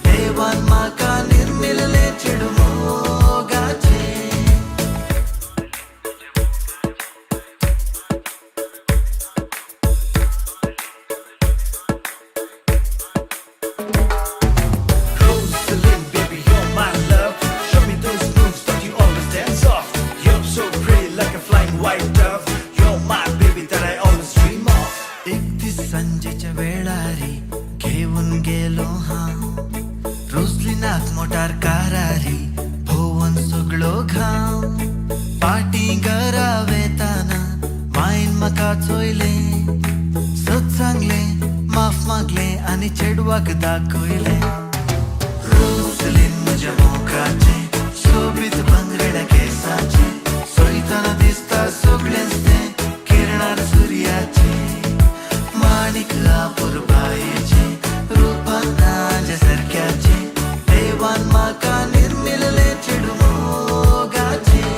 देवान म्हाका निर्मिलेले चेडूं मोगाचे Rosalind, baby, you're my love. Show me those moves that you always dance off. You're so pretty, like a flying white dove. You're my baby that I always dream of. एक दीस सांजेच्या वेळारी घेवन गेलो हांव रोजलिनाक मोटार कारारी भोवन सगळो घाव पाटी घरा वेताना मायन म्हाका चोयलें सत सांगलें माफ मागलें आनी चेडवाक दाखयलें. रोजलीन म्हज्या मोगाचें सोबीत भांगरड्या केसाचें, चोयतना दिसता सगळेंच तें किरणार सुर्याचें, माणिक पुरबायेचें रुपान नाज्या सारक्याचें, देवान म्हाका निर्मिल्लें चेडूं मोगाचें.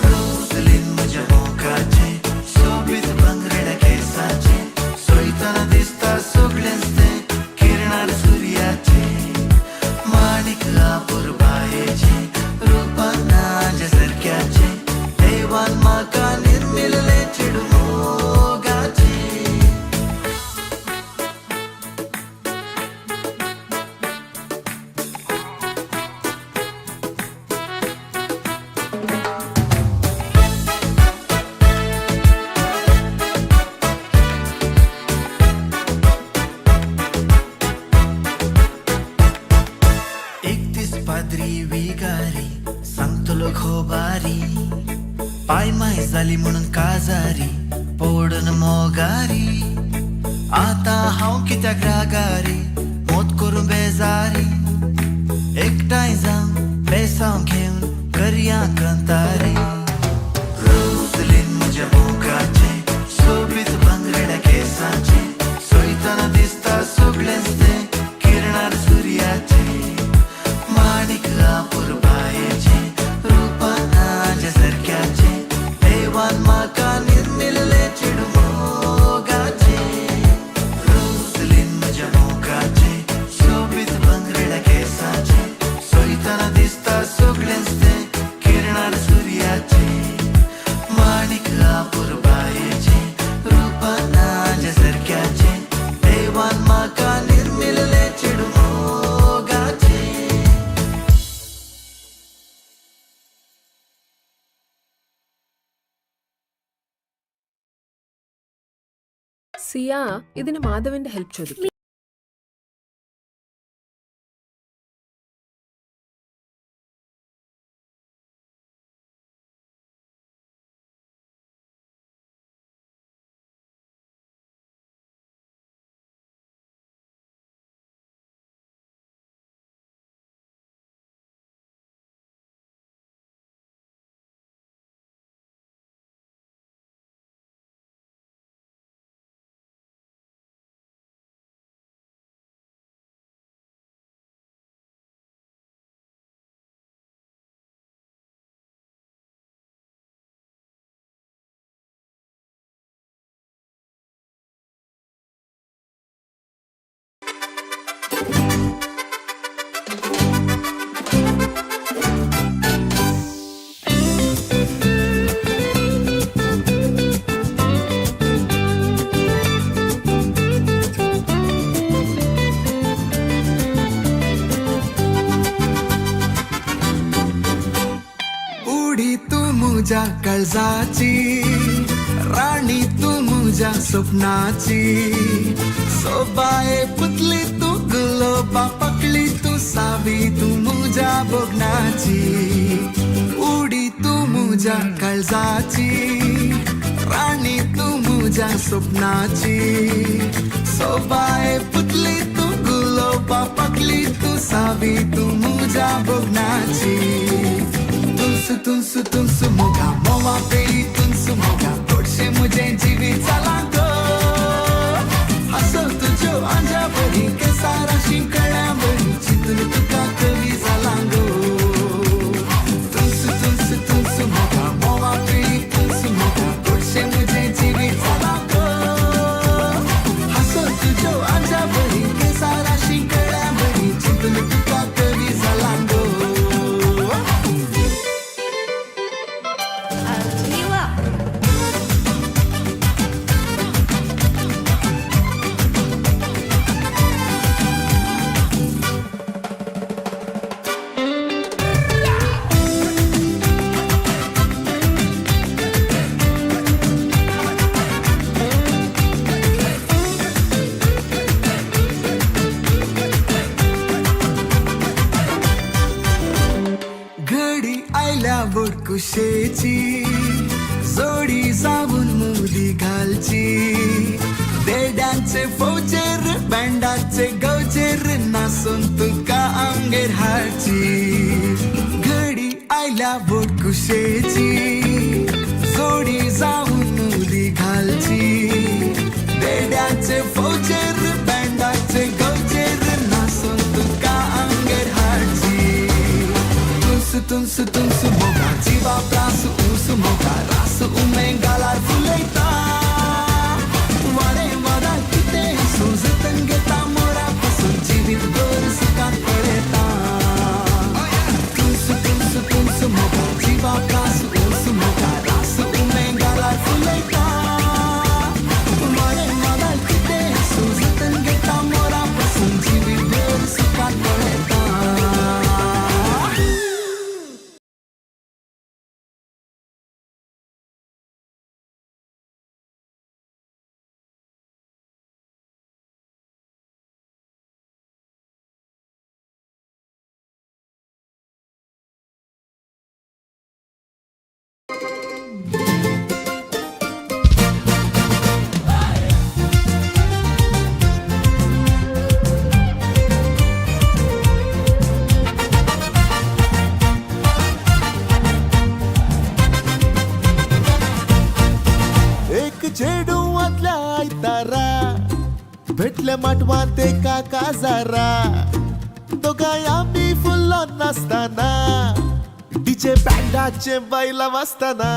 रोजलीन म्हज्या मोगाचें सोबीत भांगरड्या केसाचें, चोयतना दिसता सगळेंच तें किरणार सुर्याचें, माणिक पुरबायेचें रुपान नाज्या सारक्याचें, देवान म्हाका निर्मिल्लें चेडूं मोगाचें. एक दीस पाद्री विगारी सांगतलो खोबारी, पाय माय जाली म्हणून काजारी पडून मोगारी. आतां हांव कित्याक रागारी मोत करूं बेजारी, एकठांय जावन बेसांव घेवन करया कंतारी. रोजलीन म्हज्या मोगाचें सोबीत भांगरड्या केसाचें, चोयतना दिसता सगळेंच तें किरणार सुर्याचें, माणिक पुरबायेचें रुपान नाज्या सारक्याचें, देवान म्हाका निर्मिल्लें चेडूं मोगाचें. रोजलीन म्हज्या मोगाचें सोबीत भांगरड्या केसाचें, चोयतना दिसता सगळेंच तें किरणार सुर्याचें, माणिक पुरबायेचें रुपान नाज्या सारक्याचें, देवान म्हाका निर्मिल्लें चेडूं मोगाचें. സിയ ഇതിന് മാധവന്റെ ഹെൽപ്പ് ചോദിക്കും. उडी तू मुझ्या काळजाची, राणी तू मुझ्या स्वप्नाची, सोबाये पुतली तू गुलोबा पकली तू सावी तू मुझ्या भोगणाची. उडी तू मुझ्या काळजाची, राणी तू मुझ्या स्वप्नाची, सोबाये पुतली तू गुलोबा पकली तू सावी तू मुझ्या भोगणाची. तुमसु तुमसु तुमसु मोगा मोवा पेळी तुमसु मोगा गोडशे मुझे जिवीत जालां गो, हांसो तुज्यो आंज्या बरी केसाराशी कळ्या बरी चिंतून तुका कवी जालां गो. तुमसु तुमसु तुमसु मोगा मोवा पेळी तुमसु मोगा गोडशे मुझे जिवीत जालां गो, हांसो तुज्यो आंज्या बरी केसाराशी कळ्या बरी चिंतून तुका कवी जालां गो. घडी आयल्या बोडकुशेची, जोडी जावन मुदी घालची. देड्यांचे फौजेर बँडाचे गवजेर नासून तुका आमगेर हाडची. घडी आयल्या बोटकुशेची जोडी जावन उली घालची. देड्याचे फौजेर बँडाचे गवजेर नासून तुका आमगेर हाडची. तुंसु तुंसु तुंसु मोगा जिवा प्रासु ऊसु मोगा रास उमे गालार फुलयता. वाडे वाडा कितें आसूं जतन घेता मोरा पासून जिवीत भर सुखान पळयता. तुंसु तुंसु तुंसु मोगा जिवा प्रासु ऊसु मोगा रास उमे गालार फुलयता. वाडे वाडा कितें आसूं जतन घेता मोरा पासून जिवीत भर सुखान पळयता. एक चेडूंतल्या आयतारा भेटले माटवांत एका काजारा. दोगांय आमी फुल्लो नासतना डीजे बँडाचे बायलां वाजतना.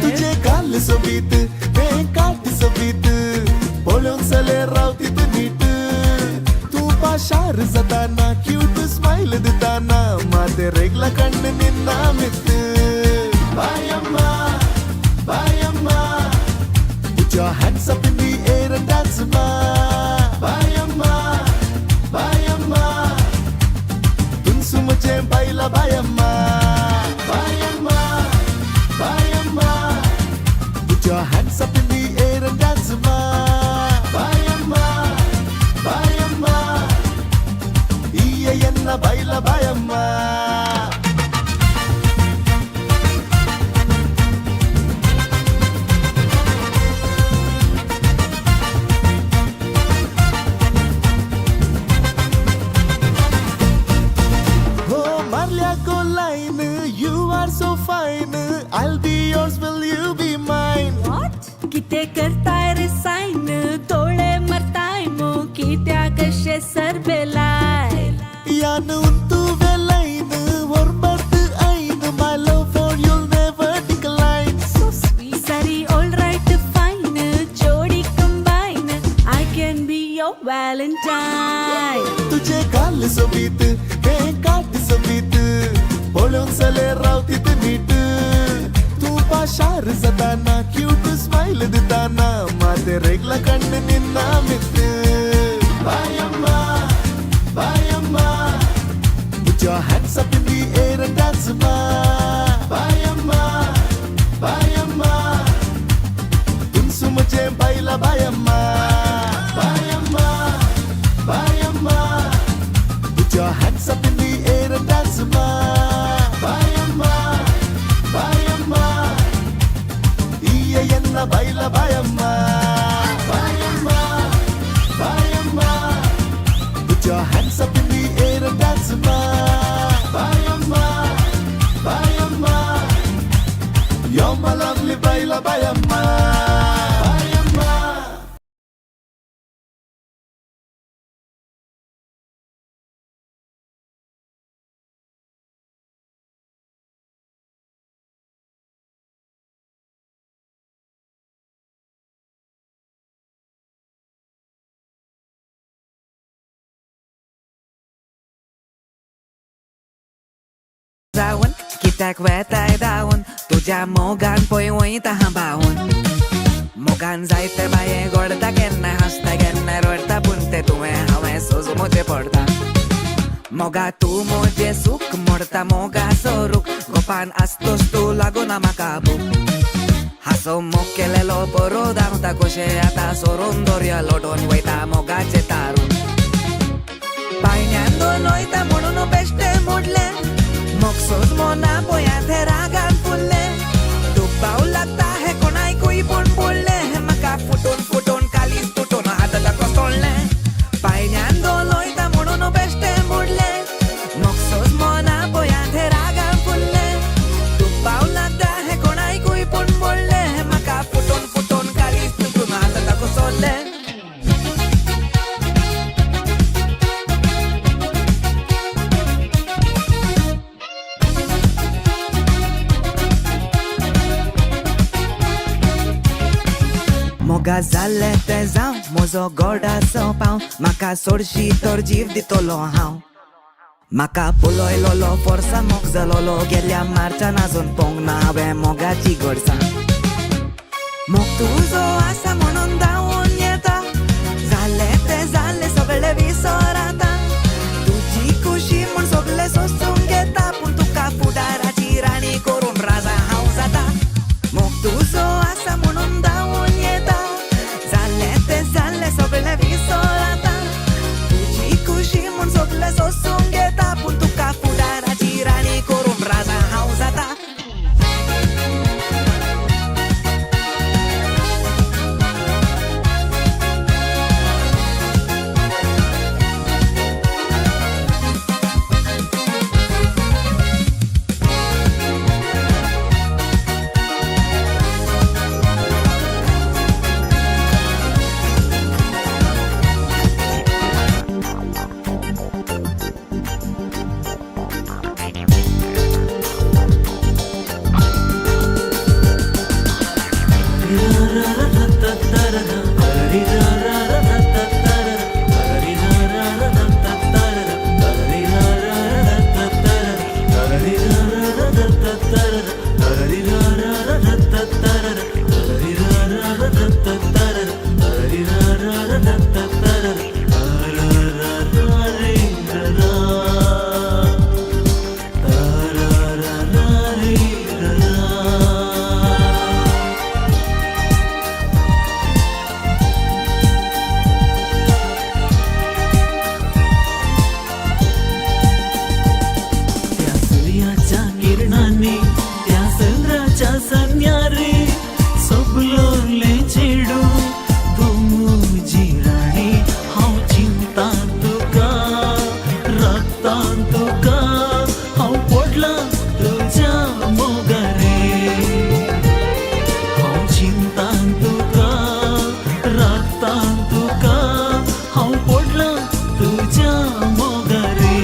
तुजे गाल सोबीत तें काट सोबीत पळोवंक चले रावतीत नीट. तूं पाशार जाताना क्यूट स्मायल दिताना माते रेगला कण्ण निन्ना मित. बायम्मा बायम्मा put your hands up in the air and dance ma. Bayamma bayamma tunsu mujhe baila bayamma. Bayamma bayamma put your hands up in the air and dance ma. Bayamma bayamma iye enna baila bayamma. Oh, Marlia Goline, you are so fine. I'll be yours, will you be mine? What? किते करताय रे sign तोळे मरताय मो कित्या कशे सरबेलाय. यान untu velain, orbartu ain. My love for you'll never decline. So sweet. Sorry, all right, fine. Jodi combine. I can be your Valentine. तुझे गाल सोबीत ते काट सोबीत पळोवंक चले रावतीत नीट. तूं पाशार जाताना क्यूट स्मायल दिताना माते रेगला कण्ण निन्ना मित. बायम्मा बायम्मा put your hands up in the air and dance ma. Bayamma bayamma tunsu mujhe baila bayamma. Bayamma bayamma put your hands up in the air and dance ma. Bayamma bayamma iye enna baila bayamma. Bayamma bayamma put your hands up in the air and dance ma. Bayamma bayamma you're my lovely baila bayamma. Bayamma. जावन कित्याक वेताय धांवन तुज्या मोगान पळय वयता हांव बावन. मोगान जायते बाये गोडता केन्नाय हांसता केन्नाय रडटा पूण तें तुवें हांवें सोजू म्हजें पडटा. मोगा तूं म्हजें सूख मोडता मोगा सोरूक गोपान आसतोच तूं लागूना म्हाका भूक. हांसो मोग केलेलो बरो धांवता कशें आतां सोरून दर्या लोटून वयता मोगाचें तारून. पायण्यान दोन वयता म्हणून बेश्टें मोडलें मोग मोना पोया ते रागान फुल्ले. दुबाव लागता हे कोणायकूय पूण पडलें म्हाका फुटून फुटून काली मोगा जाल्ले ते जावं, म्हजो गोडाचो पाव, म्हाका सोडशी तर जीव दितलो हांव. म्हाका पळयलोलो फोर्सा मोग जालोलो, गेल्या मार्चान आजून पोंग ना हांवें मोगाची गोडसां. मोग तुजो आसा म्हणून धांवून येता, जालें तें जालें सगळें विसर आतां. तुजी खुशी म्हूण सगळें सोसून घेता, पूण तुका फुडाराची राणी करून राजा हांव जाता. मोग तुजो आसा म्हणून धांवून येता, जालें तें जालें सगळें विसर आतां. तुजी खुशी म्हूण सगळें सोसून घेता, पूण तुका फुडाराची राणी करून राजा हांव जाता. त्या सुर्याच्या किरणांनी, त्या चंद्राच्या संन्यारे सोबलोले चेडू तूं म्हजी राणी. हांव चिंता तुका, राखता तुका, हांव पडलां तुज्या मोगारे. हांव चिंता तुका, राखता तुका, हांव पडलां तुज्या मोगारे.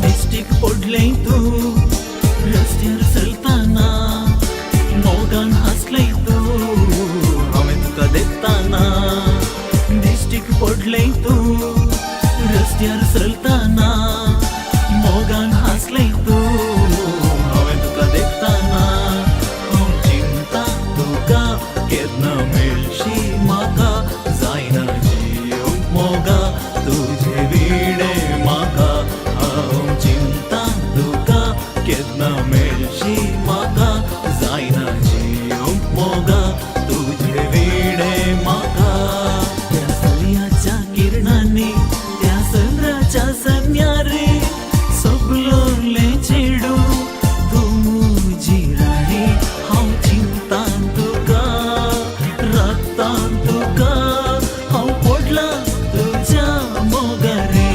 दिश्टीक पडलें तूं रस्त्यार चलतना, मोगान हांसलें तूं हांवें तुका देखतना. दिश्टीक पडलें तूं रस्त्यार चलतना, मोगान हांसलें तूं हांवें तुका देखतना. हांव चिंता तुका केन्ना मेळशी म्हाका, जायना जियोंक मोगा तुजे विणे म्हाका. हांव चिंता तुका केन्ना मेळशी म्हाका, जायना जियोंक मोगा तुजे विणे म्हाका. त्या सुर्याच्या किरणांनी, त्या चंद्राच्या संन्यारे सोबलोले चेडू तूं म्हजी राणी. हांव चिंता तुका, राखता तुका, हांव पडलां तुज्या मोगारे.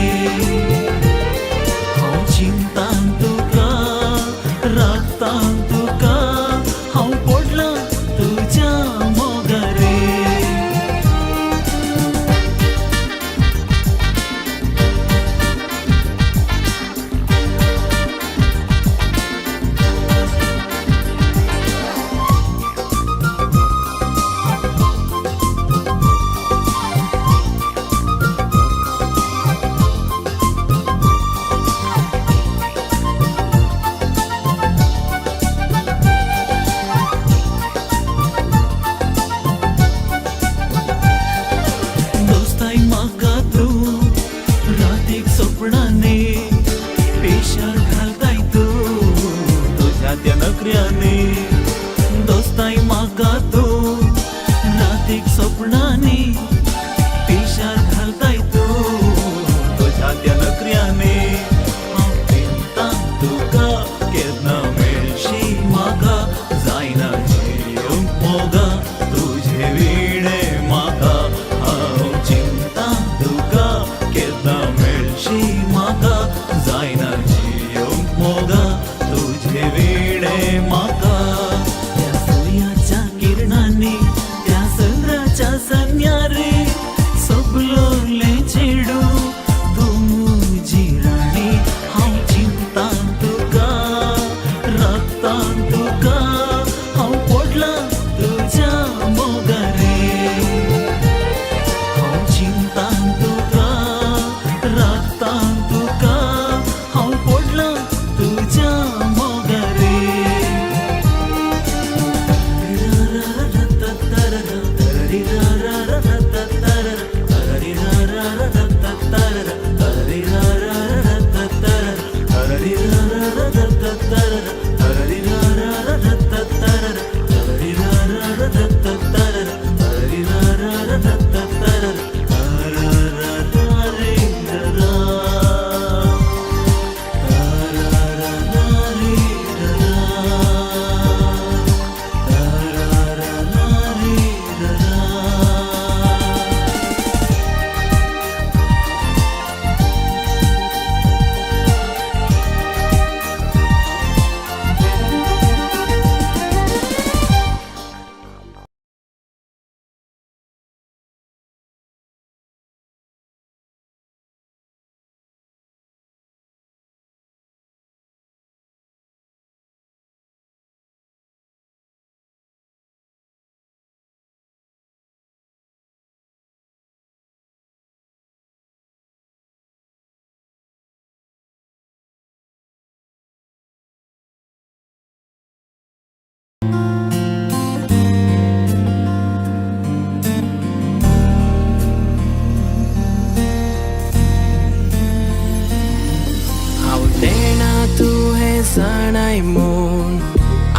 जाय म्हूण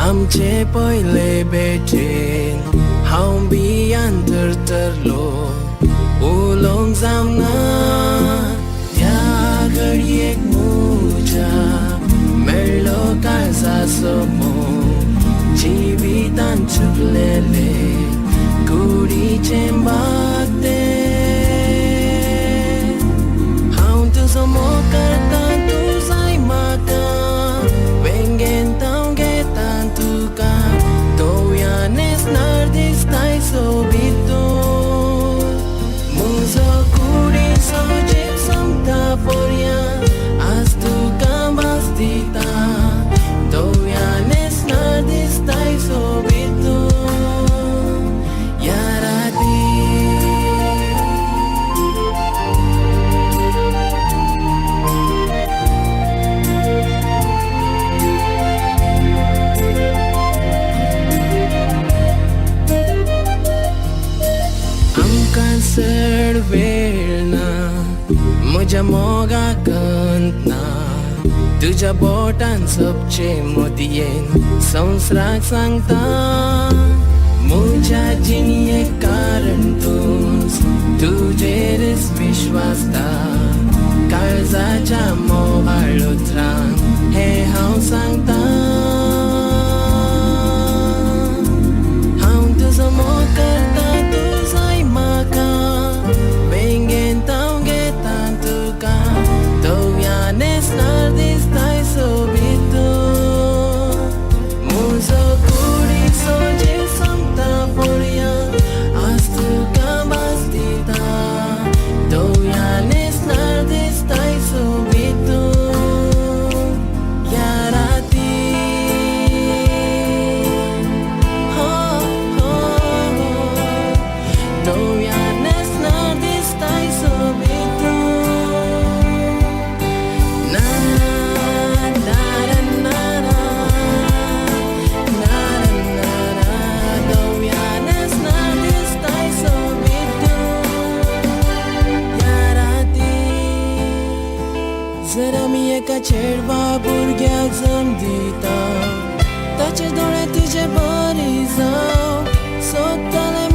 आमचे पयले भेटेन हांव भियान थरथरलो उलोवंक जावना त्या घडयेक म्हज्या मेळ्ळो काळजाचो मोग जिवितान चुकलेले कुडीचें बाग तें हांव तुजो मोग करता तूं जाय म्हाका वेंगेंत हांव घेता तुका दोव्या न्हेसणार दिसताय सोबीत तूं म्हजो कुडीचो जीव सोमता पोरया आज तुका भास दिता दोव्या न्हेसणार दिसताय सोबीत तूं ह्या राती. आमकां चड वेळ ना म्हज्या मोगाक अंत ना तुज्या बोटान सोबचे मोदयेन संवसाराक सांगता म्हज्या जिणयेक कारण तूंच तुजेरच विश्वासता काळजाच्या मोगाळ उतरान हें हांव सांगता हांव तुजो मोग करता तूं जाय म्हाका वेंगेंत हांव घेता तुका दोव्या न्हेसणार दिसताय सोबीत तूं म्हजो कुडीचो जीव सोमता पोरया आज तुका भास दिता दोव्या न्हेसणार दिसताय सोबीत तूं ह्या राती. हो हो हो दोव्या न्हेसणार दिसताय सोबीत तूं ना ना ना ना ना ना ना ना दोव्या न्हेसणार दिसताय सोबीत तूं ह्या राती. जर आमी एका चेडवा भुरग्याक जम दिता ताचे दोळे तुजे बरी जावं सोदतले.